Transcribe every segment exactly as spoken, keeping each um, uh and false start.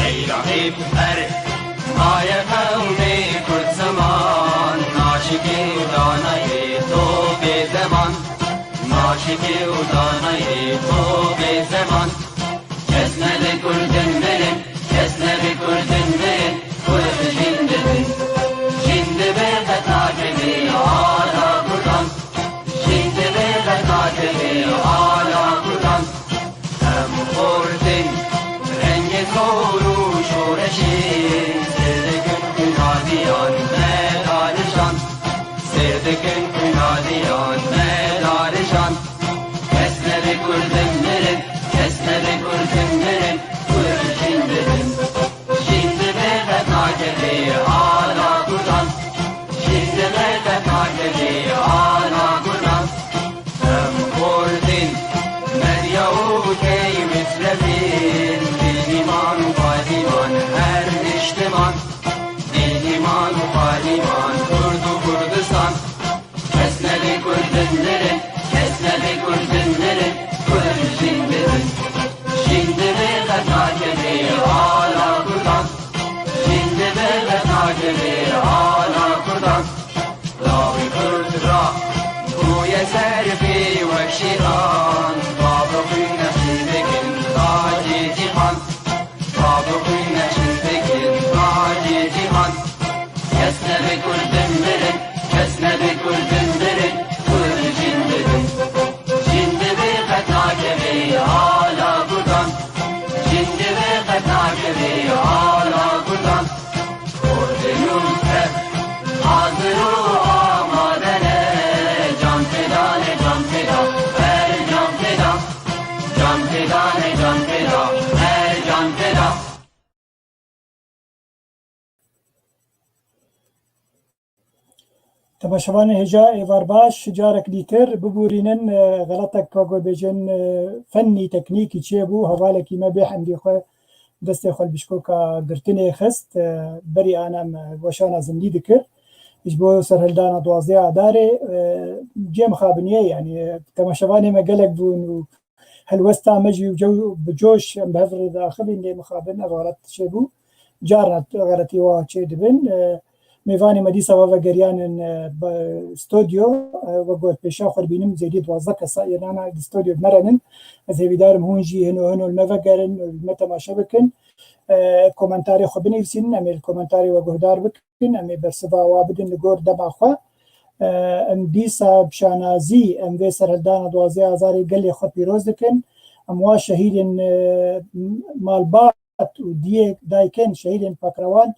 Ey Rehîb, her maye qewmê Kurd ziman, naşikê û danayê to bê zeman, naşikê û danayê to bê zeman. Kes nebe Kurdin mirin, kes nebe Kurdin mirin, Kurd jîn dibin. Jîn dibe qet nakevê ala Kurdan, jîn dibe qet nakevê ala Kurdan. Em xortin rengê zor û şoreşê, sêr dikin xwîna diyan me danijan, sêr dikin xwîna diyan me danijan. Kes nebe Kurdin mirin, kes nebe Kurdin mirin, Kurd jîn dibin. Jîn dibe qet nakevê ala Kurdan, jîn dibe qet nakevê ala Kurdan. Em xortin medya û key mitrefîn, dîn, îman û payîman her niştiman, dîn, îman û payîman Kurd û Kurdistan. Kes nebe Kurdin mirin, kes nebe Kurdin mirin, Kurd jîn dibin. Jîn dibe qet nakevê ala Kurdan, jîn dibe qet nakevê ala Kurdan. Lawê Kurd ra bûye serfê wek şêxan, bavê xwîne çêbikin tacê cîhan, bavê xwîne çêbikin tacê cîhan. Kes nebe Kurdin mirin, kes nebe Kurdin mirin, Kurd jîn dibin. Jîn dibe qet nakevê ala Kurdan, jîn dibe qet nakevê ala Kurdan. Kurdê nû tev hazir û amade ne, can feda ne, can feda, her can feda, can feda ne, can feda, her can feda. Temaşevanên hêja, êvar baş, carek dîtir bibûrînin, e, xelatek ka ku bêjin, e, fennî, teknîkî çêbû, hevalekî me bê hemdî xwe destê xwe li bişkoka girtinê xist, e, berî ana me weşana zindî dikir. Ji bo serhildana duwazdeh Adarê, e, cê mixabiniyê, yanî, e, temaşevanê me gelek bûn û helwesta me jî û cew bi coş em bi hev re diaxivîn, lê mixabin ev xelet çêbû. Carna xeletî wa çê dibin. E, mêvanê me dîsa ve vegeriyanin, e, be-, stodyo, e, we got pêşa xwe dibînim, zêdî duwazdeh kesa yên ana di stodyo me re nin. Ez hêvîdar im hûn jî hino hino li me vegerin, li me temaşe bikin. E, komentarê xwe binivîsînin, em ê li komentarê we guhdar bikin. Em ê bersiva wa bidin li gor dema xwe. E, em dîsa bi şanazî em vê serhildana duwazdeh Azarê gelê xwe pîroz dikin. Em wa şehîdên, e, malbat û diyê dayikên şehîdên Pakrewan,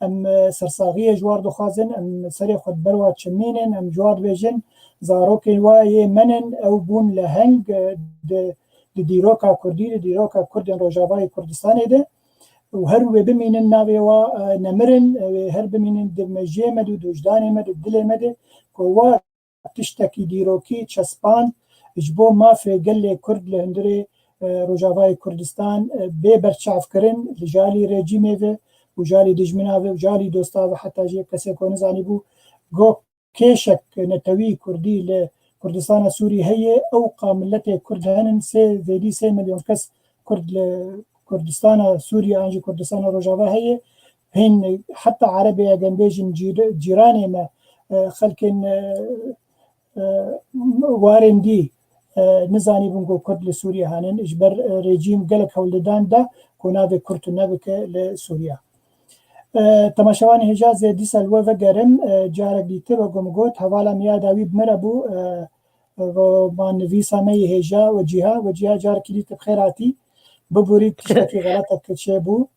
em, e, sersaxiyê ji war dixwazin, em serê xwe di ber wa çimînin, em ji war dibêjin, zarokên wa yê me nin, ew bûn leheng, e, di, di dîroka Kurdî, di dîroka Kurdên Rojavayê Kurdistanê de. Û her wê bimînin navê wa, e, nemirin, e, wê her bimînin di mejiyê me de, di wijdanê me de, di dilê me de, ku wa tiştekî dîrokî çespand ji bo mafê gelê Kurd li hundirê, e, Rojavayê Kurdistan, e, bê berçavkirin li jalî rejîmê ve û jalî dijmina ve û jalî dosta ve, heta jî kesê ku nizanîbû, got kêşek netewî Kurdî li Kurdistana Sûrî heye, ewqa miletê Kurd henin, sê, zêdî sê milyon kes Kurd li Kurdistana Sûrî an jî Kurdistana Rojava heye. Hîn heta Erebê, eger bêjin cîr-, cîranê me, e, xelkên, e, e, warên dî, e, nizanîbûn ku Kurd li Sûriyê henin, ji ber, e, rejîm gelek hewldan da ku navê Kurd tune bike li Sûriya. E, temaşevanê hêja, ez ê dîsa li we vegerim, e, carek dîtir, wek ku min got, hevala me ya dawî bi me re bû, e, romannivîsa me yê hêja, Wecîha. Wecîha, carekî dîtir bi xêr hatî. Bibûrî tiştekî xeletek çêbû.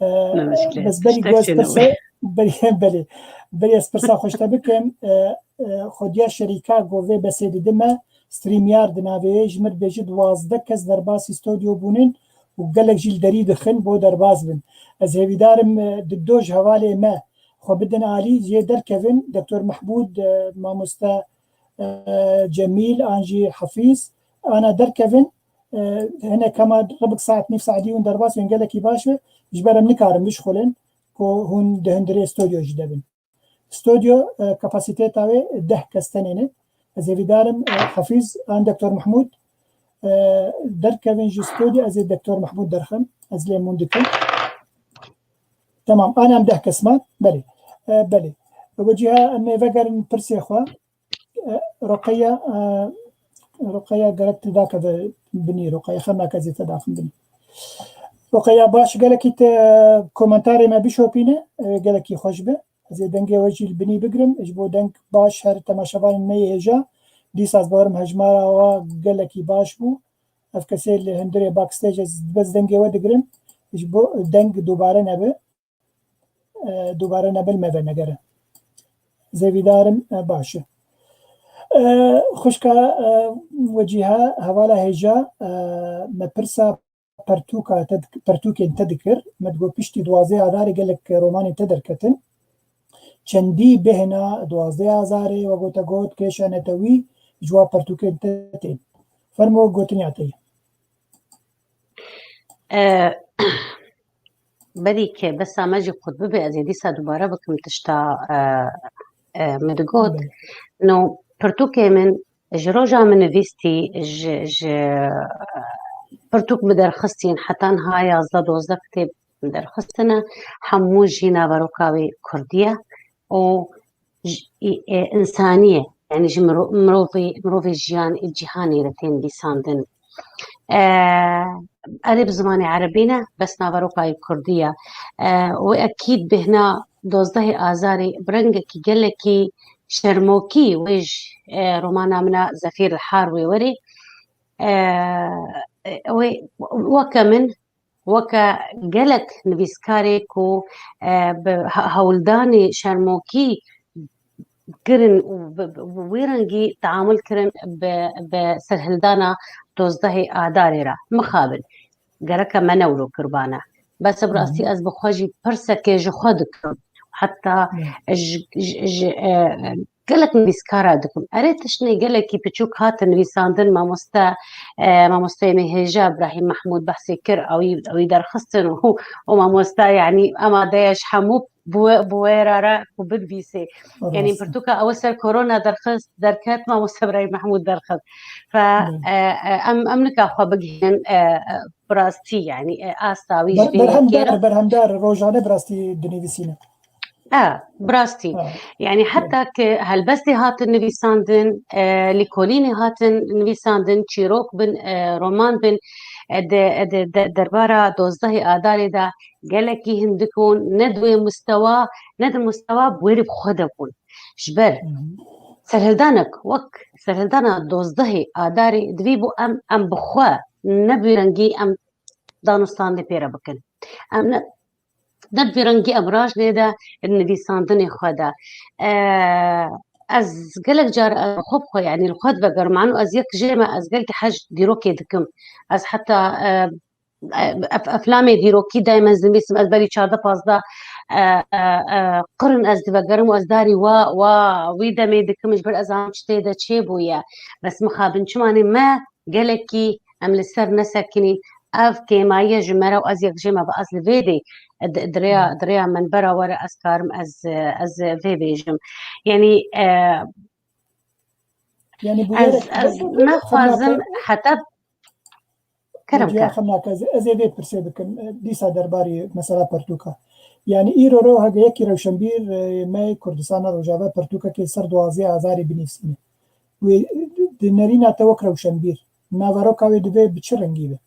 E, Ne muşkile. Bes berî ku ez Tiştek çêne pirse, wê. Berî, belê. Berî ez pirsa xwe ji te bikim, e, e, xwediya şerîka ku vê besê didime, StreamYard di navê yê, ji min re bêje duwazdeh kes derbasî stodyo bûnin û gelek jî li derî dixin bo derbas bin. Ez hêvîdar im, e, di do ji hevalê me xwe bidin alî, jê derkevin, Doktor Mehmûd, e, mamoste, e, Cemîl, an jî Hafîz, ana derkevin, e, hinek hema ribik saet nîv saet dî hûn derbas bên, gelekî baş e, ji ber em nikarin bişxulin. hûn di hundirê stodyo jî de bin. Stodyo, e, kapasiteta wê deh kes tenê ne. Ez hêvîdar im, e, Hafîz an Doktor Mehmûd, e, derkevin ji stodyo, ez ê Doktor Mehmûd derxim. Ez lê mûn dikim. Tamam, an em deh kes man. Belê. E, belê. Wecîha em ê vegerin pirsê xwe. E, Roqeya, e, Roqeya gerek tu dakeve binî, Roqeya xem nake zê te daxin binî. Roqeya baş, gelekî te komentarê me bişopîne, e, gelekî xweş be. Ez ê dengê we jî li binî bigirim. Ji bo deng baş her temaşevanên me yê hêja. Dîsa ez bawerim hejmara wa gelekî baş bû. Ev kesê li hundirê backstage ez bes dengê we digirim. Ji bo deng dubare nebe. E, dubare nebe li me venegere. Zêvîdarim, e, baş e. E, xwişka, e, Wecîha, hevala hêja, e, me pirsa pertûka te dik-, pertûkên te dikir. Me digot piştî duwazdeh Adarê gelek romanên te derketin. Çendî bêhna duwazdeh Azarê, wek te got, kêşa netewî ji wa pertûkên te tên. Fermo, gotiniya te ye. E, Berî ke besa me jî qut bibe, ez ê dîsa dubare bikim tişta, e, e, min digot. Belê. No, pirtûkê min ji roja min nivîstî, ji, ji, e, pirtûk min derxistîn, heta niha yazdeh dozdeh kitêb min derxistine, hemû jî naveroka wê kurdî ye û ji, e, însanî ye. Yani ji miro-, mirovê, mirovê jiyan ê cîhanê re tên nivîsandin. E, Erê bi zimanê erebî ne, bes naveroka yê kurdî ye. E, wê ekîd bêhna dozdehê Azarê bi rengekî gelekî şermokî wê ji, e, romana min a Zefîr li Har wê werê. E, wê weke min, weke gelek nivîskarê ku, e, bi he-, hewldanê şermokî kirin û bi, bi, bi wî rengî teamul kirin bi, bi serhildana dozdehê Adarê re. Mixabin. Gereke me newro kirbane. Bes bi Hı hı. rastî ez bi xwe jî pirsekê ji xwe dikim. Heta Hı. ji, ji, ji, e, gelek nivîskara dikim. Erê tiştê gelekî piçûk hatin nivîsandin, mamoste, e, mamosteyê me hêja Îbrahîm Mehmûd behsê kir, ew î, ew î derxistin û, û mamoste, yanî emade ye ji hemû bi wê, bi wê re re ku binivîsê. Yanî Rast. pirtûka ew ser korona derxist, derket, mamoste Îbrahîm Mehmûd derxist. Fe, Belê. e, e, em, em nika xwe bigihînin, e, e, bi rastî, yanî, e, asta wî ji Ber-, vê berhemdar, yekê re. berhemdar, rojane bi rastî dinivîsîne. E, bi rastî. Ha. Yanî Evet. heta ki helbestê hatin nivîsandin, e, lîkolînê hatin nivîsandin, çîrok bin, e, roman bin, e, de, e, de, de, derbara dozdehê Adarê de gelekî hindik bûn, ne di wê mustewa, ne di mustewa bi wêrê bi xwe de bûn. Ji ber Hı hı. serhildanek wek serhildana dozdehê Adarê divî bû em, em bi xwe ne bi vî rengî em danûstandê pê re bikin. Em ne, ne bi vî rengî em rajnê de nivîsandinê xwe de. E, ez gelek car ez xwe bi xwe, yanî li xwe divegerim. Eno ez yek jê me, ez gelkî hej dîrokê dikim. Ez heta, e, e, ef-, eflamê dîrokî daymen ez dinivîsim, ez berî çardeh pazdeh, e, e, e, qirn ez divegerim û ez darî wa, wa wî demê dikim, ji ber ez zanim çi tê de çêbûye. Bes mixabin çimanê me gelekî em li ser nesekinî. Ev kêmayî ye ji me re û ez yek jê me ve, ez li vê dê, e, di, di rêya, Hı. di rêya minbera we re ez karim ez, e, ez vê bêjim. Yanî, e, Yanî bu ez, gerek ez be-, be-, naxwazim xemlaka-, heta kerem Hocî ke. Xemlaka, ez, ez ê vê pirsê bikim, e, dîsa derbarî mesela pertûka. Yanî îro ro hege yekî rewşenbîr, e, me Kurdistana Rojava pertûkekê ser duwazdeh Azarî binivîsîne. Wê di nerîna te wek rewşenbîr, naveroka wê divê bi çi rengî be?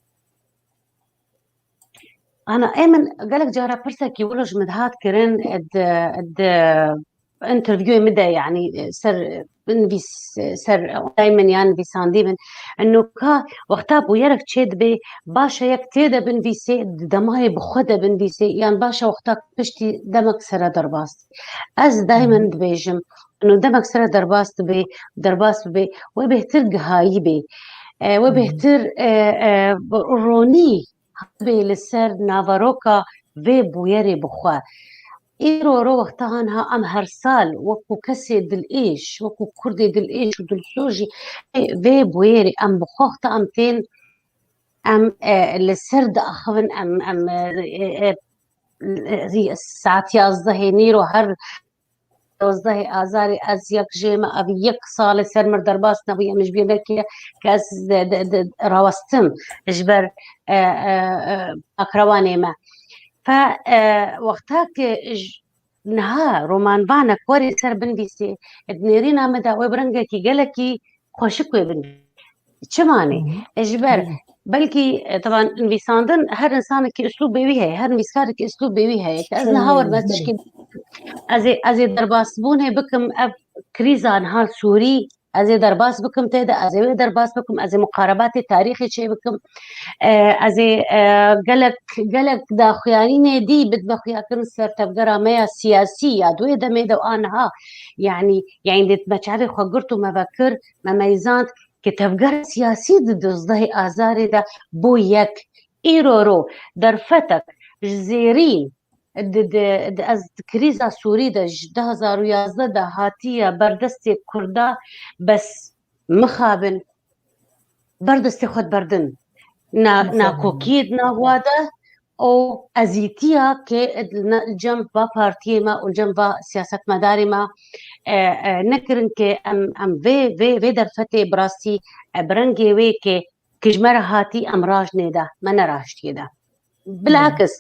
Ana, ê min gelek cara pirsekî wilo ji min dihat kirin, di, di interviewê min de, yanî, ser nivîs, ser online min yan nivîsandî min. Eno ka wexta bûyerek çê dibe, baş e yek tê de binivîsê, di demayê bi xwe de binivîsê, yan baş e wexta piştî demek sere derbas. Ez daymen Hı hı. dibêjim, eno demek sere derbas dibe, derbas bibe, wê bêhtir gihayî bê. E, wê Hı hı. bêhtir, e, e, ronî bê li ser naveroka vê bûyerê bi xwe. Îro ro wexta han ha em her sal wekû kesê dilêş, wekû Kurdê dilêş û dilsûz jî vê, vê bûyerê em bi xwe wexta em tên, em, e, li ser diaxivin, em, em, e, e, e, saet yazdehê nîro her dozdehê Azarê ez yek jê me, ev yek salê ser mir derbas nebûye, min ji bîr nekiriye ke ez de, de, de, rawestim ji ber, e, e, e, akrewanê me. Fe, e, wexta ke j-, niha romanvanek werê ser binivîsê, di nêrîna min de wê bi rengekî gelekî xweşik wê binivîsê. Çima ne? Hı hı. E, ji ber, Hı hı. belkî, e, taban nivîsandin her insanekî uslûbê wî heye, her nivîskarekî uslûbê wî heye. Ke ez Şey, niha werme belê. tişkî, ez ê, ez ê derbasbûnê bikim, ev krîza niha Sûrî, ez ê derbas bikim tê de, ez ê wê derbas bikim, ez ê muqarebatê tarîxê çê bikim. E, ez ê, e, gelek, gelek daxuyanînê dî bidme xuyakirin ser tevgera me ya siyasî ya di wê demê de û a niha. Yanî, yanî dê me çavê xwe girt û me vekir, me meyzand ke tevgera siyasî di dozdehê Azarê de bû yek. Îro ro derfetek ji zêrîn di, di, di, ez di krîza Sûrî de ji du hezar û yazdeh de hatiye ber destê Kurda, bes mixabin ber destê xwe diberdin. Na-, Mixabin. nakokiyê di nav wa de û ezîtiya ke li ne-, li cem va partiyê me û li cem va siyasetmedarê me, e, e, nekirin ke em, em vê, vê, vê derfetê bi rastî, e, bi rengê wê ke, ke ji me re hatî em raj nêda, me neraştiye da. Bilakis,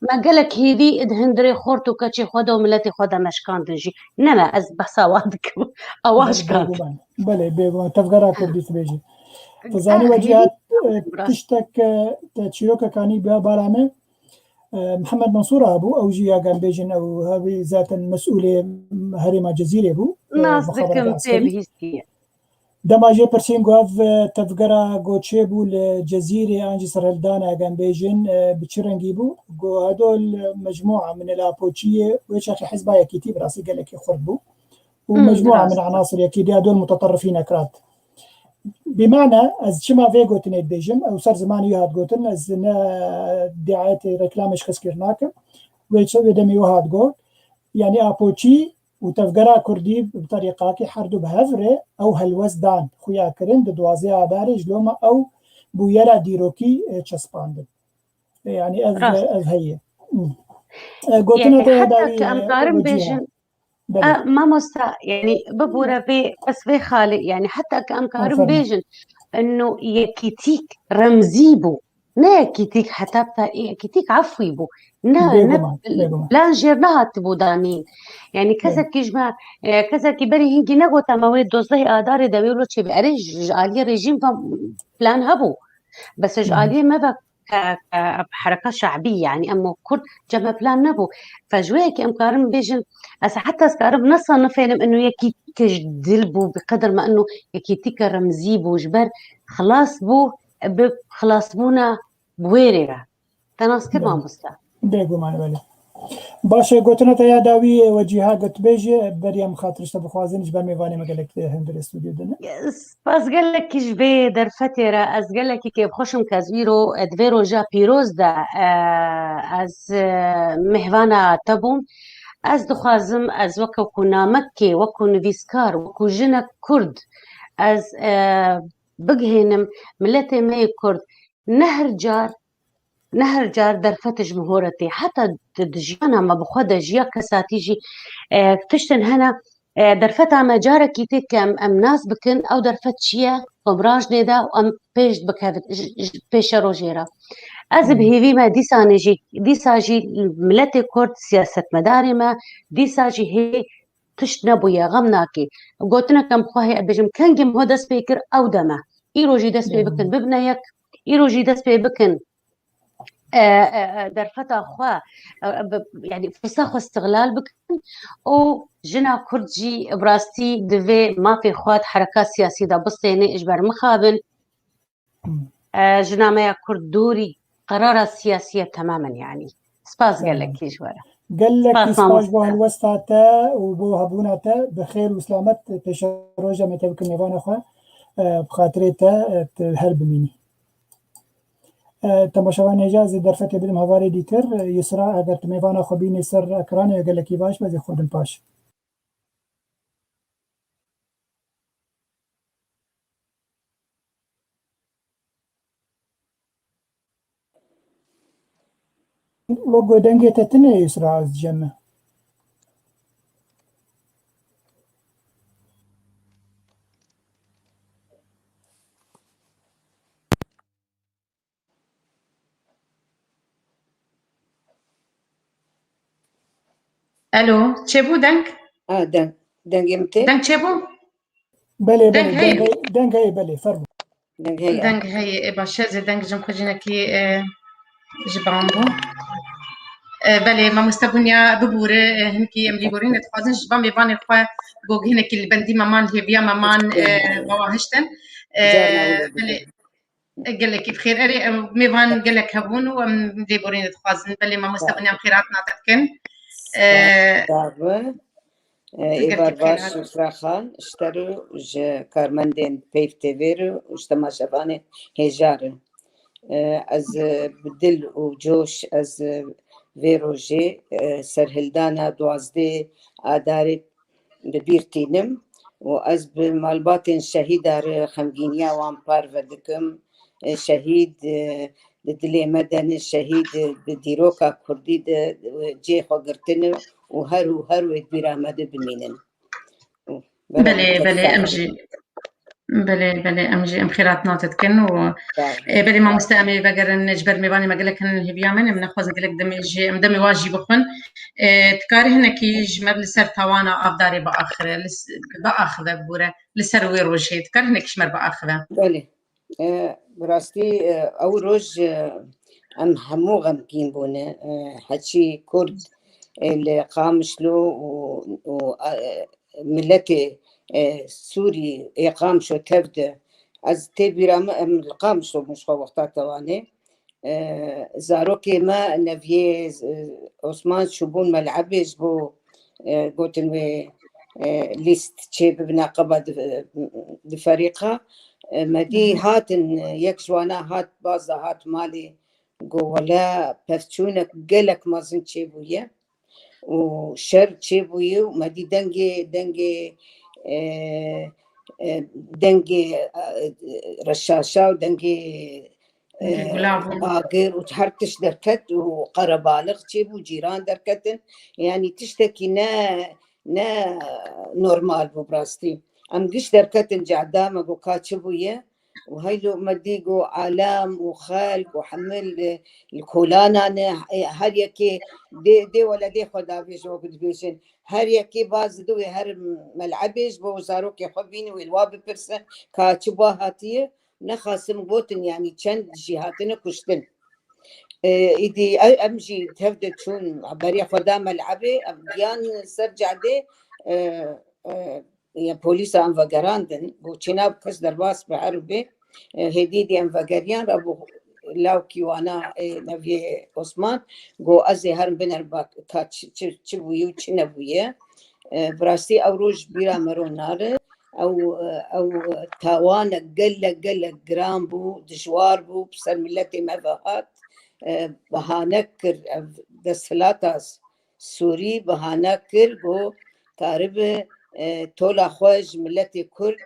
me gelek hêvî di hundirê xort û keçê xwe de û miletê xwe de me şikandin jî. Ne me, ez behsa wan dikim. Ewa Belê, şikand. bêguman. Belê, bêguman. Tevgera Kurdî dibêjî. Tu zanî Em we hêvî cîhat, e, bi rast. tiştek, e, te çîrokek anî ba-, bala me. E, Mihemed Mansûr hebû, ew jî ya em bêjin, ew hebî zaten mesûlê herêma Cezîrê bû. E, Nas mixabara dikim, tê askerî. bihîstiye. Dema jê pirsîn ku ev, e, tevgera ku çêbû li Cezîrê an jî serhildana, eger em bêjin, e, bi çi rengî bû? Ku hedol mecmûa min el Apoçiyê wê çaxê hizba Yekîtî bi rastî gelekî xurt bû. Û Hmm, mecmûa min rast. anasir Yekîtî hedol muteterrifîn ekrat. Bimane ez çima vê gotinê dibêjim, ew ser zimanê wî hat gotin, ez ne diayetê reklamê ji xizkir nakim. Wê çi wê demê wê hat got. Yanî Apoçî û tevgera Kurdî bi terîqakî her du bi hev re ew helwest dan, xuya kirin di duwazdeh Adarê ji loma ew bûyera dîrokî, e, çespandin. E, yanî ev, Rast. ev heye. Hmm. E, gotina Yanî te ya heta dawî, ki em e, karin wecî he. bêjin, Belê. e, mamosta, yanî bibûre vê, bes vê xalê, yanî heta ki em karin Aferin. bêjin, eno yekîtîk remzî bû. Ne yekîtîk heta pe-, yekîtîk efwî bû. Ne, ne Bêguman, bêguman. plan jêr nehatibû danîn. Yanî Belê. kesekî ji me, e, kesekî berî hingî negota me wê dozdehê Adarê de wê wilo çêbe. Erê, ji, ji aliyê rejîm ve plan hebû. Bes ji Hı hı. aliyê me ve ke, ke hereka şe'bî, yanî em Kurd cem me plan nebû. Fe ji wê yekê em karin bêjin, ez heta ez karim nesanifênim eno yekîtîk ji dil bû, bi qedir me eno yekîtîk remzî bû, ji ber xilas bû, bi xilasbûna bi wê rê re. Te nas kir Belê. mamoste. Bêguman, belê. Baş e, gotina te ya dawî, e, wecîha got bêje, beriya min xatir ji te bixwazin, ji ber mêvanê me gelek, e, hundirê stûdyo de ne. Spas gelekî ji vê derfetê re, ez gelekî kêfxweş im ke ez îro, e, di vê roja pîroz de, e, ez, e, mêvana te bûm. Ez dixwazim, ez weke ku namekê, wekû nivîskar, wekû jinek Kurd, ez, e, bigihênim miletê me yê Kurd ne her car, ne her car derfet ji min hore tê. Heta di, di jiyana me bi xwe de jî ya kesatî jî, e, tiştin hene, e, derfeta me carekî tê ke em, em nas bikin, ew derfet çi ye, xwe miraj nêda û em pêş bikevin, ji, ji pêşerojê re. Ez bi Hı. hêvî me dîsanê jî, dîsa jî miletê Kurd, siyasetmedarê me, dîsa jî hê tişt nebûye, xem nake. Gotinek em xwe heye bêjim, kengê min ho dest pê kir, ew dem e. Îro jî dest pê Hı. bikin, bibine yek, îro jî dest pê bikin. E, e, e, derfeta xwe, e, e, bi, yanî firsa xwe îstixlal bikin û jina Kurd jî bi rastî divê mafê xwe di hereka siyasî de bistêne, ji ber mixabin. Hmm. E, jina me ya Kurd dûrî qerara siyasî ye temamen, yanî. Spas Tamam. gelekî ji we re. Gelekî Spas spas bo mamoste. helwesta te û bo hebûna te. Bi xêr û silamet pêşeroja me te bikin mêvana xwe. E, bi xatirê te, e, tu her bimînî. E, temaşevanê hêja ez ê derfetê bidim hevalê dîtir. E, Yusra, eger tu mêvana xwe bînî ser ekranê, gelekî baş be, ez ê xwe bidim paş. Logo dengê te tune Îsra ez diceme. Alo, çêbû deng? Ha, deng. Dengê min tê? Deng çêbû? Belê, belê, deng heye, belê, fermo. Deng heye. Deng heye, e, baş e, ez ê deng jim xwe jinekî, e, ji ban bû. E, belê, mamoste Bunya bibûre, e, hinkî em lêborînê dixwazin, ji ban mêvanê xwe go hinekî li bendî me man, hêviya me man, e, me wa hiştin. E, belê. Gelekî bi xêr. Erê, em mêvan gelek hebûn û em lêborînê dixwazin. Belê, mamoste Bunya, em xêr hatina te dikin. E, Êvar baş, Îsra Xan, ji te re û ji karmendên Peyv T V re û ji temaşevanê hêja re. E, ez, e, bi dil û coş, ez, e, vê rojê, e, serhildana duwazdeh Adarê bi bîr tînim û ez bi malbatên şehîda re xemgîniya wan parve dikim. E, şehîd, e, di dilê me de ne, şehîd, e, di dîroka kurdî de, e, cihê xwe girtine û her û her wê di bîra me de bimînin. Belê, belê, em jî, belê, belê, em jî, em xêr hatina te dikin û, e, belê, mamoste, em ê vegerin, ji ber mêvanê me gelek hene li hêviya me ne, em nexwazin gelek demê jî, em demê wan jî bixwin. E, dikarî hinekî ji me li ser tawana Avdarê biaxive, li s-, biaxive bûre, li ser wê rojê, dikarî hinekî ji me re biaxive? Belê. E, bi rastî, e, ew roj, e, em hemû xemgîn bûne. E, heçî Kurd, e, li Qamişlo û, û, e, miletê, e, Sûrî ê Qamişo tev de. Ez tê bîra min, em li Qamişlo bûn ji xwe wexta tewanê. E, zarokê me neviyê, e, Osman çûbûn Melebê ji bo, e, gotin wê, e, lîst çê bibine qeba di, di ferîqa. E, me dî hatin, e, yek ji wana hat, baz de hat malê, got, wele pevçûnek gelek mezin çêbûye û şer çêbûye û me dî dengê, dengê, e, e, dengê, e, reşaşa û dengê, e, agir û her tişt derket û qerebalix çêbû, cîran derketin. Yanî tiştekî ne, ne normal bû bi rastî. Em giş derketin cehda, me got, ka çi bûye? Û heylo me dî got, alem û xelk û hemil, e, li kolana ne, e, her yekê dê, dê weledê xwe davêje, wek dibêjin. Her yekê baz didê wê her Melebê ji bo zarokê xwe bînin, wê li wa bipirsin, ka çi ba hatiye, nexasim gotin, yanî çend jî hatine kuştin. E, îdî e-, em jî tev de çûn, beriya xwe da Melebê, em giyan ser cadê, e, e, ya polîsa em vegerandin, got, çênab kes derbas be, her bê, e, hêdî dî em vegeriyan, re bû lawkî wana, e, neviyê Osman, got, ez ê herim binerim bak, ka çi, çi, çi bûye û çi nebûye. E, bi rastî ew roj bîra me ro nare. Ew, ew tawanek gelek, gelek giran bû, dijwar bû, bi ser miletê me ve hat. E, bahane kir, ev desthilata Sûrî bahane kir, got, karibe, e, tola xwe ji miletê Kurd,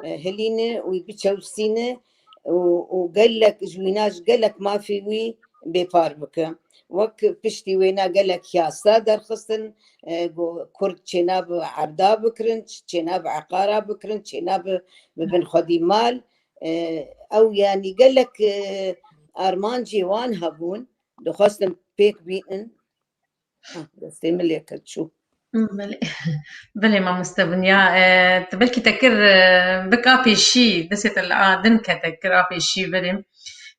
e, hilîne û biçewsîne û, û gelek ji wîna, ji gelek mafê wî bêpar bike. Wek piştî wêna gelek yasa derxistin, e, got, Kurd çênabe erda bikirin, çênabe eqara bikirin, çênabe bibin xwedî mal. E, ew, yanî gelek, e, armancê wan hebûn, dixwestin pêk bînin. Ha, destê min lê ket çû. Belê. Belê, mamoste Bunya. E, tu belkî te kir, e, bik a pêşî, destê te li a din kete, kir a pêşî, belê.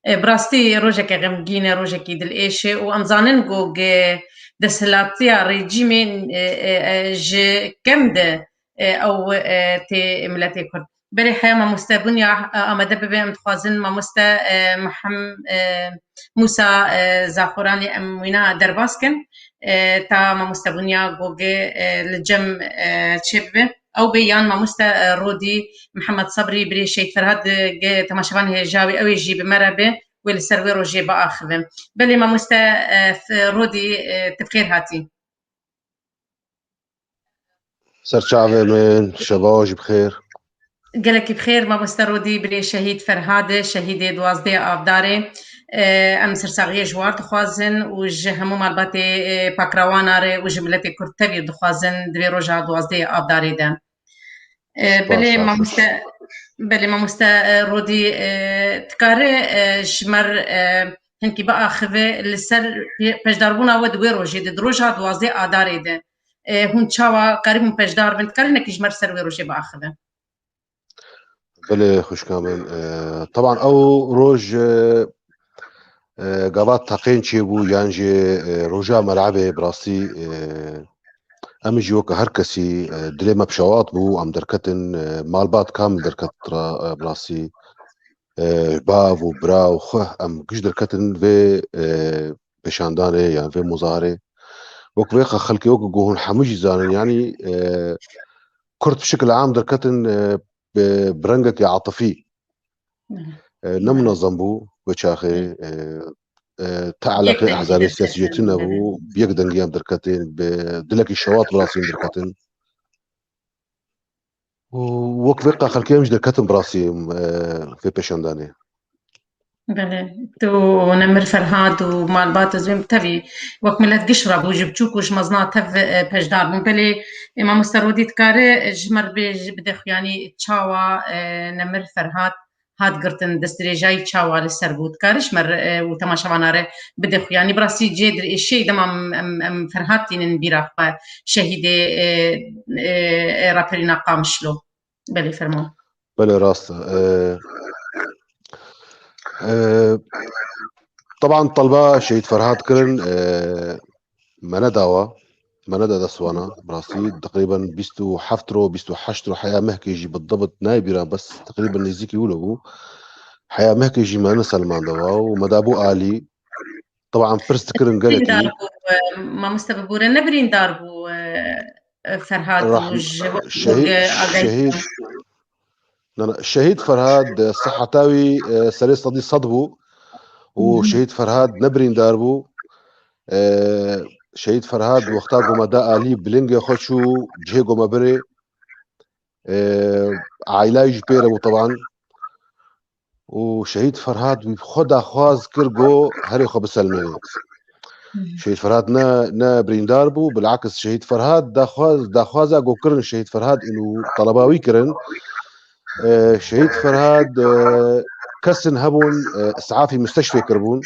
E, bi rastî rojeke xemgîn e, rojekî dilêş e û em zanin ku ge desthilatiya rejîmê, e, e, e, ji kem de, e, ew, e, tê miletê Kurd. Berê heya mamoste Bunya, e, amade bibe, em dixwazin mamoste, e, Mihem-, e, Mûsa, e, Zaxoranî em wîna derbas kin, e, ta mamoste Bunya gogê, e, li cem, e, çêbibe. Ew bê yan mamoste, e, Rodî Mihemed Sebrî, birê Şehîd Ferhad, e, ge temaşevan hêja wê, ew ê jî bi me re be, wê li ser wê rojê biaxive. Belê mamoste, e, F-, Rodî, e, tu bi xêr hatî. Ser çavê min, şeva jî bi xêr. Gelekî bi xêr, mamoste Rodî, birê Şehîd Ferhad e, şehîdê duwazdeh Avdarê. E, em sersaxiyê ji war dixwazin û ji hemû malbatê, e, Pakrawana re û ji miletê Kurd tevî dixwazin di vê roja duwazdehê Avdarê de. E, belê mamoste, belê mamoste, e, Rodî, e, dikare, e, ji me re, e, hinkî biaxive li ser pê-, peşdarbûna we di wê rojê de, di roja duwazdehê Adarê de, e, hûn çawa karibûn peşdar bin? Dikare hinekî ji me re ser wê rojê biaxive? Belê xwişka min. E, teban ew roj, e, e, gava teqên çêbû, yan jî, e, roja Melebê, bi rastî, e, em jî weke her kesî, e, dilê me bi şewat bû, em derketin, e, malbat kamil derket ra, e, bi rastî, e, bav û bira û xwe em giş derketin vê, e, pêşandanê yan vê muzaharê. Wek vê xelkê wek ku hûn hemû jî zanin, yanî, e, Kurd bi şekil am derketin, e, bi, bi rengekî atifî. E, ne munezem bû wê çaxê, e, e, te eleqê ehzabê siyasî jê tune bû, bi yek dengî em derketin, bi dilekî şewat bi rastî em derketin. Û wek vê xelkê em jî derketin bi rastî, e, vê pêşandanê. Belê, tu Nemir Ferhad û malbat ez wêm tevî wek milet giş re bû, ji biçûk û ji mezna tev, e, peşdar bûn. Belê, e, mamoste Rodî dikare ji me re bêje, bide xwe, yanî çawa, e, Nemir Ferhad hat girtin, destdirêjayî çawa li ser bû? Dikare ji me re, e, û temaşevana re bide xwe, yanî bi rastî cihê dirêjê dema em, em, em Ferhad tînin bîra xwe, şehîdê, e, e, e, raperîna Qamişlo. Belê, fermo. Belê, rast e. E, e, teban telba Şehîd Ferhad kirin, e, me nedawa, me neda dest wana, bi rastî, teqrîben bîst û heft ro, bîst û heşt ro, heya mehkê jî bi dibit nayê bîra, bes teqrîben nêzîkî wilo bû. Heya mehkê jî me neselmandawa û me dabû alî. Teban pirs dikirin gelekî. Birîndar bû, e, mamoste bibûre, ne birîndar bû, e, e, Ferhad û ji şehîd, agayî şehîd, na, na, Şehîd Ferhad, e, siheta wî, e, serê sedî sed bû û Şehîd Ferhad ne birîndar bû. E, Şehîd Ferhad wexta ku me da alî, bi lingê xwe çû cihê ku me birê. E, aîla wî jî pê re bû teban. Û Şehîd Ferhad wî xwe daxwaz kir, got, herê xwe biselmêne. Şehîd Ferhad ne, ne birîndar bû, bilakis Şehîd Ferhad daxwaz, daxwaza ku kirin Şehîd Ferhad û teleba wî kirin. E, Şehîd Ferhad, e, kesin hebûn, e, isafî misteşfê kiribûn.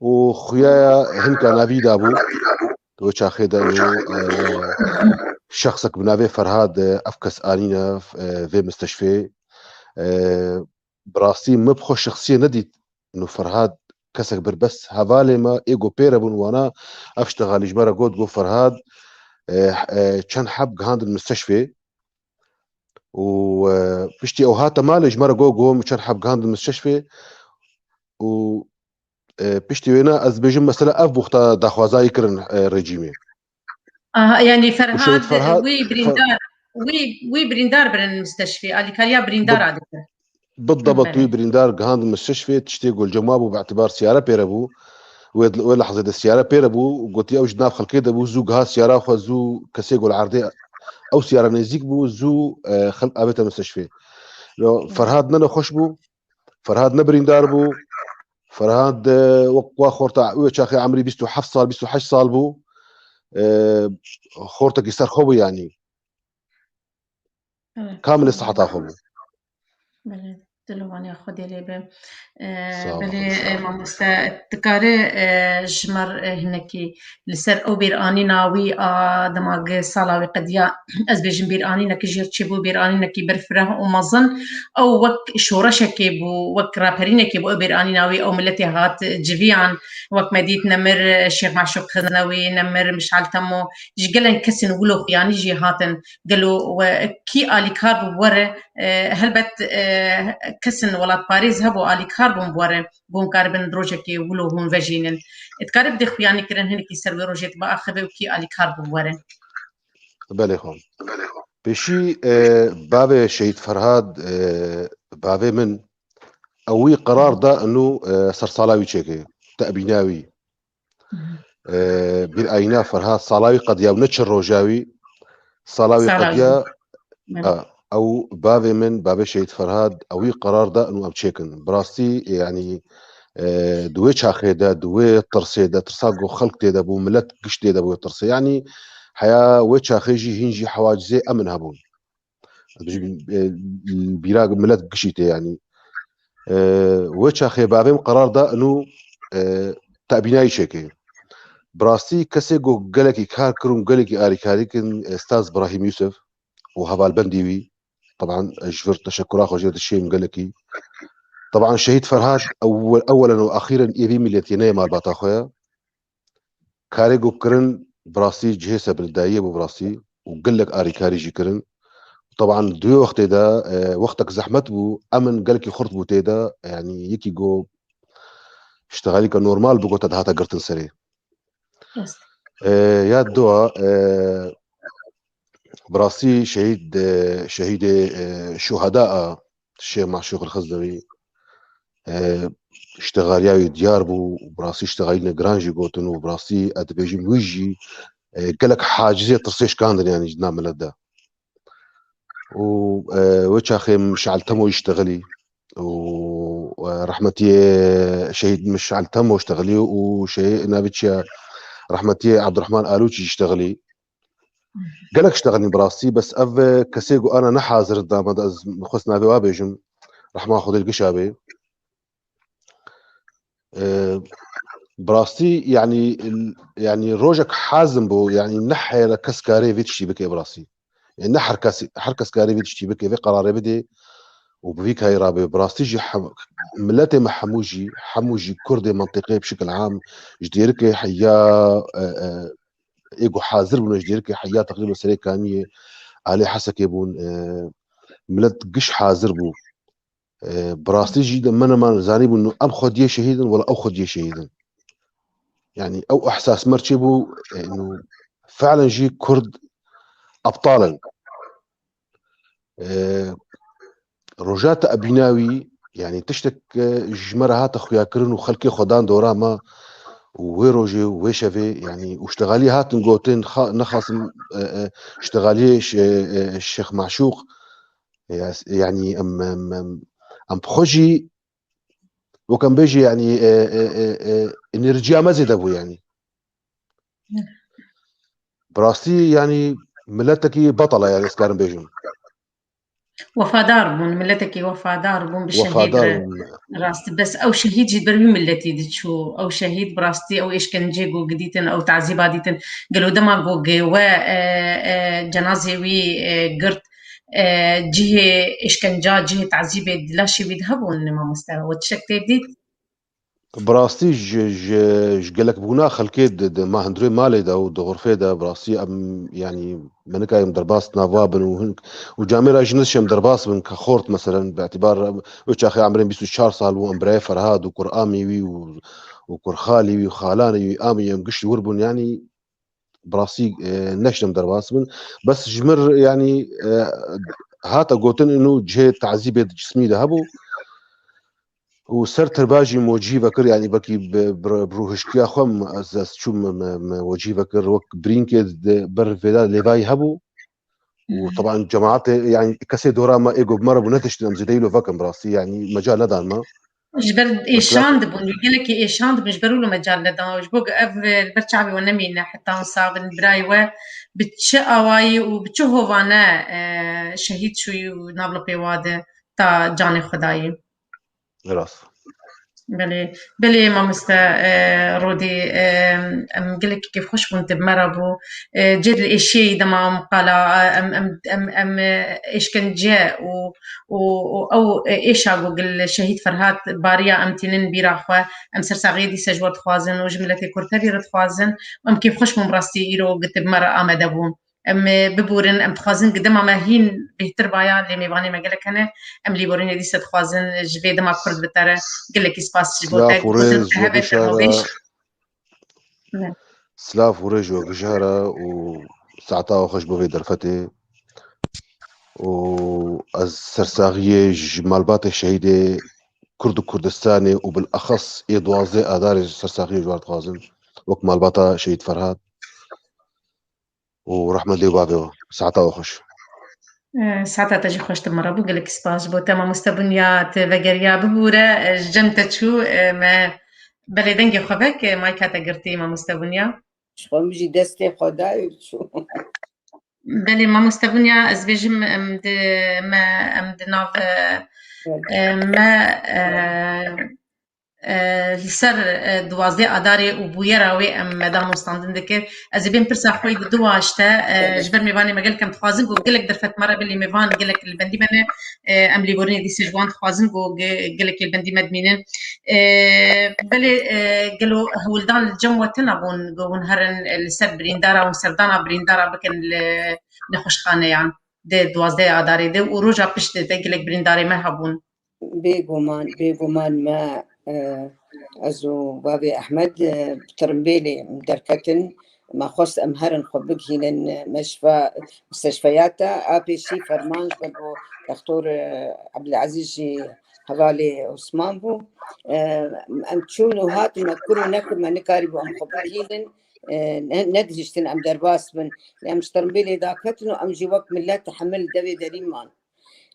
û xuya hinka navî dabû. Di wê çaxê de û, e, şexsek bi navê Ferhad, e, ev kes anîne, e, vê misteşfê. E, bi rastî min bi xwe şexsiyê nedît. Nû Ferhad kesek bir, bes hevalê me ê ku pê re bûn wana, ev ştexalî ji me re got, got Ferhad, e, e, çend heb gihandin misteşfê. Û, e, piştî ew hate malê, ji me re got, got, min çend heb gihandin misteşfê û, e, piştî wêne ez dibêjim, mesela ev bû xwe daxwazayî kirin, e, rejîmê. Aha, yanî Û Şehîd Ferhad, Ferhad, wî Fer- birîndar, wî, wî birîndar birin misteşfê, alîkariya birîndar Bi- adikir. Bidebit Belê. Wî birîndar gihandin misteşfê, tiştê ku li cem wan bû, bi îtibar siyare pê re bû. Wê, wê lehzê de siyare pê re bû, gotiye ew ji nav xelkê de bû, zû giha siyara xwe, zû kesê ku li erdê ew siyara nêzîk bû, zû, e, xelk avête misteşfê. Lo, Ferhad ne nexweş bû, Ferhad ne birîndar bû, Ferhad, e, wek wa xorta wê çaxê emrî bîst û heft sal, bîst û heşt sal bû, e, xortekî ser xwe bû yanî. Evet. Kamilê siheta xwe bû. Belê, dilovaniya Xwedê lê be. Ee, Sağ ol, belê, xwedî sağ e, ol. Mamoste, dikare, e, ji me re, e, hinekî li ser ew bîranîna wî a dema ge sala wî qediya, ez bêjim bîranînekî jêr çêbû, bîranînekî berfireh û mezin. Ew wek şoreşekê bû, wek raperînekê bû, ew bîranîna wî, ew miletê hat civiyan, wek me dît nemir, e, Şêx Maşûq Xiznewî, nemir Mişal Temo, ji gelek kesên wilo xuyanî jî hatin. Gelo we kî alîkar bû bi we re? E, helbet, e, kesên welatparêz hebû alîkar bûn bi we re, ku hûn karibin rojekê wilo hûn vejînin. Dikare bidê xuyanî kirin hinekî ser wê rojê tu biaxive û kî alîkar bû bi we re? Belê xwe. Pêşî, e, bavê Şehîd Ferhad, e, bavê min, ew wî qerar da inu, e, sersala wî çêke, tebîna wî. Hı hı. E, bîranîna Ferhad sala wî qediya û ne çi roja wî, sala wî Sala wî. Qediya, Evet. a, ew bavê min, bavê Şehîd Ferhad, ewî qerar da û em çêkin. Bi rastî, yanî, e, di wê çaxê de, di wê tirsê de, tirsa ku xelk tê de bû, milet giş tê de bû wê tirsê. Yanî, heya wê çaxê jî hîn jî hewacizê emin hebûn. Em jî, e, bîra milet gişî tê, yanî. E, wê çaxê bavê min qerar da û, e, tebînayî çêke. Bi rastî kesê ku gelekî kar kir û gelekî alîkarî kirin, e, Staz Brahîm Yûsif û hevalbendî wî. Teban, ez ji vir teşekura xwe jê dişêm gelekî. Teban, Şehîd Ferhad ewe-, ewelen û axîren ê vî miletî ne yê malbata xwe ye. Karê ku kirin, bi rastî cihê sebrindayiyê bû, bi rastî, û gelek alîkarî jî kirin. Teban, di wê wextê de, e, wextek zehmet bû, emin gelekî xurt bû tê de, yanî yekî ku îştixalîka normal bigote dihate girtin serê. Rast. E, ya dua, e, bi rastî şehîd, e, şehîdê, e, şuheda a Şêx Maşûq Xizdirî, e, îştixaliya wî diyar bû, bi rastî îştixalîne giran jî gotin û bi rastî ez dibêjim wî jî, e, gelek hacizê tirsê şikandin, yanî ji nav milet de. Û, e, wê çaxê Mişal Temo îştixilî û, e, rehmetiyê şehîd Mişal Temo îştixilî û şehî-, navê çi ye? Rehmetiyê Abdurrahman Alûçî îştixilî. Gelek îştixilîn bi rastî, bes ev, e, kesê ku ana ne hazir dama de ez xwest navê wa bêjim. Rehma Xwedê li gişa bê. E, bi rastî, yanî, yanî rojek hazim bû, yanî ne here kes karê vê tiştî bike bi rastî. Yanî ne her kes, her kes karê vê tiştî bike, vê qerarê bide û bi vî kayê rabe. Bi rastî jî hem, miletê me hemû jî, hemû jî Kurdê mentiqê bi şikil am ji dêrikê heya, e, e, ê ku hazir bûne ji dêrikê heya teqrîben Serê Kaniyê, alê Hesekê bûn, e, milet giş hazir bû. E, bi rastî jî de me nema zanîbûn, em xwediyê şehîd in, wela ew xwediyê şehîd in. Yanî ew ihsas me çêbû, e, û fiilen jî Kurd aptal in. E, roja te ebîna wî, yanî tiştek, e, ji me re hate xuyakirin û xelkê xwe dan dora me û wê rojê û wê şevê, yanî û îştixalî hatin gotin, xa-, nexasim, e, e, îştixaliyê ş-, e, e, Şêx Maşûq, Ya-, yanî em, em, em, em bi xwe jî, wek em bêjî, yanî, e, e, e, e, enerjiya me zêde bû, yanî. Bi rastî, yanî, miletekî betal e, yanî, ez karim bêjim. Wefadar bûn, miletekî wefadar bûn bi şehîd Wefadar re. bûn. Rast, bes ew şehîd jî ber wî miletî diçû. Ew şehîd bi rastî ew êşkencê ku dîtin, ew tazîba dîtin. Gelo dema ku we, e, e, cenazê wî, e, girt, e, cihê êşkenca, cihê tazîbê di laşê wî de hebûn, mamoste? We tiştek tê dît? Bi rastî ji, ji, ji gelekbûna xelkê di, di ma hundirê malê de û di xurfê de, bi rastî em, yanî, me nikayê em derbas nava bin û hin-, û camêra jî nişêm derbas bin ke xort, meselen, bi îtibar em, wê çaxê emrên bîst û çar sal bû, em birayê Ferhad û kur amî wî û, û kur xalî wî û xalanê wî amî em gişt wir bûn, yanî, bi rastî, e, neştim derbas bin. Bes ji mir, yanî, e, hate gotin, ino cihê tazîbê di cismî de hebû. Û ser tirba jî mocî vekir, yanî, belkî bi, bi, bi rûhiştiya xwe m-, ez, ez çûm me, me, me mocî vekir, wek birînkê di ber vêda lêvayî hebû. Û, hmm, teban cemaetê, yanî, kesê dora me ê ku bi me re bû netiştin, em zêdeyî lo vekin, bi rastî, yanî, mecal nedan me. Ji ber êşan dibûn, gelekî êşan dibûn, ji ber wilo mecal nedan. Ji bo ev, e, li ber çavê we nemîne heta wisa bin birayê we bi çi awayî û bi çi hovane, e, şehîd çûyî û nav lipê wa de ta canê xwe dayî? Rast. Belê, belê mamoste, e, Rodî, e, em gelekî kêfxweş bûn tu bi me re bû. E, cê dilêşiyê dema em qala, em, em, em, em, e, êşkence û, û, û ew, e, êşa ku gil şehîd Ferhat bariya em tînin bîra xwe, em sersaxiyê dîse ji we dixwazin û ji miletê Kurd tevî re dixwazin. Em kêfxweş bûn bi rastî îro ku tu bi me re amade bû. Em, e, biborin, em dixwazin ki dema me hîn bêhtir baya, lê mêvanê me gelek hene. Em lêborînê dîse dixwazin ji vê dema Kurd bi te re. Gelekî spas ji bo te. Silav û rêz ji we gişa re. Silav û rêz ji we gişa re û saeta we xweş bo vê derfetê. Û ez sersaxiyê ji malbatê şehîdê Kurd û Kurdistanê û bilexes ê duwazdeh Adarê sersaxiyê ji we re dixwazim. Wek malbata şehîd Ferhat. û rehmet lê bavê we. Saeta we xweş. E, saeta te jî xweş, tu me re bû. Gelek spas ji bo te, mamoste Bunya, te vegeriya bibûre, e, ji cem te çû, e, me belê dengê xwe vek, e, mayka te girtî, mamoste Bunya. Ji xwe min jî destê xwe dayê û çû. Belê, mamoste Bunya, ez bêjim, em di, me, em di nav, e, Evet. e, me, e, e, li ser, e, duwazdeh Adarê û bûyera wê em me danûstandin dikir. Ez ê bên pirsa xwe yî di du waşte, e, Evet. ji ber mêvanê me gelek em dixwazin ku gelek derfet me re belê mêvan gelek li bendî me ne, e, em lêborînê dîsê ji wan dixwazin ku ge-, gelekê li bendî me dimînin. E, belê, e, gelo hewldan li cem we tune bûn ku hûn herin, e, li ser birîndara û serdana birîndara bikin li nexweşxaneyan di duwazdeh Adarê de û roja piştê de gelek birîndarê me hebûn? Bêguman, bêguman me, e, ez û bavê Ehmed, e, bi tirimbêlê derketin. Me xwest em herin xwe bigihînin, e, meşfa, musteshfeyata. A pêşî ferman ji ber ku Dextor, e, Ebdulezîz jî hevalê Osman bû. E, em çûn û hatin, me kir û nekir, me nikarîbû em xwe bigihînin. E, ne-, negihîştin em derbas bin. Em ji tirimbêlê daketin û em jî wek milet hemil devê derî man.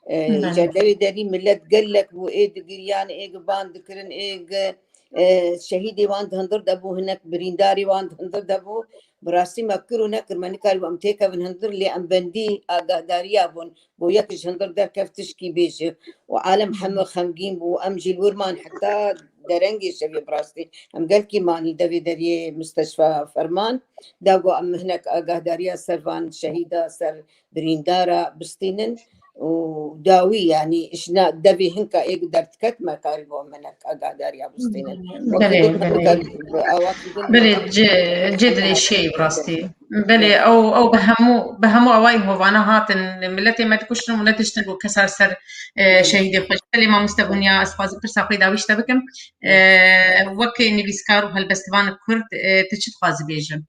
E, Belê. Îca devê derî milet gelek bû, ê digiriyan, ê giban dikirin, ê gi-, e, şehîdê wan di hundir de bû, hinek birîndarê wan di hundir de bû. Bi rastî me kir û nekir, me nikarîbû em têkevin hundir, lê em bendî agahdariya bûn. Bo yek ji hundir derkev tişkî bêje. Û alem hemû xemgîn bû, em jî li wir man heta derengê şevê bi rastî. Em gelkî man li devê deriyê musteshfa ferman. Da got em hinek agahdariya ser van şehîda, ser birîndara bistînin û dawî, yanî ji na devê hinka êk derdiket me karî bo em hinek agahdariya bistînin. Wekî Belê, din belê. Belê, cê, cê dirêşê ye bi rastî. Belê, ew, ew bi hemû, bi hemû awayî hovana hatin. Miletê me dikuştin û miletê ji te got kesa ser, e, şehîdê xwe. Belê, mamoste Bunya, ez dixwazim pirsa xwe yê dawî ji te bikim. E, wek nivîskar û helbestvan Kurd, e, tu çi dixwazî bêjin?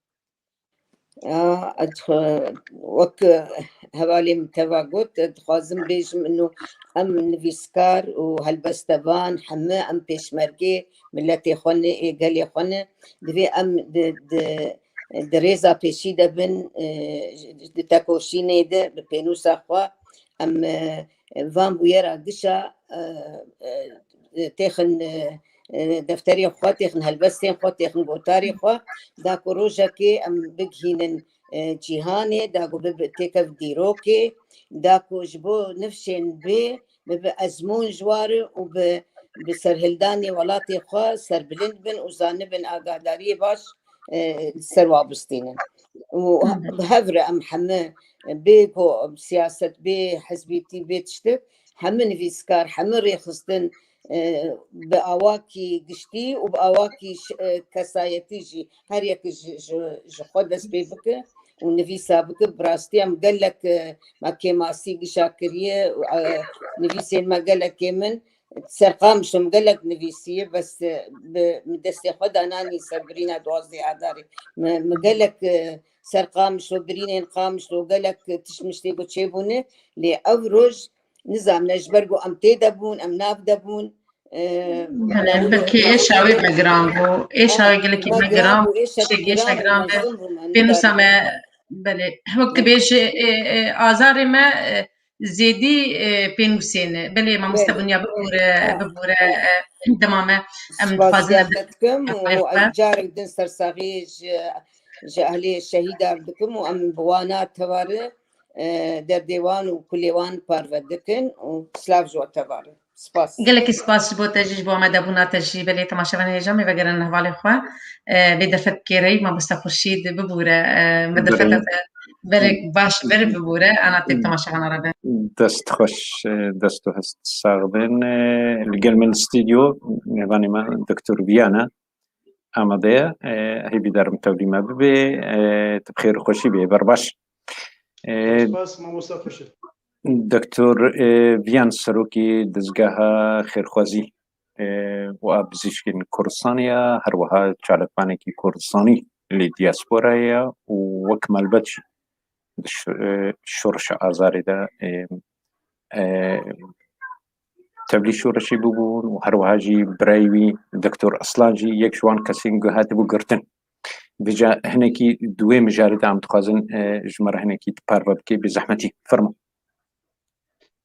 A, ez dixwe-, wek hevalê min teva got, dixwazim bêjim, ino em nivîskar û helbestevan heme em pêşmergê miletê xwe ne, ê gelê xwe ne. Divê em di, di, di rêza pêşî de bin, e, di tekoşînê de bi pênûsa xwe em, e, van bûyera gişa, e, e, têxin, e, e, defterên xwe, têxin helbestên xwe, têxin gotarê xwe, da ku rojekê em bigihînin, e, cîhanê, da ku bibe têkev dîrokê, da ku ji bo nifşên bê bibe ezmûn ji war û bi, bi serhildanê welatê xwe serbilind bin û zanibin agahdariyê baş, e, li ser wa bistînin. Û Hı hı. bi hev re em heme bê ku siyaset, bê hizbîtî, bê tiştek, heme nivîskar, heme rêxistin, e, bi awakî giştî û bi awakî ş-, e, kesayetî jî her yek ji, ji, ji xwe dest pê bike û nivîsa bike. Bi rastî em gelek, e, me kêmasî gişa kiriye û, e, nivîsên me gelekê min ser Qamişlo em gelek nivîsiye, bes, e, bi, min destê xwe dananî ser birîna duwazdeh Adarê. Me, me gelek, e, ser Qamişlo, birînên Qamişlo, gelek, e, tişt miştê ku çêbûne, lê ev roj nizam ne ji ber ku em tê de bûn, em nav de bûn, e, Belê, belkî êşa wê me giran bû. Êşa wê gelekî me giran bû, êşa tiştekî êşa giran be. Pênûsa me, belê, wek tu bêjî, e, e, azarê me, e, zêdî, e, pênûsê ne. Belê, mamoste Bunya bibûre, bibûre, e, dema me, em dixwazin em dikim û carek din sersaxî ji, ji ehlê şehîdar dikim û em bi wana tevare, e, derdê wan û kulê wan parve dikin û silav ji we tevare. Spas. Gelekî spas ji bo te jî, ji bo amadebûna te jî. Belê, temaşevanê hêja, me vegerin hevalê xwe. E, bê derfet kêreyî, mamoste Xurşîd bibûre, e, me derfeta te belê baş ver bibûre, ana tê temaşevana re be. Dest xweş, e, dest û hest sax bin. E, li gel min stûdyo, mêvanê me Doktor Viyan e, amade ye. E, hêvîdar im tevlî me bibe. E, tu bi xêr û xweşî bê, berbaş. E, Spas, mamoste Xurşîd. Doktor, e, Viyan serokê dezgeha xêrxwazî, e, û a bizîşkên Kurdistanê ye, her wiha çalakvanekî Kurdistanî li diasporayê ye û wek malbat jî di ş-, e, şoreşa azarê de, e, e, tevlî şoreşê bûbûn û her wiha jî birayê wî Doktor Aslan jî yek ji wan kesên ku hatibû girtin. Vêca hinekî di wê mijarê de em dixwazin, e, ji me re hinekî tu parve bikî, bê zehmetî. Fermo.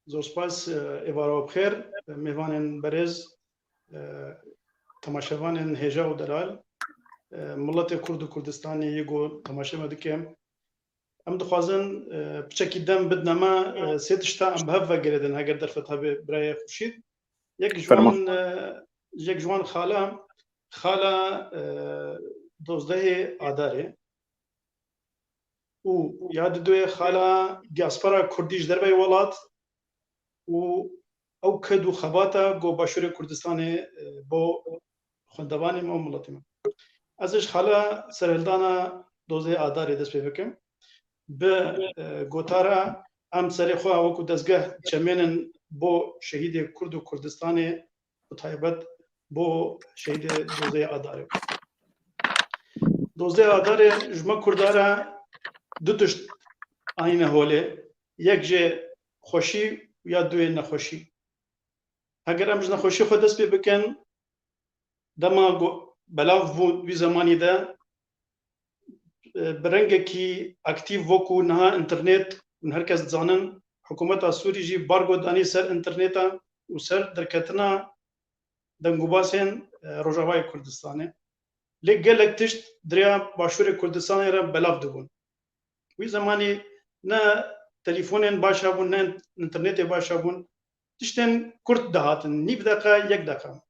Zor spas, e, êvara we bi xêr, e, mêvanên berêz, e, temaşevanên hêja û delal, e, miletê Kurd û Kurdistanê yê ku temaşe me dike. Em dixwazin, e, piçekî dem bidine me, e, sê tişta em bi hev ve girêdin, heger derfet hebe birayê Xurşîd. Yek ji Fermo. wan, e, yek ji wan xala, xala, e, dozdehê Adarê û ya diduyê xala diaspora Kurdî ji derveyî welat û ew ked û xebata ku Başûrê Kurdistanê, e, bo xwendevanê me û miletê me. Ez ê ji xala serhildana dozdehê Adarê dest pê bikim. Bi, e, gotara em serê xwe wekû dezgeh çemênin bo şehîdê Kurd û Kurdistanê, bi taybet bo şehîdê dozdehê Adarê. Dozdehê Adarê ji me Kurda re du tişt anîne holê. Yek jê xweşî û ya duyê nexweşî. Heger em ji nexweşî xwe dest pê bikin, dema ku belav bû wî zemanî de, e, bi rengekî aktîf wekû niha înternet, hûn her kes dizanin, hikûmeta Sûrî jî bargo danî ser înterneta û ser derketina dengûbasên, e, Rojavayê Kurdistanê. Lê gelek tişt di rêya Başûrê Kurdistanê re belav dibûn. Wî zemanî ne telîfonên baş hebûn, ne înternetê baş hebûn. Tiştên kurt dihatin, nîv deqa, yek deqa.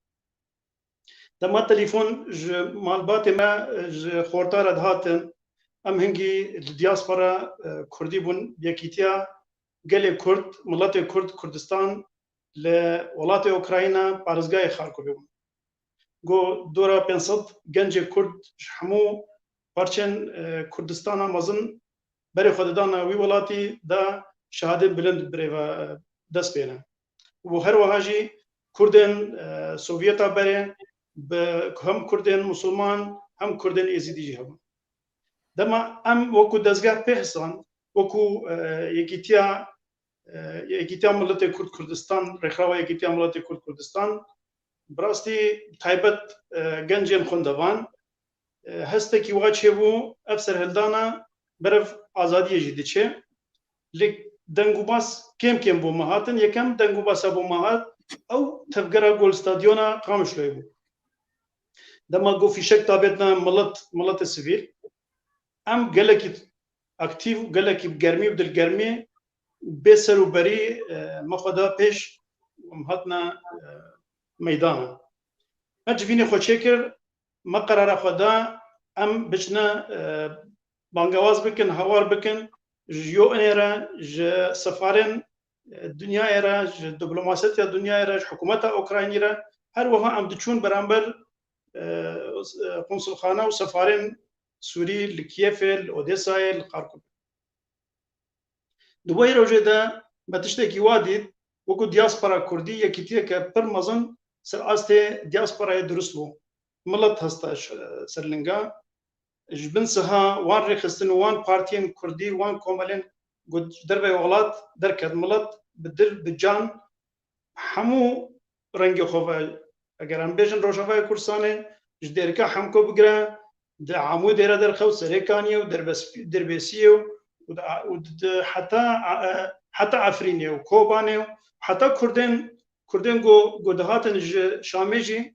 Dema telîfon ji malbatê me, ji xorta re dihatin, em hingî li diaspora, e, Kurdî bûn, yekîtiya gelê Kurd, miletê Kurd, Kurdistan li welatê Ukrayna, parêzgahê Xarkovê bûn. Got, dora pênc sed gencê Kurd ji hemû parçên, e, Kurdistana mezin berê xwe didana wî welatî, da şehadên bilind birêve, e, dest pêne. Û her wiha jî Kurdên, e, Sovyeta berê, bi, hem Kurdên Musulman, hem Kurdên Êzîdî jî hebûn. Dema em wekû dezgeh pê hisan, wekû, e, yekîtiya, e, yekîtiya miletê Kurd Kurdistan, rêxrawa yekîtiya miletê Kurd Kurdistan, bi rastî taybet, e, gencên xwendevan, e, hestekî wa çêbû, ev serhildana berev azadiyê jî diçe. Lê dengûbas kêm kêm bo me hatin. Yekem dengûbasa bo me hat, ew tevgera gol stadyona Qamişloyê bû. Dema ku fîşek dabêtine milet, miletê sivîl, em gelekî aktîf û gelekî bi germî û dilgermî bê ser û berî, e, me xwe da pêş û em hatine, e, meydana. Me civînê xwe çêkir, me qerara xwe da, em biçine, e, bangewaz bikin, hawar bikin, ji yo inê re, ji sefarên, e, dinyayê re, ji diplomasetiya dinyayê re, ji hikûmeta Ukraynî re, her wiha em diçûn beramber, e, e, konsulxana û sefarên Sûrî li Kiyevê, li Odesayê, li Xarkovê. Di wê rojê de me tiştekî wa dît, wekû diaspora Kurdî yekîtiyeke pir mezin ser astê diasporayê dirust bû. Milet hesta ş-, ser linga. Ji bin siha wan rêxistin û wan partiyên Kurdî, wan komelên ku ji derveyê welat derket, milet bi dil, bi can, hemû rengê xwe ve, eger em bêjin Rojavayê Kurdistanê, ji Dêrika Hemko bigire, di Amûdê re derxew, Serêkaniyê û Derbes-, Dirbêsiyê û, û di, û di, di heta, e, heta Efrînê û Kobanê û heta Kurdên, Kurdên ku, ku dihatin ji Şamê jî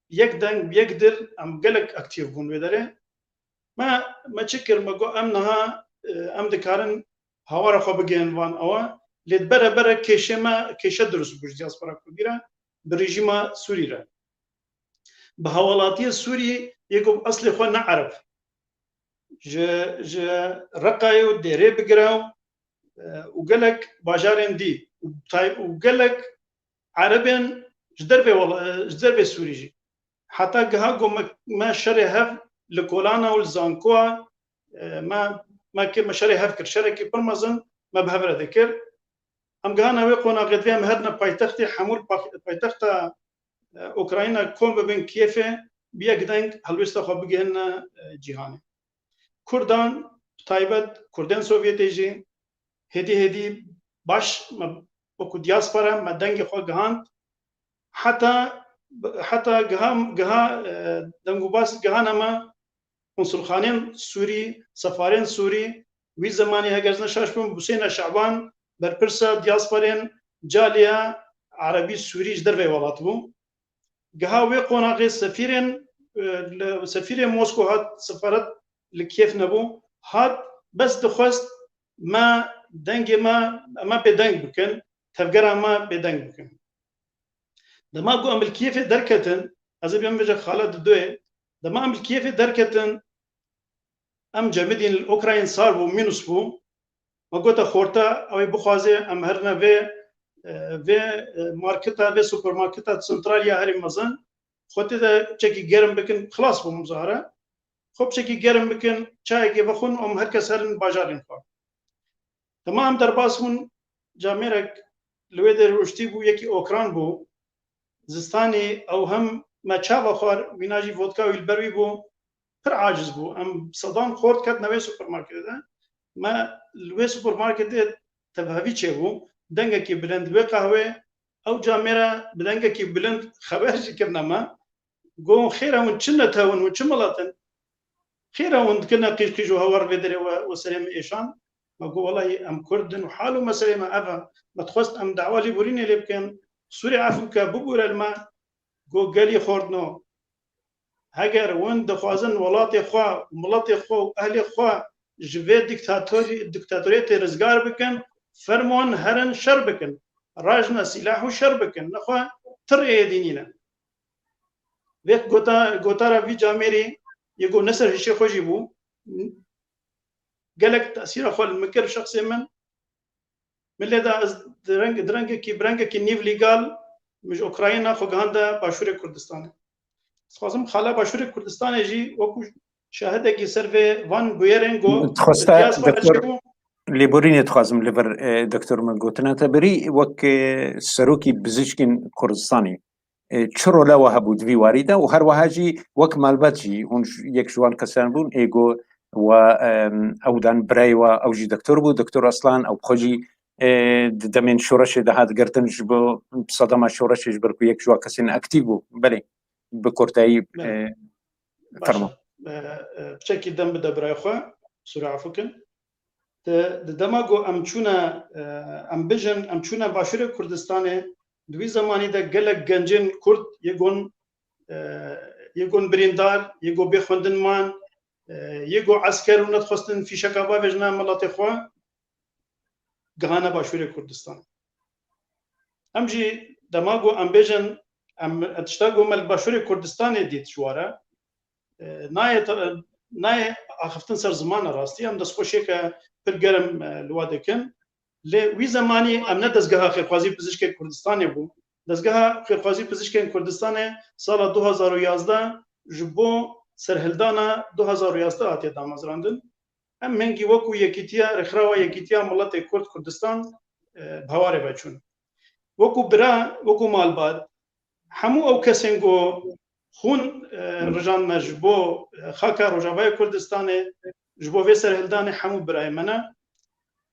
yek deng, yek dil, em gelek aktîf bûn wê derê. Me, me çi kir? Me got, em niha, e, em dikarin hawara xwe bigihên van ewa, lê di bere bere kêşê me, kêşe dirust bû ji diaspora Kurdî re, bi rejîma Sûrî re. Bi hawalatiya Sûrî yê ku bi eslê xwe ne Ereb. Ji, ji Reqayê û Dêrê bigire û, e, û gelek bajarên dî û tay-, û gelek Erebên ji dervê wela-, ji dervê Sûrî jî. Heta giha ku me, me şerê hev li kolana û li zankoa, e, me, me kir, me şerê hev kir. Şerekî pir mezin me bi hev re dikir. Em gihana wê qonaxê, divê em herine paytextê hemû pa-, paytexta, e, Ukrayna kom bibin Kiyevê, bi yek deng helwêsta xwe bigihîne, e, cîhanê. Kurdan, bi taybet Kurdên Sovyetê jî hêdî hêdî baş me wekû diaspora me dengê xwe gihand. Heta, heta giha, giha, e, dengûbas gihane me konsulxanên Sûrî, sefarên Sûrî, wî zemanî heger ez ne şaş bim, Huseyna Şaban, berpirsa diasporên caliya Erebî Sûrî ji derveyî welat bû. Giha wê qonaxê sefîrên, e, li, sefîrê Mosko hat, sefaret li Kiev nebû, hat bes dixwest me dengê me, me bêdeng bikin, tevgera me bêdeng bikin. Dema ku em li Kievê derketin, ez ê bêm bêje xala Didoyê, dema em li Kievê derketin, em cemidîn li Ukrayn sar bû, mînus bû, me gote xorta, ew ê bixwaze, em herine vê, e, vê, e, marketa, vê supermarketa Central ya herî mezin, xwe tê de çekî germ bikin, xilas bû muzahara. Xwe çekî germ bikin, çayekê vexwin, em her kes herin bajarên xwe. Dema em derbas bûn, camêrek li wê derê rûştî bû, yekî okran bû. Zistanî ew hem me çava xwar, wîna jî vodka wî li ber wî bû, pir aciz bû. Em sedan xort ketine wê supermarketê de. Me li wê supermarketê tevhevî çêbû. Dengekî bilind wê qehwê, ew camêre bi dengekî bilind xeber jî kirine me. Got, "Xêr e, hûn çi nete hûn, hûn çi milet in? Xêr e, hûn dikine qîj qîj û hewar vê derê we, we serê min êşan?" Me got, "Welahî em Kurd in û hal û meselê me ev e. Me dixwest em dawa lêborînê lê bikin. Sûrê efû bike, bibûre li me." Got, "Gelî xortno, heger hûn dixwazin welatê xwe, miletê xwe û ehlê xwe ji vê dîktatorî-, dîktatoriyetê rizgar bikin, fermon herin şer bikin. Rajne sîlah û şer bikin. Nexwe ti rêyê dî nîne." Vê gota-, gotara vî camêrî yê ku ne ser hişê xwe jî bû, gelek tesîra xwe li min kir şexsê min. Min lê da ez di reng-, di rengekî, bi rengekî nîv lîgal min ji Ukrayna xwe gihande Başûrê Kurdistanê. Ez dixwazim xala Başûrê Kurdistanê jî wekû şahidekî ser vê van bûyerên ku Dixweste, diaspora doktor, çêbû. Lêborînê dixwazim li vir, e, doktor, min gotina te birî wek, e, serokî bizişkên Kurdistanê. E, çi rola we hebû di vî warî de û her wiha jî wek malbat jî hûn j-, yek ji wan kesan bûn, ê got we, em, ew dan birayê we, ew jî doktor bû, doktor Aslan, ew bi xwe jî, e, di demên şoreşê de hat girtin, ji bo sedema şoreşê ji ber ku yek ji wan kesên aktîf bû. Belê, bi kurtayî, Belê. e, Baş e. Fermo. E, e, piçekî dem bide birayê xwe, Sûra efû kin. Di, di dema ku em çûne, e, em bijin, em çûne Başûrê Kurdistanê, di wî zemanî de gelek gencên Kurd yê gon, e, yê gon birîndar, yê gon bê xwendin man, e, yê gon esker û nedixwestin fîşeka bavêjine miletê xwe, gihane Başûrê Kurdistan. Em jî dema ku em bêjin, em tişta ku me li Başûrê Kurdistanê dît ji ware, e, nayê te-, nayê axiftin ser ziman e rastî. Em destxweşiyeke pir germ, e, li we dikin. Lê wî zemanî em ne dezgeha Xêrxwazî Pizişkên Kurdistanê bû. Dezgeha Xêrxwazî Pizişkên Kurdistanê sala du hazar û yazdeh ji bo serhildana du hazar û yazdeh hatiye damezrandin. Em hingî wekû yekîtiya, rêxirawa yekîtiya miletê Kurd Kurdistan, e, bi hewarê ve çûn. Wekû bira, wekû malbat, hemû ew kesên ku xûn, e, rijandine ji bo, e, xaka Rojavayê Kurdistanê, ji bo vê serhildanê hemû birayê me ne.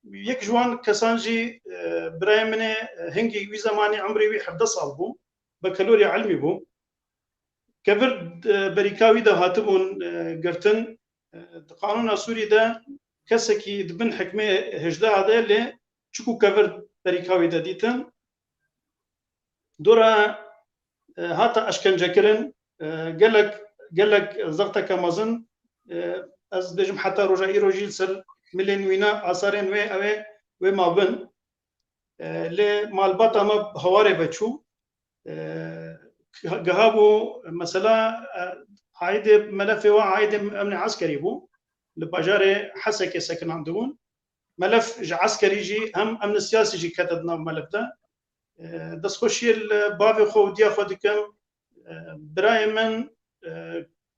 Yek ji wan kesan jî, e, birayê min e, e, hingî wî zemanî emrê wî hevdeh sal bû, bekalorya ilmî bû. Kevir, e, berîka wî de hatibûn, e, girtin. E, di qanûna Sûrî de kesekî di bin hikmê hêjdeh de lê çiku kevir berîka wî de dîtin. Dora, e, hate eşkencekirin, e, gelek, gelek zexteke mezin, e, ez dibêjim heta roja îro jî li ser milên wî ne, asarên wê, ew ê, wê mabin. E, lê malbata me bi hewarê ve çû. E, giha bû, mesela, e, aîdê melefê we aîdê emnê eskerî bû. Li bajarê Hesekê sekinandibûn. Melef ji eskerî jî hem emni siyasî jî kete di nav melef de. E, destxweşiyê li bavê xwe û diya xwe dikim. E, birayê min, e,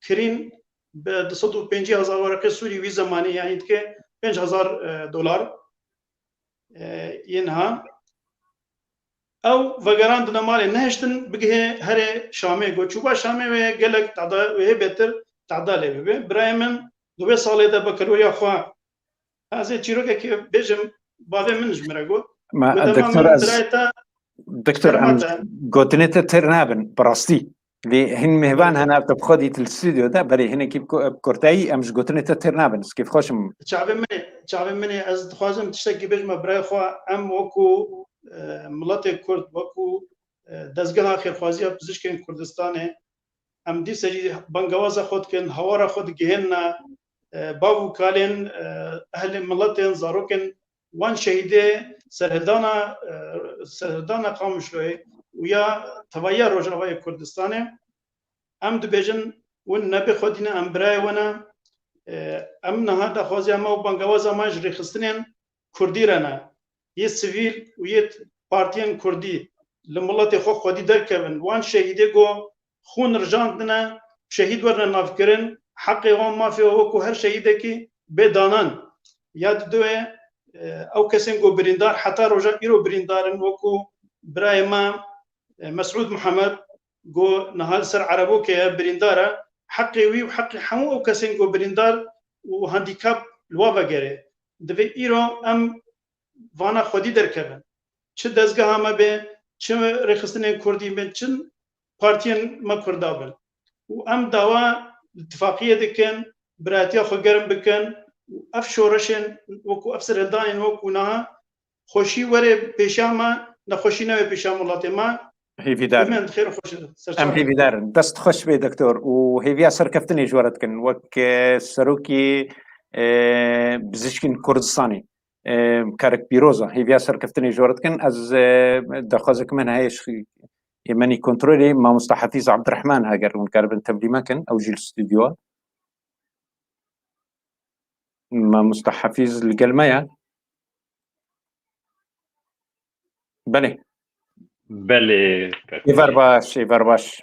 kirîn bi du sed û pêncî hezar wereqê Sûrî wî zemanî, yanî dike pênc hezar, e, dolar, e, yên ha. Ew vegerandine malê, nehiştin bigihê herê Şamê. Got, çûba Şamê wê gelek tehda, wê hê bêtir tehda lê bibe. Birayê min di wê salê de bekaloriya xwe, ez ê çîrokekê bêjim, bavê min ji min re got. Ma, Got, "Dema doktor, min ez, birayê te doktor, em fermate." Gotinê te têr nabin, bi rastî. Lê hin mêvan hene, ev te bi xwe dît li stûdyo de, belê hinekî bi ku-, bi kurtayî em ji gotinê te têr nabin, ez kêfxweş im. Çavê min ê, çavê min ê, ez dixwazim tiştekî bêjime birayê xwe, em wekû, e, miletê Kurd, wekû, e, dezgeha xêrxwaziya pizişkên Kurdistanê, em dîsa jî bangewaza xwe dikin, hawara xwe digihênine, e, bav û kalên, e, ehlê miletên, zarokên wan şehîdê serhildana, e, serhildana Qamişloyê û ya tevahiya Rojavayê Kurdistanê. Em dibêjin, win nebê xwedî ne, em birayê we ne. E, em niha daxwaziya me û bangewaza me ji rêxistinên Kurdî re ne, yê sivîl û yê partiyên Kurdî li miletê xwe xwedî derkevin. Wan şehîdê ku xûn rijandine, şehîd werine navkirin, heqê wan, mafê wan wekû her şehîdekî bê danan. Ya diduyê, e, ew kesên ku birîndar, heta roja îro birîndar in, wekû birayê me, e, Mesûd Mihemed, ku niha li ser Erebokê ye, birîndar e, heqê wî û heqê hemû ew kesên ku birîndar û handîkap li wa vegerê. Divê îro em vana xwedî derkevin. Çi dezgeha me be, çi rêxistinên Kurdî bin, çi partiyên me Kurda bin. Û em dawa îtifaqiyê dikin, biratiya xwe germ bikin û ev şoreşên wekû ev serhildanên wekû niha xweşî were pêşiya me, nexweşî nebe pêşiya miletê me. Hêvîdar Em in. Em xêr û xweş Em hêvîdar in. Dest xweş bê, doktor, û hêviya serkeftinê ji we re dikin. Wek, e, serokî, e, Bizişkên Kurdistanê, e, karek pîroz e. Hêviya serkeftinê ji we re dikin. Ez, e, daxwazek min heye ji hêmenî kontrolê, mamosta Hafîz Abdurrahman, heger hûn karibin tevlî me kin, ew jî li stûdyo e. Mamosta Hafîz li gel me ye? Belê. Belê, kak Êvar Hacî. Baş, êvar baş.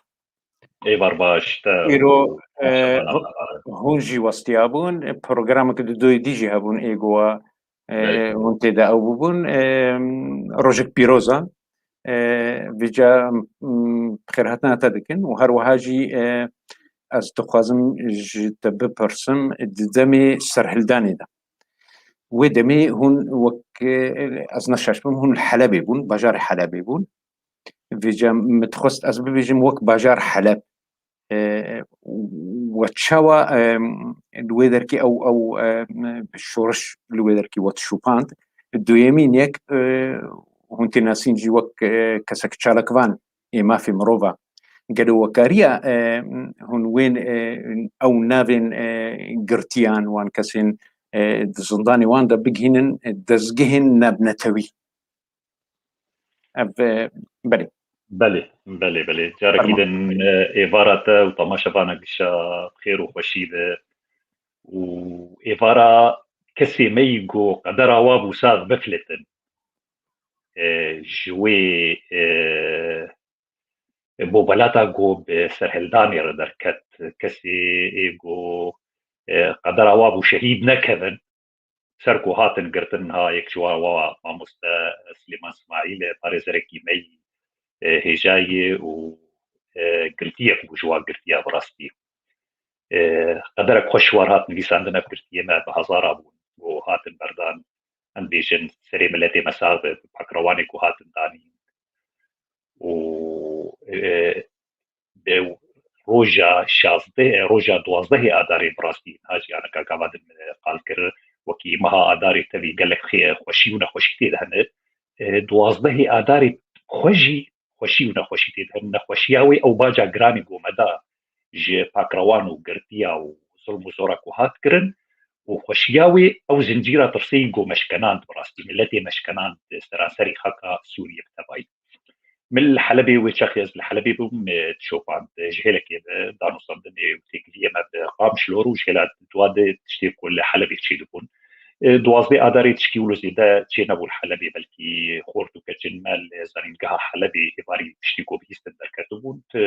Êvar baş, te Îro, û e, Şaban hu-, Abdullah. Hûn jî westiya bûn, e, programeke di doyê dî jî hebûn, ê gowa, e, Belê. Hûn tê de ew bûbûn, e, rojek pîroz e. E, vêca, m, xêrhatina te dikin û her wiha jî, e, ez dixwazim ji te bipirsim, di demê serhildanê de. Wê demê hûn wek, e, ez ne şaş bim, hûn li Helebê bûn, bajarê Helebê bûn. Vêca min dixwest ez bibêjim wek bajar Heleb. E, we çawa, e, li wê derkî ew, ew, e, şoriş li wê derkî we dişopand? Duyemîn yek, e, hûn tê nasîn jî wek, e, kesek çalakvan ê mafê mirova. Gelo wekariya, e, hûn wên, e, ew navên, e, girtiyan, wan kesên, e, di zindanê wan de bigihînin, e, dezgehên navnetewî? Ev, e, belê. Belê, belê, belê. Carekî Fermo. Din, e, êvara te û temaşevana gişa xêr û xweşî be û êvara kesê me yî ku qedera wa bû sax bifletin. E, ji wê, e, bo belata ku bi serhildanê re derket, kesê ê ku, e, qedera wa bû şehîd nekevin, ser ku hatin girtin, niha yek ji wan wa mamoste Silêman Simaîl e, parêzerekî me yî, e, hêja ye û, e, girtiyek bû ji wan girtiya bi rastî. E, qederek xweş war hat nivîsandin, ev girtiyê me bi hezara bûn û hatin berdan. Em bêjin serê miletê me sax be, bi pakrewanê ku hatin danîn. Û, e, bi roja şazdeh, roja duwazdehê Adarê bi rastî, niha jî aneka gava din min qal kir, wekî meha Adarê tevî gelek xê-, xweşî û nexweşî tê de hene. E, duwazdehê Adarê xwe jî xweşî û nexweşî tê de hene. Nexweşiya wê ew baca giranî ku me da ji pakrewan û girtiya û zilm û zora ku hat kirin û xweşiya wê ew zincîra tirsê yî ku me şkenand, bi rastî miletê me şkenand, seranserî xaka Sûriyê bi tevayî. Min li Helebê wê çaxê ez li Helebê bûm, e, dişopand, e, ji hêlekê me danûstandinê û têkiliyê me bi Qamişlo rû ji hêla dua de tiştê ku li Helebê çêdibûn. E, duwazdeh Adarê tişkî wilo zêde çênebû li Helebê, belkî xort û keçên me li zanîngeha Helebê êvarî tiştê ku bihîstin derketibûn, ti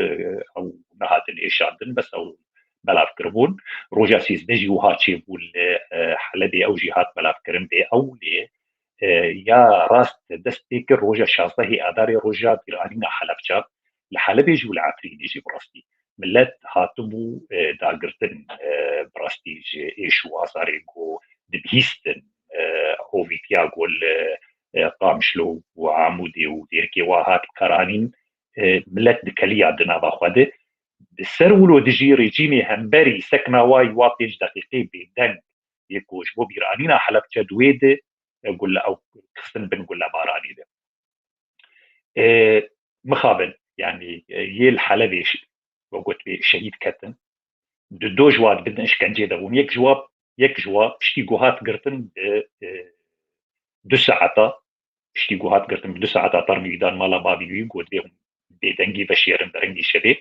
ew nehatin êşandin, bes ew belav kiribûn. Roja sêzdeh jî wiha çêbû li, e, Helebê, ew jî hat belavkirin, bê ew lê e, ya rast dest pê kir roja şazdehê Adarê, roja bîranîna Helebca, li Helebê jî û li Efrînê jî bi rastî. Milet hatibû, e, dagirtin, e, bi rastî ji êş û azarê ku dibihîstin, e, hovîtiya ku li, e, Qamişlo û Amûdê û dêrikê wa hat bikaranîn, e, milet dikeliya di nava xwe de. Di ser wilo dijî rejîmê hemberî sekna wa yî wa pênc deqîqê bêdeng yê ku ji bo bîranîna Helebçe di wê de, e, gule ew xistin bin gulebaranê de. E, mixabin, yanî, e, yê li Helebê ş-, we got wê şehîd ketin. Di do ji wa di bin îşkencê de bûn. Yek ji wa, yek ji wa piştî ku hat girtin bi, e, du saeta, piştî ku hat girtin bi du saeta termî wî dan mala bavî wî, got vê hûn bêdengî veşêrin derengî şevê.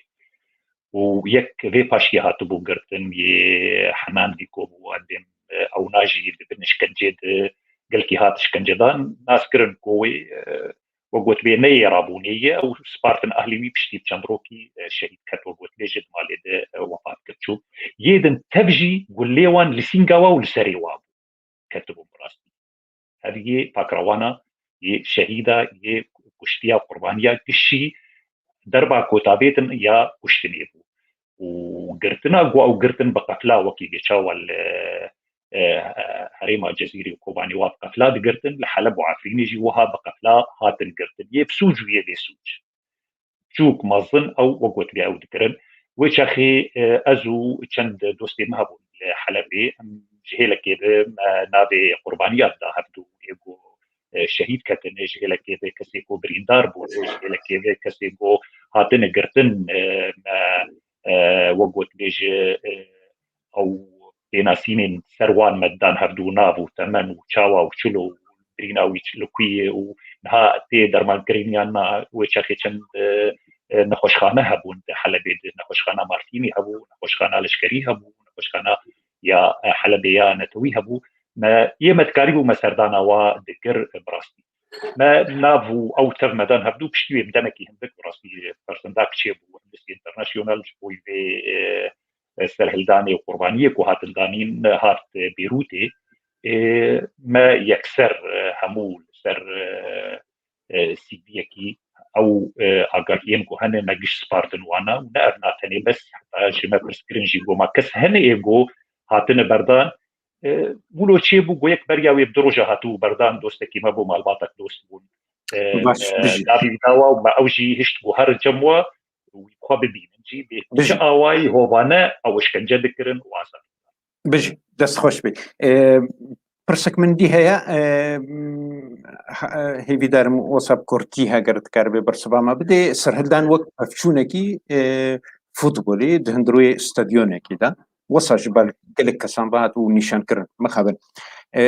Û yek vê paştî hatibû girtin, yê Henan Dîko bû, em dêm, e, ewna jî di bin îşkencê de gelkî hat îşkencedan, nas kirin ku wê, e, we got wê ne yê rabûnê ye, ew spartin ahlî wî piştî çend rokî, e, şehîd ket, we got wê jî di malê de, e, wefat kir çû. Yê din tev jî gulê wan li sînga wa û li serê wa bû, ketibû bi rastî. Ev yê pakrawana, yê şehîda, yê kuştiya, qurbaniya gişî derba ku tabêtin ya kuştinê bû. Û girtina ku ew girtin bi qefla wekî vê çawa li, e, e, herêma Cezîrê û Kobanê wa bi qefla digirtin, li Heleb û Efrînê jî wiha bi qefla hatin girtin. Yê bi sûc û yê bê sûc. Çûk mezin ew we got vê ew dikirin. Wê çaxê, e, ez û çend dostê min hebûn li Helebê. Em ji hêlekê ve me navê qurbaniya da hevdû ê ku, e, şehîd ketine, ji hêlekê ve kesê ku birîndar bûne, ji hêlekê ve kesê ku hatine girtin, e, me, e, we got vê ji, e, ew pênasînên ser wan me dan hevdû nav û temen û çawa û çilo û birîna wî çi li ku ye û niha tê dermankirin yan na, wê çaxê çend, e, e, nexweşxane hebûn di Helebê de, nexweşxana Martînî hebû, nexweşxana Leşkerî hebû, nexweşxana ya, e, Helebê ya netewî hebû. Me, yê me dikarîbû me serdana wa dikir, e, bi rastî. Me nav û ew tev me dan hevdû piştî wê bi demekî hindik bi rastî, e, persindak çêbû, Amnesty International ji bo vê, e, e, serhildanê û qurbaniyê ku hatin danîn, e, hat, e, Bêrûtê. E, me yekser, e, hemû li ser, e, e, C V'yekî ew, e, agahiyên ku hene me giş spartin wana û ne ev na tenê bes, heta ji me pirs kirin jî ku ma kes hene ê ku hatine berdan, e, wilo çêbû ku yek beriya wê bi du roja hatibû berdan, dostekî me bû, malbatek dost bûn. E, Baş, e, bijî. Navî wî dawa û me ew jî hişt ku herin cem wa û wî xwe bibînin jî bê Bijî. Çi awayî hovane ew işkence dikirin û azad. Bijî, dest xweş bî. E, pirsek min dî heye, e, ha-, e, hêvîdarim wisa bi kurtî heger dikaribê bersiva me bidê. Serhildan wek pevçûnekî, e, futbolê di hundirûyê stadyonekî de. Wisa ji ber gelek kesan ve hat û nîşan kirin. Mixabin. E,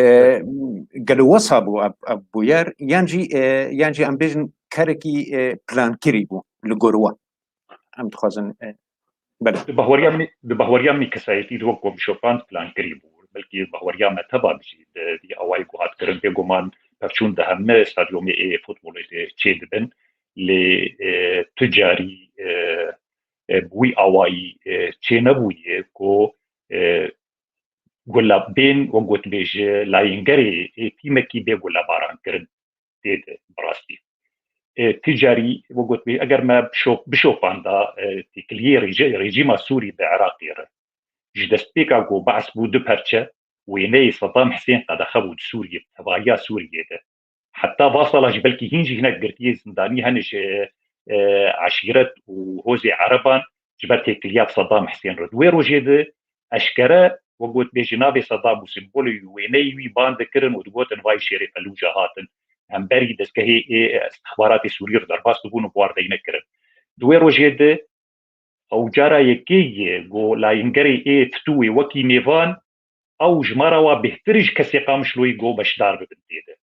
gelo wisa bû ev, ev bûyer, yan jî, e, yan jî em bêjin kerekî, e, plankirî bû li gor we. Em dixwazin, e, belê. Di bahweriya min, di bahweriya min kesayetî de wek ku bişopand plankirî bû. Belkî bahweriya me teva jî di vî awayî ku hat kirin, bêguman pevçûn di hemî stadyomê ê futbolê de çêdibin. Lê, e, tu carî, e, e, bi wî awayî, e, çênebûye ku, e, gula bên, wek gotibê, ji layîngerê ê tîmekî bê gulebarankirin tê de bi rastî. E, ti carî, wek gotibê, eger me bişo-, bişopanda, e, têkiliyê rêje-, rejîma Sûrî di Iraqê re, ji destpêka ku Be's bû du perçe, wêneyê Sedam Hisên qedexe bû di Sûriyê, bi tevahiya Sûriyê de. Heta va sala jî belkî hîn jî hinek girtiyê zindanî hene ji, e, eşîret û hozê ereban ji ber têkiliya Sedam Hisên re. Di wê rojê de eşkere, wek gotibê, ji navê Sedam û sembolê wî, wêneyê wî ban dikirin û digotin, vay şêrê Felûca hatin. Hemberî dezgehê ê istixbaratê Sûrî re derbas dibûn û bi war deyne kirin. Di wê rojê de ew cara yekê ye ku layîngerê ê Titûyê wekî mêvan, ew jimara wa bêhtir ji kesê Qamişloyê ku beşdar bibin tê de.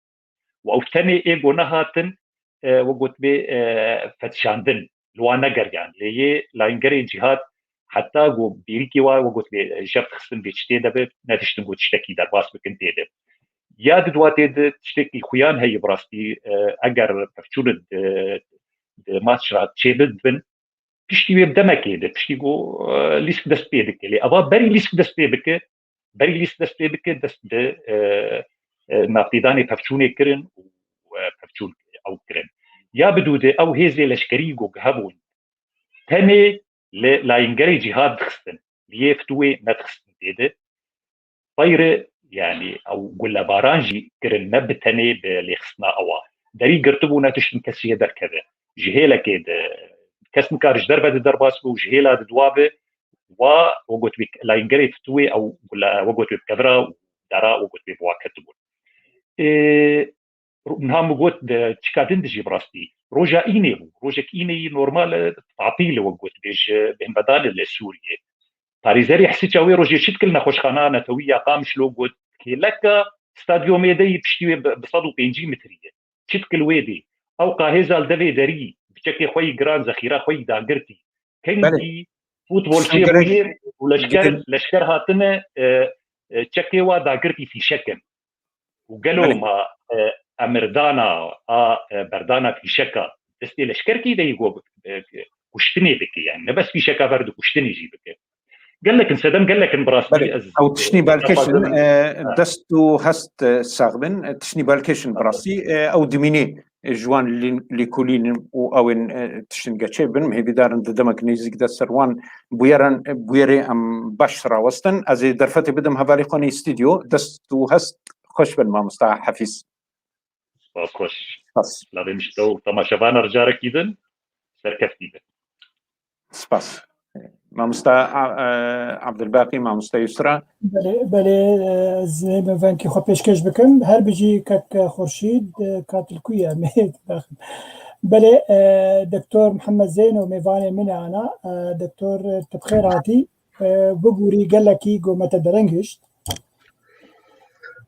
Û ew tenê ê ku nehatin, e, wek gotibê, e, fetişandin, li wan negeriyan. Lê yê layîngerê Cîhad heta ku bêrîkê wa, wek gotibê, jev dixistin vê tiştê de be, nediştin ku tiştekî derbas bikin tê de. Ya di duwatê de tiştekî xuyan heye bi rastî, e, eger pevçûn di, di maç re çêbibin, piştî wê bi demekê de, piştî ku, e, lîsk dest pê dike. Lê eva berî lîsk dest pê bike, berî lîsk dest pê bike, dest bi, e, e, navtêdanê pevçûnê kirin û, e, pevçûn ew kirin. Ya bi dû de ew hêzê leşkerî ku hebûn, tenê li layîngerê Cîhad dixistin, li yê Titûyê nedixistin tê de. Teyre, yanî ew gulebaran jî kirin, ne bi tenê bi lêxistina ewa. Derî girtibû, nediştin kesî yê derkeve. Ji hêlekê de Kes nikare ji derve di derbas be û ji hêla di dua be. Wa we got wê layîngerê fitûyê ew we got wê bi kevira û dara we got wê bi wa ketibûn. Ê, niha min got de çika din dijî bi rastî. Roja înê bû. Rojek înê yî normal e, tatîl e we got bê ji bêhnvedanê li Sûriyê. Parêzerê Hesica wê rojê çi dikil nexweşxana netewî ya Qamişlo got kêleka stadyomê de yî piştî wê bi, bi sed û pêncî metrî ye. Çi dikil wê dê? Ew qahêza li devê derî bi çekê xwe yî giran zexîra xwe yî dagirtî. Belê. Kengî futbolçiyê bûyê û leşker, leşker hatine, e, e, çekê wa dagirtî fîşek in. Û gelo ma, e, emirdana a, e, berdana fîşeka destê leşkerkî de yî go, e, kuştinê bike, yani ne bes fîşeka ver di kuştinê jî bike. Gelek in sedem, gelek in bi rastî. Belê, ez, ew tiştî e, belkêş in, dixwazim, e, ha. Dest û hest, e, sax bin, e, tiştî belkêş in bi rastî, e, ew dimînê, e, ji wan lî-, lîkolîn û ew ên, e, tiştin geçê bin. Hêvîdar in di demek nêzîk de ser wan bûyeran, e, bûyerê em baş rawestin. Ez ê derfetê bidim hevalê xwe nê stûdyo. Dest û hest xweş bin mamosta Hefîz. Spas xweş. Spas. Lavê min ji te û temaşevana re carekî din serkeftî be. Spas. Mamosta, a, e, Abdulbaqî, mamosta Yusra. Belê, belê, e, ez ê vengê xwe pêşkêş bikim. Her bijî kek Xurşîd, e, katilkuya me. Belê, e, Doktor Mihemed Zeyno mêvanê min e ana. E, Doktor, e, tu bi xêr hatî. E, bibûrî gelekî go me te dereng hişt.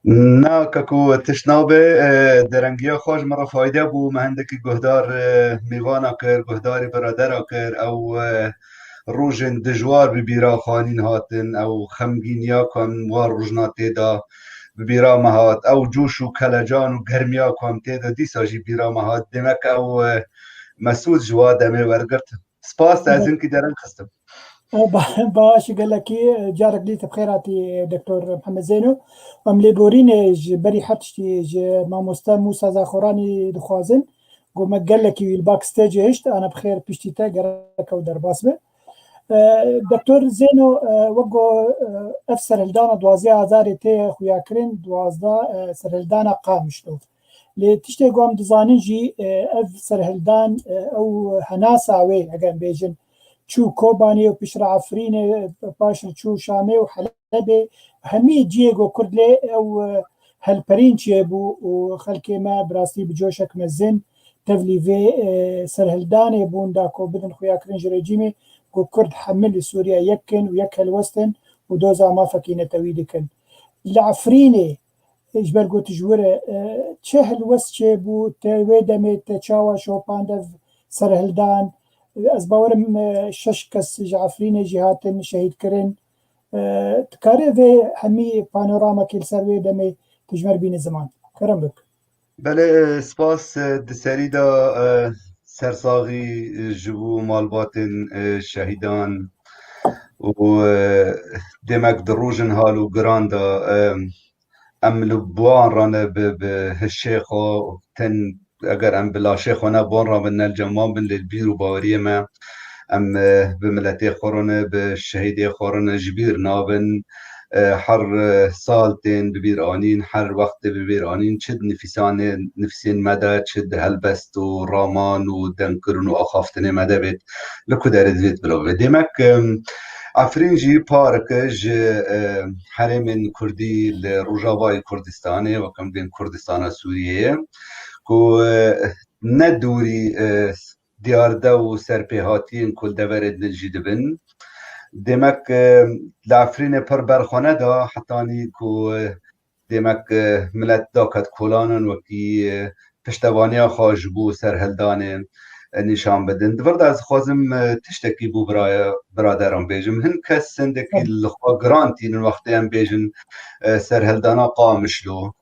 Na, keko, tişt nabe, e, derengiya xwe ji min re fayde bû. Me hindekî guhdar, e, mêvana kir, guhdarî biradera kir. Ew, e, rojên dijwar bi bîra xwe anîn hatin, ew xemgîniya ku em wan rojna tê de bi bîra me hat, ew coş û kelecan û germiya ku em tê de dîsa jî bîra me hat. Demek ew, e, Mesûd ji wa demê wergirt. Spas, te ez hinkî dereng xistim. E, ba-, baş gelekî, e, carek dî te bi xêr hatî, e, Doktor Mihemed Zeyno. Em lêborînê ji berî her tiştî ji mamoste Mûsa Zaxoranî dixwazin. Go me gelekî wî li backstagê hişt, ana bi xêr piştî te gerek ew derbas be. E, Doktor Zeyno, e, wek go, e, ev serhildana duwazdeh Azarê tê xuyakirin, duwazdeh, e, serhildana Qamişlo. Lê tiştê ku em dizanin jî, e, ev serhildan, e, ew henasa wê, eger em bêjin, çû Kobanê û piştre Efrînê, e, paş re çû Şamê û Helebê, hemî cihê ku Kurd lê ew, e, helperîn çêbû û xelkê me bi rastî bi coşek mezin tevlî vê, e, serhildanê bûn da ku bidin xuyakirin ji rejîmê ku Kurd hemî li Sûriye yek in û yek helwestin û doza mafekî netewî dikin. Li Efrînê, ji ber ku tu ji wir e, e, çi helwest çêbû, te wê demê te çawa şopand ev serhildan? Ez bawerim, e, şeş kes ji Efrînê jî hatin şehîdkirin. E, dikarî vê hemî panoramekê li ser wê demê tu ji me re bîne ziman? Kerem bik. Belê, e, spas, e, di serî de, e, sersaxî, e, ji bo malbatên, e, şehîdan û, e, demek di rojên hal û giran de, e, em li bi wan re ne bi, bi hişê xwe, ten eger em bi laşê xwe ne bi wan re bin, ne li cem wan bin, lê li bîr û baweriyê me em, e, bi miletê xwe re ne, bi şehîdê xwe re ne ji bîr nabin. E, her, e, sal tên bi bîr anîn, her wext tê bi bîr anîn, çi di nifîsanê, nifîsên me de, çi di helbest û raman û dengkirin û axaftinê me de bêt, li ku derê divêt bila bê. Demek, e, Efrîn jî parek e ji, e, herêmên Kurdî li Rojavayê Kurdistanê, wek em dibên Kurdistana Sûriyeyê, ku, e, ne dûrî, e, diyarde û serpêhatiyên ku li deverên din jî dibin. Demek, e, li Efrînê pir berxwe neda, hetanî ku, e, demek, e, milet daket kolanan wekî, e, piştevaniya xwe ji bo serhildanê, e, nîşan bidin. Di vir de ez dixwazim, e, tiştekî bo biraya-, biraderan bêjim. Hin kes hindekî Hı. li xwe giran tînin wextê em bêjin, e, serhildana Qamişlo.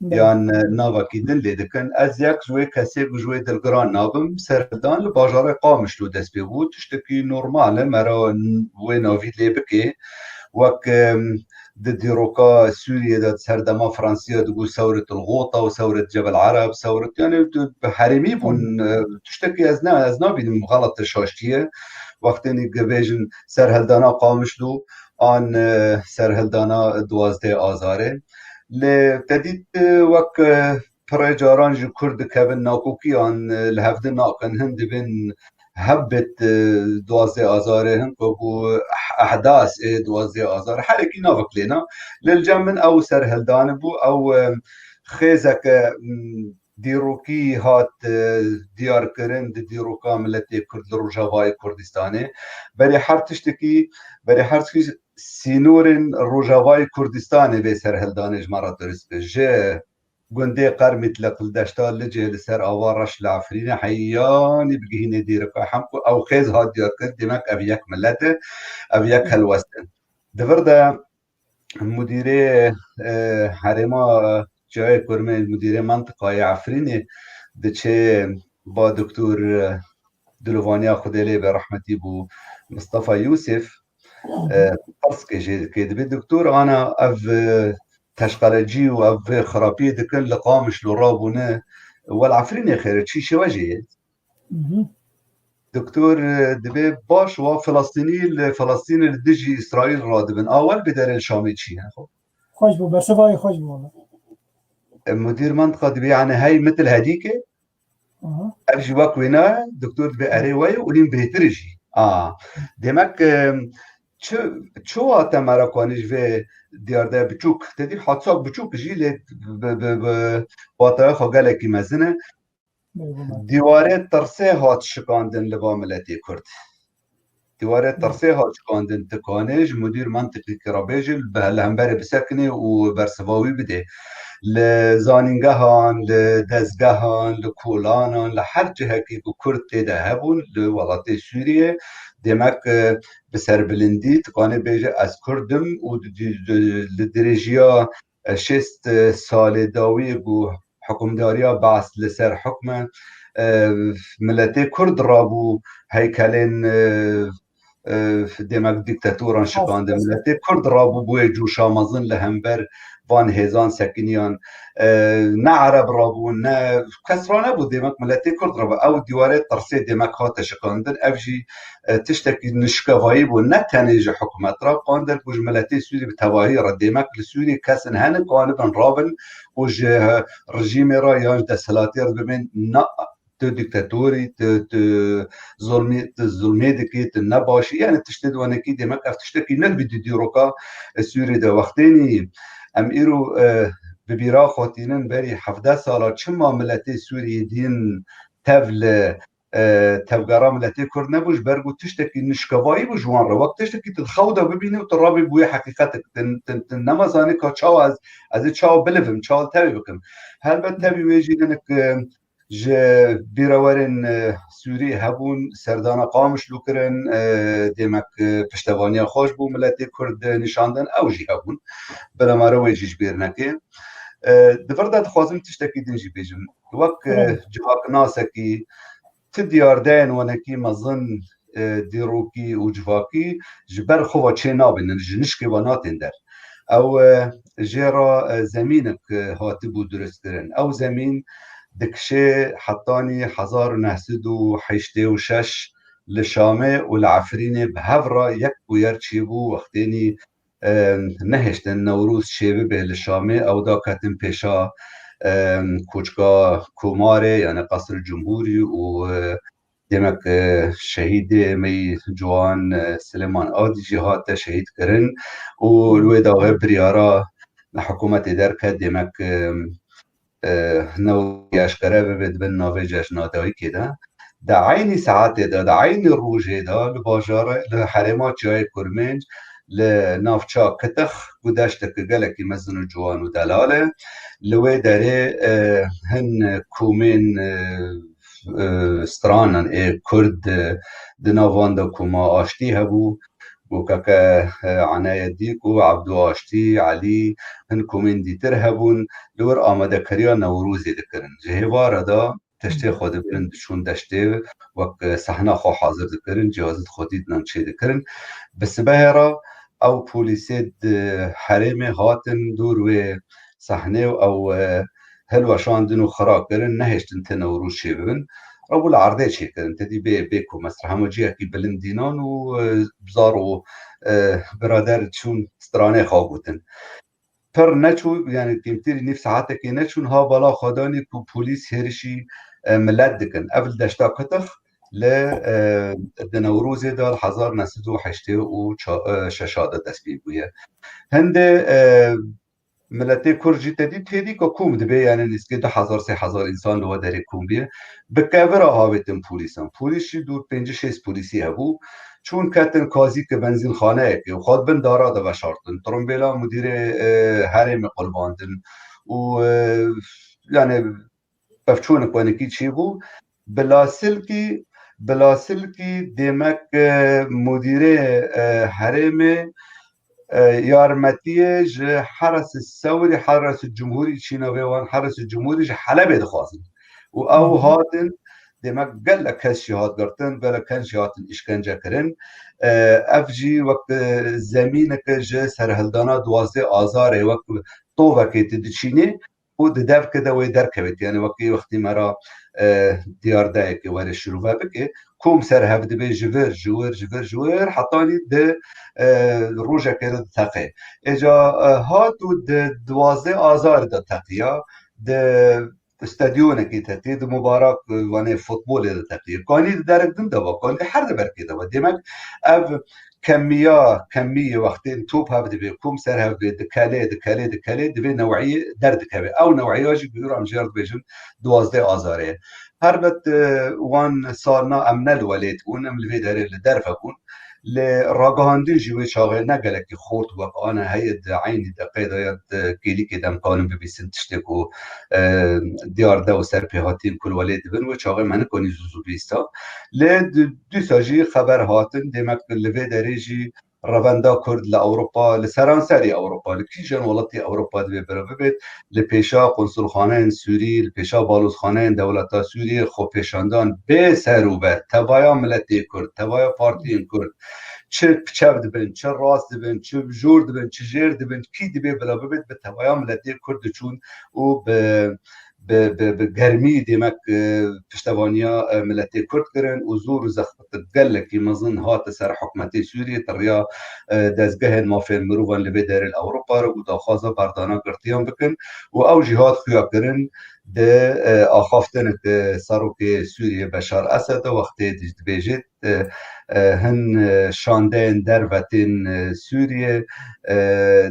Belê. Yan, e, navekî din lê dikin. Ez yek ji wê kesê ku ji wê dilgiran nabim, serhildan li bajarê Qamişlo dest pê bû. Tiştekî normal e, me re n-, wê navî lê bikê. Wek, em, di dîroka Sûriyê de di serdema Fransiya digot Sewret el Ghota û Sewret Cebel Ereb, Sewret, yani tu bi herêmî bûn, Hı. e, tiştekî ez ne, ez nabînim xelet şaştiye. Wextênî dibêjin serhildana Qamişlo an, e, serhildana duwazdeh Azarê. Lê te dît, e, wek, e, pirê caran ji Kurd dikevin nakokiyan, e, li hevdin nakin, hin dibin Hebbet, e, duwazdeh azarê, hin ku bû eh-, ehdas ê duwazdeh azarê. Herekî navik lêna. Lê li cem min ew serhildane bû, ew, e, xêzeke, m, dîrokî hat, e, diyarkirin di dîroka miletê Kurd li Rojavayê Kurdistanê. Berê her tiştekî, berê her tiştekî sînorên Rojavayê Kurdistanê vê serhildanê ji me re durist bike. Ji gundê Qermîtlix li deşta Licê li ser ava reş li Efrînê heyanî bigihînê dîrika hem ku ew xêz hat diyar kir, demek ev yek milet e, ev yek helwest e. Di vir de mudîrê, e, herêma Çiyayê Kurmên, mudîrê mentiqayê Efrînê diçe ba doktor, e, dilovaniya Xwedê lê be rehmetî bû Mistefa Yûsif, e, pirsê jê dike. Dibê doktor ana ev, e, teşqelecî û ev vê xirapiyê dikin li Qamişlo rabûne, wel Efrînê xêr e, çi şêwe jê ye? Mhm. Doktor, e, dibê baş wa Filistînî li Filistînê li dijî Îsraîl radibin. A wel bê derê li Şamê çi ye? Xweş bû, bersivayê xweş bû wala. E, mudîr mentiqa dibê, yani hey mitil hedîke. Aha. Ev jî wek wêna ye, doktor dibê erê we ye û nîn bêtir e jî. A, demek, e, çi, çi wate mera ku anî ji vê diyardeya biçûk, te dî hatsak biçûk jî lê bi, bi, bi, wataya xwe gelekî mezin e. Dîwarê tirsê hat şikandin li ba miletê Kurd. Dîwarê tirsê hat şikandin, tikanê ji mudîr mentiqî ki re bêjin, bi, li hemberê bisekinê û bersiva wî bidê. Li zanîngehan, li dezgehan, li kolanan, li her cihekî ku Kurd tê de hebûn, li welatê Sûriyê, demek, e, bi serbilindî tikanê bêje, ez Kurd im û di, di, di, li dirêjiya, e, şêst, e, salê dawiyê ku hukimdariya Baas li ser hukm e, e, miletê Kurd rabû heykelên, e, e, demek dîktatoran şikandin. Miletê Kurd rabû bûye coşa mezin li hember van hêzan sekiniyan. E, ne Ereb rabû, ne kes ra nebû, demek miletê Kurd rabû. Ew dîwarê tirsê demek hate şikandin. Ev jî, e, tiştekî nişkevayî bû. Ne tenê ji hikûmet re, qandel ku ji miletê Sûrî bi tevahî re. Demek li Sûrî kesin hene ku anibin rabin û ji rejîmê re yan ji desthilatê re bibên na tu diktatorî, tu, tu zulmî, tu zulmê dikî, tu ne başî. Yani tiştê di wenekî demek ev tiştekî ne bi di dîroka, e, Sûrî de wextênî em îro, e, bi bîra xwe tînin berî hevdeh sala çima miletê Sûriyê dîn tev li, e, tevgera miletê Kurd nebû, ji ber ku tiştekî nişkevayî bû ji wan re. Wek tiştekî tu di xew de bibînî û tu rabî bûyê heqîqetek. Tu, tu, tu nema zanî ka çawa ez, ez ê çawa bilivim, çawa tevî bikim. Helbet tevî wê jî hinek, e, ji bîrewerên, e, Sûrî hebûn, serdana Qamişlo kirin, e, demek, e, piştevaniya xwe ji bo miletê Kurd, e, nîşan dan, ew jî hebûn. Belemare wê jî ji bîr neke. E, di vir de dixwazim tiştekî din jî bêjim. Wek, e, civaknasekî, ti diyardeyên wenekî mezin, e, dîrokî û civakî ji ber xwe ve çê nabînin, ji nişkê ve natên der. Ew, e, jê re, e, zemînek, e, hatibû duristkirin. Ew zemîn dikişê hetanî hezar û neh sed û heştê û şeş li Şamê û li Efrînê bi hev re yek bûyer çêbû wextênî, e, nehêştin Newroz çêbibe li Şamê, ew da ketin pêşa, e, koçka Komarê, yani Qesr Cumhurî û, e, demek, e, şehîdê me yî ciwan, e, Silêman Adî jî hate şehîd kirin û li wê dawê biryara hikûmetê derket, demek, e, e, Newrozê eşkere bibe di bin navê cejna dayikê de. Di eynî saetê de, di eynî rojê de li bajarê, li herêma Çiyayê Kurmênc, li navça Kitix, ku deşteke gelekî mezin û ciwan û delal e, li wê derê, e, hin komên, e, e, stranan ê Kurd, e, di nav wan de koma Aştî hebû, ku keke, e, Enaye Dîk û Ebdû Aştî, Elî, hin komên dîtir hebûn, li wir amadekariya Newrozê dikirin. Ji hêvara de tiştê xwe dibirin, diçûn deştê, wek, e, sehna xwe hazir dikirin, cihazit xwe dîtinan çê dikirin. Bi sibehê re ew polîsê di herêmê hatin dûr wê sehnê û ew, e, hilweşandin û xira kirin, nehêştin ti Newroz çêbibin. Rabû li erdê çêkirin, te dî bê, bê ku mesreh hema ciyekî bilind dînan û, e, zar û, e, birader çûn stranê xwe gotin. Pir neçû, yani kêmtirî nîv saetekê neçûn, ha bala xwe danî ku polîs hêrişî, e, milet dikin. Ev li deşta Kitix, li, e, di Newrozê de li hezar neh sed û heştê û şeş de dest pê bûye. Hindê, e, miletê Kurd jî te dî têdîka kom dibe, yani nêzîkî du hezar sê hezar însan li we derê kom bûye. Bi kevira havêtin polîsan. Polîs jî dûr pêncî şêst polîsî hebû. Çûn ketin kazî ki benzînxaneyekê û xwe di bin dara de veşartin. Tirimbêla mudîrê, e, herêmê qulbandin û, e, yani pevçûnik wenekî çêbû. Bilasilkî, bilasilkî demek, e, mudîrê, e, herêmê, e, yarmetiyê ji Heresê Sewrî, Heresê Cumhurî, çîna vê wan, Heresê Cumhurî ji Helebê dixwazin. Û ew Hı hı. hatin, demek gelek kes jî hat girtin, gelek kes jî hatin îşkence kirin. E, ev jî wek, e, zemîneke ji serhildana duwazdeh Azarê wek tovekê tu diçînî û di devke de wê derkevêt. Yani wekî wextî me ra, e, diyardeyekê were şirove bike, kom ser hev dibe ji vir, ji wir, ji vir, ji wir, hetanî di, e, rojekê de diteqe. Êca, e, hat û di duwazdeh Azarê de teqiya, di stadionekê teqiye, di mubarak, e, wanê futbolê de teqiye. Kanî di derek din de ve, kanî her di berkê de ve. Demek ev kemiya, kemiyê wextên top hev dibe, kom ser hev bê, dikelê, dikelê, dikelê, divê neweyî derdikeve. Ew neweyiya jî bi wî re em jê re dibêjin duwazdeh Azarê ye. Helbet, e, wan salna em ne li welêt bûn, em li vê derê li derve bûn. Lê ragihandin jî wê çaxê ne gelekî xort bû, wek ana heye di eynî deqê de ya di kêlîkê de em kanin bibîsin tiştê ku, e, diyar de û serpêhatiyên ku li welêt dibin, wê çaxê me nikanî zû zû bihîsta. Lê di-, dîsa jî xeber hatin, demek li vê derê jî revenda Kurd li Ewropa, li seranserî Ewropa, li kîjan welatî Ewropa divê bira bibêt, li pêşa konsulxaneyên Sûrî, li pêşa balozxaneyên dewleta Sûriyê xwepêşandan bê ser û ber, tevaya miletê Kurd, tevaya partiyên Kurd, çi çev dibin, çi rast dibin, çi jor dibin, çi jêr dibin, kî divê bila bibêt, bi tevaya miletê Kurd diçûn û bi, bi, bi, bi germî demek, e, piştevaniya, e, miletê Kurd kirin û zor û zexmet gelekî mezin hate ser hikûmetê Sûriyê, ti riya, e, dezgehên mafên mirovan li vê derê li Ewropa re û daxwaza berdana girtiyan bikin û ew jî hat xuya kirin di, e, axaftineke serokê Sûriyê Beşar Esed de wextê dibêjit, e, e, hin, e, şandeyên derve tên, e, Sûriyê, e,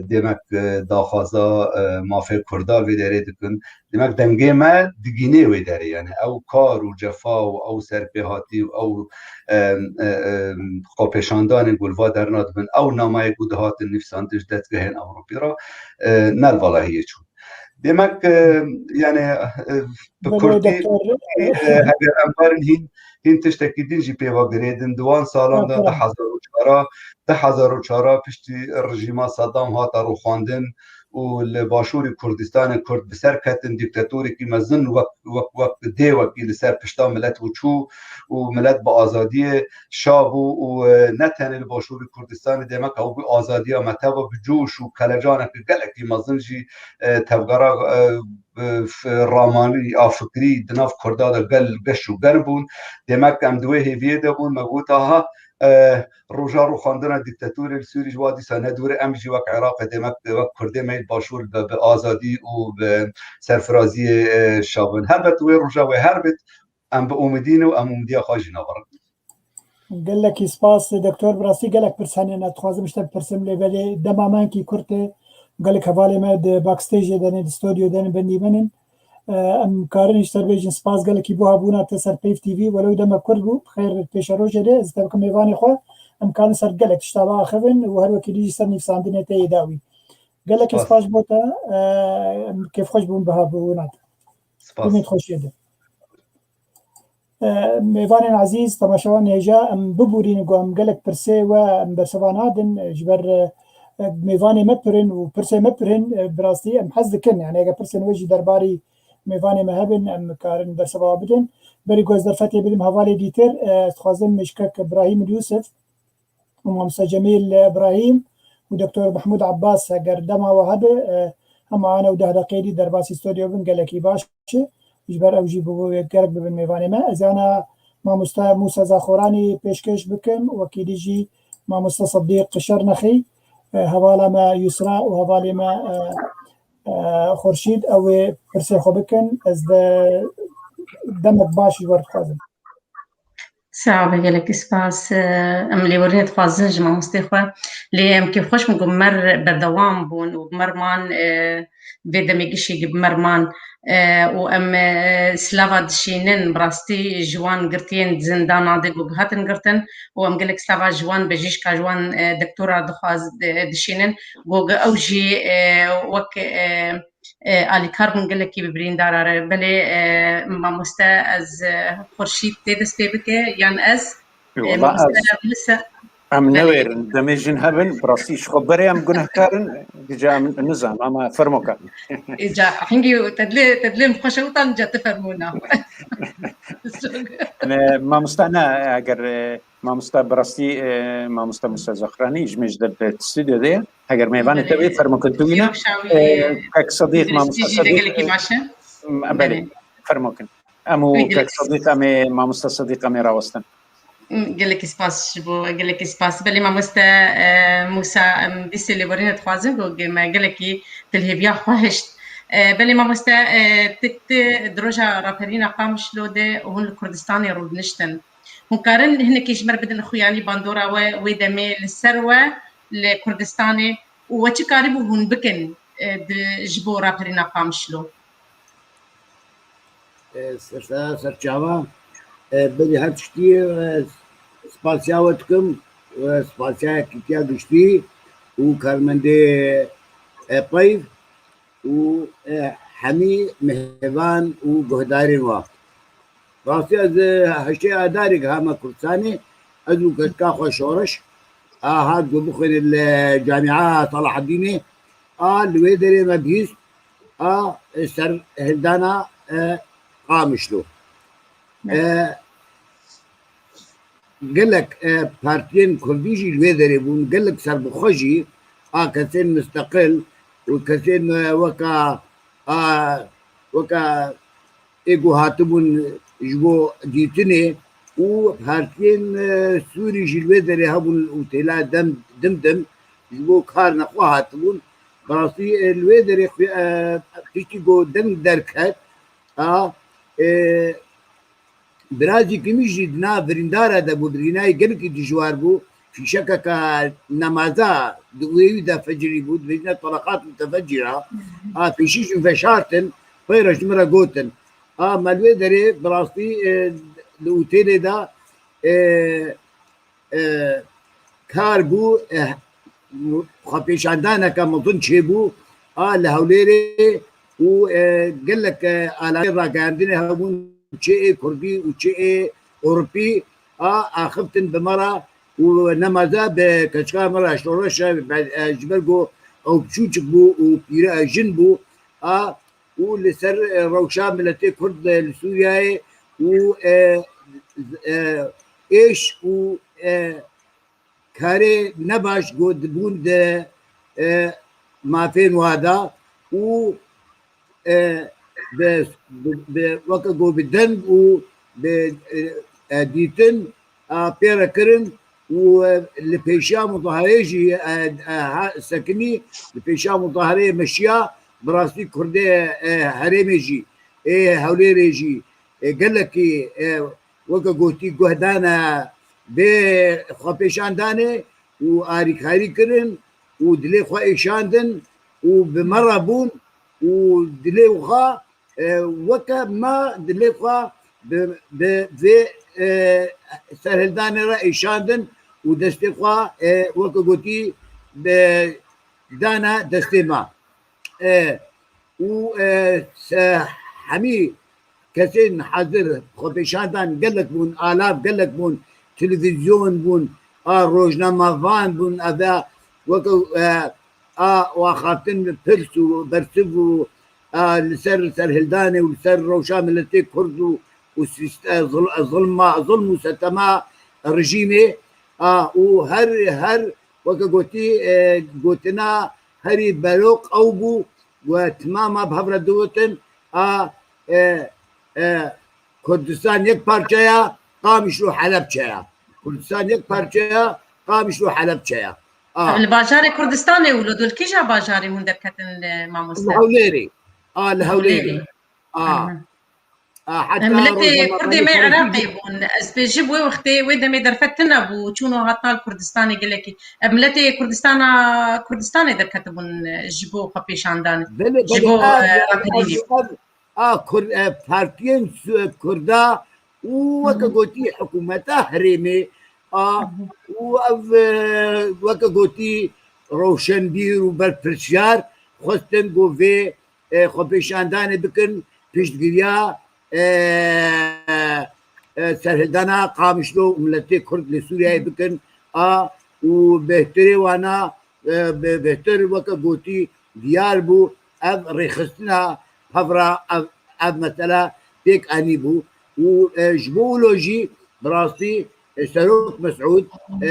demek, e, daxwaza, e, mafê Kurda vê derê dikin. Demek dengê me digînê wê derê, yani ew kar û cefa û ew serpêhatî û ew, e, e, e, xwepêşandanên ku li va derna dibin, ew nameyê ku dihatin nivîsandin ji dezgehên Ewropî re, e, ne li valahiyê çûn. Demek, e, yani, e, bi Belê, kurtî, doktor. e, eger em werin hîn, hîn tiştekî din jî pê ve girêdin. Di wan salan de, Doktor. du hezar û çar, du hezar û çar piştî rejîma Saddam hate rûxandin û li Başûrê Kurdistanê Kurd bi ser ketin, dîktatorekî mezin wek, wek, wek dêwekî li ser pişta milet û çû û milet bi azadiyê şa bû û, e, ne tenê li Başûrê Kurdistanê, demek ew bû azadiya me teva bi coş û kelecaneke gelekî mezin jî, e, tevgera, e, e, f-, ramanî a fikrî di nav Kurda de gel geş û ger bûn. Demek em di wê hêviyê de bûn, me got, aha, e, roja rûxandina dîktatorê li Sûrî ji wa dîsa ne dûr e, em jî wek Iraqê demek wek Kurdê me yê Başûr bi, bi azadî û bi serfiraziyê, e, şa bin. Helbet wê roja wê her bit, em bi umidî ne û em umidiya xwe jî naverin. Gelekî spas, doktor, bi rastî gelek pirs hene, ne dixwazim ji te bipirsim, lê belê dema me hinkî kurt e, gelek hevalê me di backstage-ê de ne, di stûdyo de ne, bendî min in. E, em karin ji te bêjin spas gelekî bo hebûna te ser Peyv T V, welew dema kurt bû, bi xêr pêşerojê de, ez te bikim mêvanê xwe, em karin ser gelek tişta biaxivin û her wekî dî jî ser nivîsandinê te yê dawî. Gelekî Spas. spas bo te, e, em kêfxweş bûn bi hebûna te. Spas. Umîd xweşiyê de. E, mêvanên ezîz, temaşevanên hêja, em bibûrînin ku em gelek pirsê we em bersiva nadin, e, ji ber, e, mêvanê me pir in û pirsê me pir in, e, bi rastî em hez dikin. Yani eger pirsên we jî derbarî mêvanê me hebin, em karin bersiva we bidin. Berî ku ez derfetê bidim hevalê dîtir, e, ez dixwazim ji kek Birahîm Yûsif, û Mamoste Cemîl Îbrahîm û Doktor Mehmûd Abbas, eger dema we hebe, e, hema ana û deh deqeyê dî derbasî stûdyo bin, gelekî baş e. Ji ber ew jî bû gerek bibin mêvanê me. Ez ana Mamoste Mûsa Zaxoranî pêşkêş bikim, wekî dî jî Mamoste Sedîq Şernexî, e, hevala me Yusra û hevalê me, e, e, Xurşîd, ew ê pirsê xwe bikin. Ez de demek baş ji we re dixwazim. Sax be, gelekî spas. Em lêborînê dixwazin ji mamostê xwe. Lê em kêfxweş bûn ku bi me re berdewam bûn û bi me re man, e, vê demê gişî bi me re man. E, û em, e, silava dişînin, bi rastî ji wan girtiyên zindana de ku hatin girtin û em gelek silava ji wan, bijîşka ji wan, e, doktora dixwaz, e, dişînin. Ku ew jî, e, wek, e, e, alîkar bûn gelekî bi birîndara re. Belê, e, mamoste, ez, e, Xurşîd tê dest pê bike yan ez? E, Wala mamoste ez, Musa. Em Belê. Newêrin, demê jin hebin, bi rastî ji xwe berê em gunehkar in, gija em nizam, ama fermoka. Îca, hingî te dilê, te dilê min xweş e, utan ca tu fermûna. Ne, mamoste, ne, eger, e, mamoste bi rastî, e, mamoste Musa Zaxranî, ji min ji de, de stûdyo de ye. Heger mêvanê te bê, Belê. Fermokin tu wîna. Yok, şawî, E, Kek Sedîq, Mamosta Sedîq, gelekî e, baş e. m-, belê, Belê. Fermokin. Em û Gelek Kek Sedîq, em ê Mamosta Sedîq, em ê rawestin. Gelekî spas ji bo, gelekî spas. Belê mamoste, e, Musa, em dîsê lêborînê dixwazin ku ge-, me gelekî dilhêviya xwe hişt. E, belê mamoste, e, ti, ti di roja raperîna Qamişlo de hûn li Kurdistanê rûdiniştin. Hûn karin hinekî ji me re bidin xuyanî bandora we, wê demê li ser we, li Kurdistanê û we çi karîbû hûn bikin, e, di, ji bo raperîna Qamişlo? E, serse-, serçava, e, berî her tiştî, e, spasiya we dikim, e, spasiya yekîtiya giştî û karmendê, e, peyv û, e, hemî mêvan û guhdarên we. Rastî ez, e, heştê Adarê gihame Kurdistanê, ez û keska xwe Şoreş, a hat ku bixwîne li Camia Salahaddînê, a li wê derê me bihîst, a, e, serhildana, e, Qamişlo. E, gelek, e, partiyên kurdî jî li wê derê bûn, gelek serbixwe jî a kesên misteqil û kesên, e, weka, a, weka ê ku hatibûn ji bo dîtinê û partiyên, e, Sûrî jî li wê derê hebûn û têla dem, dim dim ji bo karine xwe hatibûn. Bi rastî, e, li wê derê xwe, e, tiştî ku deng derket, a, e, Birazîkî min jî di nav birîndara de bû, birînayê gelekî dijwar bû. Fîşekeke nemaza di wê wî de fecirî bû, dibêjine teleqat mutefecîra. A, pêşî jin veşartin, pey re ji min re gotin. A, me li wê derê bi rastî, e, li otêlê de, e, e, kar bû, e, xwepêşandaneke mezin çêbû, a li Hewlêrê û, e, gelek, e, alanê ragihandinê hebûn, çi ê kurdî û çi ê ewropî, a axiftin bi me re û nemaze bi keçika me re şoreşe, e, ji ber ku ew biçûçik bû û pîre, e, jin bû, a û li ser, e, rewşa miletê Kurd, e, li Sûriyeyê û, e, e, êş û, e, karê nebaş ku dibûn di, e, mafên wa de û, e, bi, bi, bi, weke ku bi deng û bi, e, e, dîtin, a, pê re kirin û, e, li pêşiya muzaherê jî, e, e, ha, sekinî, li pêşiya muzahereyê meşiya, bi rastî Kurdê, e, herêmê jî, ê Hewlêrê jî, e, gelekî, e, weke gotî guh dane vê xwepêşandanê û arîkarî kirin û dilê xwe êşandin û bi me re bûn û dilê xwe e, weke me dilê xwe bi, bi vê, e, serhildanê re êşandin û destê xwe, e, weke gotî, bi, dane destê me. E, û, e, se-, hemî kesên hazir xwepêşandan gelek bûn, alav gelek bûn, televîzyon bûn, a rojnamevan bûn, eve weke, e, a axaftin pirs û bersiv û, a, li ser serhildanê û li ser rewşa miletê Kurd û, û sîste-, zil-, zilma, zilm û setema rejîmê, a, û her, her weke gotî, e, gotina herî beloq ew bû, we timama bi hev re digotin, a, e, e, Kurdistan yek parçe ya, Qamişlo Helebçe ya. Kurdistan yek parçe ya, Qamişlo Helebçe ya. A. Li bajarê Kurdistanê û li dol kîja bajarê hûn derketin li mamoste? Li Hewlêrê. A, li Hewlêrê. Hewlêrê. A. Aha. A, heta Miletê Kurdê me Iraqê bûn. Ez pê ji bo wê wextê wê demê derfet tune bû, çûn û hatin li Kurdistanê gelekî. Ev miletê Kurdistana, Kurdistanê derketibûn ji bo xwepêşandanê. Belê, Ji belê, bo, ev, e, ev, rakirinê. ev, ev, a, Kur-, e, partiyên Su-, Kurda û weke Hı hı. gotî hikûmeta herêmê, a, Hı hı. û ev, e, weke gotî rewşenbîr û berpirsiyar xwestin ku vê, e, xwepêşandanê bikin piştgiriya, e, e, serhildana Qamişlo û miletê Kurd li Sûriyeyê bikin, a, û bêhtirê wana, e, bê-, bêhtir weke gotî diyar bû, ev rêxistina pevra ev, ev mesele pêk anî bû û, e, ji bo wilo jî bi rastî, e, Serok Mesûd, e,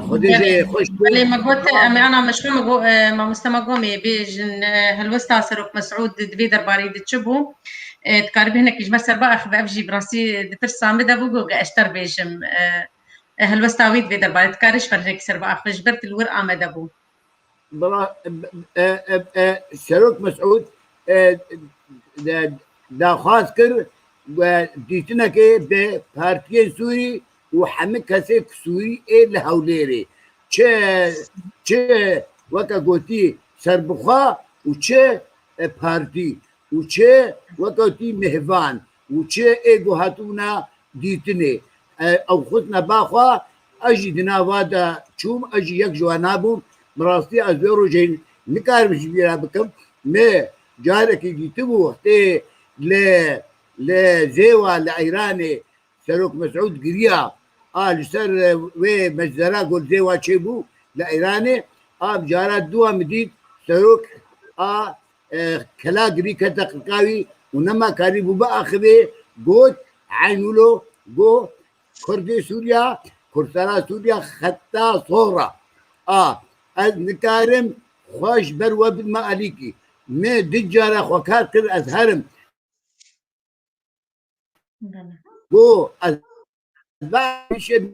Xwedê jê xweş bû. Belê, me got, em ana me şo me go-, e, mamoste me gomê bêjin, e, helwesta Serok Mesûd di vê derbarê de çi bû? E, dikarî bi hinekî ji me ser biaxive, ev jî bi rastî di tirsa min de bû, got, ez ter bêjim, e, e, helwesta wî di vê derbarê dikarî ji ber hinekî ser biaxive, ji ber tu li wir amade bû. Bira-, e, e, e, Serok Mesûd, e, de, daxwaz kir, e, dîtinekê bi partiyên Sûrî û hemî kesê ku Sûrî ê li Hewlêrê. Çi, çi weke gotî serbixwe û çi, e, partî û çi weke gotî mêvan û çi ê ku hatibûna dîtinê. E, ew xistina ba xwe, ez jî di nava de çûm, ez jî yek ji wana bûm. Bi rastî ez wê rojê nikarim ji bîra bikim. Me carekî dîtibû wextê li, li Zêwa, li Eyranê Serok Mesûd giriya. A, li ser, e, wê meczera ku li Zêwa çêbû li Eyranê. A, cara dûa min dît Serok, a, e, kela girî kete qirka wî û nema karîbû biaxivê, got, Eyn wilo, got, Kurdê Sûriya, Kurdsera Sûriya xeta sor e. A, ez nikarim xwe ji ber we bidime alîkî. Me du cara xwe kar kir, ez herim. Belê. Go, ez, ez vê îşê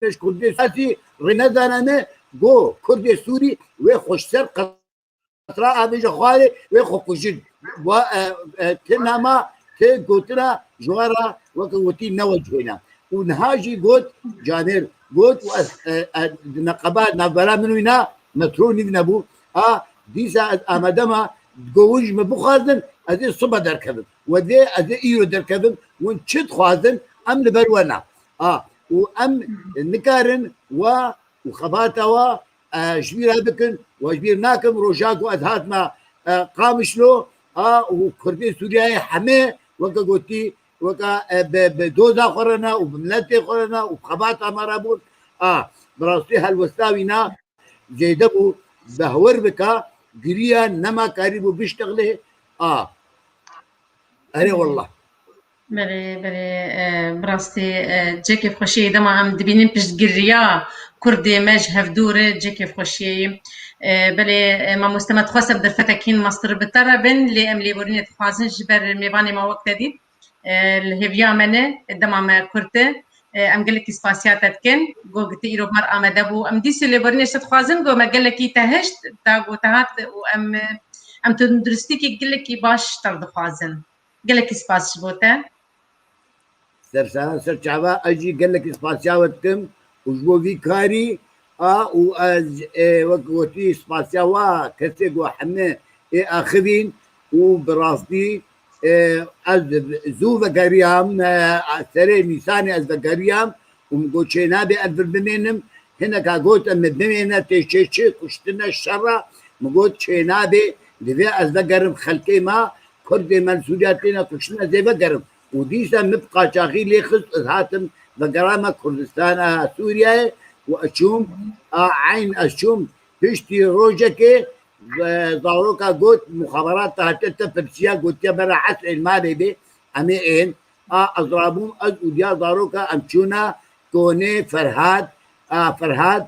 ji Kurdê Sûrî rê nezane me, go, Kurdê Sûrî wê xwe ji ser qetra avê ji xwarê wê xwe kujin. Wa, e, e, ti nama, ti gotina ji we re weke gotî newecihêne. Û niha jî got, Canêr got, û ez, e, e, di neqeba navbera min wîna metro nîv nebû. A, dîsa ez amade me, go win ji min bixwazin, ez ê sibe derkevim. We dê ez ê îro derkevim, win çi dixwazin, em li ber we ne. A, û em nikarin we û xebata we, e, ji bîra bikin, we ji bîr nakim, roja ku ez hatime, e, Qamişlo, a, û Kurdê Sûriyeyê hemê weke gotî, weke, e, bi, bi doza xwe re ne û bi miletê xwe re ne û bi xebata me re bûn. A, bi rastî helwesta wîna zêde bû, bi hewir bike, giriya nema karîbû biştexlê. A, erê wallah. Belê, belê, e, bi rastî, e, cekê xweşiyê dema em dibînin piştgiriya Kurdê me ji hevdû re cekê xweşiyê ye. E, belê, e, mamoste me dixwest em derfetek hîn mastir bi te re bin, lê em lêborînê dixwazin ji ber mêvanê me wek te dît. E, li hêviya me ne, dema me kurt e. E, em gelekî spasiya te dikin. Go gitî îro mar amade bû. Em dîsê lêborînê ji te dixwazin, go me gelekî te hişt, ta go te hat û em, em tunduristîkî gelekî baş te dixwazin. Gelekî spas ji bo te. Ser sera ser çava, ez jî gelekî spasiya we dikim û ji bo vî karî a û ez, e, wek gotî spasiya wa kesê ku hemî ê axivîn û bi rastî, e, ez zû vegeriyam, e, serê Nîsanê ez vegeriyam û min got çênabê ez vir bimênim. Hineka got em ê bimêne tê çê çi kuştine şer e. Min got çênabê divê ez vegerim xelkê me, Kurdê me li Sûriya têne kuştin ez ê vegerim. Û dîsa min bi qaçaxî lê xist, ez hatim vegerame Kurdistana Sûriyeyê û ez çûm, a, eyn ez çûm piştî rojekê, e, zaroka got, muxaberat te hatiye te pirsiya, gotiye bera esrê li malê bê, em ê ên. A, ez rabûm, ez û diya zaroka em çûne konê Ferhad, a, Ferhad,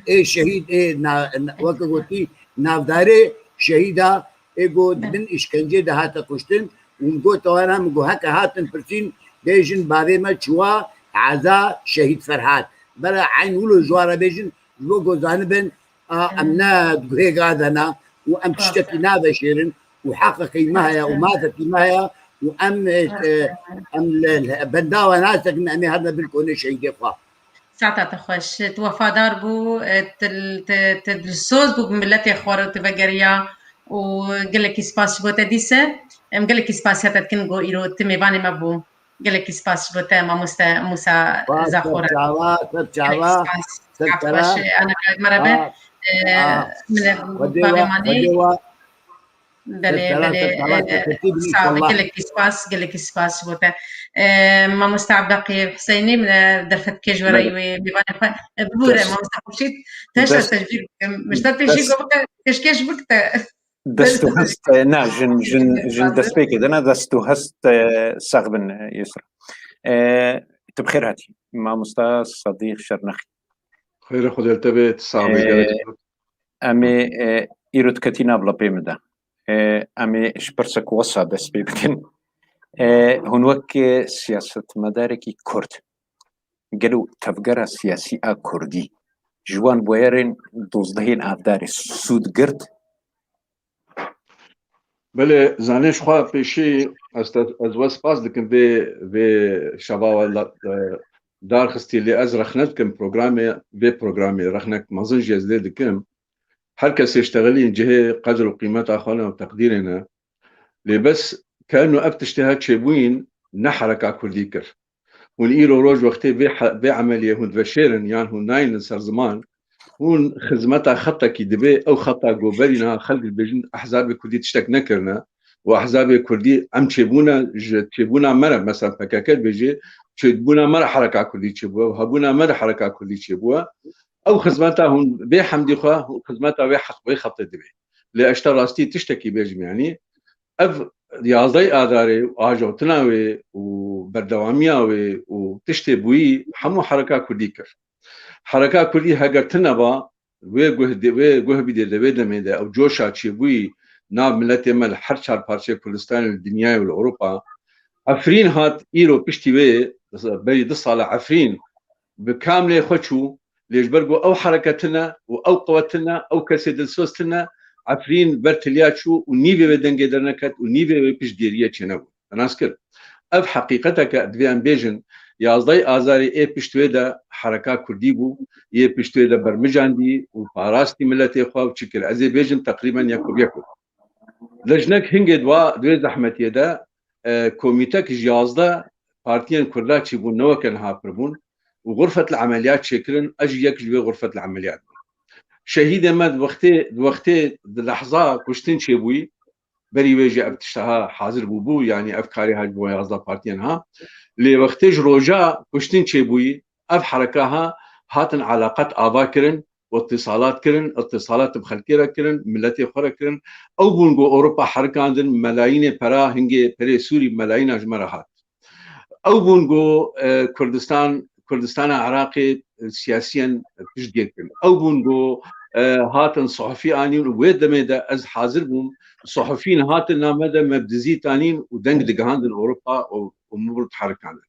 ê şehîd, ê na-, na-, weke gotî, navdarê şehîda, ê got, bin îşkencê de hate kuştin, û min got, wana min got, heke hatin pirsîn, bêjin bavê me çûwa eza şehîd Ferhad. Bera eyn wilo ji wan re bêjin, ji bo ku zanibin, a, em ne di guhê ga de ne û em tiştekî naveşêrin û heqekî me heye û mafekî me heye û em, e, em li, li bendawa nasekin, em ê herine bin konê şehîdê xwe. Saeta te xweş. Tu wefadar bû, e, tu, tu, tu dilsoz bû bi miletê xwe re tu vegeriya û gelekî spas ji bo te dîse. Em gelekî spasiya te dikin ku îro tu mêvanê me bû. Gelekî spas ji bo te mamoste Musa Zaxora. Gelekî spas. Saet xweş, e, ana me re be. E, min e bavê manê. Belê, belê, e, sağ ol, gelekî spas, gelekî spas ji bo te. E, mamoste Abdaqî Hüseyinî, min, e, derfetkê ji we re wê mêvanê xwe, e, bibûre, mamoste Xurşîd, teşa tecbîr bikim. Min ji te pêşî got, bike, pêşkêş bik te. Dest û hest, e, na, jin, jin, jin destpêkê de ne, dest û hest, e, sax bin, e, Yusra. E, tu bi xêr hatî, mamosta Sadîq Şernex. Xêrê Xwedê li te bê, tu sax bî, e, gelek. Em ê, e, îro diketî nav lapê min de. E, em ê ji pirsek wesa dest pê bikin. E, hûn wek, e, siyasetmedarekî Kurd, gelo tevgera siyasî a Kurdî ji wan bûyerên dozdehên Avdarê sûd girt? Belê, zanê ji xwe pêşî ez te, ez we spas dikim vê, vê şeva we la, e, dar xistî, lê ez rexne dikim programê, vê programê rexnek mezin jî ez lê dikim. Her kesê ştexilîn cihê qedr û qîmeta xwe ne û teqdîrê ne. Lê bes keno ev tiştê her çêbûyîn ne hereka Kurdî kir. Hûn îro roj wextê vê he-, vê emeliyê hûn diveşêrin yan hûn nayînin ser ziman, hûn xizmeta xetekî dibê, ew xeta ku berî niha xelk dibêjin ehzabê Kurdî tiştek nekirine û ehzabê Kurdî em çêbûne, ji çêbûna me re, mesela P K K dibêjê, çêbûna me re hereka Kurdî çêbûye û hebûna me re hereka Kurdî çêbûye. Ew xizmeta hûn bê hemdî xwe, hûn xizmeta wê heq, wê xetê dibê. Lê ez te rastî tiştekî bêjim, yanî ev yazdeh Adarê û ajotina wê û berdewamiya wê û tiştê bûyî hemû hereka Kurdî kir. Hereka Kurdî heger tune ba, wê guh de, wê guh bidê de, wê demê de ew coşa çêbûyî nav miletê me li her çar parçeyê Kurdistanê, li dinyayê û li Ewropa. Efrîn hat îro piştî wê, berî du sala Efrîn bi kamlê xwe çû, lê ji ber ku ew hereke tune û ew qewet tune, ew kesê dilsoz tune, Efrîn ber tiliya çû û nîvê wê dengê derneket û nîvê wê piştgêriyê çênebû. Nas kir. Ev heqîqeteke divê em bêjin, yazdeh Azarê ê pişt wê de hereka Kurdî bû, yê pişt wê de bermijandî û parastî miletê xwe û çi kir. Ez ê bêjim teqrîben yek bi yek. Lejnek hingê di wa, di wê zehmetiyê de, e, komîtek ji yazdeh partiyên Kurda çîbûn, ne weke niha pir bûn û xurfet li emeliyat çêkirin, ez jî yek ji wê xurfet li emeliyat bûm. Şehîdê me di wextê, di wextê, di lehza kuştin çêbûyî, berî wê jî ev tişteha hazir bûbû, yanî ev karê ha ji bo yazdeh partiyên ha. Lê wextê ji roja kuştin çêbûyî, ev hereka ha hatin eleqet ava kirin, itisalat kirin, itisalat bi xelkê re kirin, miletê xwe re kirin. Ew bûn ku Ewropa herikandin, melayînê pera, hingê perê Sûrî melayîna ji me re hat. Ew bûn ku, e, Kurdistan, Kurdistana Iraqê, e, siyasiyen piştgir kirin. Ew bûn ku, e, hatin suhufî anîn û wê demê de ez hazir bûm, suhufîn hatin name de me bi dizî tanîn û deng digihandin Ewropa û, û min bû diherikandin.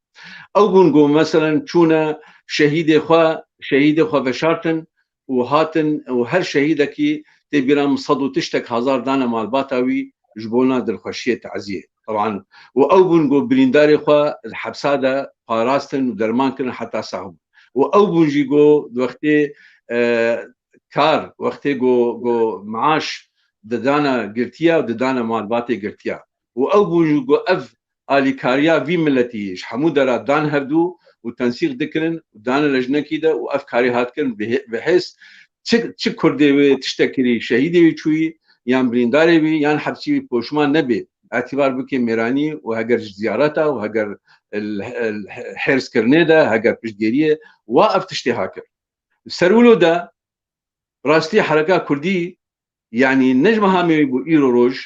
Ew bûn ku, meselen, çûne şehîdê xwe, şehîdê xwe veşartin û hatin û her şehîdekî tê bîra min sed û tiştek hazar dane malbata wî ji bona dilxweşiyê, taziyê. Teban, û ew bûn ku birîndarê xwe li hepsa de parastin û derman kirin heta sax bûn. Û ew bûn jî ku di wextê, e, kar, wextê ku, ku maaş didane girtiya û didane malbatê girtiya. Û ew bûn jî ku ev alîkariya vî miletî ji hemû dera dan hevdû û tensîq dikirin û dane lejnekî de û ev karê hat kirin bi hê-, bi hêz çi, çi Kurdê wê tiştek kirî, şehîdê wî çûyî yan birîndarê wî yan hepsî wî poşman nebê, etîbar bike mêranî û heger ji ziyareta û heger l-, l-, hêrskirinê de, heger piştgêriyê wa ev tiştê ha kir. Ser wilo de rastî hereka Kurdî, yanî ne ji meha me bû îro roj,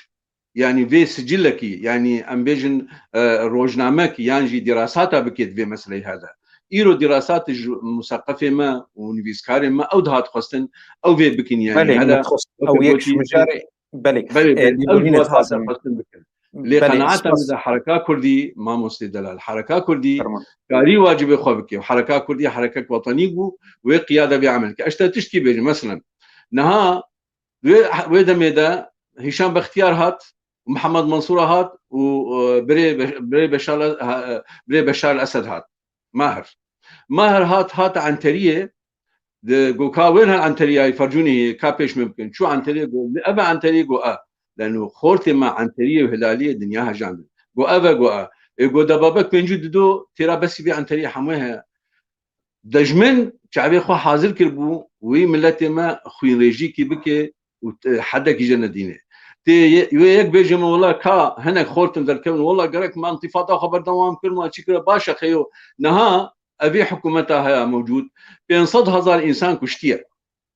yanî vê sicilekî, yanî em bêjin, e, rojnamek yan jî dîrasata bike di vê meseleyê hede. Îro dîrasat ji museqefê me û nivîskarên me ew dihat xwestin, ew vê bikin, yanî Belê, hede me dixwest weke ew yek gotî, ji mijarê, belê, belê, e, belê, ew lêborînê dixwestin dixwazim. Xwestin bikin. Lê Belê, qenaeta spas. Min de hereka Kurdî, mamostê delal, hereka Kurdî Ferman. Karî wacibê xwe bike. Hereka Kurdî herekek wetenî bû, wê qiyade vê emelkê. Ez te tiştkî bêjim, meselen, niha wê, wê demê de Hîşam Bextiyar hat, Mihemed Mansûra hat û, e, birê Be-, birê Beşar, ha, e, birê Beşar el Esed hat. Mahir. Mahir hat, hat Enteriyê, di, got ka wên her Enteriyayî Fercûnî ka pêş min bikin. Çû Enteriyê got, ev e Enteriyê, got e. Leno xortê me Enteriyê û Hilaliyê dinya hejandin. Got ev e, got e. Ê got de babek pêncî dido têra besî vê Enteriyê hemû heye. Dejmin çavê xwe hazir kiribû, wî miletê me xwînrêjîkî bike û, e, hedekî jê nedîne. Tê ye-, wê yek bêje min, wela ka hinek xortin derkevin, wela gerek me întifada xwe berdewam kirin, me çi kire, baş e, xeyo. Niha evî hikûmeta heye mewcûd, pênc sed hezar însan kuştiye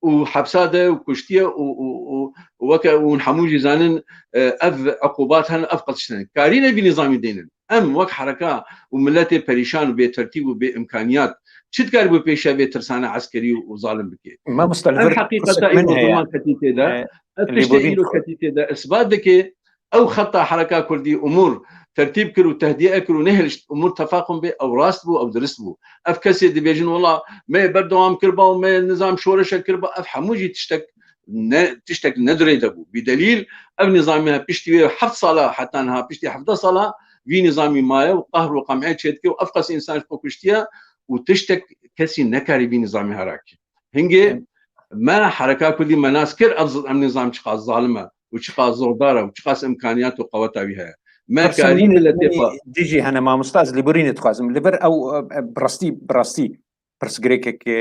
û hepsa de û kuştiye û, û, û, û weke hûn hemû jî zanin, e, ev iqûbat hene, ev qetiştin. Karîne vî nîzamî deynin. Em wek hereka û miletê perîşan û bêtertîb û bê imkaniyat çi dikaribû pêşiya vê tirsana eskerî û, û zalim bike? Mamosta, li Ev vir heqîqeta pirsek min îro heye. Ziman ketî tê de, E, ev tiştê lêborîn îro xwe. Ketî tê de isbat dike, ew xeta hereka kurdî umûr tertîb kir û tehdiye kir û nehilişt umûr tefaqum bê, ew rast bû, ew dirist bû. Ev kesê dibêjin, wela me berdewam kiriba û me nizam şoreşe kiriba, ev hemû jî tiştek ne, tiştek ne dirê de bû. Bi delîl, ev nizamê piştî wê heft sala, heta niha piştî hevdeh sala, vî nizamî maye û qahr û qemê çêdike û ev qas însan ji xwe kuştiye û tiştek kesî nekarî vî nizamê herake. Hingê Em. me hereka kurdî me nas kir, ev z-, em nizam çiqas zalim e û çiqas zordar e û çiqas imkaniyat û qeweta wî heye. Me Pirsem karî hîn miletê hîn xwe. Dijî hene mamosta, ez lêborînê dixwazim. Li vir ew, e, e, bi rastî, bi rastî pirsgirêkek, e,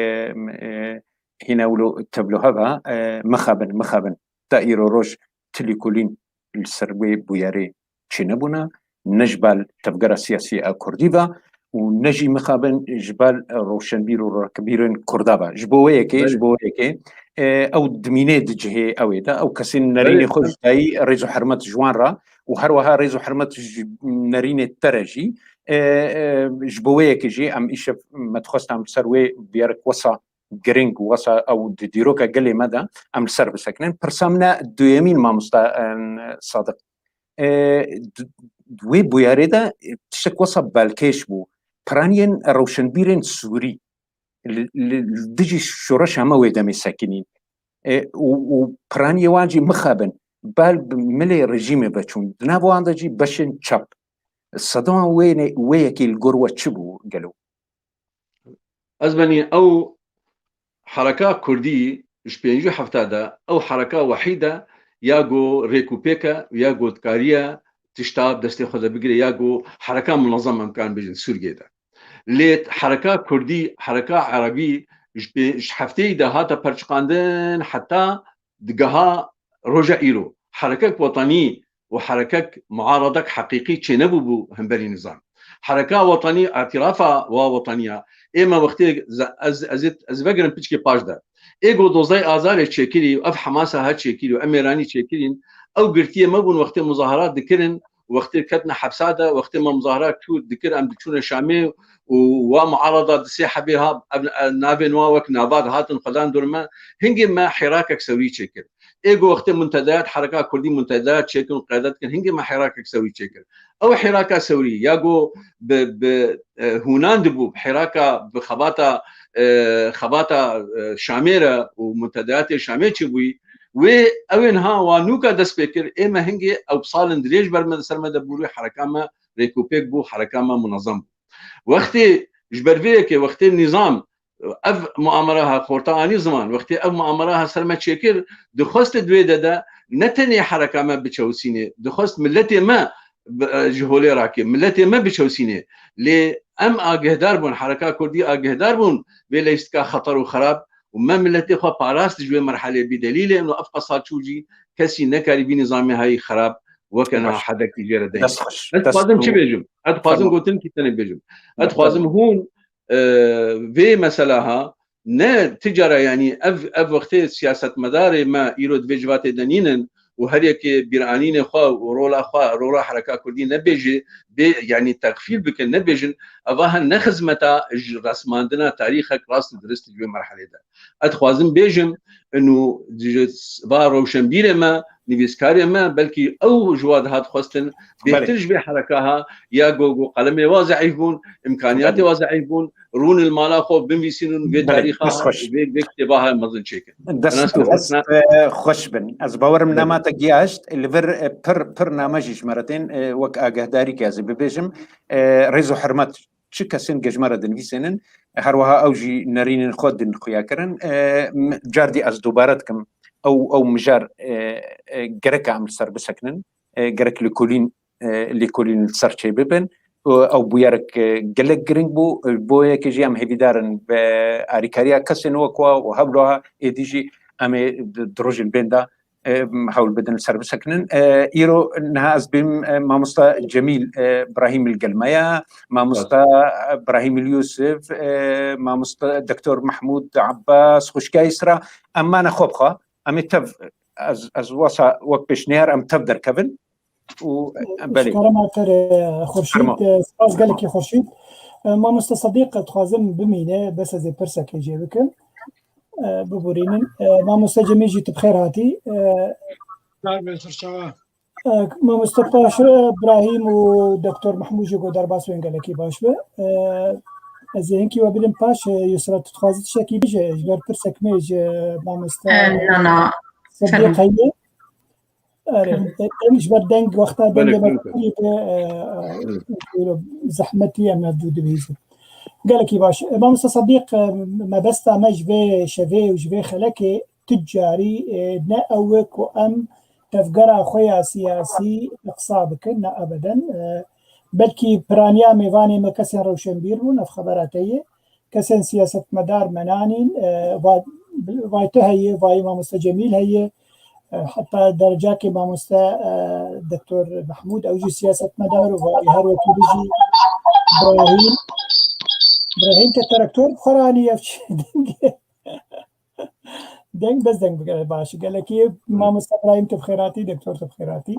e, hîne wilo tevlo heva, e, mixabin, mixabin. Ta îro roj tilîkolîn li ser wê bûyerê çênebûna, ne ji bal tevgera siyasî ya kurdî ve û ne jî mixabin ji bal rewşenbîr û rakibîrên kurda ve. Ji bo wê yekê, Belê. ji bo wê yekê, e, ew dimînê di cihê ew ê de, ew kesên nerînê Belê. xwe ji dayî rêz û hermet ji wan re û her wiha rêz û hermet ji nerînê te re jî, e, e, ji bo wê yekê jî em îşev me dixwest em ser wê bûyerek wesa giring, wesa ew di dîroka gelê me de em li ser bisekinin. Pirsa min e duyemîn mamosta, em, Sadiq. E, d-, wê bûyerê de, e, tiştek wesa balkêş bû. Piraniyên rewşenbîrên Sûrî li, li, li dijî şoreşa me wê demê sekinîn. E, û, û piraniyê wan jî mixabin. Bal bi milê rejîmê veçûn. Di nav wan de jî beşên çep. Sedema wê ne-, wê yekê li gor we çi bû gelo? Ez benî ew hereka kurdî ji pêncî û hefta de ew hereka wehîd e ya ku rêkûpêk e, ya ku dikariye tişta bi destê xwe de bigire, ya ku hereka munezem em karin bêjin Sûriyê de. Lê hereka kurdî, hereka erebî ji pê-, ji hefteyî de hate perçiqandin heta digeha roja îro. Herekek wetanî û herekek muaredek heqîqî çênebûbû hemberî nizam. Hereka wetanî, îtîrafa wa wetaniya, ê me wextê ze-, ez, ez, ez vegerim piçkê paş de. Ê ku dozay Azarê çêkirî û ev Hemasa ha çêkirî û em mêranî çêkirîn, ew girtiyê me bûn wextê muzaherat dikirin, wextê ketine hepsa de, wextê me muzaherat kûr dikir, em diçûne Şamê û wa muarada di sê hebê ha, ev, ev navên wa wek nava dihatin xwedan dûr me, hingê me hêrakek sewrî çêkir. Ê ku wextê muntedayat, hereka kurdî muntedayat çêkin û qeyde dikin, hingê me hêrakek sewrî çêkir. Ew hêraka sewrî ya ku bi, bi, e, hûnan dibû, hêraka bi xebata, e, xebata, e, Şamê re û muntedayatê Şamê çêbûyî, wê ew ên ha wa nûka dest pê kir, ê me hingê ew bi salên dirêj ber me, ser me de bûrî, hereka me rêkûpêk bû, hereka me munezem bû. Wextê ji ber vê yekê, wextê nîzam ev muamera ha xorta anî ziman, wextê ev muamera ha ser me çêkir, dixwest di wê de de ne tenê hereka me biçewsînê, dixwest miletê me bi-, ji holê rakê, miletê me biçewsînê. Lê em agehdar bûn, hereka kurdî agehdar bûn vê leyistika xeter û xerab û me miletê xwe parast ji wê merhelê bî delîlê û ev qesa çû jî kesî nekarî vî nizamê hayî xerab weke niha Baş. hedekî jê re deyî. Dest xweş. Ez Dest dixwazim çi xweş. bêjim? Ez dixwazim Fermo. gotin kî tenê bêjim. Ez Fermo. dixwazim hûn, e, vê mesela ha, ne ti cara, yanî ev, ev wextê siyasetmedarê me îro di vê civatê de nînin û her yekê bîranînê xwe û rola xwe, rola hereka kurdî nebêje, bê, yanî texfîl bikin, nebêjin, eva he ne xizmeta ji resmandina tarîxek rast û dirist ji wê merhelê de. Ez dixwazim bêjim, inu ji va rewşenbîrê me, nivîskarê me, belkî ew ji wa dihat xwestin, bêhtir ji vê hereka ha, ya ku, ku qelemê wa zeîf bûn, îmkaniyatê wa zeîf bûn, rûn li mala xwe binivîsînin vê tarîxa, vê, vê kitêba ha mezin çêkin. Dest, dest, e, xweş bin. Ez bawerim nama te giyaşt, li vir, e, pir, pir name jî ji me re tên, e, wek agahdarî ke ez ê bibêjim, e, rêz û hurmet çi kesên ge ji me re dinivîsênin, her wiha ew jî nerînên xwe din xuya kirin. E, m-, cardî ez dubare dikim, ew, ew mijar, e, e, gerek em li ser bisekinin, e, gerek lêkolîn, e, lêkolîn li ser çêbibin. Û ew bûyerek, e, gelek giring bû, e, bo yekê jî em hêvîdar in bi arîkariya kesên wek wa û hewloha êdî jî em ê di, di rojên bên de, e, hewl bidin li ser bisekinin. E, îro niha ez bêm, e, mamosta Cemîl, e, Brahîm li gel me ye, mamosta Brahîm li Yusuf, e, mamosta Doktor Mehmûd Abbas, xwişka Îsra, em mane xwe bi xwe. Em ê tev, ez, ez wesa wek pêşniyar em tev derkevin. Û, e, belê. Ji kerema te re, Xurşîd, Fermo. E, spas gelekî Xurşîd. E, mamosta Sedîq, dixwazim bimîne, bes ez ê pirsekê jê bikim. E, biborînin. E, mamoste Cemîl jî tu bi xêr hatî. E, Kar be, serçava. E, mamoste Paşe, Brahîm û Doktor Mehmûd jî ku derbas wên gelekî baş be. E, ez ê hinkî we bidim paş, e, Yusra, tu dixwazî tiştekî bêje, ji ber pirsek me ji mamoste E, na, na. Sedîq Fermo. Heye. Erê, Hı. e, em ji ber deng, wexta Belê, dengê me belê. Kurî be, e, e, Hı. zehmetî em ev dû dibihîzin. Gelekî baş. E, Mamoste Sedîq, e, mebesta me ji vê şevê û ji vê xelekê tu carî, e, ne ew e ku em tevgera xwe ya siyasî qisa bikin, ne ebeden. E, belkî piraniya mêvanê me kesên rewşenbîr bûn, ev xebera te ye. Kesên siyasetmedar me nanîn, e, va-, vay tu heye, vay mamoste Cemîl heye, e, heta derecakê mamoste, e, Doktor Mehmûd, ew jî siyasetmedar û vay her wekî jî Brahîm. Brahîm te terektor bi xwe ranî, ev çi deng e? Deng, bes deng bigere baş. Gelekî mamoste Brahîm tu bi xêr hatî, Doktor tu bi xêr hatî.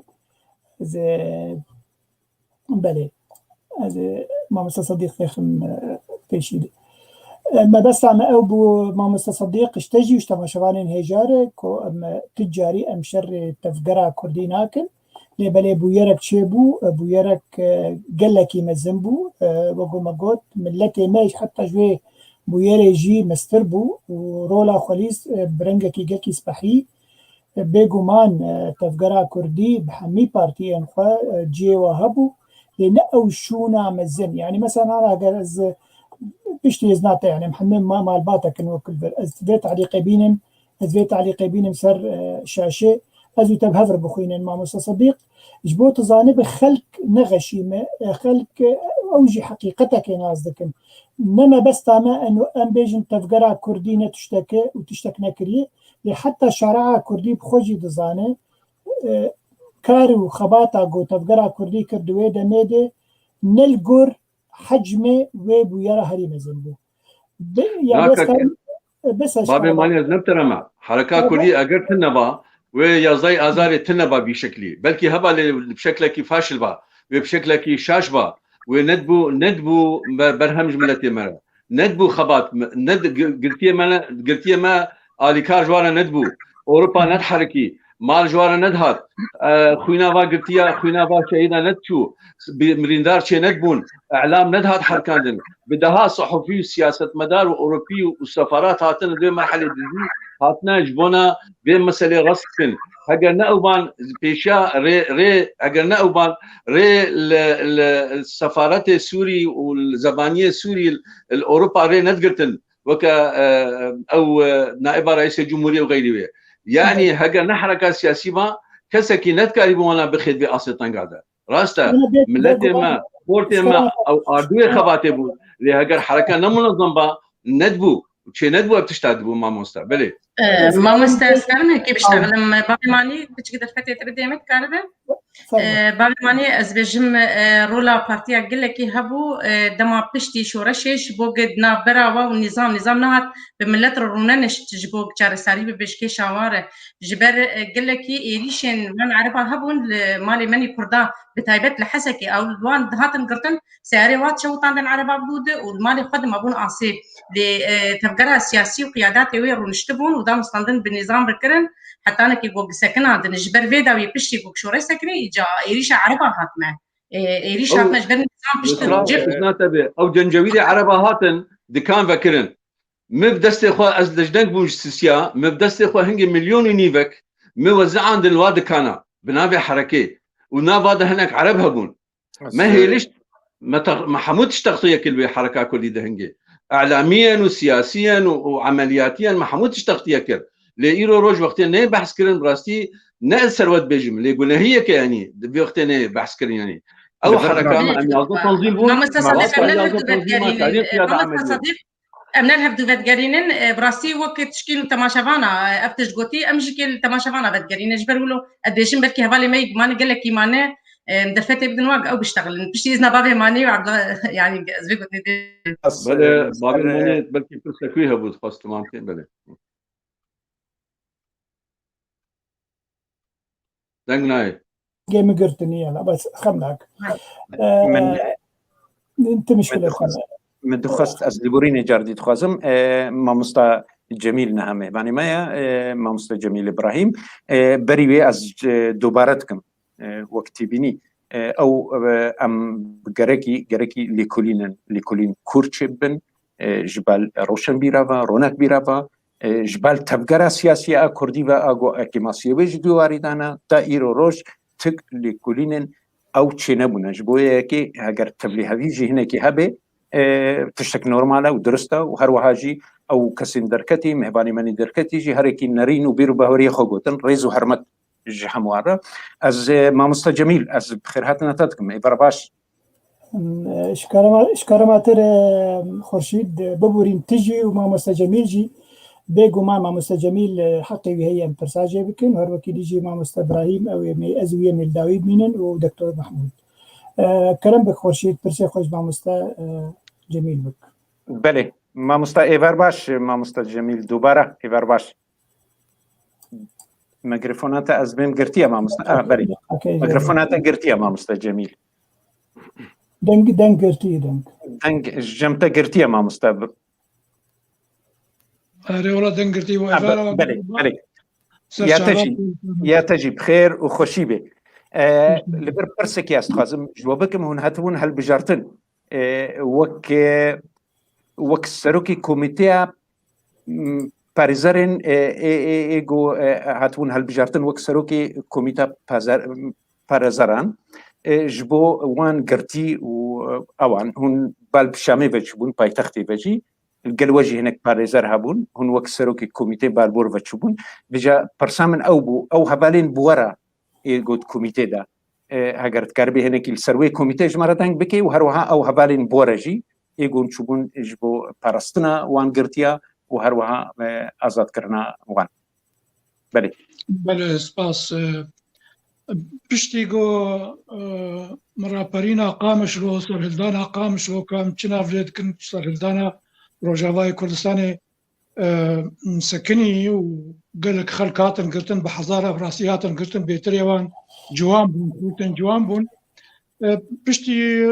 Ez, e, Belê. Ez ê mamoste Sedîq fêxim, e, pêşî de. E, mebesta me ew bû, mamoste Sedîq, ji te jî û ji temaşevanên hêja re ku em, e, tu carî em şerê tevgera kurdî nakin. Lê belê bûyerek çêbû, e, bûyerek, e, gelekî mezin bû. E, wek ku me got, miletê me heta ji wê bûyerê jî mestir bû û rola xwe lîst, e, bi rengekî gelkî spehî. Bêguman, e, tevgera kurdî bi hemî partiyên xwe, e, cihê we hebû. Lê ne ew şûna mezin. Yanî mesela, eger ez, e, piştî ez nate, yanî em hemî ma-, malbate kin wekil vir. Ez vê talîqê bînim, ez vê talîqê bînim ser, e, şaşê, ez û te bi hev re bixwînin, mamoste Sedîq. Ji bo tu zanî bi xelk nexeşîme, e, xelk, e, ew jî heqîqetekê nas dikin. Ne mebesta me eno em bêjin tevgera kurdî ne tiştek e û tiştek nekiriye. Lê heta şare'a kurdî bi xwe jî dizane, e, kar û xebata ku tevgera kurdî kir di wê demê de ne li gor hecmê wê bûyera herî mezin bû. Bi, ya Naka bes ke-, karim, e, bes ez Babê karim. Malê ez nebtireme. Hereka Tabii. Kurdî eger tune ba, wê yazdayê azarê tune ba bî şeklî. Belkî heba lê bi şeklekî faşil ba, wê bi şeklekî şaş ba, wê nedbû, nedbû be-, berhem ji miletê me re. Nedbû xebat, me, ned-, gi-, girtiyê me ne, girtiyê me alîkar ji wan re nedbû. Ewropa nedherikî, mal ji wan re nedihat. E, xwîna va girtiya, xwîna va şehîda nediçû. Bi-, mirîndar çê nedibûn. Elam nedihat herikandin. Bi deha sehufî û siyasetmedar û Ewropî û sefarat hatin li vê merhelê dijî hatine ji bona vê meselê rast bikin. Heger ne ew ban pêşiya rê, rê, heger ne ew ban rê li, li sefaretê Sûrî û li zevaniyê Sûrî li Ewropa rê nedigirtin. Weke, e, ew, e, naiba reîsê cumhuriyê û xeyrî wê. Yanî Evet. Heger ne hereka siyasî ba, kesekî nedikarî bi wana bixêt vê asê tenga de. Rast e, Ana bê-, miletê bêguman me, xortê me, ew ardûyê xebatê bû. Lê heger hereka ne munezem ba, nedibû, çê nedibû ev tişta dibû mamoste. Belê. E, mamoste, ez karim hekî biştexlim. Bavê Manî, piçik derfetê te bidê me, dikaribe? Fermo. E, bavê Manî, ez bêjim, e, rola partiya gelekî hebû, e, dema piştî şoreşê ji bo ku navbera wa û nîzam, nîzam nehat, bi milet re rûnenişt ji bo çareserî bibe ji kêşa wan re. Ji ber, e, gelekî êrîşên van Ereba hebûn li malê menî Kurda, bi taybet li Hesekê, ew li wan dihatin girtin, seyarê wan çewitandin Ereba bi dû de û li malê xwe de mabûn asê. Lê, e, tevgera siyasî û qiyadatê wê rûniştibûn û danûstandin bi nîzam bikirin, hetanekî ku gisekinandin. Ji ber vê dawî piştî ku şorê sekinê, îca êrîşa Ereba hatime. Ê, êrîş Ew hatime ji ber nîzam piştin. Mesela, cih- izna te bê, ew cencewîrê Ereba hatin, dikan vekirin. Min bi destê xwe, ez lejdeng bûm ji Sisiya, min bi destê xwe hingê milyon û nîvek, min weziandin li wa dikana, bi navê herekê. Û nava de hinek Ereb hebûn. Me hêlişt, me tex-, me hemû tişt textiye kir wê hereka kurdî de hingê. Îlamiyen û siyasiyen û, û emeliyatiyen me hemû tişt textiye kir. Lê îro roj wextê neyê behs kirin, bi rastî ne ez ser we dibêjim, lê gunehiyeke, yanî, di vê wextê neyê behs kirin, yanî. Ew hereka me, em yazdeh tanzîm bûn. Mamoste Sadiq, em ne li hev divegerînin. Mamoste Sadiq, em ne li hev divegerînin. E, bi rastî wek tişkî li temaşevana, e, ev tişt gotî, em jî kê li temaşevana vedigerînin. Ji ber wilo, ez dibêjim belkî hevalê me yê Gumanê gelekî mane, e, derfetê bidin wek ew biştexilin. Piştî îzna bavê Manê û Abdullah, yanî ez vê gotinê dê. Belê, e, bavê e, Manê belkî pirsek wî hebû, dixwest temam kê, belê. Deng nayê. Dengê min girtiniye, la bes xem nak. Min, Ee, tu mişkile xwe. Min dixwest ez lêborînê car dî dixwazim. Ee, mamosta Cemîl niha mêvanê me ye, ee, mamosta Cemîl Îbrahîm. Ee, berî wê ez, ee, dubare dikim, ee, wek tê bînî. Ee, ew, ee, em gerekî, gerekî lêkolînin, lêkolîn kûr çêbibin, ee, ji bal roşenbîra ve, ronakbîra ve, e, ji bal tevgera siyasî ya kurdî ve a ku ekîmasiyê wê ji dû warî dana, ta îro roj tik lêkolînên ew çênebûne. Ji bo yekê heger tevlîhevî jî hinekî hebe, e, tiştek normal e û dirust e û her wiha jî ew kesên derketî, mêvanê me nê derketî jî herekî nerîn û bîr û baweriyê xwe gotin, rêz û hermet ji hemû re. Ez, e, mamosta Cemîl, ez bi xêrhatina te dikim. Êvar baş. Em, e, ji kerema, ji kerema te re, em, Xurşîd, e, biborîn tu jî û mamoste Cemîl jî. Bêguman mamoste Cemîl, e, heqê wî heye em pirsa jê bikin. Her wekî dî jî mamoste Îbrahîm, ew ê me, ez û wî em ê li dawî bimînin û doktor Mehmûd. E, kerem bik Xurşîd, pirsê xwe ji mamoste, e, Cemîl bik. Belê. Mamoste êvar baş, mamoste Cemîl, dubare êvar baş. Mikrofona te ez bêm girtiye, mamoste. Ah, belê. Okey, Mikrofona te girtiye, mamoste Cemîl. Deng, deng girtiye, deng. Deng ji cem te girtiye, mamoste. Erê, wala deng girtiye, ah, be-, belê, belê. Ya te jî, ya te jî bi xêr û xweşî bê. E, li vir pirsekê ez dixwazim ji we bikim, hûn hatibûn hilbijartin. E, wek, e, wek serokê komîteya, m, parêzerên, e, ê, ê, ê ku, e, hatibûn hilbijartin wek serokê komîta pazer-, parêzeran, e, ji bo wan girtî û, e, ewan hûn bal bi Şamê ve çûbûn, paytextê ve jî. Gel we jî hinek parêzer hebûn, hûn wek serokê komîtê balbor ve çûbûn. Vêca pirsa min ew bû, ew hevalên bi we re ê got komîtê de. E, heger dikaribê hinekî li ser wê komîtê ji me re deng bikê û her wiha ew hevalên bi we re jî ê got çûbûn ji bo parastina wan girtiya û her wiha, e, azadkirina wan. Belê. Belê, spas. E, piştî ku, e, min raperîna Qamişlo, serhildana Qamişlo, ka em çi nav lê dikin, serhildana Rojavayê Kurdistanê, e, sekinî û gelek xelk hatin girtin, bi hezara bi rastî hatin girtin, bêtirê wan ciwan bûn, xortên ciwan bûn. E, piştî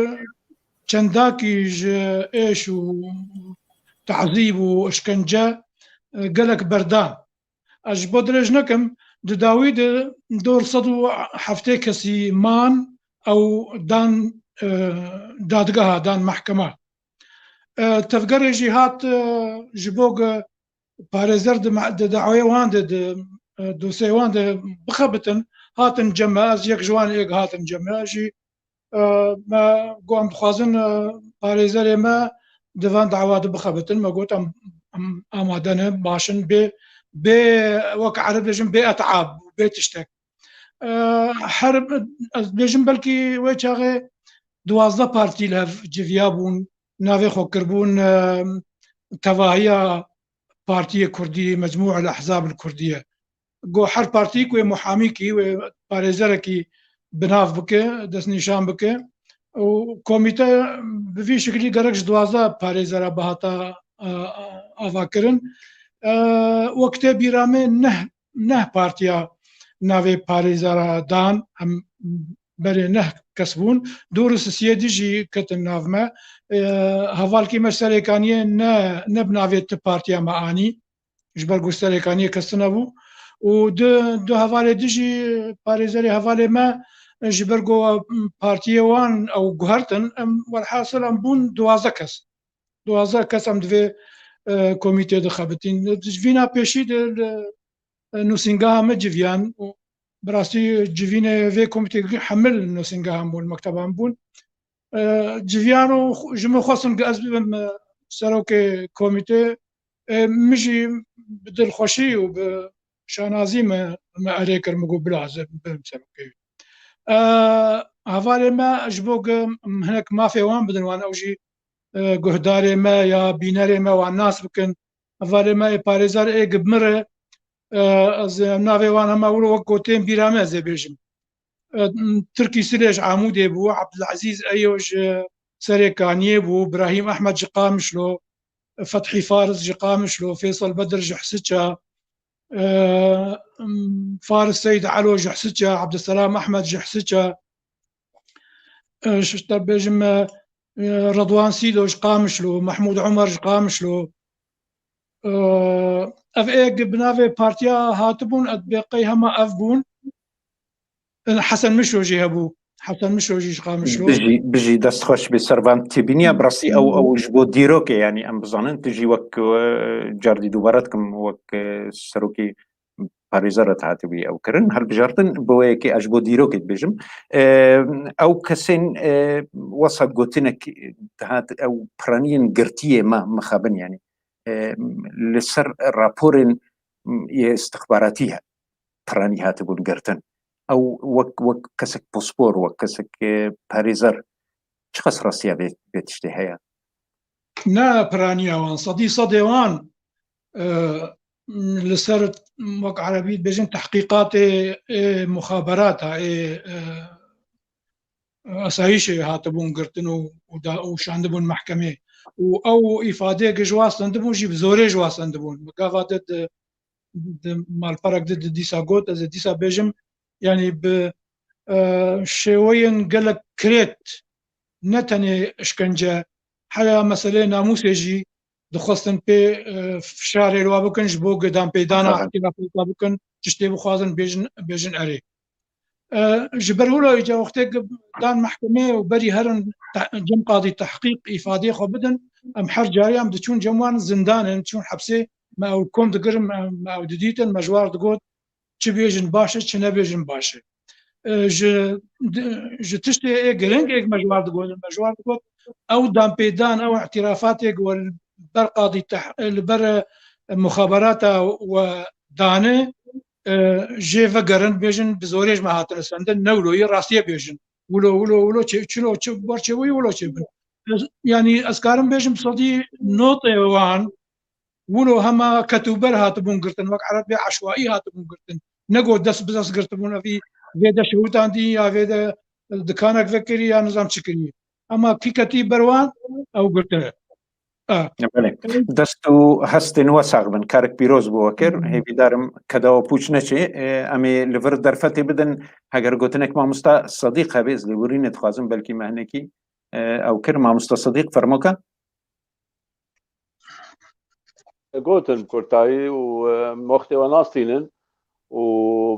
çendakî ji êş û tazîb û işkence, e, gelek berdan. Ez ji bo dirêj nekim, di dawî de dor sed û heftê kesî man, ew dan, e, dadgeha, dan mehkema. E, tevgerê jî hat, e, ji bo ku parêzer di me-, di dawê wan de, di, e, dosyê wan de bixebitin, hatin cem me, ez yek ji wan êk hatin cem me, ez jî, e, me got, em dixwazin, e, parêzerê me di van dawa de bixebitin. Me got, em, em amade ne, baş in, bê, bê, wek erib dibêjin, bê etab, bê tiştek. E, her, ez dibêjim, belkî wê çaxê duwazdeh partî li hev civiya bûn, navê xwe kiribûn, e, tevahiya Partiyê Kurdî, Mecmû el Ehzab el Kurdiye. Got her partî ku wê muhamîkî, wê parêzerekî bi nav bike, destnîşan bike. Û komîte bi vî şiklî gerek ji duwazdeh parêzera bihata, e, avakirin. E, wek tê bîra me neh, neh partiya navê parêzera dan, em berê neh kes bûn. Dor û sisiyê dî jî ketin nav me. E, hevalkî me Serêkaniyê ne, ne bi navê ti partiya me anî. Ji ber ku Serêkaniyê kes tune bû. Û du, du hevalê din jî, parêzerê hevalê me, ji ber ku partiyê wan ew guhertin, em welhasil em bûn duwazdeh kes. Duwazdeh kes em di vê, e, komîtê de xebitîn. Ji vîna pêşî de li, e, nûsîngeha me civiyan û bi rastî civînê vê komîtê hemil nûsîngehan bûn, mekteban bûn. E, civiyan û xu-, ji min xwestin ku ez bibim, e, serokê komîtê. E, min jî bi dilxweşî û bi şanazî me, me erê kir, min got, "Bila ez ê bibim serokê." E, hevalê me ji bo ku hinek mafê wan bidin, wan ew jî, e, guhdarê me ya bînerê me wan nas bikin. Hevalê me ê parêzer ê gi bi min re, e, ez ê navê wan hema wilo wek ku tên bîra me ez ê bêjim. E, Tirkî Silê ji Amûdê bû, Abdulazîz Eyo ji Serêkaniyê bû, Birahîm Ehmed ji Qamişlo, Fethî Faris ji Qamişlo, Fêsal Bedir ji Hisiça, e, Faris Seyd Elo ji Hisiça, Abdulselam Ehmed ji Hisiça, e, ji te bêjim, e, e, Redwan Sîdo ji Qamişlo, Mehmûd Omer ji Qamişlo. E, ev ê bi navê partiya hatibûn, ez bê qey hema ev bûn. E, Hesen Mişo jî hebû. Hesen Mişo jî ji Qamişlo. Bijî, bijî, dest xweş bê, servan têbîniya, bi rastî ew, ew ji bo dîrokê, yanî em bizanin, tu jî wek, e, cardî dubare dikim, wek, e, serokê parêzer re hatibû ew kirin, hilbijartin, bi wê yekê ez ji bo dîrokê dibêjim. E, ew kesên, e, wesa gotinek dihat, ew piraniyên girtiyê me mixabin, yanî, e, li ser raporên, m, yê istixbaratî he, piranî hatibûn girtin. Ew wek, wek kesek pospor, wek kesek, e, parêzer, çiqas rastiya vê, vê tiştê heye? Ne piraniya wan, sedî sedê wan, e, li ser, wek erebî dibêjin, tehqîqatê, ê, muxaberata, ê, e, asayîşê hatibûn girtin û, û da, û şandibûn mehkemê. Û ew îfadeyeke ji wa stendibûn jî bi zorê ji wa stendibûn. Bi gava de di, di malperek de di dîsa got, ez ê dîsa bêjim, yanî bi, e, şêweyên gelek kirêt, ne tenê işkence, heya meseleyê namûsê jî dixwestin pê, e, fişarê li wa bikin, ji bo gidanpêdana, aha, îhtîlafata bikin, tiştê bixwazin bêjin, bêjin erê. E, ji ber wilo îca wextê dan mehkemê û berî herin te-, cem qadî tehqîq îfadeyê xwe bidin, em her carî em diçûn cem wan zindanê, diçûn hepsê, me ew kom dikirin, me, me ew didîtin, me ji wan digot, çi bêjin baş e, çi nebêjin baş e. E, ji, di, ji tiştê ê giring ê me ji wan digot, me ji wan digot, ew danpêdan, ew îtîrafatê ku li ber qadî teh-, li ber, e, muxaberata we dane, e, jê vegerin, bêjin, bi zorê ji me hatine sendin, ne wilo ye, rastiyê bêjin. Wilo, wilo, wilo çê, çilo, çi, bar çê wî, wilo çê bin. Ez, yanî, ez karim bêjim, sedî notê wan, wilo hema ketûber hatibûn girtin, wek erebê eşwaî hatibûn girtin. Ne got dest bi dest girtibûn, evî vê de şewitandî ya vê de dikanek vekirî ya nizam çi kirî. Ama kî ketî ber wan, ew girtine. A. Belê. Dest û hestên we sax bin. Karek pîroz bi we kir. Hêvîdarim keda we pûç neçê. E, em ê li vir derfetê bidin. Heger gotinek mamosta Sedîq hebe, ez lêborînê dixwazim, belkî me hinekî, e, ew kir. Mamosta Sedîq, fermoka. Gotin bi kurtayî û, e, wextê we nastînin û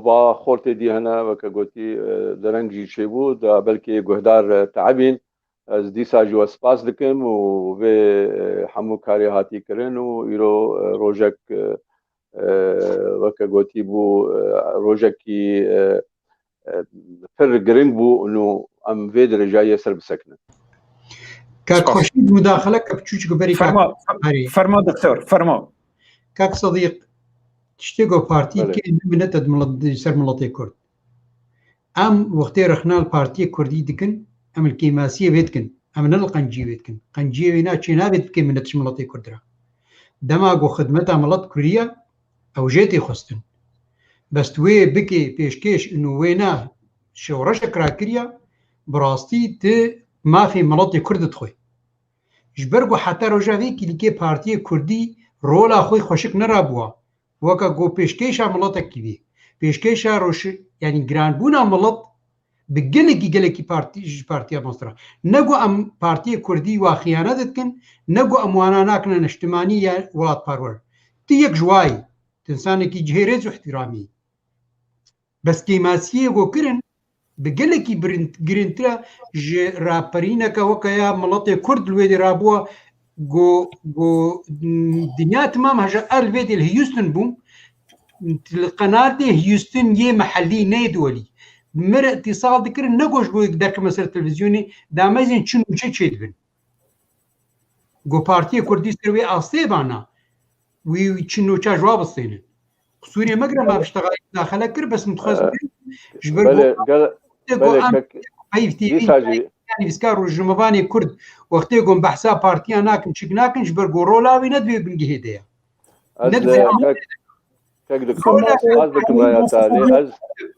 va xortê dî hene, weke gotî, e, dereng jî çêbû, da belkî guhdar, e, teebîn. Ez dîsa jî we spas dikim û vê, e, hemû karê hatî kirin û îro, e, rojek, e, e, weke gotî bû, e, rojekî, e, e, pir giring bû û em vê dirêjayê ser bisekinin. Kak Spas. Xweşîd, mudaxile ke biçûçik berî kak Fermo, Herî. Fermo doktor, fermo. Kak Sedîq, tiştê ku partî Belê. Kê ne minete di milet, di ser miletê Kurd. Em wextê rexna li partiyê Kurdî dikin, em li kêmasiyê vê dikin, em ne li qenciyê vê dikin. Qenciyê wê na çê navê dibikê milet ji miletê Kurd re. Dema ku xidmeta milet kiriye, ew jê tê xwestin. Bes tu wê bikê pêşkêş û wê na şewreşek rakiriye, bi rastî tu mafê miletê Kurd dixwê. Ji ber ku heta roja vê kîlîkê partiyê Kurdî rola xwe xweşik nerabûwa. Weke ku pêşkêşa miletekî bê. Pêşkêşa roşi-, yanî giranbûna milet bi gelekî, gelekî partî, ji partiya mezin re. Ne ku em partiyê Kurdî wa xiyanet dikin, ne ku em wana nakine niştimanî ya welatparwer. Tu yek ji wayî, tu insanekî cihê rêz û ihtiramî. Bes kêmasiyê ku kirin, bi gelekî birin-, girîngtir e ji raperîneke weke ya miletê Kurd li wê dê rabûwa, ku, ku, m, dinya timam heja er li vê dê li Houston bû, li qenatê Houston yê mehellî, ne yê duwelî. Mir îtisal dikirin, ne ku ji bo yek derkevime ser televîzyonê, damezên çi nûçe çêdibin. Ku Partiyê Kurdî ser wê astê vana, wî çi nûçe ji wa bistêne. Qisûrê me gire, me piştexayî mudaxele kir, bes min dixwest bêjim, ji ber ku Belê, gel, tê ku belê, em kek, peyv tî dîsa jî nivîskar û rojnamevanê Kurd wextê ku em behsa partiya nakin, çik nakin, ji ber ku rola wî ne di vê bingehê de ye. Ez, Ne di vê e, kek, kek doktor, Rola ez dikim raya te, lê ez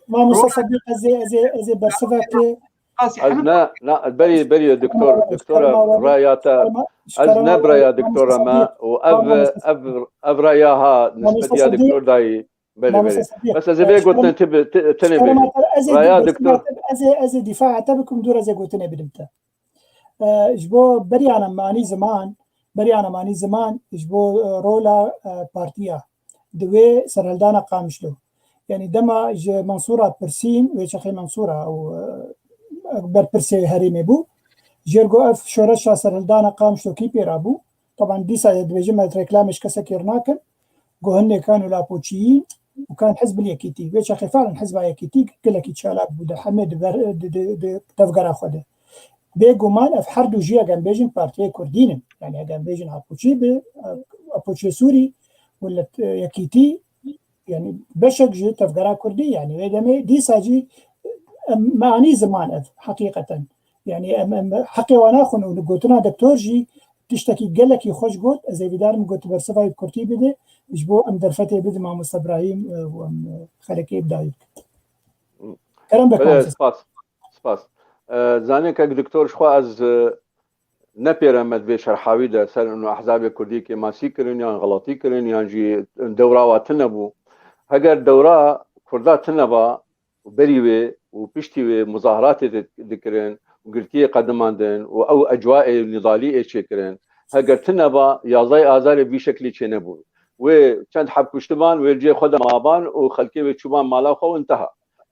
Mamoste Sedîq, ez ê, ez ê, ez ê bersiva te Qasî Ez Hemed ne, ne, berî, berî doktor, Tamam, doktora çıkarma var. Raya te, Çıkarma, ez çıkarma ne var. Biraya doktora me Mamoste Sedîq. û ev, Tamam, Mamoste ev, Sedîq. Ev raya ha Mamoste nisbetiya Sedîq. Doktor dayî. Belê, Mamoste belê. Sedîq. Bes ez ê vê gotinê te bi-, te-, tenê Çıkarma bêjim. Te, ez ê Raya dî-, doktor. Ez ê, ez ê, ez ê difa'a te bikim, dur ez ê gotinê bidim te. E, ji bo beriyana manî ziman, beriyana manî ziman, ji bo, e, rola, e, partiya di wê serhildana Qamişlo. Yanî dema ji Mansûra pirsîn, wê çaxê Mansûra û, e, berpirsê herêmê bû. Jêr got ev şoreşa serhildana Qamişlo kî pê rabû? Teban dîsa dibêjin me reklamê ji kesekê re nakin. Got hinê kan û lapoçiyî û kan hizb li yekîtî. Wê çaxê falan hizba yekîtî gelekî çalak bû de hemê di ber, di, di, di tevgera xwe de. Bêguman ev her du jî, eger em bêjin, partiyê kurdî ne. Yanî eger em bêjin Apoçî bi, Apoçê Sûrî û li, e, Yekîtî, yanî beşek ji tevgera kurdî, yanî wê demê dîsa jî, e, em, me anî ziman ev heqîqeten. Yanî em, em heqê wan naxwin û li gotina doktor jî tiştekî gelekî xweş got, ez hêvîdar im got bersiva wî bi kurtî bide, ji bo em derfetê bidin mamoste Birahîm, e, û em, e, xelekê bi dawî bikin. Kerem be Belê, kansız. Spas. Spas. E, zanî kek doktor, ji xwe ez, e, ne pêre me di vê şerha wî de ser ino ehzabê kurdî kêmasî kirin yan xeletî kirin yan jî dewra wa tune bû. Heger dewra kurda tune ba û berî wê û piştî wê muzahiratê di-, dikirin û girtiyê qedimandin û ew ecwaê nîdalî ê çêkirin, heger tune ba, yazdeh Azarê bi vî şeklî çênebû. Wê çend heb kuştiban, wê li cihê xwe de maban û xelkê wê çûban mala xwe û inteha.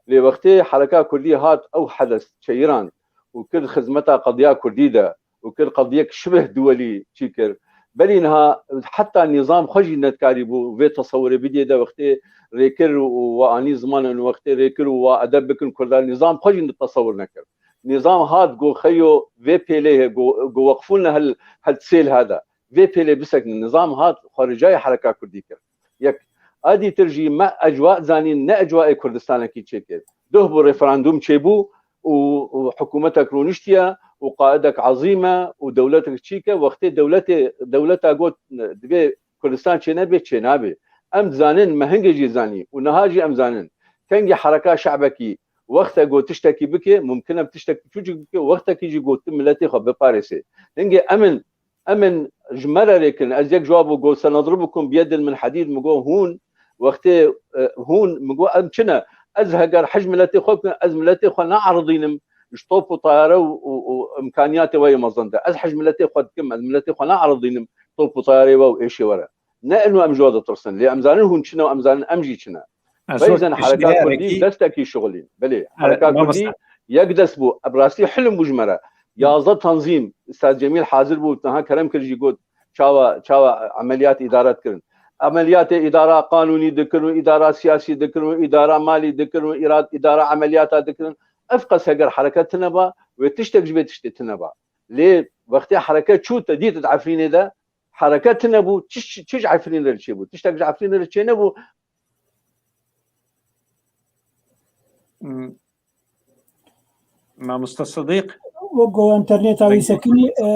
Lê wextê hereka kurdî hat ew hedes çeyirand û kir xizmeta qediya kurdî de û kir qediyek şibih duwelî çî kir. Berî niha heta nîzam xwe jî nedikarîbû vê tesewirê bidiyê de wextê rêkir û we anî zimanin, wextê rêkir û we edeb bikin kurda, nîzam xwe jî tesewir nekir. Nîzam hat got xeyo vê pêlê he, got, got weqfûn hel, hel sêl hada. Vê pêlê bisekinin. Nizam hat xwe ricayê hereka kurdî kir. Yek. A dîtir jî me ecwa zanîn, ne ecwaê Kurdistanekî çêkir. Duh bû, referandum çêbû û, û hikûmetek rûniştiye û qaidek ezîm e û dewletek çîk e. Wextê dewletê, dewleta got, divê Kurdistan çênebe, çênabe. Em dizanin, me hingê jî zanî û niha jî em zanin. Kengî hereka şe'bekî wexte got tiştekî bike, mumkin e tiştek piçûçik bike, wextekî jî got tu miletê xwe biparêse. Hingê em in Em ên ji me re rêkin. Ez yek ji wan bû got, "Senedribukum biyedin min hedîd", min got, "Hûn, wextê, e, hûn", min got, "Em çi ne? Ez heger hij miletê xwe bikim, ez miletê xwe neeridînim ji top û tayare û, û, û imkaniyatê we yê mezin de. Ez hij miletê xwe dikim, ez miletê xwe neeridînim top û tayarê we û êşê we re." Ne ino em ji we ditirsin, lê em zanin hûn çi ne û em zanin em jî çi ne. Ez wek Beyzen hereka pêşniyarek kurdî destekî şixulîn. Belê, e, hereka kurdî mamosta. Yek dest bû. Bi rastî hilm bû ji me re. Yazdeh tanzîm, Ustaz Cemîl hazir bû, niha kerem kir jî got, çawa, çawa emeliyat îdare dikirin. Emeliyatê îdara qanûnî dikirin û îdara siyasî dikirin û îdara malî dikirin û îra-, îdara emeliyata dikirin. Ev qas heger hereket tine ba, wê tiştek ji vê tiştê tine ba. Lê wextê hereket çû, te dît di Efrînê de, hereket tine bû, çi, çi, çi ji Efrînê re çêbû? Tiştek ji Efrînê re çênebû. Hmm. Mamoste Sedîq? Wek go interneta wî sekinî, e,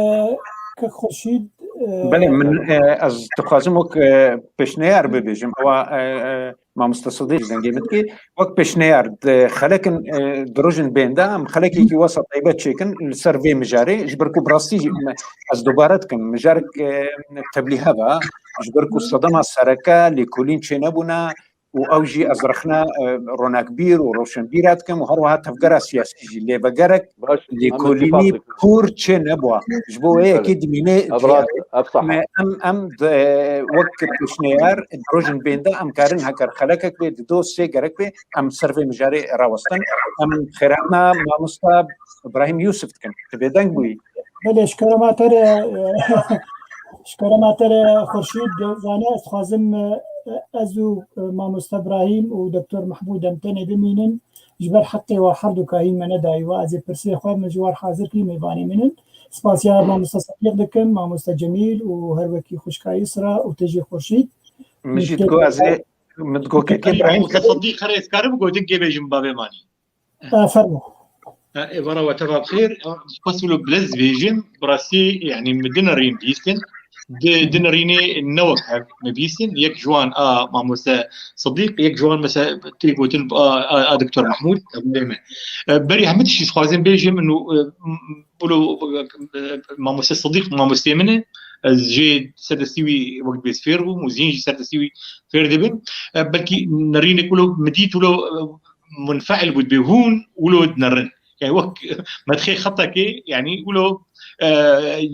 kek Xurşîd, e, Belê, min, e, ez dixwazim wek, e, pêşneyar bibêjim. Ewa, e, e, Mamoste Sedîq dengê min dikê. Wek pêşneyar, di xelekin, e, di rojin bên de, em xelekekî wesa taybet çêkin li ser vê mijarê. Ji ber ku bi rastî jî me, ez dubare dikim, mijarek, e, teblî heva. Ji ber ku sedema sereke lêkolîn çênebûne, û ew jî ez rexna, e, ronakbîr û roşenbîra dikim û her wiha tevgera siyasî jî lê vegerek lêkolînî pûr çê nebûa. Ji bo wê yekê dimîne em, em wek pêşneyar di rojin bên de em karin heker xelekek bê, di do sê gerek bê, em ser vê mijarê rawestin. Em xêratna mamosta Îbrahîm Yûsif dikin. Tu bêdeng bûyî. Belê, ji kerema te re, ji kerema te re Xurşîd, zane, ez dixwazim, e, ez û, e, mamoste Îbrahîm û doktor Mehmûd em tenê bimînin. Ji ber heqê we her du kahîn me nedayî we. Ez ê pirsê xwe min ji war hazir kirî mêvanê min in. Spasiya mamoste Sedîq dikim, mamoste Cemîl û her wekî xwişka Îsra û tejî Xurşîd. Min jî digot ez ê, min digot kekê Îbrahîm. Mamoste Sedîq, her ez karim gotin kê bêjim bavê manî. E, fermo. E, êvara we teva bi xêr. Xwest wilo bilez bêjim, bi rastî, yanî, min du nerîn bihîstin. Di, du nerînê ne wek hev me bihîstin. Yek ji wan a mamoste Sedîq, yek ji wan mesela tê gotin a, a, a doktor Mehmûd, ev lê me. E, berî hemî tiştî dixwazim bêjim, û, e, m-, wilo, e, mamoste Sedîq mamostê min e. Ez jê serdestî wî wek dibê fêr bûm û zîn jî serdestî wî fêr dibim. E, belkî nerînek wilo min dît, wilo, e, munfeil bû, dibê hûn wilo dinerin. Yani wek me dixê xetekê, yani wilo, e,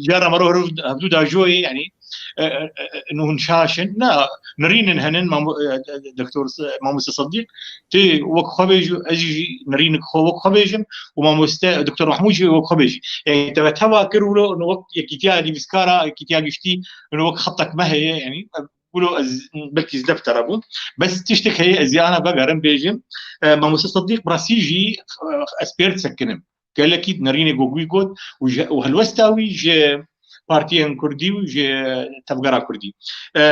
cara mero hevdû da joyê, yani, e, e, e, hûn şaş in. Na, nerînin henin, mamu-, e, e, doktor S-, mamoste Sedîq, tê wek xwe bêjî, ez jî nerînik xwe wek xwe bêjim û mamoste doktor Mahmûd jî wek xwe bêjî. Yani te teva kir wilo, wek yekîtiya nivîskara, yekîtiya giştî, wek xetek me heye, yani, wilo ez belkî zilef te re bûm. Bes tiştek heye ez ê ana vegerim bêjim. E, mamoste Sedîq bi rastî jî, e, ez pêr disekinim. Gelekî nerînê ku wî got û ji, û helwesta wî ji partiyên kurdî û ji tevgera kurdî. E,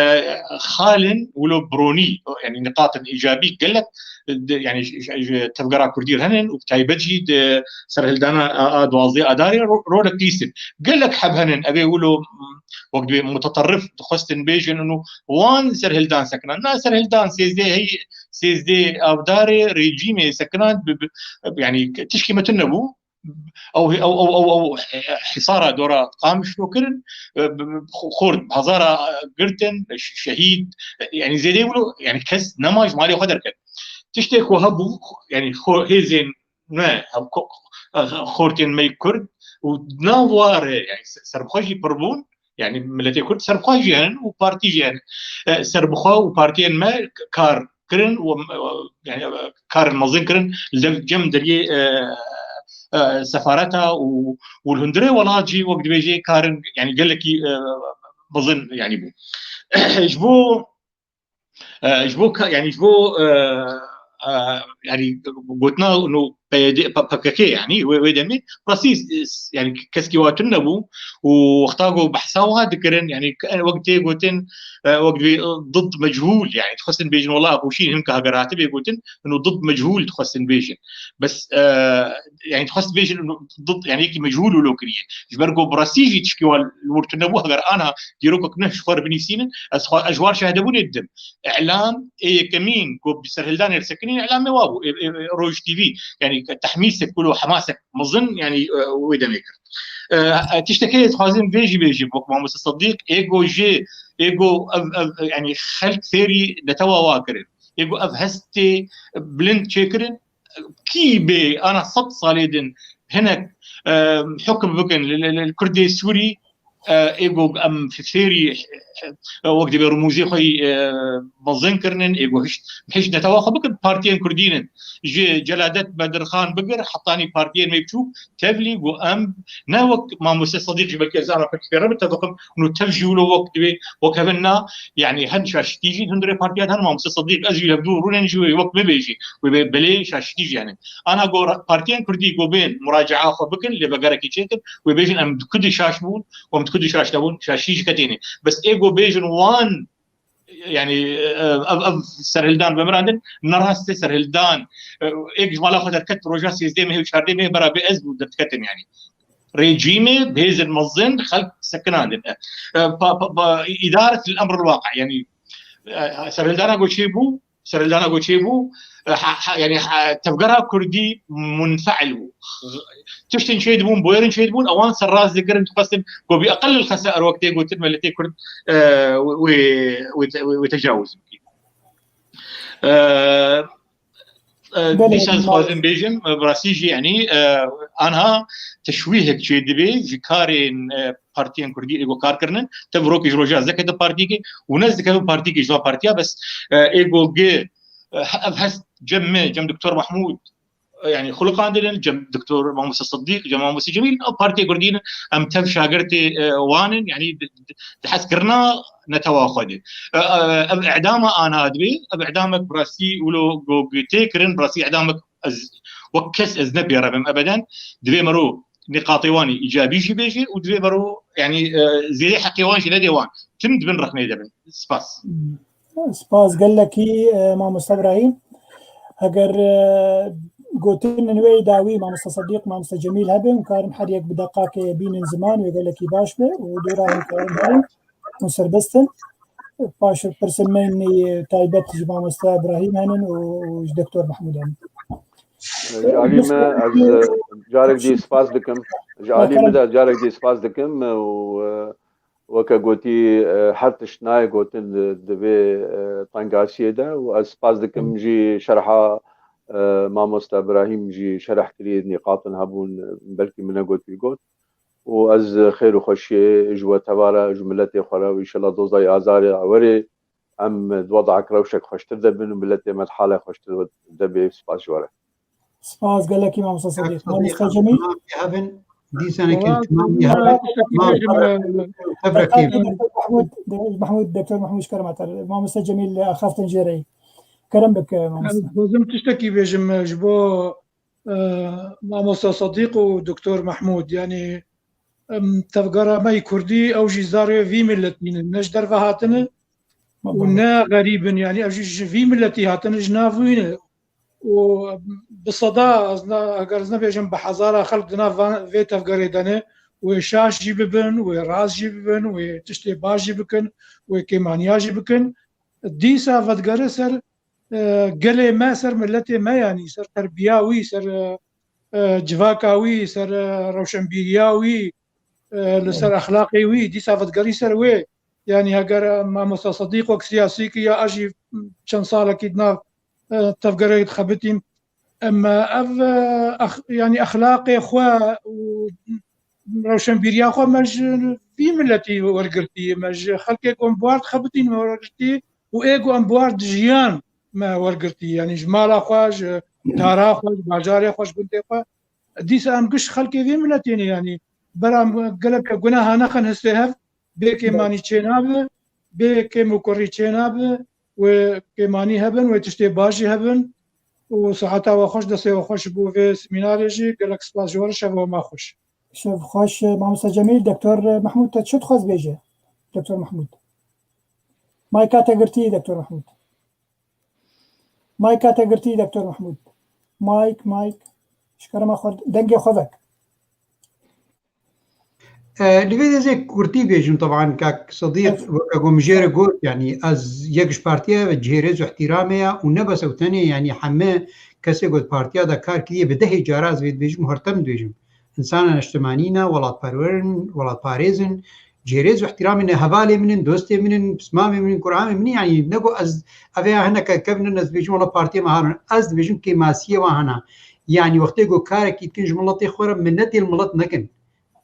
xalin wilo bironî, yani niqatên îcabî gelek di, yani ji, ji, ji tevgera kurdî re henin û bi taybet jî di serhildana a, a duwazdeh Adarê ro-, rolek lîstin. Gelek heb henin, ev ê wilo, mm, wek dibê muteterrif dixwestin bêjin û wan serhildan sekinan. Na, serhildan sêzdeh hey, sêzdeh Avdarê rejîmê sekinan bi, bi, yani tişkî me tune bû. Ew, ew, ew, ew, ew hisara dora Qamişlo kirin, e, bi, bi, xo-, xort bi hezara girtin, ş-, şehîd, e, yani zêdê wilo, yani kes nema ji malê xwe derket. Tiştê ku hebû, yani xo-, hêzên me, ev ko-, e, xortên me yê Kurd û nav ware, yani se-, serbixwe jî pir bûn, yani miletê Kurd serbixwe jî henin û partî jî henin. E, serbixwe û partiyên me kar kirin û, e, yani, e, karên mezin kirin li dev cem deriyê, e, e, sefareta û, û li hundirê welat jî wek dibêjê karin, yani gelekî, e, mezin yani bû. Ji bo, e, ji bo ka-, yani ji bo, e, e, yani gotina no P Y D, P-, P K K yani wê, wê demê rastî, e, yani keskî wa tune nebû û wexta ku behsa wa dikirin, yani wek tê gotin, e, wek dibê, e, ضد مجهول, yani dixwestin bêjin wela Epûşîn hinka heger hatibê gotin, hino ضد مجهول dixwestin bêjin. Bes, e, yani dixwest bêjin hino ضد, yani yekî mechûl wilo kiriye. Ji ber ku bi rastî jî tişkî wa li wir tune bû, heger ana dîrokek ne ji xwe re binivîsînin, ez xwe, ez ji war şahidebûnê didim. Îlam ê yekemîn ku bi serhildanê re sekinîn, îlamê wa bû, ê, ê, ê, Roj T V, yani tehmîsek, wilo hemasek mezin, yani, e, wê demê kir. E, e, tiştekê ez dixwazim vê jî bêjim, wek mamoste Sedîq, ê ku jê, ê ku ev, ev, yani xelk fêrî netewa wa kirin. Ê ku ev hestê bilind çêkirin, kî bê ana sed salê din hinek, e, hukm bikin li, li, li Kurdê Sûrî, e, ê ku em fêrî, e, wek dibê rumûzê xwe yî, e, mezin kirinin, ê ku hişt, hişt netewa xwe bikin, partiyên Kurdî nin. Ji Celadet Bedirxan bigir, hetanî partiyên me biçûk, tevlî ku em ne wek mamoste Sedîq jî belkî ez ana pek fêre bi tevixim, û tev jî wilo wek dibê, wek hevin na, yani hin şaşitî jî hundirê partiyan hen mamoste Sedîq, ez jî hevdû rûnen jî wê wek bibêjî, wê be-, belê şaşitî jî yani. Ana go ra-, partiyên Kurdî go bên muracaa xwe bikin, lê vegerekî çêkin, wê bêjin em di ku de şaş bûn, û em di ku de şaş nebûn, şaşî ji ketê ne. Bes ê go bêjin wan, yani, e, ev, ev serhildan vemirandin, ne rast e serhildan, e, êk ji mala xwe derket roja sêzdeh mehê û çardeh mehê bera bê ez bû derdiketim yani. Rejîmê bi hêzên mezin xelk sekinandin. E, pa, pa, pa, îdaret el emr el waqi, yani, e, serhildana go çêbû, serhildana go çêbû, e, ha, ha, yani, ha, tevgera Kurdî munfeil bû. Tiştên çêdibûn, boyerên çêdibûn, ewan serrast dikirin, dixwestin ku bi eqel el xesair wek tê gotin miletê Kurd, e, wê, wê, wê, wê tecawuz bikî. E, e, Belê, dîsa ez dixwazim bêjim, e, bi rastî jî, yanî, e, anha teşwîhek çê dibe ji karên, e, partiyên kurdî êgo kar kirinin. Tev rokê ji roja ez nekevim partiyekê û ne ez dikevim partiyekê ji van partiya, bes, e, êgo gi, e, ev hest cem me, cem Doktor Mahmûd, e, yanî xuliqandin, cem Doktor Mamoste Sidîq, cem Mamoste Cemîl, ev partiyê kurdî ne, em tev şagirtê, e, wan in, yanî di, di, di hezkirina netewa xwe de. E, e, ev îdama ana dibe, ev îdamek bi rastî wilo go tê kirin, bi rastî îdamek ez wek kes ez ne pê re bim ebeden. Divê mero nîqatê wan îcabî jî bêje û divê mero, yanî, e, zêdê heqê wan jî nedê wan. Tim di bin rexnê de bin. Spas. Spas gelekî, e, Mamoste Ibrahîm. Eger, e, gotinên wê dawî Mamoste Sedîq, Mamoste Cemîl hebin, karin her yek bi deqakê bînin ziman, wê gelekî baş be û dora hûn karin herin. Hûn serbest in. Paş pirsên me yên taybet ji Mamoste Ibrahîm henin û, û ji Doktor Mahmûd henin. Ji alî me ez, e, carek dî spas dikim. Ji alî min de carek dî spas dikim û, e, weke gotî, e, her tişt nayê gotin di, di vê, e, tengasiyê de û ez spas dikim jî şerha, e, Mamoste Ibrahîm jî şerh kirî nîqatin hebûn, belkî min negot wî got. û ez xêr û xweşiyê ji we teva re, ji miletê xwe re û înşellah doza azarê werê em di wedek rewşek xweştir de bin û miletê me di halek xweştir de bê. Spas ji we re. Spas gelekî Mamoste Sedîq. Mamoste Cemîl. Hevin dîsanekî Valla, timamî hevin. Tevrekî. Mahmûd, Mahmûd, Doktor Mahmûd ji kerema te. Mamoste Cemîl axaftin jê re. Kerem bike, mamoste. Em, dixwazim tiştekî bêjim, ji bo e, Mamoste Sedîq û Doktor Mahmûd, yanî, em, tevgera me yî kurdî, ew jî zarê vî miletî ne, ne ji derve hatine û ne xerîb in, yanî ev jî ji vî miletî hatine, ji nav wî ne. Û bi seda, ez ne, eger ez nebêjim, bi hezara xelk di nav van, vê tevgerê de ne, wê şaş jî bibin, wê rast jî bibin, wê tiştê baş jî bikin, wê kêmaniya jî bikin. Dîsa vedigere ser e, gelê me, ser miletê me, yanî ser terbiya wî, ser, e, e, civaka wî, ser, e, rewşenbîriya wî, e, li ser exlaqê wî, dîsa vedigerî ser wê. Yanî heger, e, Mamoste Sedîq wek siyasîkî ya ez jî çend salekî di nav, e, tevgerê dixebitîm. Em, e, ev, e, ex-, yanî exlaqê xwe û rewşenbîriya xwe me ji vî miletî wergirtî, me ji xelkê ku em bi war dixebitîn me wergirtî û ê ku em bi war dijiyan me wergirtî. Yanî ji mala xwe, ji tara xwe, ji bajarê xwe, ji gundê xwe. Dîsa em giş xelkê vî miletê ne, yanî bera em gelek guneha nexin histê hev, bê kêmanî çê nabe, bê kêm û kurî çê nabe, wê kêmanî hebin, wê tiştê baş jî hebin. Û saeta we xweş, destê we xweş bo vê semînarê jî. Gelek spas ji we re, şeva we ma xweş. Şev xweş, Mamoste Cemîl. Doktor Mahmûd, te çi dixwaz bêje? Doktor Mahmûd. Mayka te girtî, Doktor Mahmûd. Mayka te girtî, Doktor Mahmûd. Mayk, mayk. Ji kerema xwe, dengê xwe vek. E, li vê de ez ê kurtî bêjim, teban kak Sedîq, Evet. weke ku min jê re got, yanî ez yek ji partiya ve cihêrêz û ihtiramê ya û ne bes ew tenê, yanî heme kesê ku di partiya de kar kiriye bi dehê cara ez vê dibêjim û her tim dibêjim. Însanan niştimanî ne, welatperwer in, welatparêz in, cihêrêz û ihtiramê ne, hevalê min in, dostê min in, pismamê min in, kuramê min in, yanî ne ku ez, ev ya hineke kevin in, ez dibêjim wela partiyê me harin. Ez dibêjim kêmasiyê wan hene. Yanî wextê ku karekî dikin ji miletê xwe re minetê li milet nekin.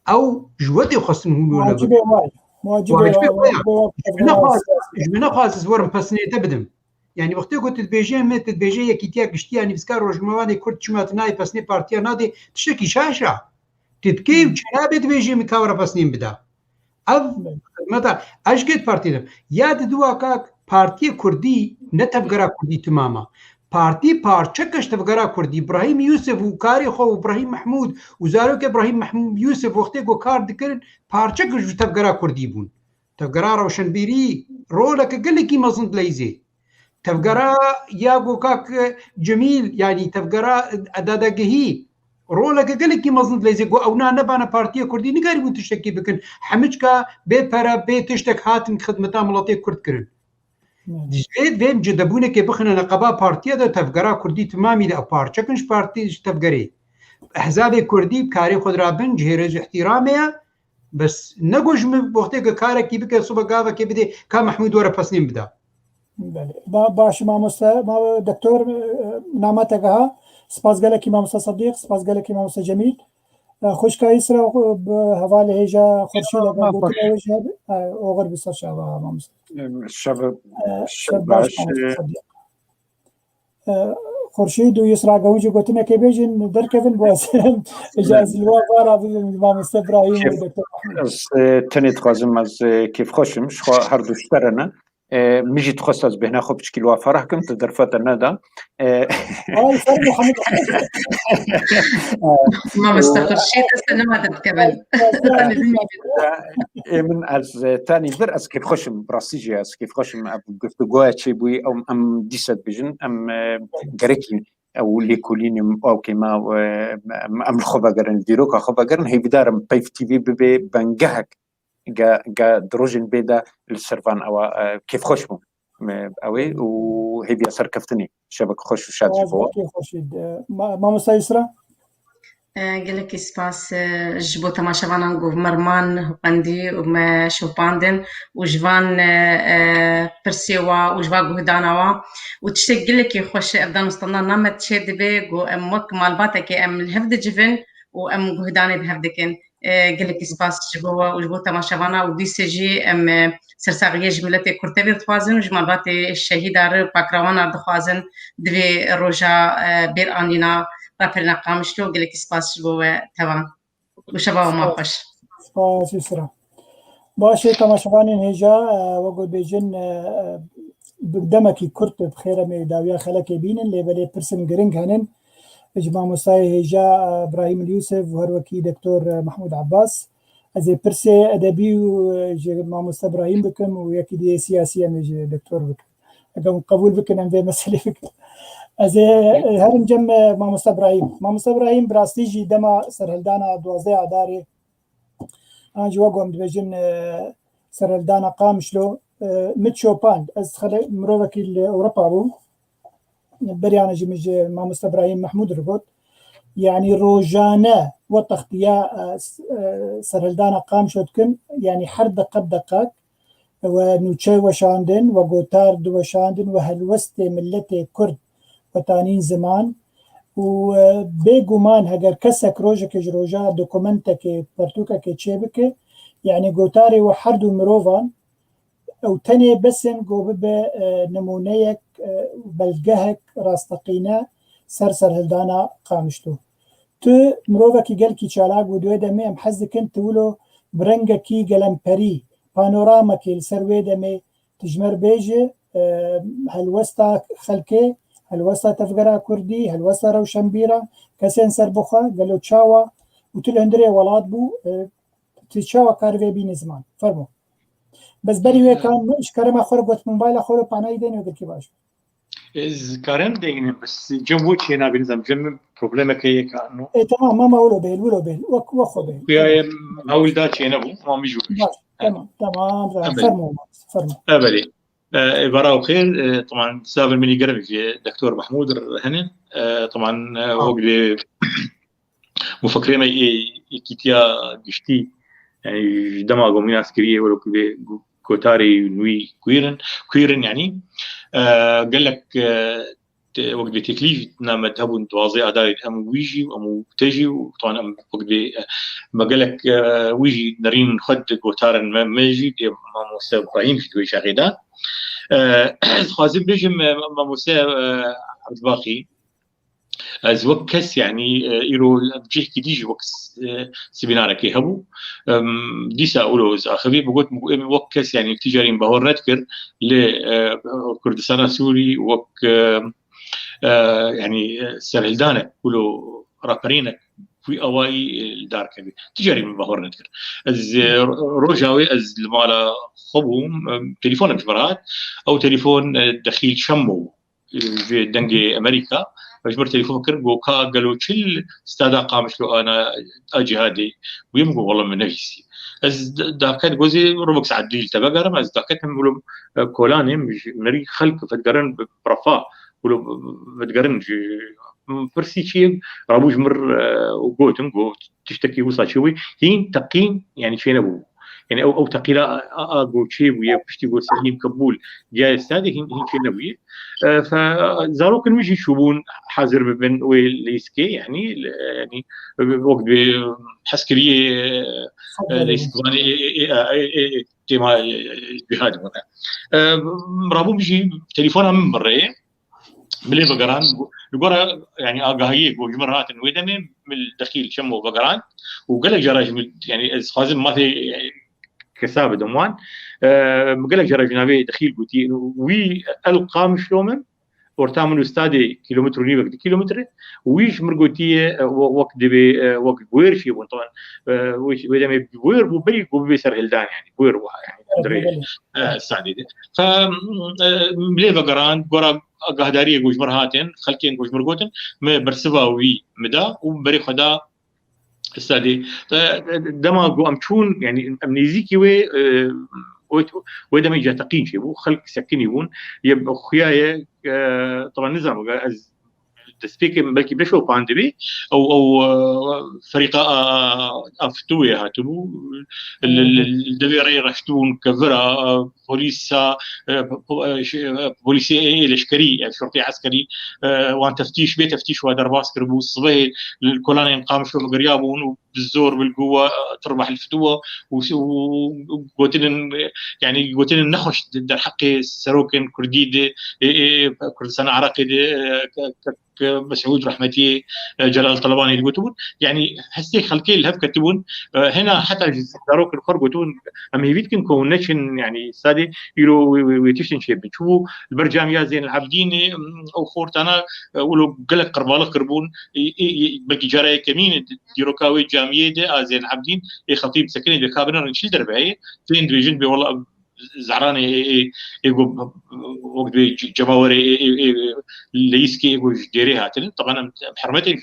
Ew ji we tê xwestin hûn wilo Mucibê bibin. Wayê. Mucibê Wayê wayê, wayê, mucibê wayê. Ji min nexwaz, ji min nexwaz ez werim pesnê te bidim. Yanî wextê ku tu dibêjê me, tu dibêjê yekîtiya giştî ya nivîskar rojnamevanê Kurd çima tu nayê pesnê partiya nadê, tiştekî şaş e. Tu dikê û çi nabe dibêjê min ka were pesnê min bida. Ev xizmeta ez ji kê partî de. Ya di dua kak partiyê Kurdî ne tevgera Kurdî timam e. Partî parçeke ji tevgera Kurdî. Brahîm Yûsif û karê xwe û Brahîm Mehmûd û zarokê Brahîm Mehmûd Yûsif wextê ku kar dikirin parçeke ji tevgera Kurdî bûn. Tevgera rewşenbîrî roleke gelekî mezin dileyzê. Tevgera ya ku kak Cemîl, yanî tevgera dadegehî, roleke gelekî mezin dileyzê ku ewna nebana partiyê Kurdî nikarîbûn tiştekî bikin. Hemiçka bê pere, bê tiştek hatin xidmeta miletê Kurd kirin. Hmm. Divê, divê em cidebûnekê bixine neqeba partiye de tevgera Kurdî timamî de ev parçekin ji partî, ji tevgerê. Ehzabê Kurdî bi karê xwe dirabin, cihêrêz û ihtiramê ye. Bes ne ku ji min wextê ku karekî bike, sibe gavekê bidê, ka Mehmûd were pesnê min bida. Belê. Ba-, baş mamoste, ma-, doktor, e, name te giha. Spas gelekî mamoste Sedîq, spas gelekî mamoste Cemîl. E, xwişka Îsra, e, bi hevalê hêja Xurşîd, e, gotina wê jî hebe, e, oxir bi ser çava mamoste. Şev, e, şev baş, baş, mamoste Sedîq. E, Xurşîd û Îsra, gewin jî gotinekê bêjin, derkevin, bo ez, ji ez li wan vara bibim, mamoste Ibrahîm û doktor Mahmûd. Ez, e, tenê dixwazim, ez, e, kêfxweş im, ji xwe her du ji te re ne. E, min jî dixwest ez bêhna xwe piçkî li wa ferah kim, tu derfeta neda. E, Ay, fermo, Hemîd. Mamoste Xurşîd, ez te nema derdikevin. Ê min ez, e, tenî vir, ez kêfxweş im, bi rastî jî ez kêfxweş im. Ev guftûgoya çêbûyî, ew em dîsa dibêjin, em, e, gerekî ew lêkolînê ew kêma, e, em, em li xwe vegerin, dîroka xwe vegerin, hêvîdar im Peyv T V bibe bengehek ge, ge di rojên bê de li ser van ewa, e, kêfxweş bûm. Me, ew ê û hêviya serkeftinê. Şevek xweş û şad ji bo. Kêfxweşî. E, ma-, mamosta Îsra? E, gelekî spas, e, ji bo temaşevanan ku me riman xwendî û me şopandin û ji van, e, e, pirsê wa û ji van guhdana wa û tiştek gelekî xweş e, ev danûstandana me çê dibe ku em wek malbatekê em li hev dicivin û em guhdanê bi hev dikin. E, gelekî spas ji bo we û ji bo temaşevana û dîsê jî em, e, sersaxiyê ji miletê Kurd tevî dixwazin û ji malbatê şehîda re û pakrawana dixwazin di vê roja, e, bêr anîna raperîna Qamişlo. Gelekî spas ji bo we tevan. Û şeva we ma xweş. Spas, Îsra. Baş e, temaşevanên hêja, e, wek ku dibêjin, e, e, bi demekî kurt bi xêr em ê dawiya xelekê bînin, lê belê pirsên giring henin. Ji mamostayê hêja, e, Brahîm Yûsif û her wekî doktor, e, Mahmûd Abbas. Ez ê pirsê edebî û, e, ji mamoste Brahîm bikim û yekî dî yê siyasî em ê ji doktor bikin. Eger hûn qebûl bikin, em vê meselê bikin. Ez ê, e, herim cem, e, mamoste Brahîm. Mamoste Brahîm, bi rastî jî dema serhildana duwazdeh Adarê, an jî wek em dibêjin, e, serhildana Qamişlo, e, min şopand. Ez xele-, mirovekî li Ewropa bûm. Beriyane jî min ji mamoste Brahîm Mehmûd re got. Yanî rojane we textiya, e, s-, e, serhildana Qamişlo dikin, yanî her deqe bi deqek we nûçe weşandin, we gotar diweşandin, we helwestê miletê Kurd we tanîn ziman û, e, bêguman heger kesek rojekê ji roja dokumentekê, pertûkekê çêbike, yanî gotarê we her du mirovan ew tenê bes in ku bibe, e, nimûneyek, e, belgehek rasteqîne ser serhildana Qamişlo. Tu mirovekî gelkî çalak bû, di wê demê em hez dikin tu wilo bi rengekî gelemperî, panoramekê li ser wê demê tu ji me re bêje, e, helwesta xelkê, helwesta tevgera kurdî, helwesta rewşenbîran, kesên serbixwe, gelo çawa û tu li hundirê welat bû, e, tu çawa karî vê bînî ziman? Fermo. Bes berî wê, e, kan ji kerema xwe re got, mobayla xwe re panayî dêne, gelkî baş. Ez karim deynim, bes cem wo çênabî, nizam, cem problemeke yek anû. E, tamam, mama wilo bêl, wilo bêl. Wek, wek xwe bêl. Kuyaye hewil da çênebû, tamam, jû. Baş, tamam, tamam, tamam. Fermo, fermo. Ebelê. E, e, beraw xêr, e, taman, savên min ê germ jî doktor Mahmûd re hene. E, taman, e, wek lê mufikrê me ê yekîtiya giştî, yani ji dema ku mînaskiriyê wero ku vê gu-, gotarê nûî queer in, queer in yani, e, gelek, e, te-, wek vê teklîf name hebûn duwazdeh Adarê em wî jî, em û te jî, û taman em wek vê, e, me gelek, e, wî jî nerîn xwe di gotarên me, me jî, dê mamoste Ibrahîm jî di wê çaxê de. E, ez dixwazim bêjim, e, mamoste, e, Ebdbaqî, ez wek kes, yani, e, îro cihekî dî jî wek s-, e, semînarekê hebû. Em, dîsa wilo ez axivî bigot, em wek kes, yani, ticarî min bahor nedikir, lê, e, Kurdistana Sûrî wek, e, e, yani, e, serhildanek, wilo raperînek, wî awayî, e, li dar kevî. Ticarî min bahor nedikir. Ez, e, roja wê ez li mala xwe bûm, e, telefonek ji min re hat. Ew telefon, e, Dexîl Şemo bû. Ji Dengê Amerîka, ji min re telefon kir, got, "Ka gelo çi li stada Qamişlo ana a cihadê?" Wî min got, "Wela min nevîsî." Ez d-, daket gozê rûbek saet dî li te vegerim, ez daketim wilo, e, kolanê min ji merî xelk vedigerin bi, bi refa, wilo vedigerin ji, pirsî çi ye? Rabû ji min re, e, û gotim, got, "Tiştekî wisa çi wî?" Hîn teqîn, yani çênebû. Yani ew, ew teqîra a, a, a go çê bûye, piştî go Selîm Kebûl giyaye stadê hîn, hîn çê nebûye. E, fe, zarokên wî jî çûbûn hazir bibin wê leyskê, yani, yani wek bi heskeriyê, e, leyskvanê, e, e, e, e, e, tema, e, cihad bûne. E, rabû jî telefona min birê, Milê vegeran, li gora, yani, agahiyê ku ji min re hatin wê demê, min dexîl çemo vegeran û gelek cara jî min, yani, ez dixwazim mafê, yani, kesa bidim wan. E, min gelek cara ji navê dexîl gotiye, wî el Qamişlo min, orta min û stadê kîlometre û nîvek, du kîlometre, û wî ji min gotiye, e, we-, wek divê, e, wek buêr çêbûn, taban, e, wê, wê demê buêr bû, berî ku bibê ser hildan, yani, buêr wiha, yani, hundirê, e, stadê de. Fe, e, milê vegeran, gora agahdariyê ku ji min re hatin, xelkên ku ji min re gotin, me bersiva wî min da û berê xwe da stadê. E, dema ku em çûn, yani em nêzîkî wê, e, wê, wê demê cateqîn çêbû, xelk sekinî bûn, yê xuya ye, e, taban nizanim, ez destpêkê belkî beşo pandibî, ew, ew, e, ferîqa, a, a, a fitûyê hatibû, li, li, li devê rê reştibûn kevira, e, polîsa, e, po-, e, ş-, e, polîsê, e, e, leşkerî, e, şortê eskerî, e, wan teftîş, bê teftîş wa derbas kiribû, sibehê li kolanên Qamişlo giriyabûn û bi zor, bil quwe, e, tirbeh li fitûwa û, û, û gotinên, e, yani gotinên nexweş di derheqê serokên Kurdî de, e, e, Kurdistana Iraqê de, e, ke-, ke-, ke Mesûd Rehmetiyê, e, Celal Talebanê digotibûn. Yani hestê xelkê li hev ketibûn. E, hena heta ji zarokên xwe re gotibûn, em hêvî dikin ku hûn neçin, yani stadê îro wê, wê, wê tiştin çêbin. Çûbû li ber camiya Zeyn el Abidînê, m, ew xortana, e, wilo gelek qirbalix kiribûn. Ê, ê, ê, belkî cara yekemîn e di dîroka wê camiyê de a Zeyn el Abidîn, ê Xetîb sekinê de ka binêrin çil derbe heye, tên dibêjin bê wela Zehranê ê, ê, ê, ê, go, wek dibê ce-, cemawerê ê, ê, ê, leyîskê ê, go ji dêrê hatine. Taban em, em hermetê, e,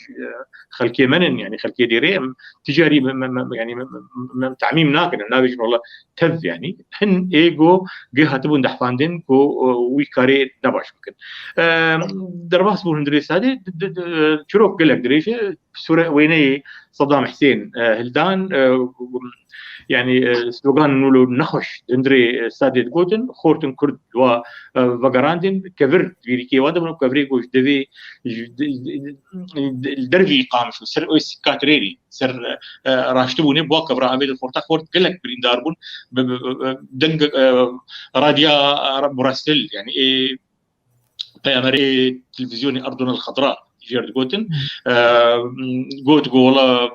xelkê me nin, yani xelkê dêrê em ticarî me, me, me, yani me, me, me, me tamîm nakin, em nabêjin wela tev, yani. Hin ê go gê hatibûn dehfandin ku, e, wî karê ne baş bikin. E, derbas bûn hundirê stadê, d-, d-, d-, çirok gelek dirêj e, sûre wêneyê Sedam Husên, e, hildan, e, yani, e, sloganên wilo nexweş di hundirê, e, stadê digotin, xortin Kurd wa, e, vegerandin, kevir di vîrîkê wa de bûn, kevirê ku ji devê, ji, di, di, di, li dervî Qamişlo, ser wê sîka tirêrî, ser, e, raştibûnê, bi wa kevira avêtin xorta, xort gelek birîndar bûn, bi, bi, bi, bi deng, e, radya, e, murastil, yani, ê, peyamerê televîzyonê Erdonel Xedra jê re digotin. E, got ku wela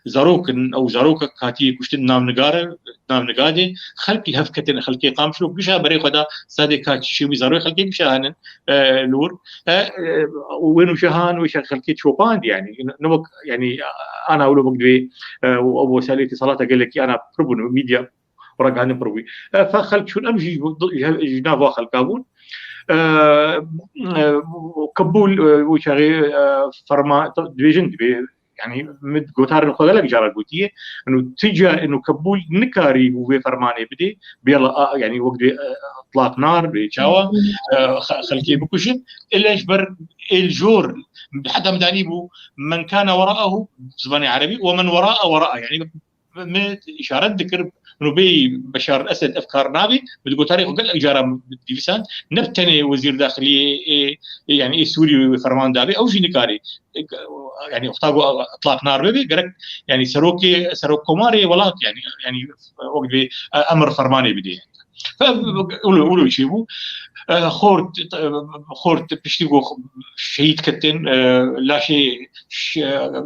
zarok in, ew zarok hatiye kuştin, navnigar e, navnigadê. Xelk li hev ketin, xelkê Qamişlo gişa berê xwe da stadê ka çi çêbû, zarokê xelkê gişa hanin, e, li wir. E, e, wê nûşehan, wê şa xelkê çopand, yani, ne wek, yani, ana wilo wek divê, e, û ew wesaîlê îtîsalata gelekî ana pir bûn, medya ragihandin pir bû. E, fe xelk çûn, em jî ji, ji, ji nav va xelka bûn. E, e, Kebûl, e, wî çaxê, e, ferma, dibêjin, dibê, yani, min gotarên xwe gelek cara gotiye. Eno ti ca, eno Kebûl nikarî bû vê fermanê bidê, bê la, a, yani, wek dibê, e, itlaq nar, bê çawa, e, xe-, xelkê bikujin. Ile ji ber êl jor, heta min danî bû, "Men kana wera'ehu", zimanê erebî, "we men wera'a wera'a", yani, me îşaret dikir, min bê Beşar Esed ev kar nabê, min di gotarê xwe gelek cara dîvisand, ne bi tenê wezîr daxiliyê, ê, ê, yani ê Sûrî wê ferman dabê, ew jî nikarê. Yani wexta ku itlaq nar bibê, gerek yani serokê, serokkomarê welat, yani, yani wek dibê, e, emir fermanê bidê. Fe, wilo, wilo çêbû. E, xort, e, xort piştî ku şehîd ketin, e, laşê ş-,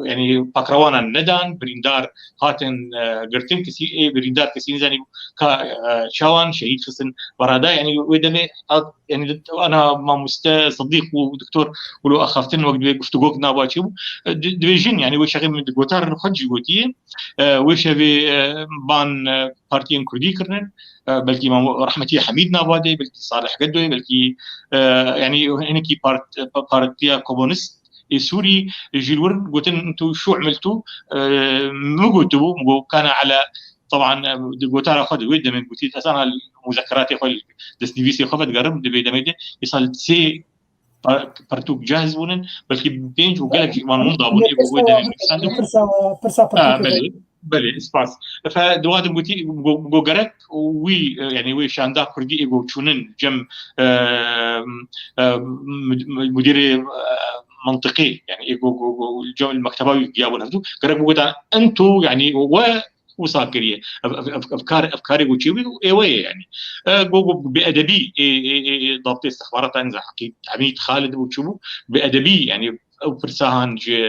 yani pakrawanan nedan, birîndar hatin, e, girtin, kesî, ê birîndar kesî nizanî ka, e, çawan şehîd xistin berada, yani wê demê, a, yani ana mamoste Sidîq û doktor wilo axaftin wek dibê guftugok nava çêbû. E, di-, dibêjin, yani wê çaxê min di gotar xwe jî gotiye, e, wê şevê, e, ban, e, partiyên Kurdî kirinin, e, belkî Mam-, Rehmetî Hemîd nava de, belkî Salih Gedoyê, belkî, e, yani hinekî part-, pa-, Partiya Komunîst ê Sûrî jî li wir gotin, "Tu şu emil tu", e, min gotibû, min got, "Kana ala", taban, e, di gotara xwe de wê demê gotî, ez ana muzekeratê xwe, destnivîsê xwe vedigerim, di vê demê de, êsal sê par-, pertûk cahiz bûnin, belkî pênc û gelek jî wan winda bûn, ê ku wê demê nivîsandin. Pirsa, pirsa Ha, pertûkê belê. Belê, spas. Fe, di wan de gotî, go, go gerek wî, e, yanî wê şanda kurdî ê go çûnin cem, e, e, mud-, mudîrê, e, mentiqê, yanî ê go, go, go, cem mekteba wî giyabûn hevdû, gerek bigotan ento, yanî we wisa kiriye. Ev, ev, ev, ev kar, ev karê go çêbû, ê we ye, yanî. E, go, go, bi edebî, ê, ê, ê, ê, dabtê istixbarata, nizam, Heqî Hemîd Xalid bû, çi bû? Bi edebî, yanî ew pirsa han ji,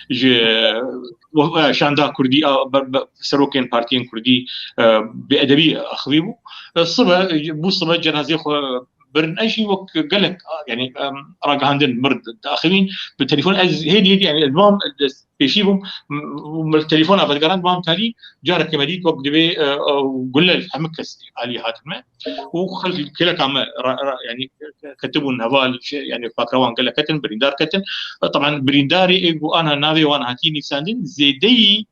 ji, e, şanda kurdî, a, be, be, serokên partiyên kurdî, e, bi edebî axivî bû. E, sibe, bû sibe cenazê xwe birin. Ez jî wek gelek, a, yanî, em, ragihandin mir diaxivîn. Bi telefon ez hêdî hêdî, yanî ez mam dest pêşî bûm, m-, m-, telefona vedigeran mam talî, carekê me dît wek divê, e, e, gule hemik kes alî hatin me. û xelk kêleka me ra, ra, yanî ketibûn heval, şey, yanî pakrewan gelek ketin, birîndar ketin. E, taban birîndarê ê ku ana navê wan hatiye nivîsandin, zêdeyî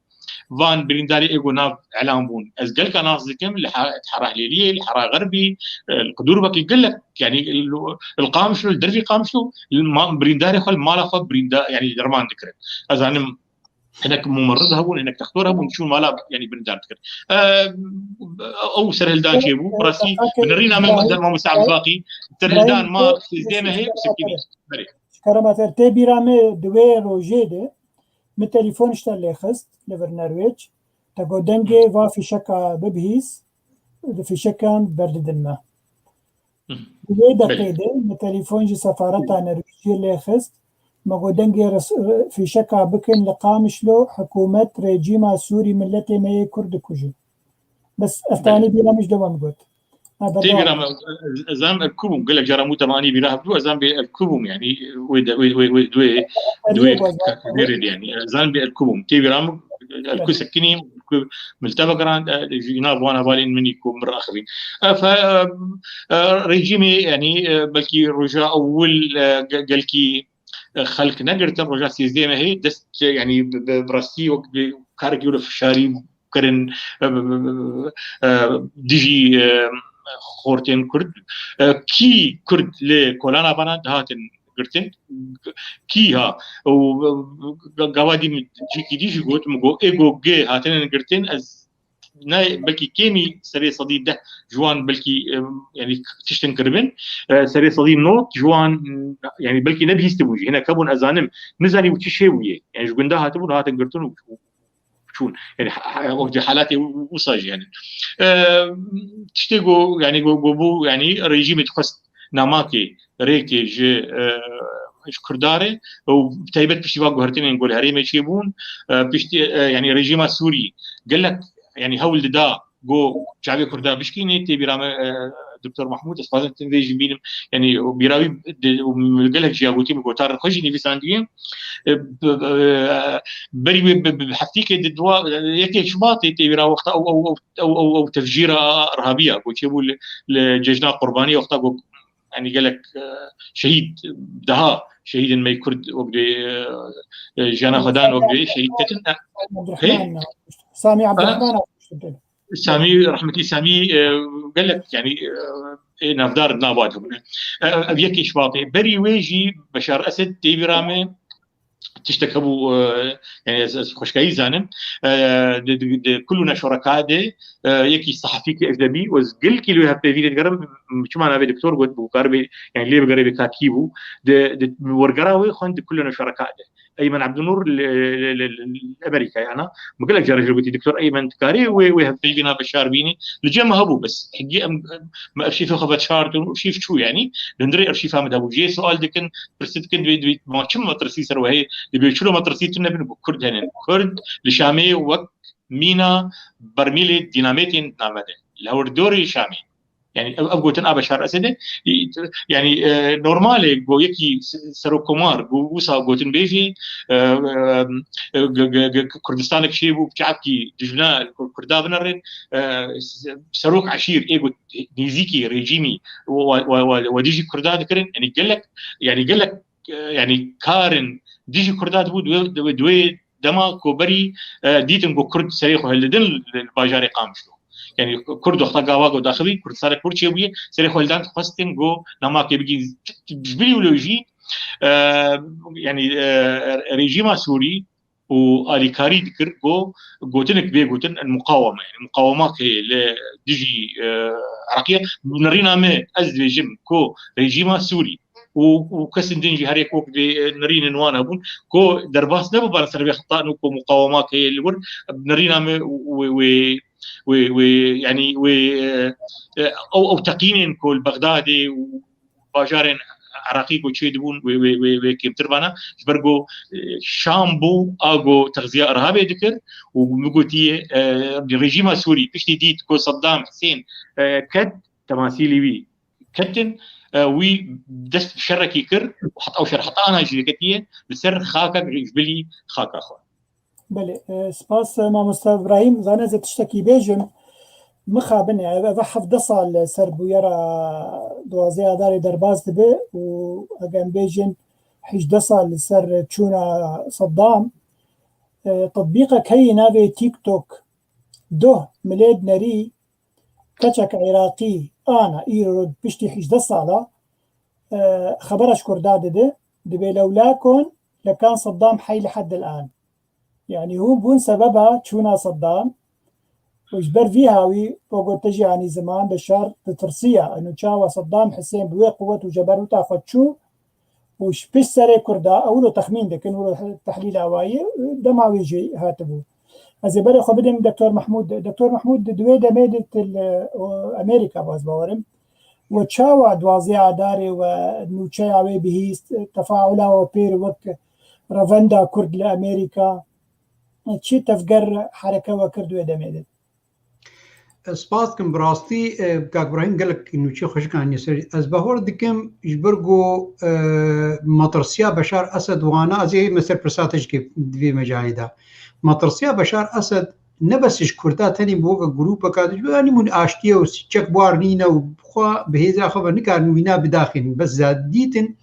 van birîndarê ê ku nav elan bûn. Ez gelka nas dikim, li he-, Hera Hilêliyê, li Hera Xerbî, e, li Qidûrbekî gelek, yanî li, li Qamişlo, li dervî Qamişlo, li ma-, birîndarê xwe li mala xwe birînda-, yanî derman dikirin. Ez zanim hinek mumerrid hebûn, hinek textor hebûn, çûn mala, yanî birîndar dikir. E, ew serhildan çêbû, bi rastî, bi nerîna me, mamoste Ebdulbaqî, serhildan ma sêzdeh mehê û sekinî. Belê. Ji kerema te, tê bîra me di wê rojê de min telefon ji te lê xist li vir Nerwêc. Te got dengê va fîşeka bibihîs, di fîşekan berdidin me. Di wê deqê de min telefon ji sefareta Nerwêciyê lê xist. Me got dengê res-, fîşeka bikin li Qamişlo, hikûmet, rejîma Sûrî miletê me yê Kurd dikujin. Bes ev tanî bîra min ji dema min got. Tê bîra min, ez, ez zanim ez ku bûm, gelek cara mû temanî bîra hebû, ez zanim bê ez ku bûm, yanî wê de, wê, wê, wê, wê, wê, wê, yanî, ez zanim bê ez ku bûm. Tê bîra min, ez ku sekinî, ku milteba giran, e, ji nav wan hevalên min î ku min raxivîn. E, fe, e, e, rejîmê, yanî, e, belkî roja ewil, e, ge-, gelkî, e, xelk negirtin, roja sêzdeh mehê dest, e, yanî bi, bi, bi rastî wek bi karekî wilo fişarî kirin, e, e, e, dijî, e, xortên Kurd. E, kî Kurd li kolana vana dihatin girtin? Kî ha? Û, e, ga-, gava dî min cîkî dî jî got, min got, ê got gê hatinin girtin, ez ne, belkî kêmî serê sedî deh ji wan belkî, e, yanî tiştin kiribin. E, serê sedî nod ji wan, yanî belkî nebihîstibû jî. Hinek hebûn, ez zanim, nizanî û çi şê bûye. Yanî ji gunda hatibûn, hatin girtin û, û çûn. Yanî ha-, ha-, wek di halatê wisa jî, yanî. E, tiştê ku, yanî ku, ku bû, yanî rejîmê dixwest namakê, rêkê ji, e, ji Kurda re û bi taybet piştî van guhertinên ku li herêmê çêbûn, e, piştî, e, yanî rejîma Sûrî gelek, yanî hewl dida ku çavê Kurda bişkînê, tê bîra me, e, Doktor Mahmûd, ez xwazim tim vê jî bînim, yanî bîra wî di, û gelek jî ya gotî, bi gotarên xwe jî nivîsandiye. E, bi, bi, e, berî wê bi, bi, bi heftîkê di dua, yekê Şubatê tê bîra wexta ew, ew, ew, ew, ew, ew tevjîra irhabiya ku çêbû li, li Cejna Qurbaniyê wexta ku, yanî gelek, e, şehîd, daha şehîdên me yê Kurd wek dê, e, e, jiyana xwe dan wek dê şehîd ketin. E, Hê? Abdurrahman, Samî Ha? Abdurrahman. Samî, rehmetî Samî, e, gelek, yanî, e, ê navdar nava de bûne. E, ev yekê Şubatê. Berî wê jî Beşar Esed tê bîra me, tiştek hebû, e, yanî ez, ez xweşkayî zanim. E, di, di, di kul û neşoreka de, e, yekî sehefî ki ecnebî, û ez gelkî li wê hevpeyvînê digerim, çima navê doktor got, bû karibê, yanî lê bigerê bê ka kî bû. Di, di wergera wê xwend di kul û neşoreka de. Eymen Abdunur li, li, li, li Amerîkayê ana. Min gelek caran jê gotî, Doktor Eymen, dikarî wê, wê hevpeyvîna Beşar bînî? Li cem me hebû, bes hingî em, em, me arşîfê xwe veşart û arşîf çû, yanî li hundirê arşîfa me de bû. Jê sual dikin, pirsî dikin, divê, divê, ma çi metirsî ser we heye? Divê çilo metirsî tune bin ku Kurd hene. Kurd li Şamê wek mîna bermîlê dînamêtên navne de. Li hewrdorê Şamê. Yanî ev, ev gotin a Beşar Esedê, yanî, e, normal e, go yekî se-, serokkomar, go wisa gotin bêjî, e, e, e, g-, g-, g-, Kurdistanek çêbû, bi çavkî dijmina Kur-, Kurda binerin, e, se-, serok eşîr, ê got nêzîkî rejîmî we, we, we, we dijî Kurda dikirin, yanî gelek, yanî gelek, e, yanî karin dijî Kurda dibû, di wê, di wê, di wê dema ku berî, e, dîtin ku Kurd serê xwe hildidin li, li bajarê Qamişlo. Yanî Kurd wexta gava ku daxivî, Kurdistanê Kurd çêbûye, serê xwe hildan, xwestin ku namakê bigîn. Ji bilî wilo jî, e, yanî, e, rejîma Sûrî, û alîkarî dikir ku gotinek bê gotin muqaweme, yani muqawema ke li dijî, e, Iraqiye, nirîna me, ez dibêjim ku rejîma Sûrî û, û kesên din jî her yek wek vê, e, nirînin wan hebûn ku derbas nebû bana ser vê xeta û ku muqawema ke li wir nirîna me wê, wê, wê, wê, yani wê, e, e, ew, ew teqînên ku li Bexdadê û bajarên Iraqî ku çê dibûn wê, wê, wê, wê kêmtir bana. Ji ber ku, e, Şam bû a ku texziya Irhabê dikir û min gotiye, e, rejîma Sûrî piştî dît ku Saddam Husên, e, ket, temasîlî wî ketin, e, wî dest bi şerekî kir û heta ew şer heta ana jî diketiye li ser xaka ji bilî xaka xwe. Belê, e, spas, e, mamoste Îbrahîm. Zane ez ê tiştekî bêjim. Mixabin e, ev, ev hevdeh sal li ser bûyera duwazdeh Adarê derbas dibe û eger em bêjin hejdeh sal li ser çûna Saddam, e, tetbîqek heyî navê TikTok, doh milê dinerî, keçek Iraqî ana îro piştî hejdeh sala, e, xebera ji Kurda dide, dibê lewla kon lekan Saddam hey li heddil an. Yani hûn bûn sebeba çûna Saddam û ji ber vî hawî, wek te jî anî ziman, Beşar ditirsiya, eno çawa Saddam Husên bi wê quwet û ceberuta xwe çû û ji pişt serê Kurda, ewilo texmîn dikin, wilo tehlîla wayî, dema wê jî hatibû. Ez ê berê xwe bidim Doktor Mehmûd. Doktor Mehmûd, di wê demê de tu li, o, Amerîka baz bawerim. We çawa duwazdeh Adarê we nûçeya wê bihîst, tefaula we pêr wek revenda Kurd li Amerîka, çi tevger hereke we kir di wê demê de? Ez spas dikim, bi rastî, e, Kak Îbrahîm gelek nûçe xweşik aniye ser. Ez bahor dikim, ji ber ku, e, matirsiya Beşar Esed wana, ez ê me ser pirsa te jî kê di vê mecalê de. Matirsiya Beşar Esed ne bes ji Kurda tenê bi weke grûpeka, ji ber anî hûn aştiye û çek bar nîne û xwe bi hêza xwe ve nikarin wîna bidaxînin. Bes za dîtin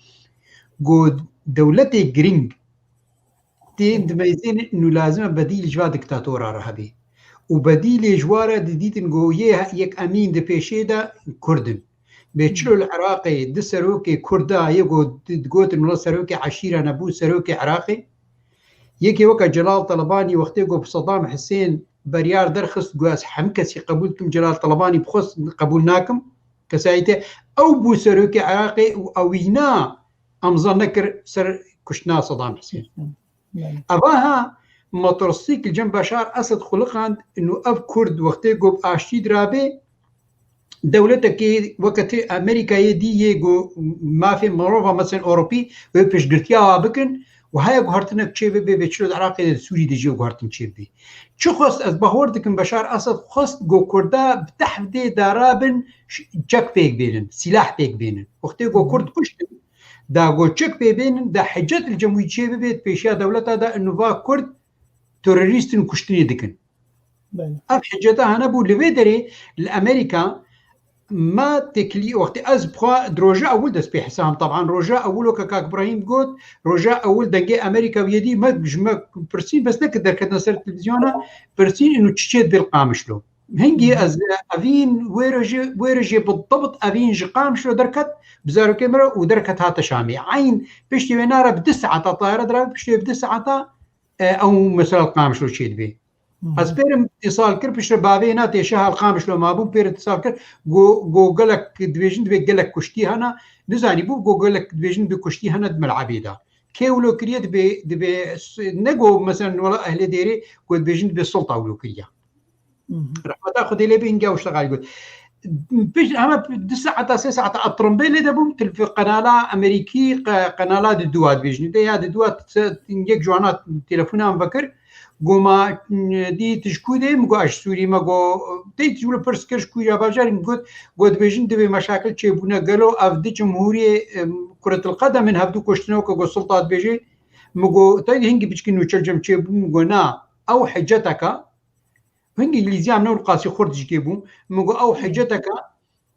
ku dewletê giring tên dimeyzên nû lazim e bedîl ji va diktatora re hebê. Û bedîlê ji wa re didîtin ku yê yek emîn di pêşê de Kurd in. Bê çilo li Iraqê di serokê Kurda yê ku di-, digotin wela serokê eşîra nebû, serokê Iraqê. Yekê weke Celal Telebanî wextê ku bi Sedam Hisên beryar derxist, got ez hemî kesî qebûl dikim, Celal Telebanî bi xwe qebûl nakim. Kesayîtê ew bû serokê Iraqê û ewîna emza nekir ser kuştina Sedam Hisên. Belê. Eva ha metirsîk li cem Beşar Esed xuliqand, û ev Kurd wextê ku bi aştî dirabê, dewletekê weke ti Amerîkayê dî yê ku mafê mirova, mesela Ewropî, wê piştgirtiya wa bikin û haya guhertinek çê bibe, bê çilo di Iraqê de, di Sûrî de jî guhertin çê bibe. Çi xwest, ez bahor dikim Beşar Esed xwest ku Kurda bi tehvdê darabin, ş-, çek pêk bênin, sîlah pêk bênin. Wextê ku Kurd kuştin, da ku çek pê bênin, da hicet li cem wî çê bibe, di pêşiya dewleta de inu va Kurd terorîst in, kuştinê dikin. Belê. Ev hiceta hene bû. Li vê derê li Amerîka me têkilî, wextê ez bi xwe di roja ewil dest pê hesabim, teban roja ewil weke Kak Îbrahîm got, roja ewil dengê Amerîka wiyedî me ji me pirsîn, bes ne ki derketin ser televîzyona, pirsîn inu çi çê dibê li Qamişlo. Hingî ez evîn wê rojê, wê rojê bi dibt evîn ji Qamişlo derket, bi zarokê min re û derket hate Şamê. Eyn piştî wê nare bi du saeta tayare dirabe, piştî wê bi du saeta, e, ew mesela li Qamişlo çê dibê. Ez pêrim îsal kir, piştre bavê na tê şeha li Qamişlo mabû, pêre îsal kir, go, go gelek dibêjin dibê gelek kuştî hene, nizanî bû, go gelek dibêjin dibê kuştî hene di melebê de. Kê wilo kiriye dibê, dibê s-, ne go mesela wela ehlê dêrê, go dibêjin dibê sulta wilo kiriye. Rehmeta Xwedê lê be, hingî ew ştexa got. Pişt heme du saeta, sê saeta ez tirimbêlê de bûm, telef-, qenala Amerîkî, qe-, qenala Diduwa dibêjin. De ya Diduwa t-, yek ji wana telefona min vekir, go ma, dî tu ji ku dê? Min go ez ji Sûrî. Me go tey tu ji wilo pirs kir ji ku ya bajarî? Min got, go dibêjin dibê meşakil çêbûne. Gelo ev di cumhûriyê, em, kuretilqedem in, hevdu kuştine weke go sulta dibêje? Min go tey hingî biçkî nûçe cem çêbû? Min go na, ew hiceteka, hingî îngilîziya min ne qasî xurt jî kê bû. Min go ew hiceteka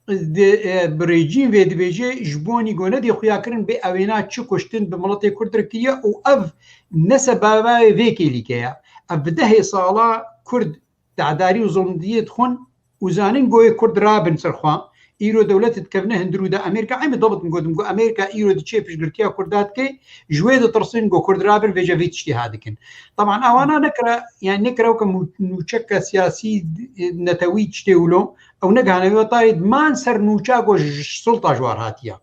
di, e, bi rejîm vê dibêje, ji bonî go nedê xuya kirin bê ewêna çi kuştin bi miletê Kurd re kiriye û ev ne sebeba vê kêlîke ye. Ev bi dehê sala Kurd tedarî û zilmdiyê dixwin û zanin go yê Kurd rabin ser xwe, Îro dewlet dikevine hundir û de Amerîka, em ê dabit min gotim ku Amerîka îro diçê piştgirtiya Kurda dike, ji wê ditirsin ku Kurd rabin vêce vê tiştê ha dikin. Taban ewana nekira, yani nekira weke mû-, nûçeke siyasî, e, netewî tiştê wilo, ew negihane wê tarê diman ser nûça ku ji sulta ji war hatiye.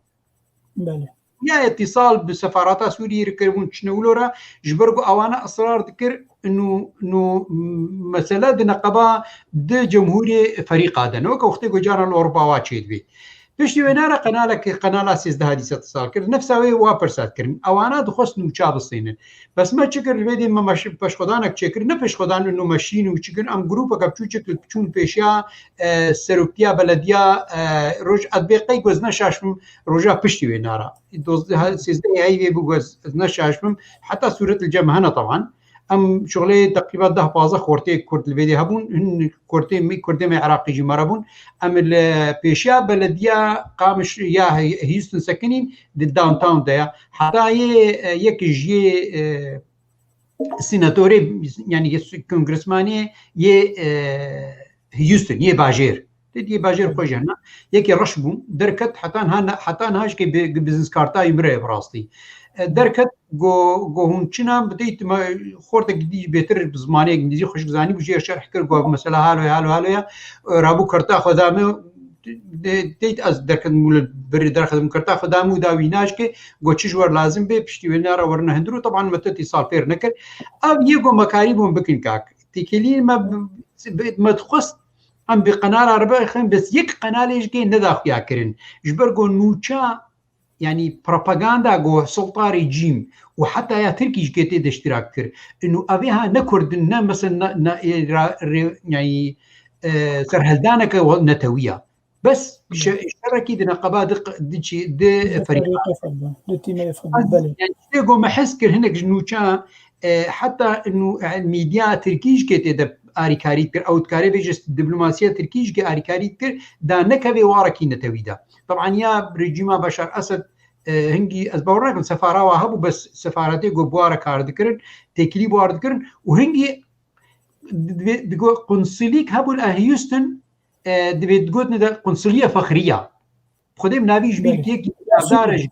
Belê. Ya îtîsal bi sefarata Sûriyê re kiribûn, çine wilo re, ji ber ku ewana israr dikir, nû, nû, m-, mesele di neqeba di cemhûrê ferîqa de ne. Weke wextê ku caran li Ewropa wa çêdibê. Piştî wê nara qenalek, qenala sêzdeh dîsa îtîsal kir. Nefsa wê wa pirsa dikirin. Ewana dixwest nûça bisînin. Bes me çi kir, li vê dê me meş-, peşxwedanek çêkir. Ne peşxwedan, û meşîn û çi kir. Em grûpeke biçûçik çûn pêşiya, e, seroktiya belediya, e, roj, ez bê qey ku ez neşaşim, roja piştî wê nara. Dozdeh, sêzdeh heyvê bû ku ez, ez neşaşim. Heta sûret li cem hene taban. Em şixulê teqrîba deh pazdeh xortê Kurd li vê dê hebûn. Hin xortê me, Kurdê me Iraqî jî me re bûn. Em li pêşiya belediya Qamiş ya Houston sekinîn di downtown de ya. Heta yê, e, yek ji yê, e, senatorê, yani yê kongresmanê yê, e, Houston, yê bajêr. Te diyê bajêr xwe jî hena. Yekî reş bû, derket heta niha ne, heta niha jikê bi, bi biznes karta yê min re ye bi rastî. E, derket go, go hûn çina bideyt me xortek dî bêtir bi zimanê îngilîzî xweşik zanî bû jê şerh kir go mesela halo halo halo ya, e, rabû karta xwe da me, de, deyt ez derket mû li birî derxedim karta xwe da me û da wî naşke go çi ji wer lazim bê piştî wê nara werine hundir û taban me te îtîsal fêr nekir. Ev yê go me karî bûn bikin kak. Têkilî me bi, bi, me dixwest em bi qenala re bixin, bes yek qenalê jikê neda xuya kirin. Ji ber ku nûça, yani propaganda ku sulta rejîm û heta ya Tirkî jikê tê de iştirak kir. Inu evê ha ne Kurd in, ne mesela ne, ne, ra, re, yani, e, serheldaneke netewî ya. Bes şe-, şerekî di neqeba di q-, di çi, di Di ferîqa. Ferîqê xwe de, di tîmê xwe de, belê. Yani, tê ku me hez kir hinek ji nûça, e, heta nû, e, medya tirkî jikê tê de arîkarî dikir. Ew dikare bêje diplomasiya tirkî jikê arîkarî dikir, da nekevê warekî netewî de. Taban ya rejîma Beşar Esed, e, hingî ez bawer nakim sefara wa hebû, bes sefaretê ku bi wa re kar dikirin, têkilî bi wa re dikirin û hingî divê, digo qunsulîk hebû li Houston, e, divê digotin de qunsuliya fexriya. Xwedê min navî ji bîr Belê. Yekî navdar e,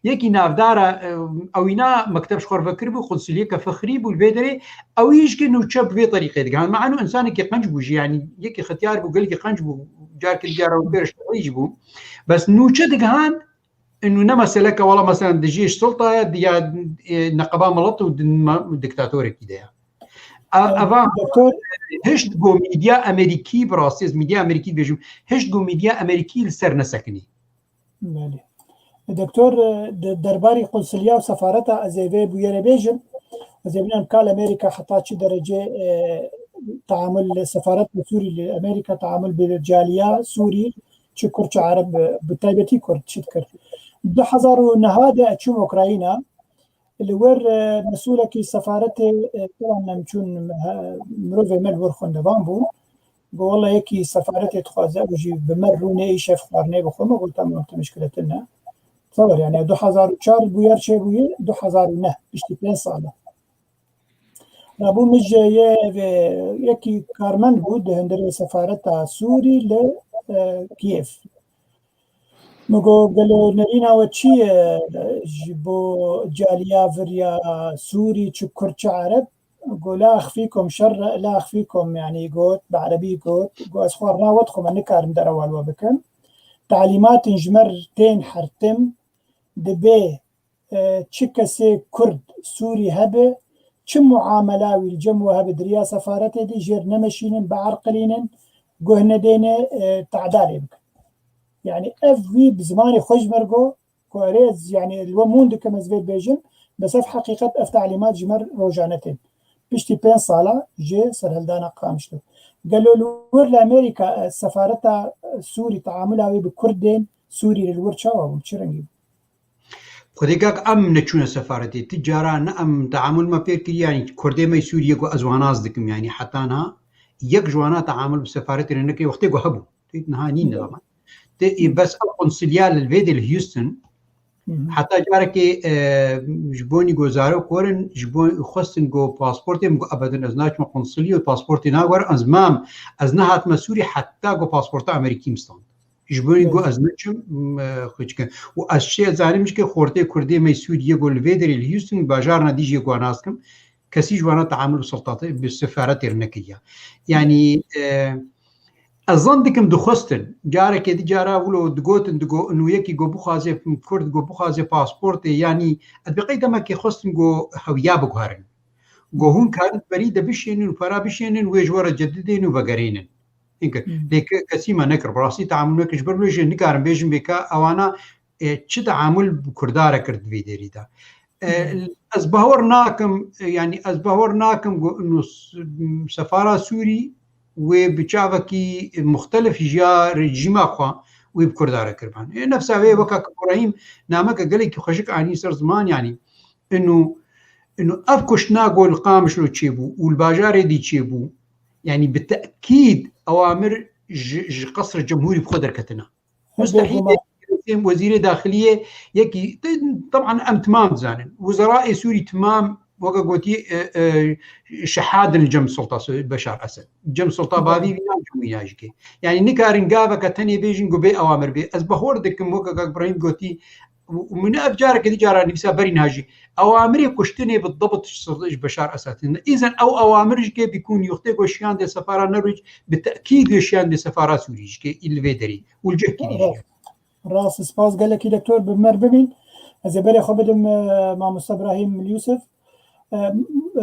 yekî navdar e, ewîna mekteb ji xwe re vekiribû, qunsuliyeke fexrî bû li vê derê. Ew jî jikê nûçe bi vê terîqê digihan. Me'eno insanekî qenc bû jî, yani yekî xetiyar bû, gelekî qenc bû, carkî digera û pêr şerî jî bû. Bes nûçe digihan, Inu ne meseleke wala mesela dijî sulta ye, ya, e, neqeba milet û din-, ma-, diktatorekî de ye. A-, Ee, eva doktor hişt go medya Amerîkî, bi rastî ez medya Amerîkî dibêjim, hişt go medya Amerîkî li ser nesekinî. Belê. Doktor, e, de-, derbarî qunsulya û sefareta ez ê vê bûyerê bêjim. Ez ê bînim kal Amerîka heta çi derecê, e, teamul li sefareta Sûrî li Amerîka, teamul bi caliya Sûrî, çi Kurd, çi Ereb, bi taybetî Kurd çi dikir. Du hezar û neh de çûm Ukrayna, li wir, e, mesûlekî sefaretê, e, taban em çûn, e, mirovê me li wir xwendevan bû. Got, "Wele yekî sefaretê dixwaze, ew jî bi me rûnê îşev xwarinê bi xwe." Me got, "Tamam, tu mişkile tune." Sabir, yani du hezar û çar bûyer çêbûye, du hezar û neh, piştî pênc sal e. Rabû min ji yê vê yekî karmend bû di hundirê sefareta Sûrî li, e, Kîev. Min got, "Gelo nerîna we çi ye ji bo caliya vir ya Sûrî, çi Kurd, çi Ereb?" Got, "La exfîkum şerre, la exfîkum", yanî got, bi erebî got, got, "Ez xwarina we dixwim, ez nikarim derewa li we bikim. Talîmatin ji me tên her tim, dibê e, çi kesê Kurd, Sûrî hebe, çi muamela wî li cem we hebe di riya sefaretê de jêr nemeşînin, bierqilînin, guh nedêne, e, tedalê bikin." Yani ev wî bi zimanê xwe ji me re got, ku erê ez, yani li we mûn dikim ez vê bêjim, bes ev heqîqet, ev talîmat ji me re rojane tên. Piştî pênc sala ji serhildana Qamişlo. Gelo li wir li Amerîka, e, sefareta, e, Sûrî teamula wê bi Kurdên Sûrî li wir çawa bû? Çi rengî bû? Xwedê kak em neçûne sefaretê. Ti cara ne em teamul me pêr kiriye, yanî Kurdê me Sûriyê ku ez wana ez dikim, yanî heta niha yek ji wana teamul bi sefaretê re nekiriye, wextê ku hebû. Tê niha nîne zaman. Tê, ê, bes ev konsulya li vê dê li Houston, Hı hı. heta carekê, e, ji bo nî ku zarok werin, ji bo xwestin ku pasportê min got, "Ebedin ez naçime konsuliyê û pasportê nawerim, ez mam, ez nehatime Sûrî heta ku pasporta Amerîkî min stand." Ji bo ku ez neçim, m, e, xwe çikin. Û ez çi zanim jike xortê Kurdê me Sûriyê ku li vê derê li Houston bajarna dî jê ku nas kim, kesî ji wana teamul bi sultatê, bi sefaretê re nekiriya. Yani, e, ez zan dikim dixwestin. Carekê di cara wilo digotin, digo, inu yekî go bixwaze Kurd, go bixwaze pasportê, yani, ez bi qey demekê xwestin go hewiya biguherin. Go hûn karin berî de bişênin û para bişênin, wê ji we re cedidên û vegerênin. Hinke, Hmm. lê ke-, kesî me nekir. Bi rastî teamul nekir. Ji ber wê jî nikarim bêjim bê ka ewana, e, çi teamul bi Kurda re kir di vê derî de. E, Hmm. ez bawer nakim, e, yani ez bawer nakim ku inu s-, m, sefara Sûrî wê bi çavekî muxtelif ji ya rejîma xwe wê bi Kurda re kiribin. E, nefsa wê weka ki Îbrahîm nameke gelekî xweşik anî ser ziman, yani inu, inu ev kuştina ku li Qamişlo çêbû û li bajarê dî çêbû, yani bi tekîd ewamir ji, ji qesr cemhûrî bi xwe derketina. Mustehîl e, wezîrê daxiliyê yekî, te-, teban em timam dizanin. Wizeraê Sûrî timam, weke gotî, e, e, şehadin li cem sulta Su-, Beşar Esed. Cem sulta bavî vîna cem wîna jike. Yani nikarin gaveke tenê bêjin ku bê ewamir bê. Ez bahor dikim, weke kak Ibrahîm gotî, û, û min ev careke dî cara nivîsa berî niha jî. Ewamirê kuştinê bi dibit ji Beşar Esed. Îzen ew ewamir jike bîkûn yuxtê ku şiyandê sefara Norwêc bi tekîd wê şiyandê sefara Sûrî jike î li vê derî. Û li cih kî dî jike. Rast, spas gelekî doktor, bi mer bibîn. Ez ê berê xwe bidim, e, mamoste Ibrahîm Yûsif. E,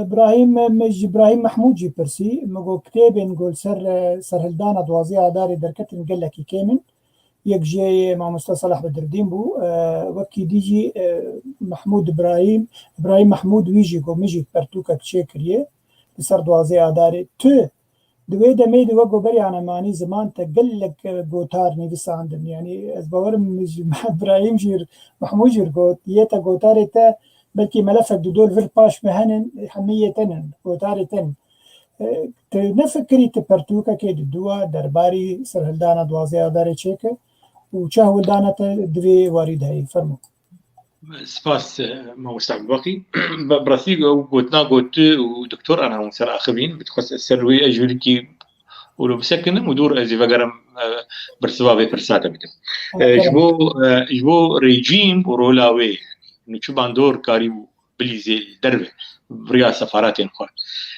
Ibrahîm, e, me ji Ibrahîm Mehmûd jî pirsî. Me got kitêbên ku li ser, e, serhildana duwazdeh Adarê derketin gelekî kêm in. Yek jê yê mamoste Salah Bedrîdîn bû. E, wekî dî jî, e, Mehmûd Ibrahîm, Ibrahîm Mehmûd wî jî got, min jî pertûkek çêkiriye li ser duwazdeh Adarê. Tu Di wê demê de wek ku beriya me anî ziman te gelek, e, gotar nivîsandin. Yanî ez bawerim ji Ibrahîm jî, Mehmûd jî got, yê te gotarê te belkî melefek di dor vir paş bi henin, hemî yê te nin, gotarê te nin. E, tu nefikirî tu pertûkekê di dûa derbarî serhildana duwazdeh Adarê çêke û çi hewldana te di vê warî de heye? Fermo. Spas, e, mamoste Ebubakî. Bi, bi rastî ew gotina got tu û doktor ana hûn ser axivîn, bi xwest ez ser wê ez jûrikî û lo bisekinim û dûr ez ê vegerim, e, bersiva vê pirsa te bidim. E, ji bo, e, ji bo rejîm û rola wê, yani, çi bandor karî û bilîzê li derve, bi riya sefaratên xwe.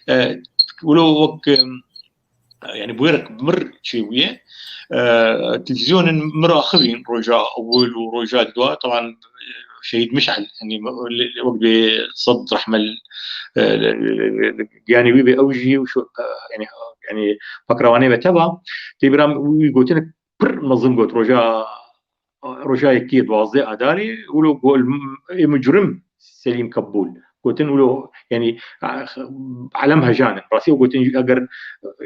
E, wilo wek, e, yani bi wê re mir çêbûye. E, televîzyonên mir axivîn roja ewil û roja dua, teban, e, Şehîd Mişel, yani wek bê sed rehme li, e, li, li, li, li giyanê wî bê ew jî û şu, e, yani, yani pakrewanê me teva, tê bira wî gotinek pir mezin got roja roja yekê duwazdeh Adarê, wilo go ê mucrim Selîm Kebûl. Gotin wilo, yani, elem hejan in. Rastî ew gotin, eger,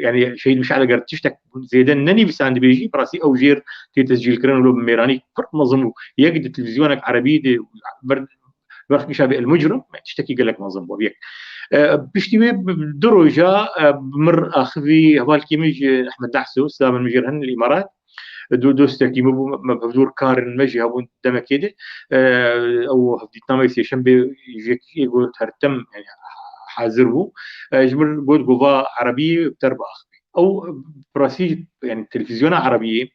yani, Şehîd Mişal eger tiştek zêde nenivîsandibê jî, bi rastî ew jêr tê tescîlkirin, wilo bi mêranî pir mezin bû. Yek di televîzyonek erebî de ber, berxgişa bê El Mucrim, tiştekî gelek mezin bû. Yek. E, piştî wê bi, du roja, e, bi mir axivî hevalkî min ji Ehmed Dahso, silamen min jê re hin li Îmarat. Do-, dostekî min bû, me bi hevdûr karin me jî hebûn demekê de. E, ew hevdîtina me sêşembê ji yekê got her tim, yani, hazir bû. E, ji min got, gova erebî ter biaxivî. Ew bi rastî, yani, televîzyona erebiyê,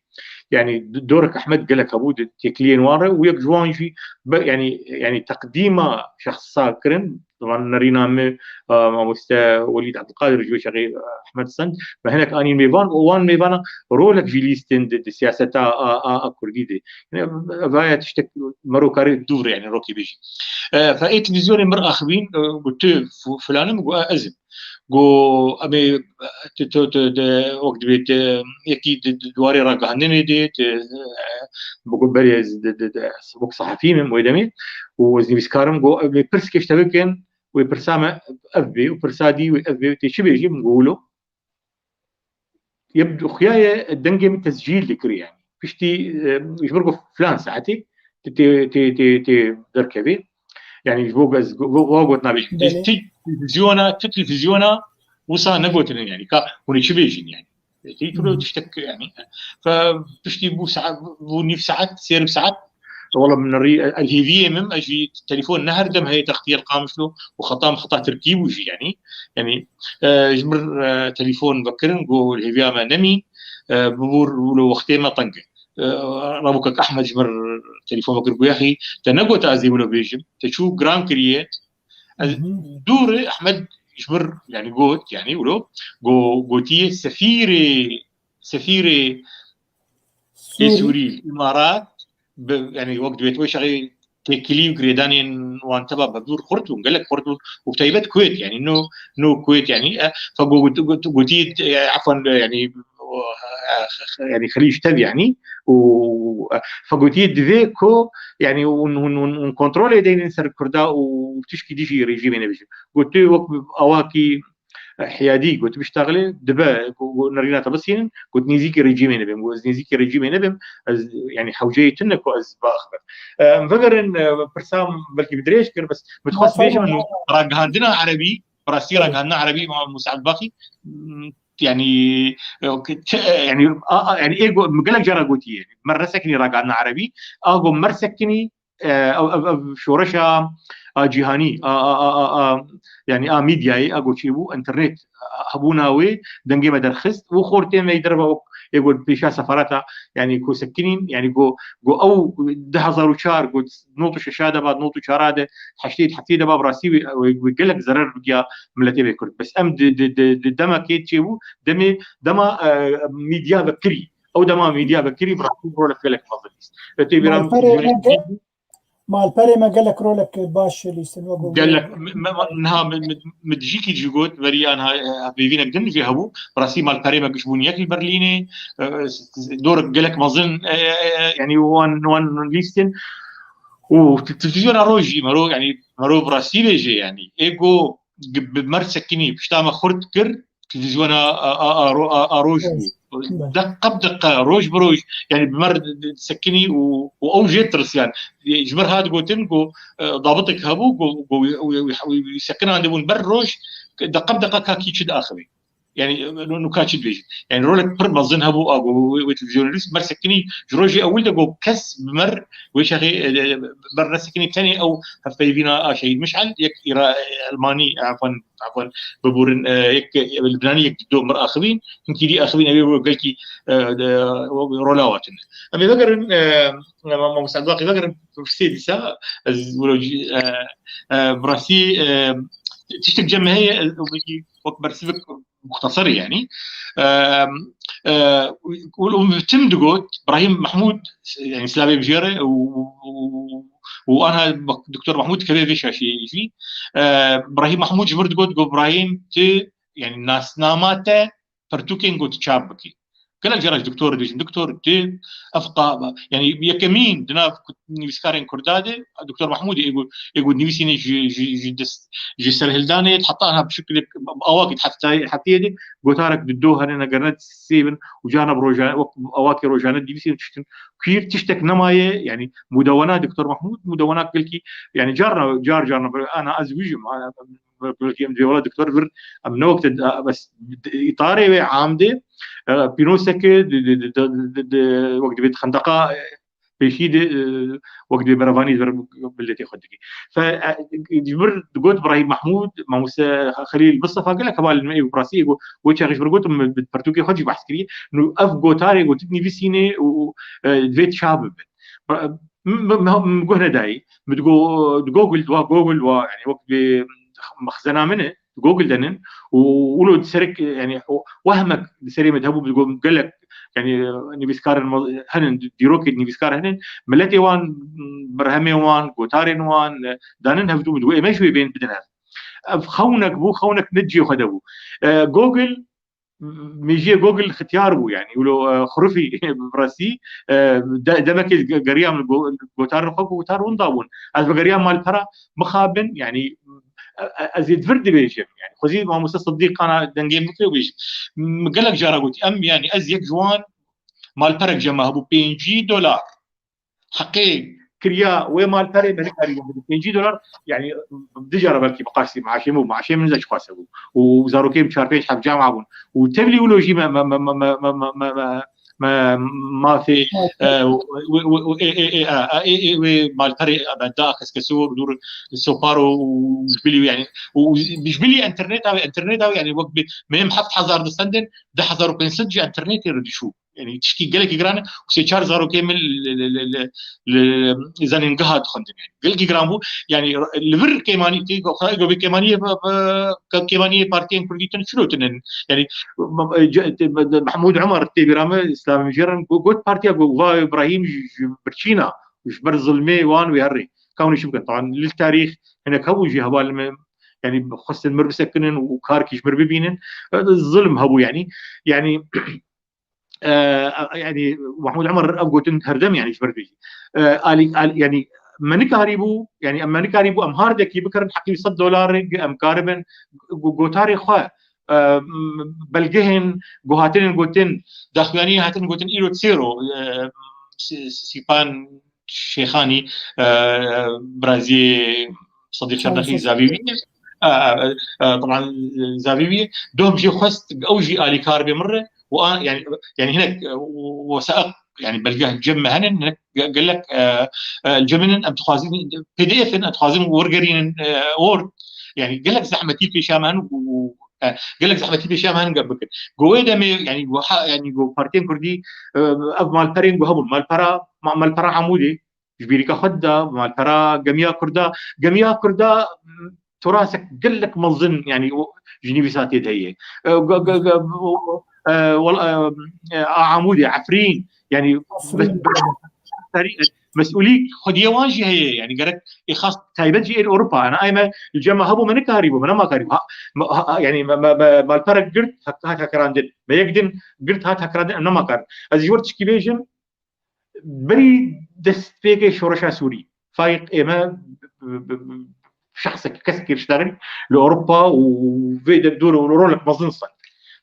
yani, d-, dorek Ehmed gelek hebû di têkiliyên wan re û yek ji wan jî be-, yani, yani, teqdîma şexsa kirin, Van nerîna min, e, mamoste Welîd Ebdulkadir ji wê çaxê, e, Ehmed Send, me hinek anîn mêvan û wan mêvana rolek jî lîstin di, di siyaseta a, a, a Kurdî de. Yani, vaya tiştek mero karê dûr, yani, rokê bêjî. E, fe ê televîzyonê mir axivîn, e, got tu fu-, filan im, got, e, ez im. Got, em ê, tu, tu, tu, de, wek dibê, tu, yekî di, di, di warê ragihandinê de, tu, e, got, berê ez di, di, di, wek sehefî im, wê demê, û ez nivîskar im, got, em ê pirseke ji te bikin, wê pirsa me ev bê û pirsa dî wê ev bê, tê çi bêjî? Min got, wilo. Yê xuyaye dengê min tescîl dikir, yani. Piştî, e, ji vir got filan saetê tê, tê, tê, tê, tê derkevê. Yani ji bo ez go-, go-, wa gotina bêjim. Belê. Ti televîzyona, ti televîzyona wisa negotinin, yani. Ka hûn ê çi bêjin, yani. Tê tu Hı hı. tiştek, yani. Fe piştî bû saet, bû nîv saet, sêrib saet. Wala min rî, el hêviyê min, ez jî telefon ne her dem heye textiyê li Qamişlo û xeta min xeta tirkî bû jî, yani. Yani, e, ji mir, e, telefon vekirin, got hêviya me nemîn, e, bibûr wilo wextê me teng e. e, Rabûkek Ehmed ji mir telefon vekir, got, "Yaxî, te negot ez ê wilo bêjim, te çû giran kiriye." Ez dûrê Ehmed ji mir, yani, got, yani, wilo, go-, gotiye sefîrê, sefîrê ê Sûrî, Sûrî, Îmarat, bi, yani, wek divêt wê şexê têkilî û girêdanên wan teva bi dûr xurt bûn, gelek xurt bûn û bi taybet Kuwêt, yani, no, no Kuwêt, yani, e, fe go-, got-, got-, gotî, e, efwan, yani, o, e, yani, Xelîc tev, yani, û, e, fe gotî divê ku, yani, hûn, hûn, hûn, hûn kontrolê deynin ser Kurda û tişkî dijî rejîmê nebêjin. Got, tu wek awakî hiyadî, got, biştaxilê dibe ku, ku nerîna te bisînin, got, nêzîkî rejîmê nebim, got, ez nêzîkî rejîmê nebim, ez, yani, hewceyê tune ku ez biaxivim. Em vegerin, e, pirsa belkî bi dirêj kir, bes min dixwest bêjim, ino ragihandina erebî, bi rastî ragihandina erebî, Mûsa Ebdulbaqî, m, yani, e, ke-, e, yani, a, a, yani, ê go-, min gelek cara gotiye, yani, mer nesekinî ragihandina erebî, a go mer sekinî, e, ev, ev, ev şoreşa, a, cîhanî, a, a, a, a, a, yani, a, medyayê, a, go çêbû, internet, a, hebûna wê dengê me derxist û xortê me derve wek ê go pêşa sefarata, yani, ku sekinîn, yani, go, go ew du hezar û çar, go not û şeşa de ba, not û çara de, heştê û heftê de ba, bi rastî wê, wê, wê gelek zerer bigiya miletê wê Kurd. Bes em di, di, di, di demekê çêbû, demê, dema, e, medya vekirî. Ew dema medya vekirî, bi rastî rolek gelek mezin lîst. Ve tê bîra min Malperê jûrê me ge-, malperê me gelek rolek baş lîstin, wek gelek, me, me, me, niha min, min, min dijîkî jî got, verî anha, e, hevpeyvînek din jê hebû. Bi rastî malperê me giş bûn yek li Berlînê, e, s-, s-, dor gelek mezin, e, e, e, yani wan, wan lîstin. Û te-, televîzyona roj jî mero, yani mero bi rastî bêjê, yani ê go bi, bi mer sekinî, pişta me xurt kir, televîzyona a, a, a, ro-, a, a roj bû. Deqe bi deqe, roj bi roj, yani bi mer sekinî û, û ew jê tirsiyan. Ji mir hat gotin ku, e, dabitek hebû ku, ku wî, wî, wî, wî sekinandibûn ber roj, deqe bi deqe ka kî çi diaxivî. Yani, e, nu, nu ka çi dibêjin. Yani, rolek pir mezin hebû, a, ku wê, wê televîzyonê lîst, mer sekinî, ji rojê ewil de ku kes bi mer wê şexê, e, e, ber nesekinî, tenê ew hevpeyvîna a Şehîd Mişel, yek Îra-, e, Elmanî, efan, efan, biborin, e, yek, e, Libnanî, yek do mir axivîn, hinkî dî axivîn, ew ê belkî, e, de, rola watin. Em ê vegerin, e, e, Mamoste Elbaqî vegerin, pirsê dîsa, ez wilo cî, e, e, bi rastî, e, tiştek cem me heye, ez wekî wek bersivek muxteser e, yani. E, e, û, û tim digot, Brahîm Mehmûd, yani, silavê bijêre û, û, û anha Doktor Mehmûd keve vê şaşiyê jî. E, Brahîm Mehmûd ji vir digot, got, Brahîm, tu, yani, nasnama te pertûkên got çap bikî. Gelek cara ji doktor dibêjin, doktor, tu ev qa-, yani, yekemîn di nav nivîskarên Kurda de, Doktor Mahmûdê ê got, ê got nivîsînê ji, ji, ji dest, ji serhildanê heta anha bi şekilek awakî di heftayê, hefteyê de gotarek di do hene, ne gerine sê bin û carna bi rojane, wek awakê rojane dinivîsîn tiştin. Kuîr tiştek nemaye, yani, mudewena Doktor Mahmûd, mudewena belkî, yani, carna, car carna, ana ez wijim, ana, belkî em divê wela doktor vir, em ne wek te, bes îtarê wê am de, e, pînoseke di, di, wek divê xendeqa, e, pêşî de, e, wek divê berevanî ver miletê xwe dikî. Fe, e, ji vir digot Brahîm Mahmûd, Mamûste Xelîl Mistefa gelek hevalên me ê bi rastî ê got, wê çaxê ji vir gotim, min bi pertûkê xwe jî behs kiriye. Nû ev gotarê gotik nivîsînê û, û, e, divê çap bibin. Min, min, min guh nedayî. Min digo, di Google, di wa Google, wa, yani, wek bi mexzena min e, di Google de nin. Û wilo di serek, yani, o, wehmek di serê min de hebû, min digo, gelek, yani, nivîskarên me henin, dîrokê nivîskar henin. Miletê wan, berhemê wan, gotarên wan, danin hevdû, min digo, ê me ji wê bên bidin hev. Ev xewnek bû, xewnek ne cihê xwe de bû. E, Google, mêjiyê Google xitiyar bû, yani, wilo, e, xurifî bi rastî, e, de-, demekê ge-, geriya min go-, gotarên xwe, gotar winda bûn. Ez vegeriyam malpera mixabin, yani, e, e, ez ê di vir dibêjim, yani, xwezî Mamoste Sidîq kana dengê min bike û bêjim. Min gelek cara gotî, em, yani, ez yek ji wan malperek cem me hebû pêncî dolar. Heqê kiriya wê malperê me nikarî wan bidin. Pêncî dolar, yani, du cara belkî bi qasî maaşê min û maaşê min zehf çiqas hebû. Û zarokê min çar pênc heb cama bûn. Û tevlî wilo jî me, me, me, me, me, me, me, me, me mafê, e, wê, wê, wê, ê, ê, ê, a, a, ê, ê, wê malperê benda keskesor dûr sopar û, û ji bilî, yani, û ji bilî interneta wê, interneta wê, yani, wek bi, me heft hezar disendin, du hezar û pênc sed ji internetê re dişû. Yani tişkî gelekî giran e û sê çar zarokê min li, li, li, li, li zanîngeha dixwendin. Yani gelekî giran bû. Yani li vir kêmanî tê, xwe ego bê kêmaniyê bi, bi, ke-, kêmaniyê partiyên kurdî tune çilo tune. Yani Mehmûd Umar tê bîra me, Îslamê Mijeran got, got partiya, got, va Îbrahîm ji, ji birçîna, ji ber zilmê wan wê herê. Ka hûn jî bikin. Taban li tarîx hinek hebû jî hevalê me, yani xwestin mir bisekinin û karkî ji mir bibînin. Zilm hebû yani. Yani e, yani Mahmud Umar ev gotin herdem yani ji ber vê jî. E, alî, alî, yani me nikarîbû, yani em me nikarîbû em hardekî bikirin heqî sed dolar em karibin go-, gotarê xwe, e, belgehên ku hatin gotin, daxuyaniyên hatin gotin îro çêro, e, Si-, Sîpan Şêxanî, e, biraziyê Sadiq Çardexî zavî wî ye. E, e, e, taban, e, zavî wî ye. Doh jê xwest ew jî alîkar bê min re. Û a, yani, yani hinek, e, wesaiq, yani belge cem me henin, hinek ge-, gelek, e, e, cem henin, em dixwazin P D F in, em dixwazin wergerînin, e, Word. Yani gelek zehmetî pêşa me henin û, e, gelek zehmetî pêşa me henin gem bikin. Go wê demê, yani go ha, yani go partiyên kurdî, e, ev malperên go hebûn. Malpera, ma-, malpera Amûdê, ji bîrîka xwe dida, malpera gemiya Kurda, gemiya Kurda, m, torasek gelek mezin, yani, o, ji nivîsa tê de heye. E, ge-, ge-, ge-, o, e, wel-, e, e, a Amûdê, Efrîn, yani, Efrîn. Mes-, mes-, serî-, mesûlî xwediyê wan jî heye, yani, gerek ê xas taybet jî êl Ewropa. Ana ay me li cem me hebû, me nikarîbû, me nema karîbû. Ha, me, ha, yani, me, me, me malperek girt, hat, hat hekrandin. Me yek din girt, hat hekrandin, em nema karin. Ez ji wir tişkî bêjim, berî destpêkê şoreşa Sûrî, Faîq ê me bi, bi, bi, şexsek, kesekî diştexilî li Ewropa û vê de dor û rolek mezin send.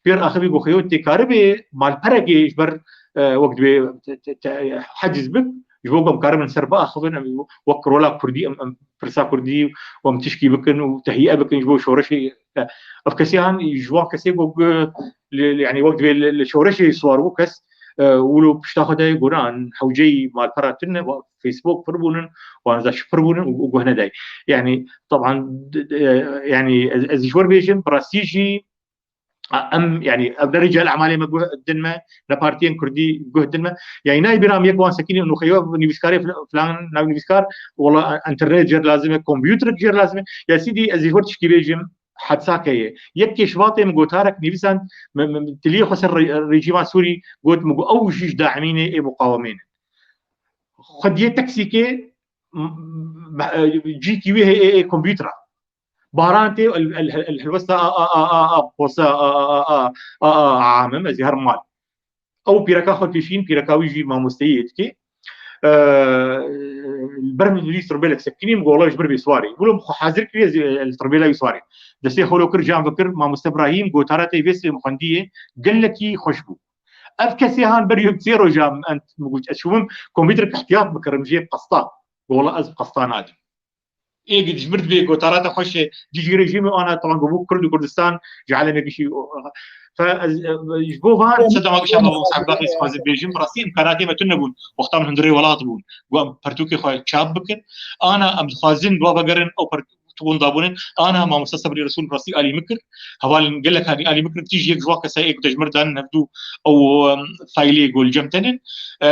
Pêr axivî ku xeyo tê karibê malperekê ji ber, e, wek divê te, te, te, heciz bik, ji bo ku em karibin ser biaxivin, em wek rola Kurdî, em, em pirsa Kurdî û em tişkî bikin û tehîye bikin ji bo şoreşê. E, ev kesê han ji wan kesê ku, e, li, li, yani wek divê li, li şoreşê siwar bû kes, e, wilo pişta xwe dayê goran, hewceyî malpera tune, wa Facebook pir bûnin, wan za çi pir bûnin û, û guh nedayê. Yani, taban, d-, d-, e, yani ez, ez ji wir bêjim, bi rastî jî, a, em, yani, ev ne rîcel emalê me guh din me, ne partiyên kurdî guh din me. Yani, nayê bîra min yek wan sekinî û xeyo nivîskarê fil-, filan navnivîskar, wela internet jêr lazim e, kompûterek jêr lazim e. Ya sîdî ez ji wir tişkî bêjim, hedsa keye. Yek kê şivatê min gotarek nivîsand, mi, mi, mi tiliyê xwe ser re-, rejîma Sûrî got, min got, ew jî ji daimînê ê muqawemê ne. Xwediyê Teksîkê, m-, m-, cîkî wê heye ê, ê kompûtera. Baran tê, el, el, el, el helwesta a, a, a, a, a, posa, a, a, a, a, a, a, amim, ez ê herim mal. Ew pîreka xwe kişîn, pîreka wî jî mamosteyî yê dikê. Eee, li ber min dî tirbêlek sekinî, min got, "Wela ji ber bê siwarî." Wilo min xwe hazir kiriye, ez ê li tirbêla wî siwarî. Destê xwe lo kir, cam vekir, mamoste Ibrahîm, gotara te vê sibê min xwendiye, gelekî xweş bû. Ev kesê han ber yek sê roja min, min got, "Ez çûbim kompîterek ihtiyat bikirim jê qesta." Got, "Wela ez bi qesta nadim." Ê ji mir dibê gotara te xweş e, dijî rejîmê ana, taban, ku bû Kurd û Kurdistan ji alemê gişî. Fe ez, e, ji bo van, sedema gişa Mamo Sehbaqî dixwazim bêjim, bi rastî îmkanatê me tune bûn. Wexta min hundirê welat bûn. Got em pertûkê xwe çap bikin. Ana em dixwazin, dua vegerin ew pertûk hûn dabûnin. Ana Mamoste Sebrî Resûl bi rastî alî min kir. Hevalên gelek hanî alî min kir. Tîj yek ji wan kesayê ku te ji mir dan nevdû ew, em, faîlê gol cem tenin. E,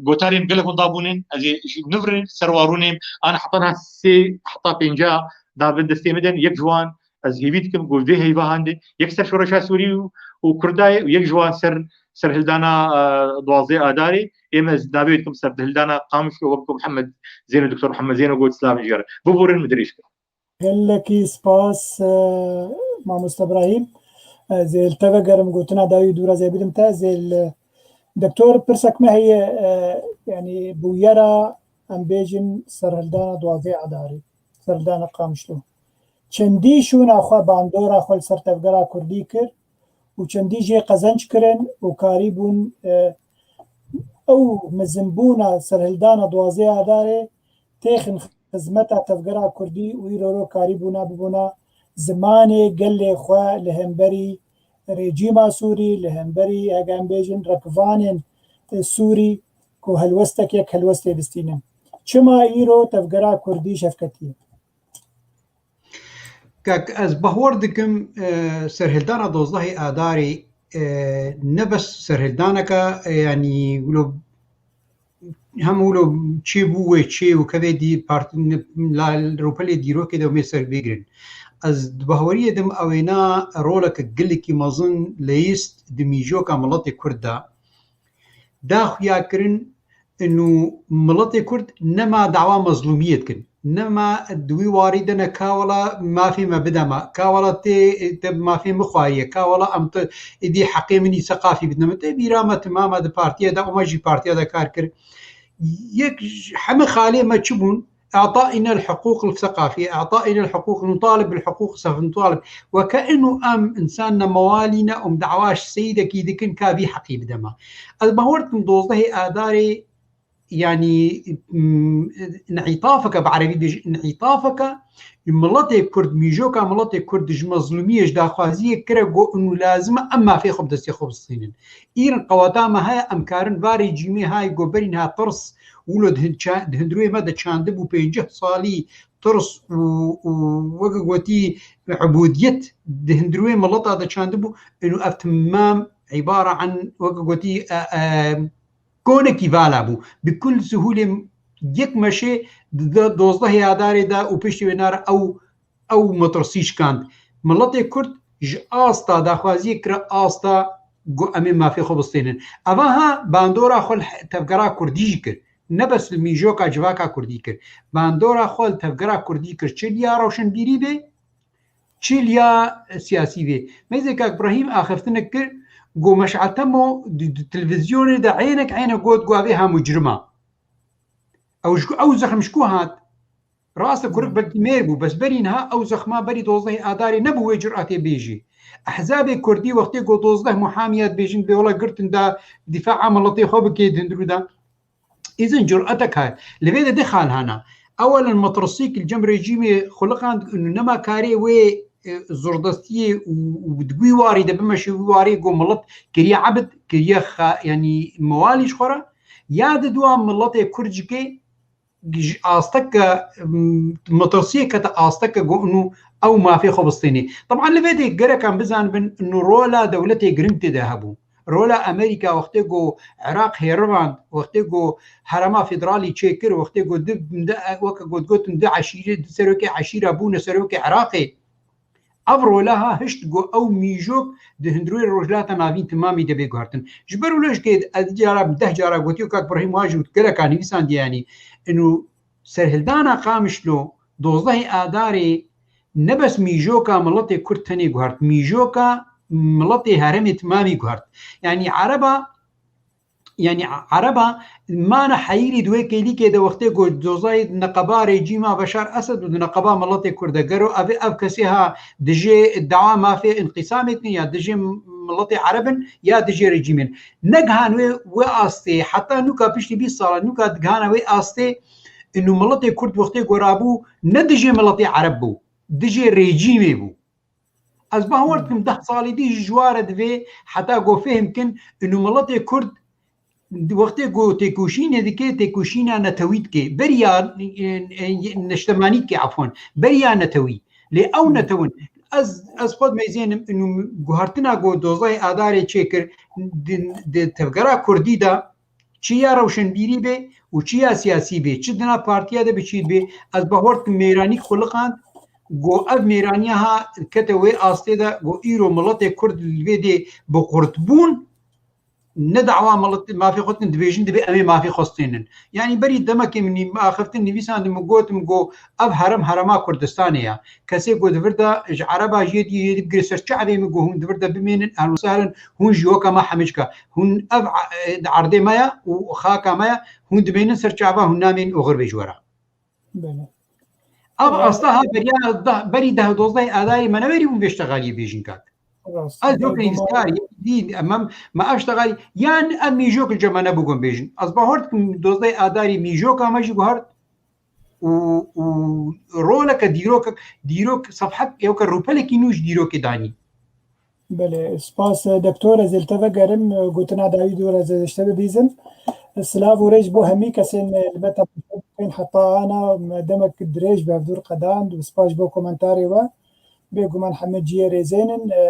gotarên gelek hûn dabûnin. Ez ê ji nivrin ser warûnêm. Ana heta niha sê heta pênca navin destê min de ne. Yek ji wan ez hêvî dikim, ku vê heyva hande, yek ser şoreşa Sûrî û, û Kurda ye û yek ji wan ser, ser hildana, e, duwazdeh Adarê. Ê me ez navê dikim ser hildana Qamişlo, wek ku Mihemed Zêno, Doktor Mihemed Zêno got, silavên jê re. Biborin, min dirêj kir. Gelekî spas, e, mamoste Ibrahîm. Ez ê li te vegerim, gotina dawî dûra zê bidim te, ez ê li Doktor, pirsek me heye, e, yani bûyera, em bêjin, serhildana duwazdeh Adarê, serhildana Qamişlo. Çendî şûna xwe, bandora xwe li ser tevgera kurdî kir û çendî jê qezenc kirin û karîbûn, e, ew mezinbûna serhildana duwazdeh Adarê têxin xizmeta tevgera kurdî û îro ro karîbûna bibûna zimanê gelê xwe li hemberî rejîma Sûrî, li hemberî, hege em bêjin, rekivanên Sûrî ku helwestek yek helwestê distînin. Çima îro tevgera kurdî şevketî ye? Kak, ez bawer dikim, e, serhildana dozdehê Adarê e, ne bes serhildaneke, e, yanî wilo hem wilo çê bû wê çê û kevê dî parti la rûpelê dîrokê de hûmê ser bigrin. Ez di bahweriyê dim ewêna roleke gelekî mezin leyist di mîjoka miletê Kurd de da xuya kirin, inu miletê Kurd nema dawa mezlûmiyê dikin. Nema di wî warî de ne ka wela mafê me bide me, ka wela tê te mafê min xwahiye, ka wela em tu êdî heqê min î seqafî bidine min. Tê bîra me timam e di partiye de, û me jî partiya de kar kir. Yek ji hemî xalê me çi bûn? اعطائنا الحقوق الثقافية، اعطائنا الحقوق، نطالب بالحقوق، سوف نطالب. وكأنه em însan ne mewalî ne, em dawa ji seyîdekî dikin ka vî heqî bide me. Ez bawer dikim dozdehê Adarê, yanî, m, înîtafeke, bi erebî bêjin înîtafeke, miletê Kurd, mîjoka miletê Kurd ji mezlûmiyê, ji daxwaziyê kire got, û lazim e em mafê xwe bi destê xwe bistînin. Îrin qeweta me heye, em karin va rejîmê hay got berî niha tirs, wilo di hin-, ça-, di hundirê me de çandibû pêncî salî tirs û, û weke gotî ubûdiyet di hundirê mileta de çandibû, û ev timam îbare an weke gotî, e, e, konekî vala bû. Bi kul sihûlê yek meşê di dozdehê Adarê de û piştî wê nare ew, ew metirsî şikand. Miletê Kurd ji asta daxwaziyê kire asta got em ê mafê xwe bistênin. Eva ha bandora xwe li he-, tevgera Kurdî jî kir. Ne bes li mîjoka civaka Kurdî kir. Bandora xwe li tevgera Kurdî kir. Çi liya rewşenbîrî bê, çi liya siyasî bê. Meyzê kak Brahîm axiftinek kir, got Meşal Temo di, di televîzyonê de eynek eynek got, got ev ê ha mucrima. Ew ji ku, ew zexm ji ku hat? Rast e, kurik belkî mêr bû, bes berî niha ew zexma berî dozdehê Adarê nebû wê curatê bêjî. Ehzabê Kurdî wextê got dozdeh muhamiya dibêjin, dibê wela girtin da dîfaa miletê xwe bikê di hundirû de. Îzin curatek heye. Li vê de du xal hene. Ewelen metirsîk li cem rejîmê xuliqand û nema karê wê, e, zordestiyê û, û di wî warî de bimeşe wî warî got milet kiriye ebd, kiriye xa-, yanî mewalî ji xwe re. Ya di dua miletê Kurd jikê ji asteke, m, metirsiyê kete asteke got inu ew mafê xwe bistênê. Teban li vê de gerek em bizanibin inu rola dewletê giring tê de hebû. Rola Amerîka wextê ku Iraq hêrivand, wextê ku herema federalî çêkir, wextê ku du, du, weke ku digotin du eşîrê, du serokê eşîra bûne serokê Iraqê. Ev rola ha hişt ku ew mîjok di hundirê Rojhilata Navîn timamî de bê guhertin. Ji ber wilo jikê ez cara bi deh cara gotiyo kak Birahîm wa jî û geleka nivîsandiye, yanî inu serhildana Qamişlo dozdehê Adarê ne bes mîjoka miletê Kurd tenê guhert, mîjoka miletê herêmê timamî guhert. Yanî Ereba, yanî Ereba mane heyîrî di wê kêlîkê de wextê ku dozayê di neqeba rejîma Beşar Esed û di neqeba miletê Kurd de gero ev, ev kesê ha dijê dawa mafê înqîsamê dikin ya dijê miletê Ereb in ya dijê rejîmê in. Negihan wê, wê astê, heta nûka piştî bîst sala, nûka digihana wê astê, inu miletê Kurd wextê gorabû, ne dijê miletê Ereb bû, dijê rejîmê bû. Ez bawer dikim deh salî dî ji ware divê heta ku fêhm kin, inu miletê Kurd wextê ku têkoşînê dike, têkoşîna netewî dike. Beriya, e, e, neştemanî dike, efwan. Beriya netewî. Lê ew Hmm. netewin. Ez, ez xwe dimeyzênim, inu guhertina ku dozayê Adarê çêkir, di, di tevgera Kurdî de, çi ya rewşenbîrî bê û çi ya siyasî bê, çi dina partiya de bi çî bê, ez bawer dikim mêranî xuliqand, ku ev mêraniya ha kete wê astê de, ku îro miletê Kurd li vê dê bi qurtbûn, ne dawa milet, mafê xwe dikin, dibêjin, dibê em ê mafê xwe stênin. Yanî berî demekê min nî-, axiftin nivîsandin, min gotim, ku ev herem herema Kurdistanê ya. Kesê ku di vir de ji Ereba jê dî, jê dî bigire ser çavê min, ku hûn di vir de bimênin, ehlen sehlen, hûn jî weka me hemicka. Hûn ev a-, e, di erdê me ya û xaka me ya, hûn dimênin ser çava, hûn namênin oxir bê ji we re. Belê. Ev Belê. asta ha beriya deh, berî deh dozdeh Adarê me neberî bûn vê ştegaliyê bêjin kak. Rast. Ez wek Belê. nivîskar, yek dî, em, em, me ev ştegalî, yan ev mîjok li cem me nebû gon bêjin. Ez bawer dikim dozdeh Adarê mîjoka me jî guhert û, û roleke dîrokek, dîrok sefhek, ewke rûpelekî nû ji dîrokê danî. Belê, spas, e, doktor, ez ê li te vegerim, e, gotina dawî dûr ez ê ji te bibîzim. Silav û rêz bo hemî kesên, e, li me temaşe dikin, heta ana me demek dirêj bi hevdûr qedand û spas bo komentarê we. Bêguman hemî cihê rêzên in, e,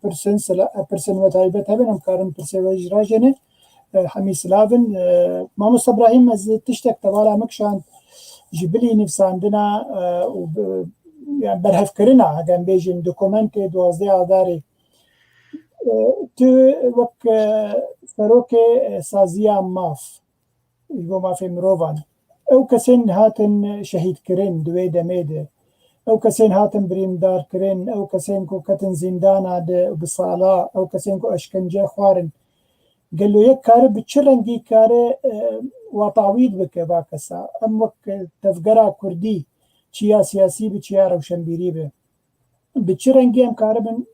pirsin, sila-, pirsên we taybet hebin, em karin pirsê we jî rajêne. E, hemî silav in. E, Mamoste Ibrahîm, ez tiştek te bala min kişand ji bilî nivîsandina, e, û bi, yani berhevkirina, heke em bêjin, dokumentê duwazdeh Adarê. E, tu wek, e, serokê, e, saziya maf, ji bo mafê mirovan. Ew kesên hatin şehîdkirin di wê demê de, ew kesên hatin birîndarkirin, ew kesên ku ketin zîndana de bi sala, ew kesên ku eşkence xwarin. Gelo yek kare bi çi rengî kare, e, wa tawîd bike va kesa? Em wek tevgera kurdî çiya siyasî bi çiya rewşenbîrî bi. Bi çi rengî em karibin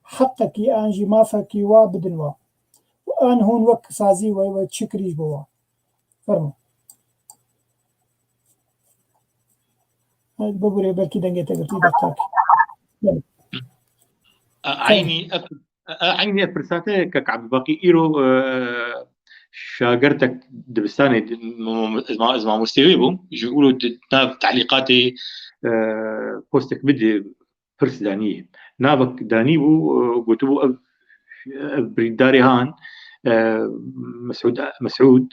heqekî an jî mafekî wa bidin wa? An hûn wek sazî we, we çi kirî ji bo wa? Fermo. Hadi bibûrê, belkî dengê te girtî, daqikek. Belê. Eynî ev, eynî ev pirsa te kek Ebdulbaqî îro, e, şagertek dibistanê di, mo-, mo-, ez ma-, ez mamostê wê bûm. Ji wilo di nav telîqatê, e, postek min di pirs danî. Navek danî bû, e, gotibû ev, ev birîndarê han, e, Mesûd, Mesûd,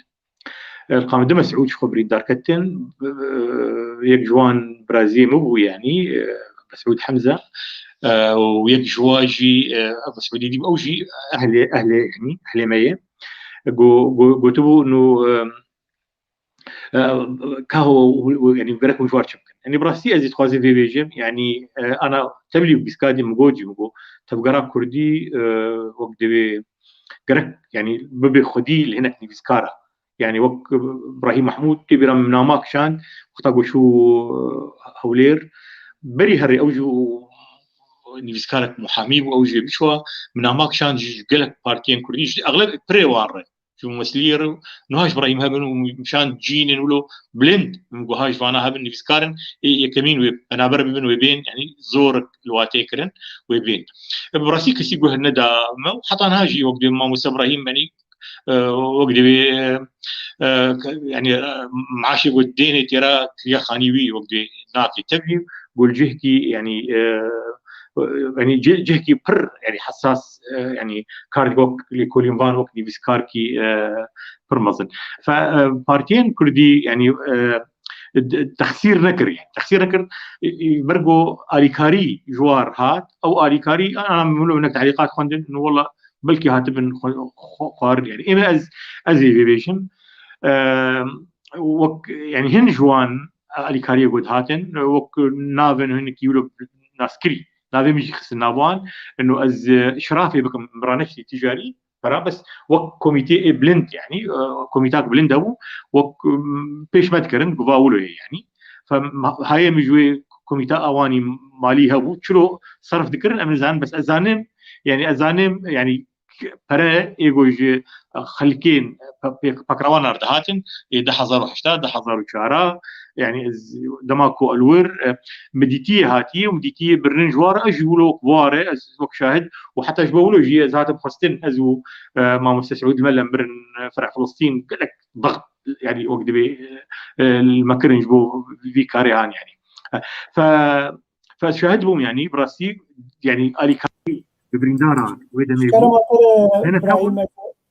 e, li qamê di Mesûd ji xwe birîndar ketin, e, yek ji wan biraziyê min bû, yanî, e, Mesûd Hemze, e, û yek ji wan jî, e, ev Mesûdê dî bû, ew jî ehlê, ehlê, yanî ehlê me ye. Go-, go-, gotibû, nû, e, e, ka ho, ho, ho, yanî gerek hûn ji war çi bikin. Yanî bi rastî ez jî dixwazim vê bêjim, yanî, e, ana tevlî û bîskadî min got jî, min got, tevgera kurdî, e, wek divê gerek, yanî bibe xwedî li hinek nivîskara. Yanî wek, e, Brahîm Mahmûd, tê bîra min nama kişand, wexta ku çû, e, Hewlêr, berî herê ew jî nivîskarek muhamî bû, ew jî biçwa, min nama kişand ji gelek partiyên kurdî, ji exleb pirê wan re. Ji bo mesliyê re, niha ji Brahîm hebin û min kişand cînên wilo bilind, min got, ha ji vana hebin nivîskar in, ê yekemîn wê penaber bibin, wê bên, yanî zor li watê kirin, wê bên. E, bi rastî kesî guh neda me û heta niha jî wek dê mamoste Brahîm, yanî, e, wek divê, e, e, yanî, e, maaşê ku dênê têra kiriya xanî wî wek dê nakê tevlî, got cihkî, yanî, e, yanî cih-, cihkî pir, yanî hesas, e, yanî kar dike wek lêkolîn van, wek nivîskarkî, e, pir mezin. Fe, e, partiyên kurdî, yanî, e, d-, texsîr nekir, yanî texsîr nekir, e, e, ber ku alîkarî ji war hat, ew alîkarî, ana min hinek telîqat xwendin, no wela belkî hatibin xwe-, xwe-, xwarin, yanî. Ê me ez, ez ê vê bêjim. E, wek, yanî hin ji wan alîkariyê ku dihatin, wek navên hinekî wilo naskirî, navê min jî xistin nav wan, ino ez, e, şirafê bikim, min raneştî ticarî, pera bes wek komîtê ê bilind, yanî, e, komîtak bilind hebû, wek, m, pêş me dikirin, guva wilo ye, yanî. Fe, ma-, hayê min ji wê komîta awanî malî hebû, çilo serf dikirin, em nizanin, bes ez zanim, yanî ez zanim, yanî pere ê ku ji xelkên pe-, pêk-, pekrewana re dihatin, ê du hezar û heşta, du hezar û çar, yanî ez dema ku li wir, e, min dîtiyê hatiye û min dîtiyê birinin ji war, ez jî wilo wek war e, ez wek şahid û heta ji bo wilo jî ez hatim xwestin, ez û, e, mamoste Seûd Mele mirin, e, Fereh Filistîn gelek daxt, yanî wek divê, e, e, li me kirin ji bo vî karê han, yanî. E, fe, fe ez şahid bûm, yanî bi rastî, yanî alîkarî bi birîndara wê demê bû. Ji kerema te re, Hene Brahîm,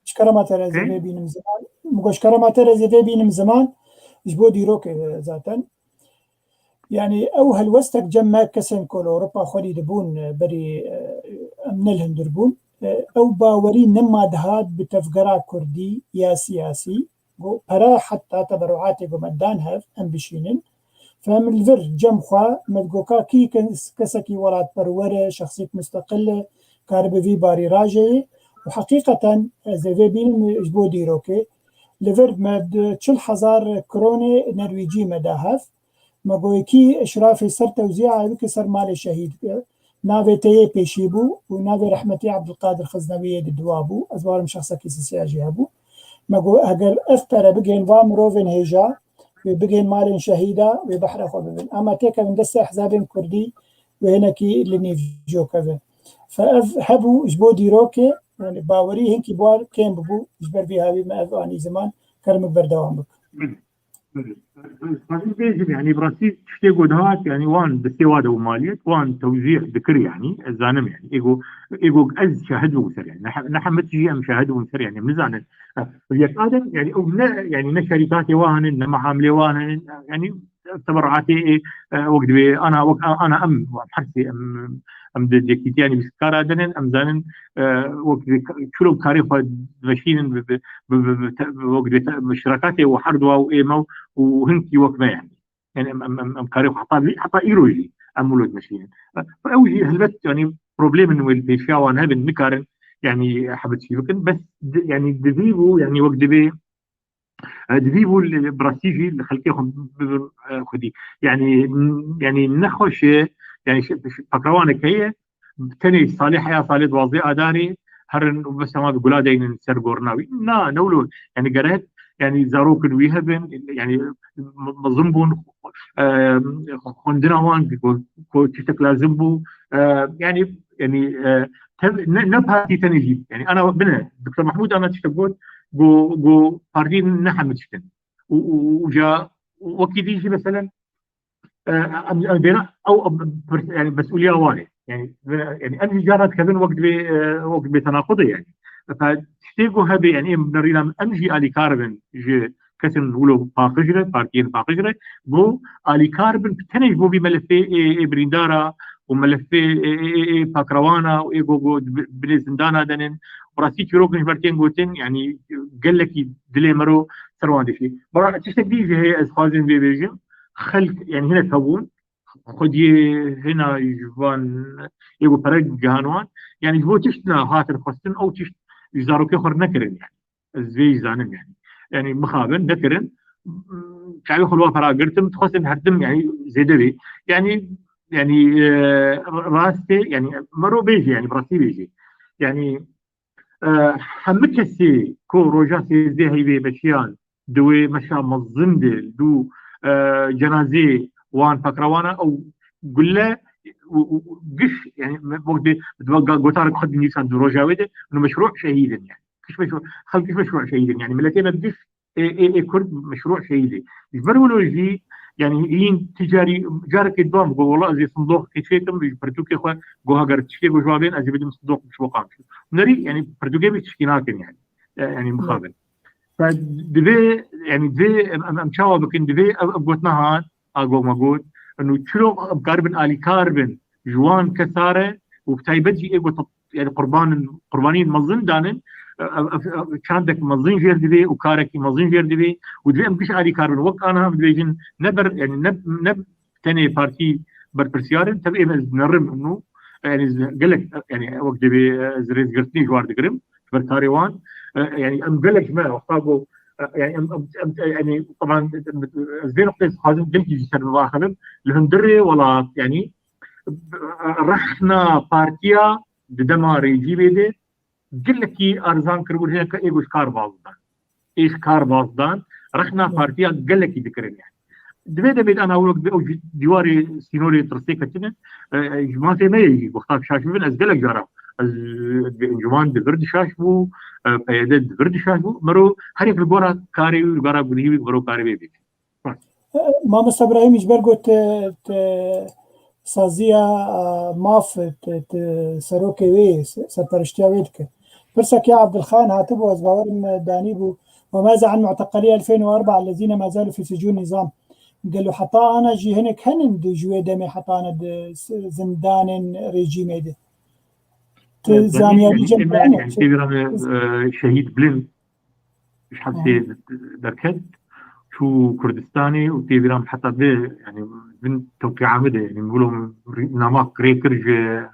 ji kerema te re ez ê vê bînim ziman. Min got, ji kerema te re ez ê vê bînim ziman. Ji bo dîrokê, e, zaten. Yanî ew helwestek cem me kesên ku li Ewropa xwedî dibûn, e, berî, e, em ne li hundir bûn. E, ew bawerî nema dihat bi tevgera kurdî ya siyasî. Got, pere heta teberuatê ku me dan hev, em bişînin. Fe min li vir cem xwe, me digot ka kî kes-, kesekî welatperwer e, şexsîk musteqil e, karibe vî barî rajeyê. Û heqîqeten ez ê vê bînim ji bo dîrokê. Li vir me di çil hezar kronê nerwîcî me da hev. Me got, kî eşrafê ser tewzîa bike ser malê şehîd. Navê te yê pêşî bû û navê rehmetî Ebdulqadir Xiznewî yê di dua bû. Ez bawerim şexsekî sisiya jî hebû. Me got, eger ev pere bigihên va mirovên hêja, wê bigihên malên şehîda, wê behra xwe bibin. Ama têkevin destê ehzabên kurdî, wê hinekî li nîv jokeve. Fe ev hebû ji bo dîrokê, yanî bawerî hinkî bi wan kêm bibû, ji ber vî hawî me ev anî ziman, kerim berdewam bik. Dixwazim bêjim, yani, bi rastî tiştê ku dihat, yani, wan destê wa de û maliyet, wan tewzî dikir, yani, ez zanim, yani, êgo, êgo ez şahid bûm ser, yani, ne, ne hemî tijî em şahid bûm ser, yani, em nizanin. Yek adem, yani, ew ne, yani, ne şerîkatê wan hene, ne mehamlê wan hene, yani, teberruatê, e, wek divê, ana, wek, ana em, hersê em, em di yekîtiyanî bîstkara denin, em zanin, e, wek divê ka-, çilo karê xwe diveşînin bi, bi, bi, bi, bi te-, wek divê te-, şirakatê û her dua û ême û hinkî wek me, yani. Yani em, em, em, em karê xwe heta vî, heta îro jî em wilo dimeşînin. Ew jî helbet, yani, problemin wê li pêşiya wan hebin, nikarin, yani, hebit jî bikin. Bes di, yani, divî bû, yani, wek divê, e, divî bû li, bi rastî jî li xelkê xwe bibin, e, xwedî. Yani, n-, yani, nexweş e, yani, ş-, ş-, pakrewanek heye, tenê salê heya salê duwazdeh Adarê herin û bes hema bi gula deynin ser gorina wî. Na, ne wilo. Yani gerek, yani zarokin wî hebin, yani m-, mezin bûn, e, xwendina wan ku, ku tiştek lazim bû. E, yani, yani, e, tev-, ne, ne partî tenê jî. Yani ana bine, Doktor Mahmûd ana tiştek got, got, got partî ne hemû tiştin. Û, û, û ja wekî dî jî meselen, e, em, em bêna ew, em, pir-, yani, mesûliya wan e. Yani, ve, yani, em jî cara dikevin wek divê, e, wek divê tenaqudê, yani. Fa tiştê ku hebe, yani, em nerîna em jî alîkar bin ji kesin wilo paqij re, partiyên paqij re, ku alîkar bin tenê ji bo vî melefê ê, ê birîndara û melefê ê, ê, ê, ê pakrewana û ê ku, ku bi-, binê zindana denin. Bi rastî çîrokin ji ber tên gotin, yani, gelekî dilê mero ser wan dişî. Bera tiştek dî jî heye ez xwazim vê bêjim. Xelk, yani, hinek hebûn, xwediyê hina ji van ê ku pere gihan wan, yani, ji bo tişt na hatin xwestin, ew tişt ji zarokê xwe re nekirin, yani. Ez vê jî zanim, yani. Yani, mixabin, nekirin. Çavê xwe li wan pera girtin, dixwestin her tim, yani, zêde bê. Yani, yani, e, rast e, yani, mero bêjî, yani, bi rastî bêjî. Yani, e, hemû kesê ku roja sêzdeh heyvê meşiyan di wê meşa mezin de dû, e, cenazê wan pakrewana ew gule û, û, û giş, yani, me-, wek de, de ga-, gotarek xwe dinivîsan di roja wê de, û meşru şehîdin, yani. Giş meşru, xelk giş meşru şehîdin, yani, miletê me giş ê, ê, ê Kurd meşru şehîdê. Ji ber wilo jî, yani, hîn ticarî, carekê diwan bû, wela ez ê sindoqekê çêkim, ji pirtûkê xwe, goha ger tiştê ku ji wan bên, ez ê bidim sindoq ji bo qamçî. Nerî, yani, pirtûkê bî tiştî nakin, yani. E, yani, mixabin. Fa divê, yani, divê em, em, em çawa bikin, divê ev, ev gotina han, a go me got, û çilo em karibin alîkar bin, ji wan kesa re, û bi taybet jî ê got yani qurbanin, qurbaniyên mezin danin, e, e, e, çandek mezin jêr divê û karekî mezin jêr divê û divê em giş alîkar bin. Wek ana em dibêjin ne ber, yani ne, ne tenê partî berpirsiyar in, tevî ême ez nerim nû, yani gelek, yani wek divê, e, ez rêzgirtinê ji war digirim, ji ber karê wan, e, yani em gelek ji me wexta ku, e, yani em, em, em, yani, teban, ez vê noqteyê dixwazim gelkî jî ser biaxivim, li hundirê welat, yani, rexna partiya di dema rejîmê de gelekî erzan kiribû, hineka ê ku ji kar baz dan. Ê ji kar baz dan, rexna partiya gelekî dikirin yani. Di vê demê de ana wek ew ji dîwarê sînorê tirsê ketine, e, e, ji mafê me yê jî wexta şaş bibin, ez gelek cara, ez, e, encûman di vir de şaş bû, e, P Y D di vir de şaş bû, mero her yek li gora karê wî, li gora gunî wî, mero karê wê bî. Mamosta Brahîmî, ji ber ku tu, tu saziya, e, maf, tu, tu serokê wê, se-, serperiştiya wê dike. Pirsek ya Abdulxan hatibû, ez bawerim, e, danîbû. وماذا عن معتقلي ألفين وأربعة الذين ما زالوا في سجون النظام؟ Gelo heta ana jî hinek henin di ji wê demê heta ana di s-, zindanên rejîmê de? Tu zaniyarî cem yani, yani, têvîra me, e, şehîd bilind ji hepsê derket, çû Kurdistanê û têvîra me heta vê, yani, bin tewqîa me de, yani, wilo nama kirê kir ji,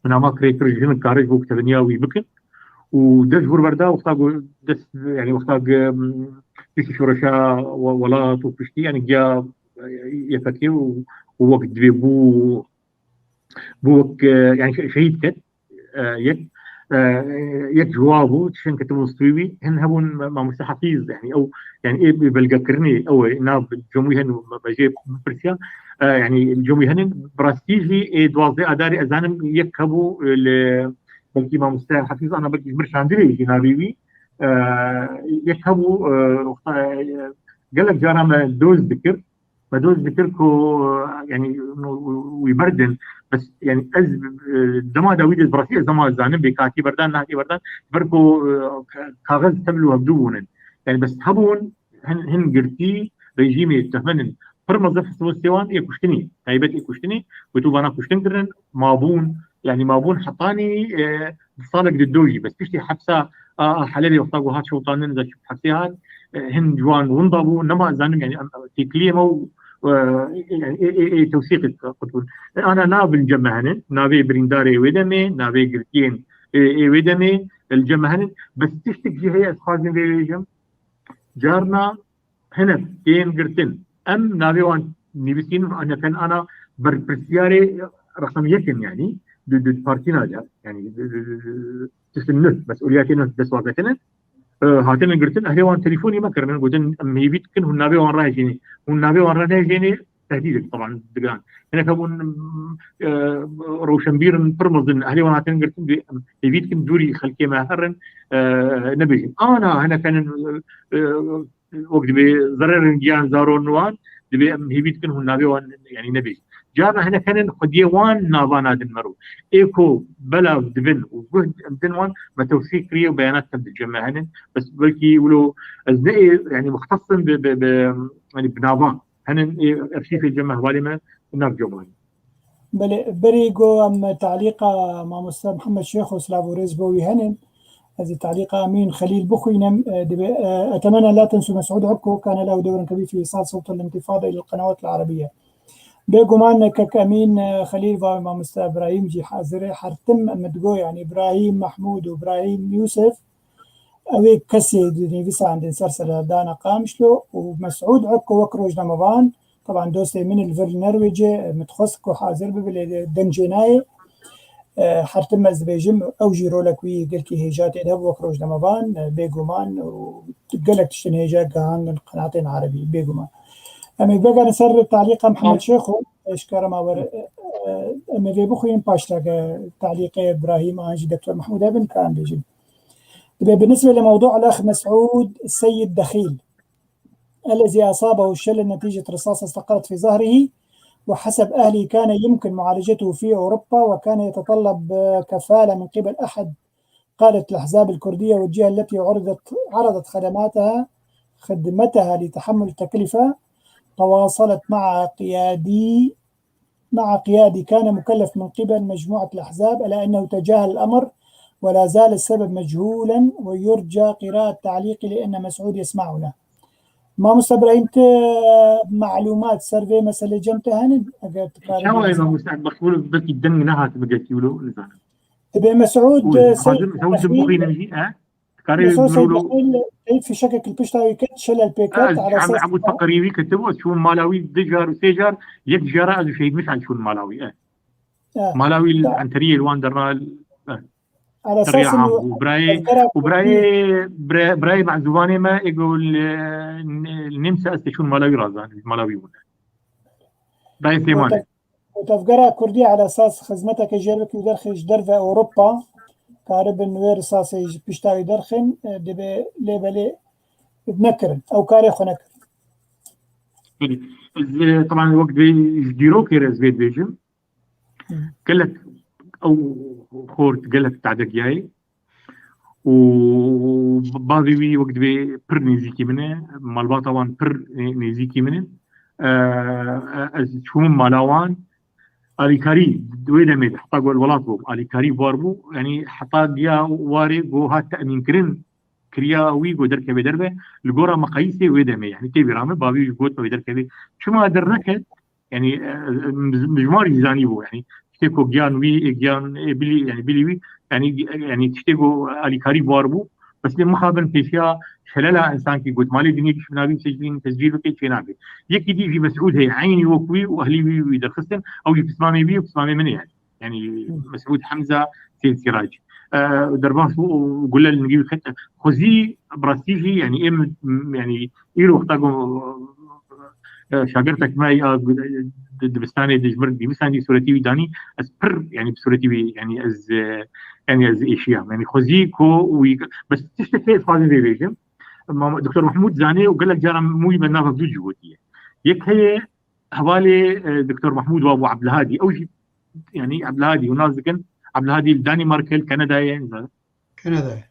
nama kirê kir ji hinek kare ji bo kitebiniya wî bikin. Û dest ji wir berda, wexta ku dest, yani, wexta ku, em, piştî şoreşa we-, welat û piştî, yani, giya, e, Y P G û, û wek divê bû, bû wek, e, yani, şe-, şehîd ket, e, yek, e, yek ji wa bû, tiştên ketibûn stûyê wî, hin hebûn ma-, mamoste Hafîz, yani, ew, yani, ê belgekirinê, ew ê nav cem wî hen û me, me jê bipirsiya, e, yani, cem wî henin, bi rastî jî ê duwazdeh Adarê, ez zanim, yek hebû, e, li, belkî mamoste Hafîz ana belkî ji mir şandinê jî navê wî, e, yek hebû, e, wexta, e, Gelek cara me doz dikir, me doz dikir ku, e, yanî, wî berdin, bes, yanî, ez, e, dema da wî de, bi rastî ez dema zanim bê katî berdan, nahkî berdan, ber ku, e, ka-, kaxez tevlî hevdû bûnin. Yanî, bes hebûn, hin, hin girtî rejîmê tehmenin pir mezin, festival sêwan ê kuştinî, taybet ê kuştinî, ku tu vana kuştin kirin, mabûn, yanî mabûn hetanî, e, salek di do jî, bes piştî hepsa a, a Helebê wexta ku hat şewitandin, ze hepsê hat, e, hin ciwan winda bû, nema zanim, yanî, em, têkiliyê me û, e, yanî, ê, ê, ê tewsîqê qutbûn. E, ana nav li cem me hene, navê birîndarê wê demê, navê girtiyên, e, ê wê demê, e, li cem me hene. Bes tiştek jî heye ez xwazim vê bêjim. Carna hinek tên girtin. Em navê wan nivîsîn, hinek hin ana berpirsiyarê reqem yek in, yanî, di, di partîna de, yanî, di, di, di, di, tiştin nû, mesûliyetê nû dest xwe ketine. E, hatine girtin, ehlê wan telefon me kirine, gotin, em hêvî dikin, hûn navê wan re hejînê. Hûn navê wan re nehejînê, tehdîdek, taban, digiran. Hinek hebûn, e, rewşenbîr in, pir mezin, ehlê wan hatine girtin, dê em hêvî dikin, dûrî xelkê me herin, e, nebêjin. Ana, hinek henin, e, e, wek dibê zererên giyan zaron wan, dibê em hêvî dikin hûn navê wan, yanî, nebêjin. Carna hinek henin xwediyê wan nava nadin me ro. Ê ku belav dibin û guh em din wan, me tewsîk kiriye û beyanat kem di cem me henin. Bes belkî wilo ez ne ê, yanî, muxtes im bi, bi, bi, yanî, bi navan. Henin ê erşîfê cem me, hevalê me nav cem me henin. Belê, berî ku em talîqa mamoste Mihemed Şêxo, silav û rêz bo wî henin, ez ê talîqa Emîn Xelîl bixwînim, e, dibê, e, أتمنى لا تنسوا مسعود عكو كان له دور كبير في إيصال صوت الانتفاضة إلى القنوات العربية. Bêguman kek Emîn, e, Xelîl va mamoste Îbrahîm jî hazir e. Her tim min digo, yanî Îbrahîm Mehmûd û Îbrahîm Yûsif, Ew ê kesê di nivîsandin ser serdana Qamişlo û Mesûd Ekko wek rojnamevan, teban dostê min li vir li Nerwêcê, min dixwest ku hazir bibe, lê deng jê nayê. E, her tim ez dibêjim, ew jî rolek wî gelkî hêja tê de hebû wek rojnamevan, e, bêguman û gelek tiştên hêja gihandin qenatên erebî, bêguman. Em ê vegerin ser talîqa Mihemed Şêxo, e, ji kere ma were, e, e, em ê vê bixwînin, paşta ge talîqê Îbrahîm an jî Doktor Mehmûd hebin, ka em bêjin. دبي بالنسبة لموضوع الأخ مسعود السيد دخيل الذي أصابه الشلل نتيجة رصاصة استقرت في ظهره، وحسب أهله كان يمكن معالجته في أوروبا، وكان يتطلب، آه، كفالة من قبل أحد قادة الأحزاب الكردية والجهة التي عرضت، عرضت خدماتها، خدمتها لتحمل التكلفة. تواصلت مع قيادي مع قيادي كان مكلف من قبل مجموعة الأحزاب، إلا أنه تجاهل الأمر ولا زال السبب مجهولا، ويرجى قراءة تعليقي لأن مسعود يسمعنا. Mamoste Îbrahîm, tu معلومات ser vê meselê cem te henin? Eger tu karî çawa bênî. Mamoste Ebubekir, belkî deng nehat bi gelkî wilo, nizanim. Dibê Mesûd, û Seyîd dixwazim, dixwazim bixwînim jî, e? Dikarê Mesûd Seyîd wilo. Dexîl, teyf fişekek li pişta wî ket, şelel pê ket, Ez, ala Em, esas Ebû Teqerî wî ketibû, ez çûm mala wî du car û sê car, yek cara ez û Şehîd Misal çûn mala wî, e. E. Mala wî li Enteriyê li wan derna, e. Ala Teriya esas Ham bû. Birayê, û birayê, bira-, birayê mezûvanê me, ê go li, li nêm se ez tê çûn mala wî razan, mala wî bûne. Birayê Sêman e. Û tevgera Kurdî ala esas xizmeteke jêr bikî û derxî ji derve Ewropa karibin wê risasê ji pişta wî derxin, e, dibê lê belê nekirin. Ew karê xwe nekirin. Belê. Ez, e, teban wek dibê ji dîrokê re ez vê dibêjim. Hı. Gelek ew xort gelek tade giyayê. û bavê wî wek dibê pir nêzîkî min e, malbata wan pir nê-, nêzîkî min e. E, e, ez çûm mala wan, alîkarî di wê demê de, heta ku li welat bûm, alîkarî war bû, yanî heta giya warê ku hat temînkirin, kiriya wî ku derkeve derve, li gora meqayîsê wê demê, yanî tê bîra min, bavê wî got wê derkeve. Çima derneket? Yanî, e, e, mij-, mijmar jî zanîbû, yanî tiştê ku giyan wî, e, giyan, e, bilî, yanî bilî wî, yanî, e, yanî tiştê ku alîkarî war bû. Bes lê mixabin pêşiya şelela însankî got, malê dinê giş binavî sicilîn tescîl bike çê nabe. Yekî dî jî Mesûd heye, eynî wek wî û ehlî wî wî derxistin, ew jî pismamê wî û pismamê min e yanî. Yanî Hı. Mesûd Hemza Seyid Sîrac. E, derbas bû û gule li nigî wî ket. Xwezî bi rastî jî, yanî êm, yanî îro wexta ku, e, şagirtek me ya di, dibistanê de ji mir dîvisandî sûretî wî danî, ez pir, yanî bi sûretî wî, yanî ez, e, yanî ez êşiyam. Yanî xwezî ku wî, bes tiştek heye ez xwazim vê bêjim. Mam- Doktor Mahmûd zanê û gelek caran mûyî me nava vîdyo jî gotiye. Yek heye hevalê e, Doktor Mahmûd wa bû Ebdilhadî. Ew jî, yanî Ebdilhadî û nas dikin, Ebdilhadî li Danîmarkê, li Kanadayê, Kanadayê.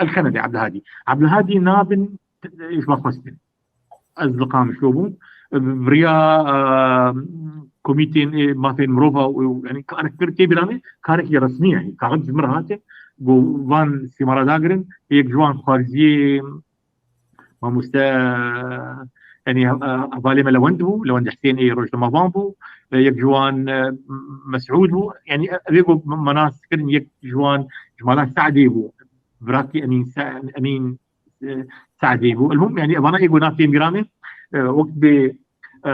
El Kanadê Ebdilhadî. Ebdilhadî nabin e, ji me xwestin. Ez li Qamişlo bûm. Viriya e, komîtên e, mafên mirova û, yanî karek kir tê bîra me, karekî resmî, yanî kaxit ji min re hate, got van sîmara dagirin, yek ji wan xwarziyê mamoste, yanî e, hevalê me Lewend bû, Lewend Husên ê rojnamevan bû, e, yek ji wan e, Mesûd bû, yanî e, evê got me nas kirin, yek ji wan ji mala Se'dê bû, birakî Emîn Se- Emîn e, Se'dê bû. Elmûm, yanî evana ê got navê mîranê, e, wek bê e,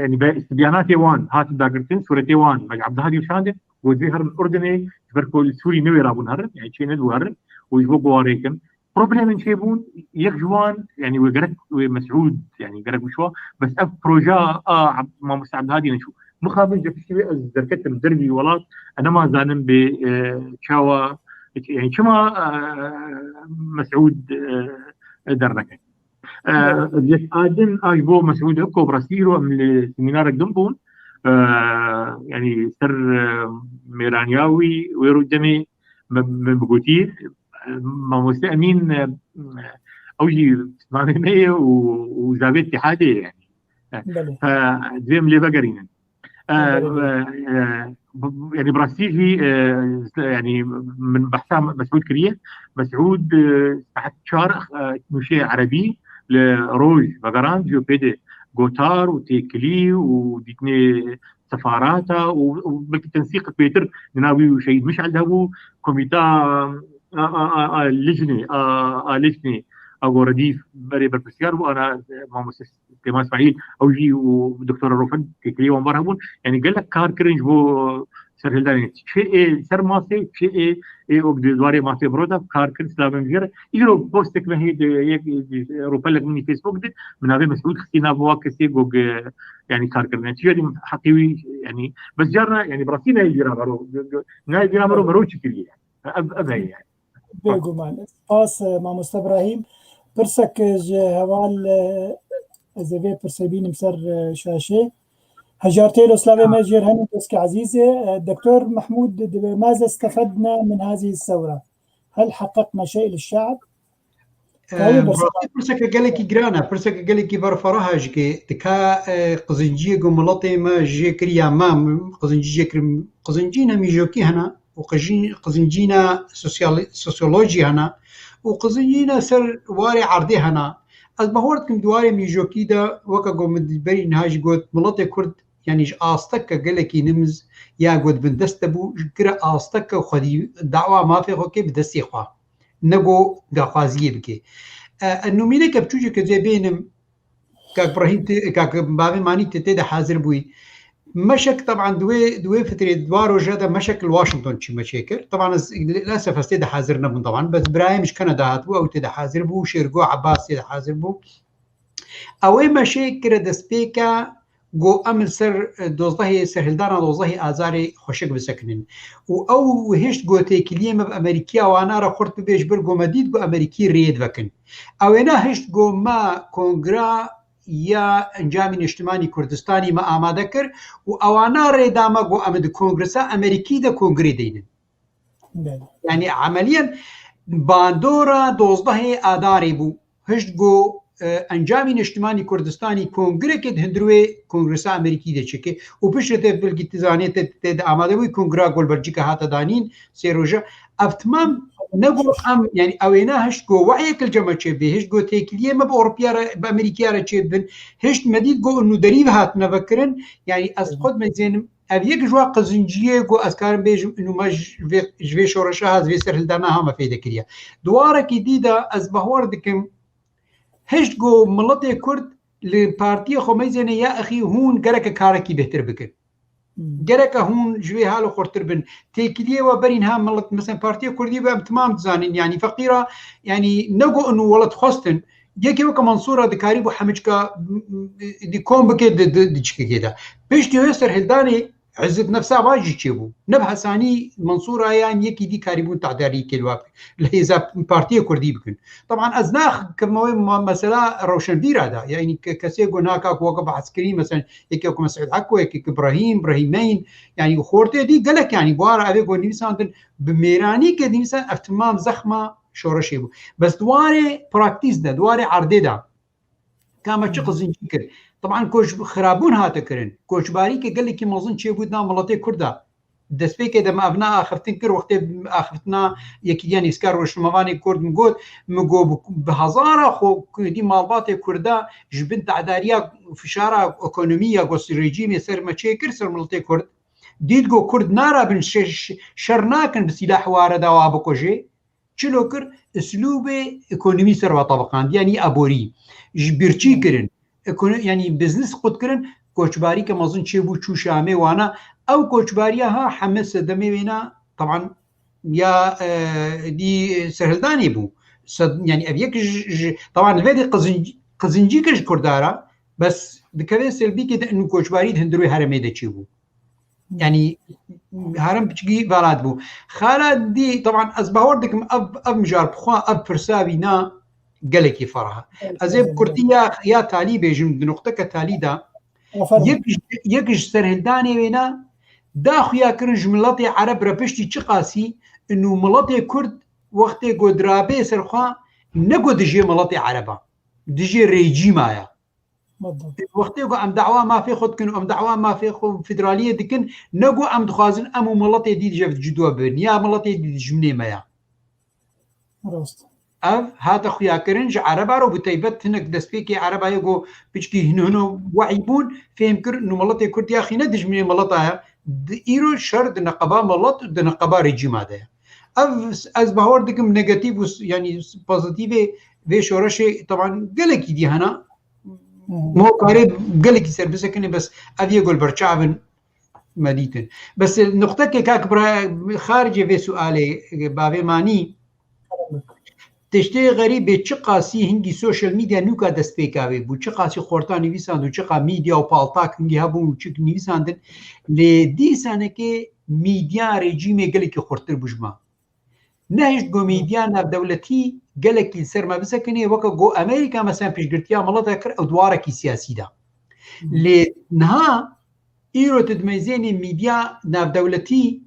yanî be istibyanatê wan hatin dagirtin, sûretê wan me ji Ebdilhadî şandin, got vê herin Urdinê, ji ber ku li Sûrî newêrabûn herin, yanî çê nedibû herin, û ji bo guwarê kin. Problemên çê bûn, yek ji wan, yanî wê gerek wê Mesûd, yanî gerek bişwa, bes ev proja a Ab- Mamoste Ebdilhadî neçû. Mixabin ji piştî wê ez derketim dervî welat, ez nema zanim bê e, çawa, yanî çima e, Mesûd e, derneke. E, Yek a din a ji bo Mesûd Hiko, bi rastî îro em li semînarek din bûn. E, yanî ser e, mêraniya wî, wê rû demê me, me bigotî, e, Mamoste Emîn e, ew jî pismamê me ye û, û zavê Îtîhadê ye, yanî. E, Belê. e, Divê em lê vegerînin. E, Belê. e, e, b- Yanî bi rastî jî e, yanî min behsa Mesûd kiriye. Mesûd e, saet çar e, nûşê erebî li roj vegerand, jî pê de gotar û têkilî û dîtinê sefarata û, û belkî tensîq pêtir di nav wî û Şehîd Mişel de hebû, komîta a, a, a, a lijnê, a, a lijnê, a go Redîf berê berpirsiyar bû, ana e, mamoste Süleyman İsmail, ew jî û Doktor Rofen têkilî wan bar hebûn. Yanî gelek kar kirin ji bo serhildanê. Çi ê ser masê, çi ê, ê ok di warê masê biro de kar kirin, silavên jê re. Îro postek me hê de yek, e, rûpelek min Facebook de, min navê Mesûd xistî nav wa kesê go ge, yanî kar kirin. Yanî çi yanî heqî wî, yanî bes carna, yanî bi rastî nayê bîra mero, nayê bîra mero mero çi kiriye. Ev, ev heye yanî. Bêguman. Spas e, mamoste Brahîm. Pirsek e, ji heval e, ez ê vê pirsê bînim ser e, şaşê. Hejar têlo slavê me jêr henin doskê ezîzê. E, Doktor Mehmûd, divê ماذا استفدنا من هذه الثورة؟ هل حققنا شيء للشعب؟ Em, rastî pirseke gelekî giran e, pirseke gelekî berferaha jî ke dika e, qizinciyê ku miletê me jê kiriya me, qizincî jê kirin, qizincî ne mîjokî hene û qijî- qizincî ne sosyali- sosyolojî hene û qizincî ne ser warê erdê hene. Ez bawer dikim di warê mîjokî de weke ku min berî niha jî got, miletê Kurd yanî ji asteke gelekî nimiz ya ku di bin dest de bû, ji kire asteke xwedî dawa mafê xwe kê bi destê xwe. Nego daxwaziyê bike. E, e, nûmîneke biçûceke cê bênim, kak Brahîm tê, kak Bavê Manî tê, tê de hazir bûyî. Meşek, teban, di wê, di wê fitrê, di wa roja de meşek li Washington çî me çêkir. Teban ez, lilesef ez tê de hazir nebûm, teban. Bes birayê min ji Kanada hatibû, ew tê de hazir bû, Şêrgo Abbas tê de hazir bû. Ew ê meşê kire destpêka, got, em li ser, e, dozdehê, serhildana dozdehê Azarê xweşik bisekinin. Û ew hişt got têkiliyê me bi Amerîkiya wana re xurt bibe, ji ber got me dît got Amerîkî rêd vekin. Ew êna hişt got me kongra ya Encamî Niştimanî Kurdistanî me amade kir û ewana rê da me got em di kongresa Amerîkî de kongrê deynin. Belê. Yanî emeliyen bandora dozdehê Adarê bû. Hişt got, e, Encamî Niştimanî Kurdistanî kongrekê di hundir wê Kongresa Amerîkî de çike û piştre te belkî tu zanê te, te de amade bûyî kongra ku li Belçîka hate danîn sê roja. Ev timam ne got em, yanî ew êna hişt got wehyek li cem me çêbê, hişt got têkiliyê me bi Ewropiya re, bi Amerîkiya re çêbin, hişt me dît got nûderî ve hatine vekirin, yanî ez xwe dimezênim, ev yek ji wa qizinciyê ku ez karim bêjim, û me ji vê, ji vê şoreşa ha, ji vê serhildana ha me fêde kiriye. Di warekî dî de ez bahwer dikim, hişt ku miletê Kurd li partiyê xwe meyzêne ya exî hûn gereke karekî bêhtir bikin. Hmm. Gereke hûn ji vê halo xurtir bin. Têkiliyê we berî niha milet, mesela Partiya Kurdî ve em timam dizanin, yanî feqîra, yanî ne ku inu welat xwestin, yekê weke Mansûra dikarîbû hemicka, m, m, di kom bike di, di, di çikekê de. Piştî wê serhildanê Îzzet Nefsa va jî çêbû. Ne bi hesanî Mensûra yan yekî dî karîbûn te'darî kê li wa li hêza partiyê kurdî bikin. Teban ez naxikivme wê me-, mesela rewşenbîra de. Yanî ke-, kesê ku naka ku weke behs kirî, mesela yekê ku Mesûd Heko, yekê ku Brahîm, Brahîmeyn, yanî xortê dî gelek, yanî buhara evê ku nivîsandin bi mêranî ke nivîsan ev timam zexma şoreşê bû. Bes di warê praktîs de, di warê erdê de, ka me çi qizincî kir. Teban koç-, xirabûn hate kirin. Koçbarî ke gelekî mezin çêbû di nav miletê Kurd de. Destpêkê de me ev ne axiftin kir, wextê axiftina Yekîtiya Nivîskar Rojnamevanê Kurd min got, min got bi, bi hezara xwe ku dî malbatê Kurda ji bin te'dariya fişara ekonomî ya ku rejîmê ser me çêkir, ser miletê Kurd. Dît ku Kurd narabin şe-, şe-, şer nakin bi sîlah ware dawa bikujê. Çilo kir, îslûbê ekonomî ser ve tebiqand, yanî aborî. Ji birçî kirin, ekono-, yanî biznes qut kirin, koçbarî ke mezin çêbû çû Şamê wana. Ew koçbariya ha heme sedemê wêna, teban ya, e, dî serhildanê bû. Sed-, yanî ev yek ji, ji, teban li vê dê qizinc-, qizincî kir ji Kurdara, bes dikeve selbîkê de inu koçbarî di hundirê heremê de çêbû. Yanî herem piçikî velat bû. Xala dî, teban ez bawer dikim ev, ev mijar bi xwe, ev pirsa wî na gelekî ferah e. Evet, ez ê bi kurtî ya, ya talî bêjim, di nuqteke talî de. Aferin. Yek ji, yek ji serhildanê wê na da xuya kirin ji miletê Ereb re piştî çiqasî inu miletê Kurd wextê ku dirabê ser xwe ne ku dijê miletê Ereba, dijê rejîma ya. Wextê ku em dawa mafê xwe dikin û em dawa mafê xwe federaliyê dikin, ne ku em dixwazin em û miletê dî ji hev cuda bibin, ya miletê dî dijminê me ya. Rast. Ev hate xuyakirin ji Ereba re û bi taybet hinek destpêkê Ereba ye ku piçkî hino hino wehî bûn, fêm kir, nû miletê Kurd ya xîne dijminê mileta ye. Di îro şer di neqeba milet û di neqeba rejîma de ye. Ev, ez bawer dikim negatîf û s-, yanî s-, pozîtîfê vê şoreşê teban gelekî dî hene. Mo karê gelekî ser bisekine, bes ev yê gol berçavin me dîtin. Bes nuqtekê kak bira xaricê vê sualê, bavê manî. Tiştê xerîbê çiqasî hingî social media nûka destpêka wê bû, çiqasî xorta nivîsand û çiqa media û paltak hingî hebûn û çik nivîsandin, lê dîsanekê media rejîmê gelekî xurttir bû ji me. Nehişt ku media navdewletî gelekî li ser me bisekine, weke ku Amerîka mesela piştgirtiya mileta kir, ew di warekî siyasî de. Lê niha îro tu dimeyzênî media navdewletî,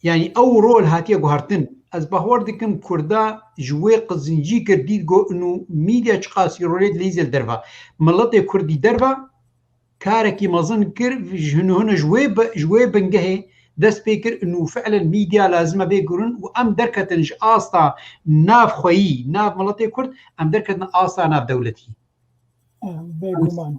yanî ew rol hatiye guhertin. Ez bawer dikim Kurda ji wê qizincî kir, dît ku inu media çiqasî rolê dileyze li derve. Miletê Kurdî derve, karekî mezin kir, ji hino hino ji wê bi-, ji wê bingehê dest pê kir, û fi'len mîdya lazim e vê gurin û em derketin ji asta navxweyî, nav miletê Kurd, em derketin asta navdewletî. Bêguman.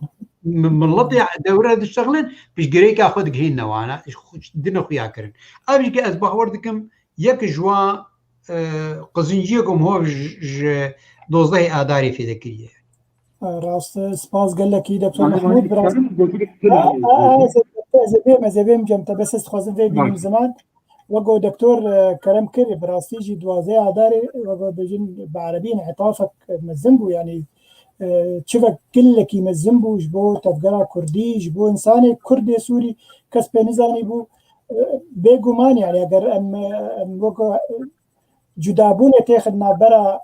M-, miletê dewre diştexilin, piştgirêka xwe digihînine wana, ji xwe, dine xuya kirin. Ev jî ke ez bawer dikim, yek ji wan, e, qizinciyê ku min hov ji, ji dozdehê Adarê fêde kiriye. Rast, spas gelekî, Doktor Mehmûd, biraz. Dikarim gotinek Ha, ha, ha, ez, ez ê bêm, ez ê bêm cem te, bes ez dixwazim vê bînim ziman. Wek ku Doktor, e, kerem kir, bi rastî jî duwazdeh Adarê, wek ku bêjin bi erebî, înîtafek mezin bû, yanî, e, çivek gelekî mezin bû ji bo tevgera Kurdî, ji bo însanê Kurdê Sûrî, kes pê nizanî bû. E, bêguman, yanî, eger em, em wek ku, e, cudabûnê têxin navbera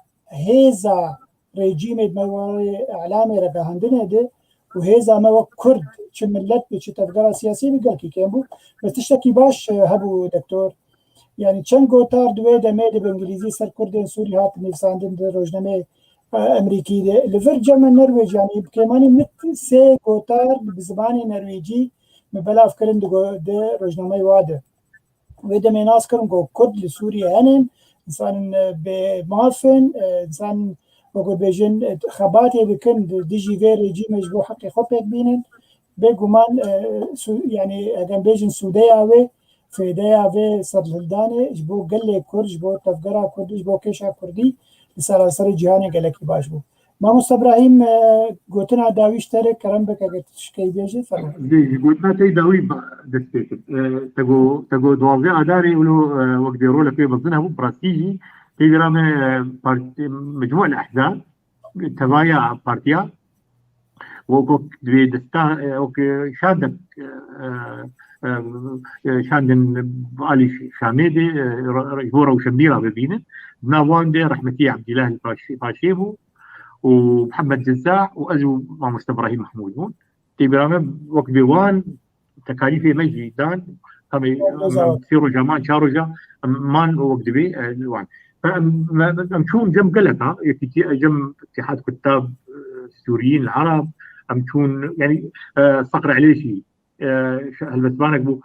hêza rejîmê di me warê îlamê ragihandinê de û hêza me wek Kurd, çi milet be, çi tevgera siyasî be, gelkî kêm bû. Bes tiştekî baş, e, hebû, Doktor. Yanî çend gotar di wê demê de bi îngilîzî ser Kurdên Sûrî hatin nivîsandin di rojnameyê, e, Emerîkî de. Li vir cem me Norwêc, yanî bi kêmanî min sê gotar bi zimanê norwêcî min belav kirin di go-, di rojnameyê wa de. Wê demê nas kirin ku Kurd li Sûriyê hene, însanên, e, bê maf in, e, însan, wekî bêjin, e, xebatê dikin di dijî vê rejîmê ji bo heqê xwe pêk bînin. Bêguman, e, Sû-, yanî, eger bêjin sûdeya wê, fêdeya vê serhildanê ji bo gelê Kurd, ji bo tevgera Kurd, ji bo kêşa Kurdî li seranserê cîhanê gelekî baş bû. Mamoste Brahîm, e, gotina dawî ji te re kerem bike, eger tu tiştekî bêjî, fermo. Ji, ji gotina te dawî ba-, dest pê kir. E, te got, te got duwazdeh Adarê, wilo, e, wek dê rolek wê mezin hebû, bi rastî jî tê bîra me, e, partî, mecmû el ehzab, tevaya partiya, Wek, wek divê destan, e, wek, e, şandek, e, e, e, şandin alî Şamê de, e, re-, re-, ji bo rewşenbîra bibînin. Di nav wan de rehmetî Ebdîllah Paşê, Paşê bû û Mihemed Ceza û ez û mamoste Ibrahîm Mehmûd bûn. Tê bîra me wek bê wan tekalîfê me jî dan, em, em, em sê roja man, çar roja em man wek divê, e, wan. Em, em, em çûn cem geleka, yekîtî, cem Îtîhad Kuttab, e, Sûriyîn li Ereb, em çûn, yanî, e, Seqr Elêşî, e, helbestvanek bû,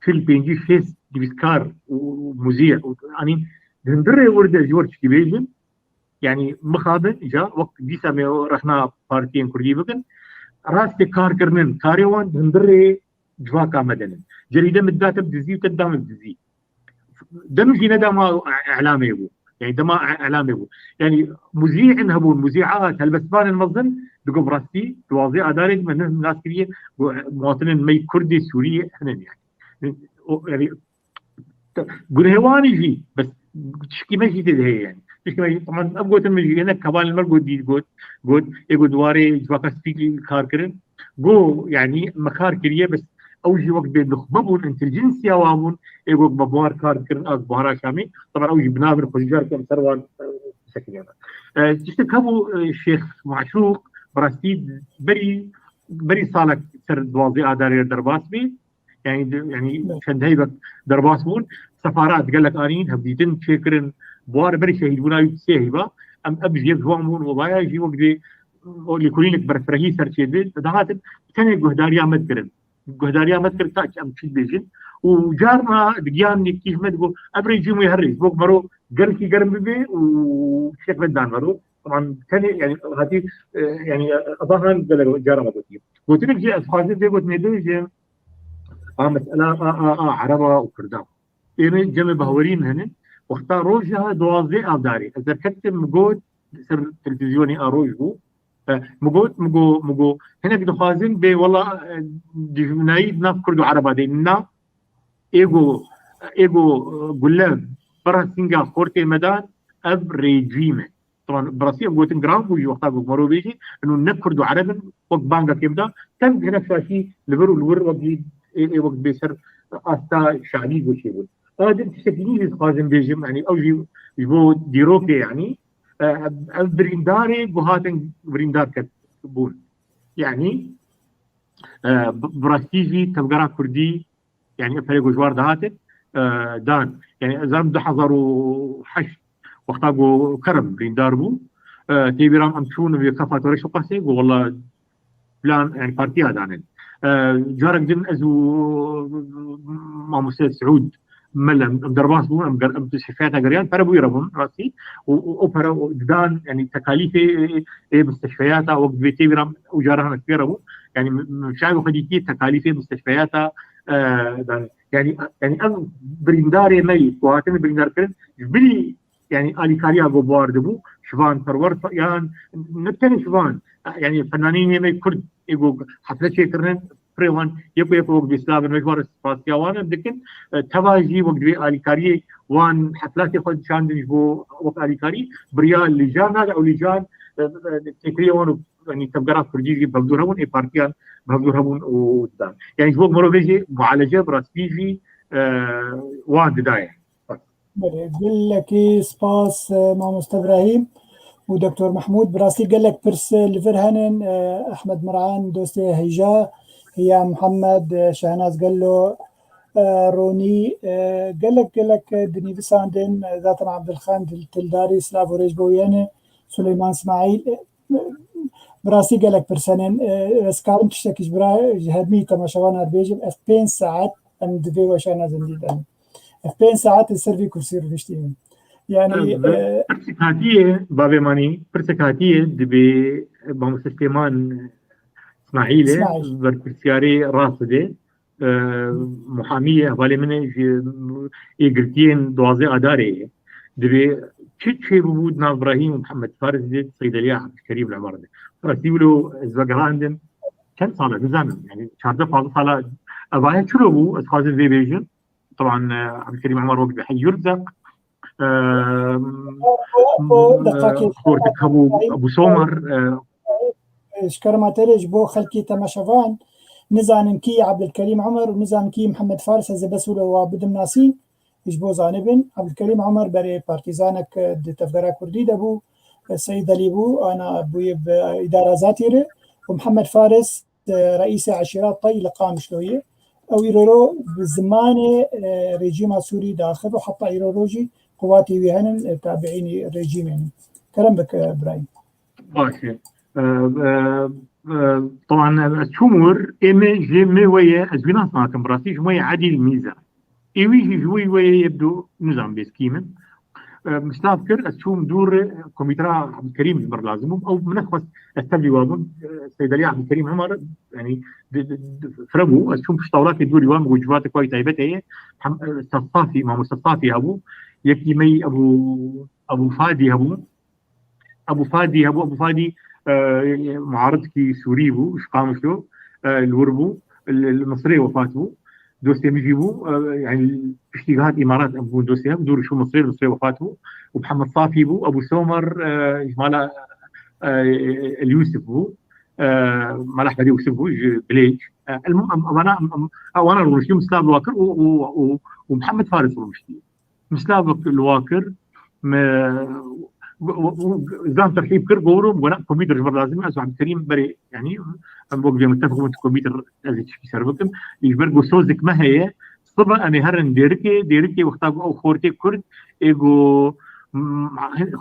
çil pêncî şêst nivîskar û, û muzî û, anî, di hundirê wir de ji wir tiştî bêjin, yanî mixabin îca wek dîsa me rexna partiyên kurdî bikin, rastê kar kirinin, karê wan di hundirê civaka me de nin. Cerîde min dida te bi dizî û te dida min bi dizî. Dem jî nedema e-, elamê bû. Yanî dema e-, elamê bû. Yanî muzî'in hebûn, muzî'at, helbestvanên mezin, digo bi rastî, duwazdeh Adarê me ne nas kiriye, got, muwatinên me yê Kurdê Sûriyê hene yanî. O, yanî, gunehê wan jî, bes tişkî me jî tê de heye yanî. Tişkî me jî, teman, ev gotin min jî, hinek hevalên me got, dît, got, got, ê got di warê civaka spî kar kirin. Go, yanî me kar kiriye, bes ew jî wek bê nuxbe bûn, intelijensiya wan bûn, ê got me bi wan kar dikirin, a ji Buhara Şamê. Teman ew jî bi navin xwe jî careke em ser wan, e, bisekiniyan. E, tiştek hebû, e, Şêx Maşûq, bi rastî berî, berî salek ser duwazdeh Adarê derbas bî. Yanî, yanî çend heyvek derbas bûn. Sefarat gelek anîn, hevdîtin çêkirin. Buhar berî şehîdbûna wî sê heyva. Em ev jî yek ji wan bûn, webaya jî wek dê, o lêkolînek berfirehî ser çêdibê. Dihatin tenê guhdariya me dikirin. Guhdariya me dikirin ta em çi dibêjin. Û carna digiyan yekî ji me digot, ev rejîm wê here, ji bo mero gelkî germ bibe û tiştek me dan mero. Teman tenê, yanî, hatî, e, yanî, e, ebahan gelek cara me gotiye. Gotinek jî ez xwazim vê gotinê bêjim, a mesela a, a, a, Ereba û Kurda. Êmê cemê bahwerîn hene. Wexta roja duwazdeh Avdarê, ez derketim, min got, ser televîzyonê a roj bû. E, min got, min got, min got, hinek dixwazin bê wela, e, dijminayî di nav Kurd û Ereba de. Na, êgo, êgo, e, gule bera sînga xortê me dan, ev rejîm e. Teman, bi rastî ev gotin giran bû jî wexta ku mero bêjî, ino ne Kurd û Ereb in, wek banga kêm da, teng hinek şaşî li vir û li wir wek jî, ê, ê wek bê ser asta şaxî goşê bûn. A din tiştekî nî jî dixwazim bêjim, yanî ew jî ji bo dîrokê, yanî, e, ev birîndarê ku hatin birîndar ket bûn. Yanî, e, bi, bi rastî jî tevgera Kurdî, yanî ev perê ku ji war dihatin, e, dan. Yanî ez zanim du hezar û heşt wexta ku Kerem birîndar bû, e, tê bîra min em çûn vê kafa Toreş û Qasê, ku wela plan, yanî partiya danin. E, carek din ez û mamoste Siûd Mel em, em derbas bûn, em ger-, em şikayeta geriyan, pere bû re bûn, rastî. Û, û, o pere o didan, yanî tekalîfê, e, e, musteshfeyata, wek divê tê bîra min û cara hinek pê re bûn. Yanî, m-, m-, şayê xwe dîtî tekalîfê musteshfeyata, e, dan. Yanî, yanî ev birîndarê me yî, ku hatine birîndarkirin, ji bilî, yanî alîkariya ku bi war dibû, ji van perwer, yan ne tenê ji van, yanî fenanînê me Kurd, ê ku hefle çêkirine, pirê wan yek û yek wek dîsla bin, me ji wan re spasiya wan em dikin. E, teva jî wek divê alîkariyê wan heflatê xwe dişandin ji bo wek alîkarî, biriya lîjana, ew lîjan, e, e, têkiliyê wan û, yanî tevgera Kurdî jî bi hevdûr hebûn, ê partiyan bi hevdûr hebûn û didan. Yanî ji bo mirovê jî mualece bi rastî jî, e, wan didaye. Belê, gelekî spas, e, mamoste Ibrahîm û Doktor Mehmûd. Bi rastî gelek pirs, e, li vir henin. E, Ehmed Mirhan, dostê hêja, ya Mihemed, e, Şehnaz Gello, e, Ronî, e, gelek, gelek, e, dinivîsandin, e, zaten Abdulxan Dil-, Tildarî, silav û rêz bo wî hene, Suleyman Smaîl, e, bi rastî gelek pirs henin. E, ez karim tiştekî ji bira, ji hemî temaşevanan bêjim, ez pênc saet em di vê weşana zindî de ne. Ez pênc saet li ser vê kursî rûniştî ne. Yanî, e, pirsek hatiye, bavê manî, pirsek hatiye, dibê mamoste Süleyman Smaîlê, Smaîl, berpirsyarê RASIDê, e, muhamî ye, hevalê min e, ji ê girtiyên duwazdeh Adarê ye. Dibê çi çêbûbû di nav Ibrahîm û Mihemed Faris de, Seydeliya Ebdulkerîm li Emer de. Rastî wilo ez vegerandin, çend sal e, nizanim, yanî çardeh panzdeh sal e, evaye çilo bû, ez xwazim vê bêjim. Teban, e, Ebdulkerîm Emer wek bi Heyûr Zek, e, xortik hebû Ebû Somer, e, Ji kerema te re ji bo xelkê temaşevan nizanin kî Abdulkerim Omer û nizanin kî Mihemed Faris, ez ê bes wilo wa bidim nasîn. Ji bo zanibin, Abdulkerim Omer berê partîzanek di tevgera Kurdî de bû, Seyîd Elî bû, ana bûye bi îdara zatî re û Mihemed Faris, e, reîsê eşîra Tay li Qamişlo ye. Ew îroro bi zimanê, e, rejîma Sûrî diaxive û heta îroro jî quwatê wî henin, e, tabiînî rejîmê ne. Kerem bike, Birayîm. Baş e. E, e, e, Teban, e, ez çûm wir, ê me ji me weye, ez wî nas nakim, bi rastî ji me ye Edîl Mîza. Ê wî jî ji wî weye yebdo nizam bêskî min. E, min silav kir, ez çûm dûr, e, komîtera Abdulkerîm ji min re lazim bûm. Ew min nexwest ez tevlî wa bim. E, Seydaliya Abdulkerîm hema re, yanî, di, di, di, fire bû. Ez çûm pişta welatê dûrî wan, min got, civatê ku wî taybet heye. Hem, e, Sefafî, mamoste Safî hebû. Yekî me yî Ebû, Ebû Fadî hebû. Ebû Fadî hebû, Ebû Fadî, e, muaridkî Sûrî bû, ji Qamişlo, e, li wir bû, li, li Misirê wefat bû. Dostê min jî bû, e, yanî piştî hat Îmarat em bûn dostê hev, dûr çû Misirê, li Misirê wefat bû. Û Mihemed Safî bû, Ebû Somer, e, ji mala, e, El Yûsif bû. E, mala Ehmedê Yûsif bû, ji Bilêc. E, el-, em, em, ewana, em, em, ewana rûniştî, min silav li wa kir û, û, û, û Mihemed Faris rûniştî. Min silav li wa kir, me, û, û, û, zam terhîb kir, got, wina komîter ji vir lazim e, ez Abdulkerîm berê, yanî, em wek vê muttefik bûn, komîter ez ê tişkî ser bikim. Ji ber ku sozek me heye, sibe em ê herin Dêrikê, Dêrikê wexta ku ew xortê Kurd, ê ku, m,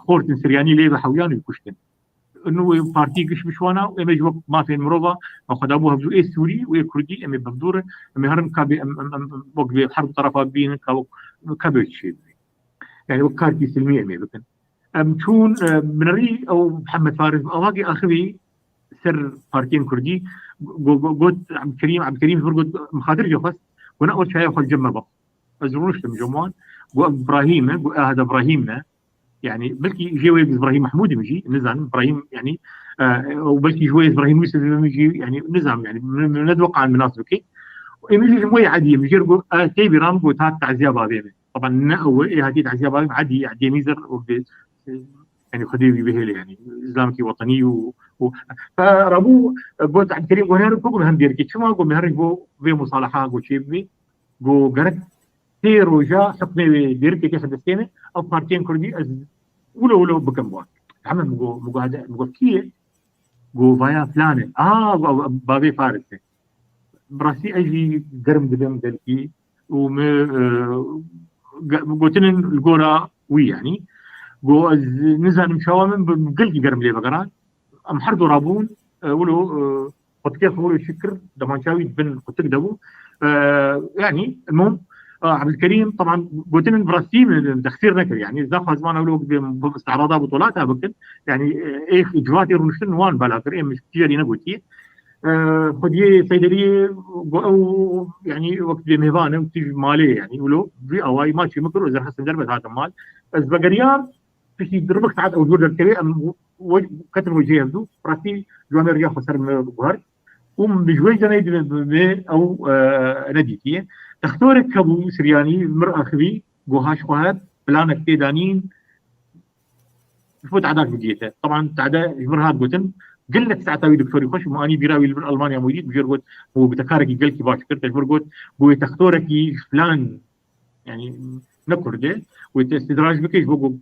xortin Siryanî lê ve hewiyan û kuştin. Nû wê partî giş bişwana û em ê ji wek mafên mirova me xwe dabû hevdû ê Sûrî û ê Kurdî em ê bevdû re, em ê herin kabê em, em, em, em wek vê her du tarafa bînin ka wek kabê çê bibê. Yani wek karkî silmî em ê bikin. Em çûn, e, binerî ew Mihemed Faris bi avakê axivî ser partiyên Kurdî go-, go-, got Ebdulkerîm, Ebdulkerîm ji vir got, min xatir jê xwest, got, ne, o çaya xwe cem me bixwe. Ez rûniştim cem wan, got, ev Brahîm e, got, e, hede Brahîm ne. Yani belkî jê wê Îbrahîm Mehmûdî min jî, nizanim, Îbrahîm, yani, e, û belkî ji wê Îbrahîm Yûsifî min jî, yani, nizanim, yani, min, min nediweqan min nas bike. Û ê min jî ji wê Edî ye, min jê re got, e, tê bîra min got, hat taziya bavê min. Taban ne ew e, ê hatî taziya bavê min Edî, Edî Mîzer, û bi, e, yani, Xwedê wî bihêle, yani, îslamkî wetenî û, û, fe rabû, e, got, Ebdulkerîm, got, herin ku, got, hem Dêrikê, çima, got, me herin bo vê musalaha, got, çê bibê, got, gerek sê roja hukmê wê Dêrikê têxe destê me, ev partiyên Kurdî ez wilo wilo bikim wan. Hemen min got, min got, hede, min got, kî ye? Got, vaya filan e. A, got, bavê Faris e. Bi rastî ez jî germ dibim gelkî û min, e, ge-, gotinên li gora wî, yanî. Got, ez nizanim çawa min bi gelkî germ lê vegerand. Em her du rabûn, e, wilo, e, qutikê xwe wilo şikir, demança wî di bin qutik de bû. E, yanî, mom, e, Ebdulkerîm, teban, gotinên bi rastî min texsîr nekir, yanî, ez naxwazim wana wilo bi, bi isti'rada bi tolata bikin. Yanî, e, ê civatê rûniştin wan bela kir, ê min ji tîjarî negotiye. E, xwediyê Seydeliyê got ew, yanî, wek bê mêvan e û tij malê, yanî, wilo, vî awayî maçî min kir û ez rexistim derbas hatim mal. Ez vegeriyam, piştî ribik saet ew jor derkeve, em we-, ketin wecihê hevdû, rastî ciwanê riya xwe ser min guhert û min ji wê canê di, bi, bi ew, e, nedîtiye. Textorek hebû Siryanî, mir axivî, goha ji xwe hat, planek tê danîn, ji bo te'dak bigihîte. Teban te'de ji mir hat gotin, gelek saeta wî doktorî xweş, min anî bîra wî li vir Almanya min dît, bi jêr got, û bi te karekî gelkî baş kir, te ji vir got, got wê textorekî ji filan, yanî ne Kurd e, wê te îstidraj bike ji bo ku,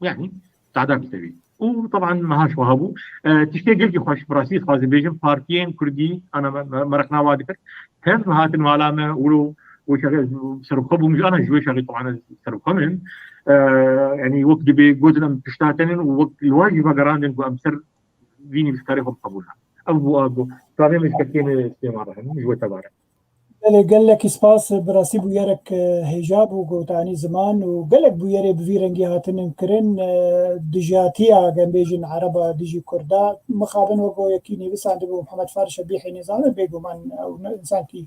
yanî, te'dak bite wî. Û teban meha ji wiha bû. E, tiştê gelkî xweş, bi rastî dixwazim bêjim, partiyên Kurdî, ana me, me, me reqna wa dikir. Tev hatin mala me, wilo, wê çaxê ez serxwe bûm, ji ana ji wê çaxê teban ez serxwe min. E, yanî wek dibê gotin em pişta te nin û wek li wan jî vegerandin ku em ser vî nivîskarê xwe biqebûlin. Ev bû, ev bû. Çavê min ji kekê min Silêman re hene, ji wê teva re. Belê, gelekî spas, bi rastî bûyerek, e, hêja bû, gotanî ziman û gelek bûyerê bi vî rengî hatinin kirin, e, dijatiya, em bêjin, Ereba dijî Kurda. Mixabin wek yekî nivîsandibe û Mihemed Faris Şebîhê Nîzam e, bêguman ew ne însankî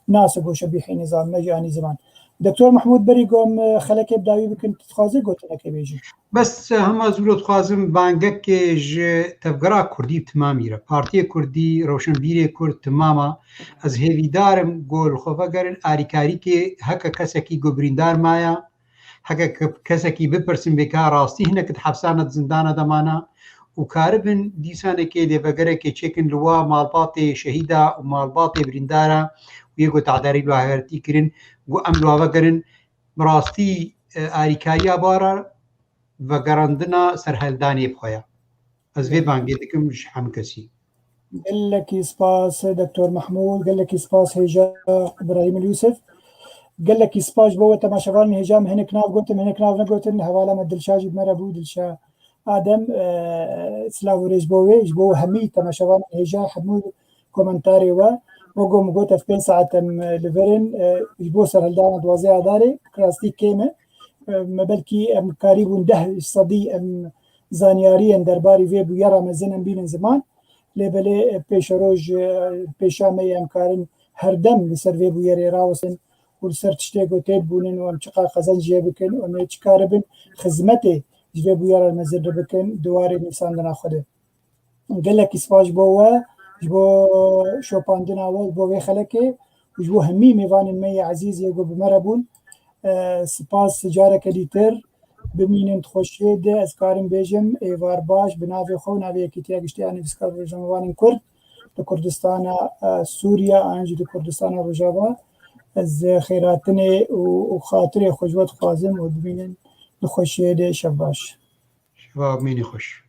nas e, got Şebîhê Nîzam, ne jî anî ziman. Doktor Mehmûd, berî ku em, e, xelekê bi dawî bikin, tu dixwazî gotinekê bêjî? Bes, e, hema zû dixwazim bangekê ji tevgera Kurdî bi timamî re, Partiyê Kurdî, Rewşenbîrê Kurd timama, ez hêvîdar im ku li xwe vegerin alîkarîkê heke kesekî ku birîndar maya, heke ke-, kesekî bipirsin bê ka rastî hinek di hepsan e, di zindan e de mana û karibin dîsanekê lêvegerekê çêkin li wa malbatê şehîda û malbatê birîndara û yê ku tedarî li wa hevertî kirin, ku em li wa vegerin, bi rastî, e, arîkariya bara vegerandina serhildanê bi xwe ya. Ez vê bangê dikim ji hemû kesî. Gelekî spas Doktor Mahmûd, gelekî spas hêja Îbrahîm Yûsif. Gelekî spas ji bo we temaşevanên hêja, min hinek nav gotin, hinek nav negotin, hevala me Dilşa jî bi me re bû, Dilşa Adem, e, silav û rêz bo wê, ji bo hemî temaşevanên hêja, hemû komentarê we. Wek ku min got, ev pênc saet em, e, li vir in, e, ji bo serhildana duwazdeh Adarê, bi rastî kêm e. E, me belkî em karîbûn deh sedî em zanyariyên derbarî vê bûyera mezin em bînin ziman. Lê belê, e, pêşeroj, e, pêşa me ye em karin her dem li ser vê bûyerê rawestin û li ser tiştê ku têdibûnin û em çiqas qezenc jê bikin û em ê çi karibin xizmetê ji vê bûyera mezin re bikin di warê nivîsandina xwe de. Gelekî spas ji bo we, ji bo şopandina we, ji bo vê xelekê û ji bo hemî mêvanên me yê ezîz yê ku bi me re bûn. E, spas careke dîtir. Bimînin di xweşiyê de, ez karim bêjim, êvar baş, bi navê xwe û navê Yekîtiya Giştî ya Nivîskar û Rojnamevanên Kurd li Kurdistana, e, Sûriya, an jî li Kurdistana Rojava. Ez xêrhatinê û, û xatirê xwe ji we dixwazim û bimînin di xweşiyê de. Şev baş. Şeva bimînî xweş.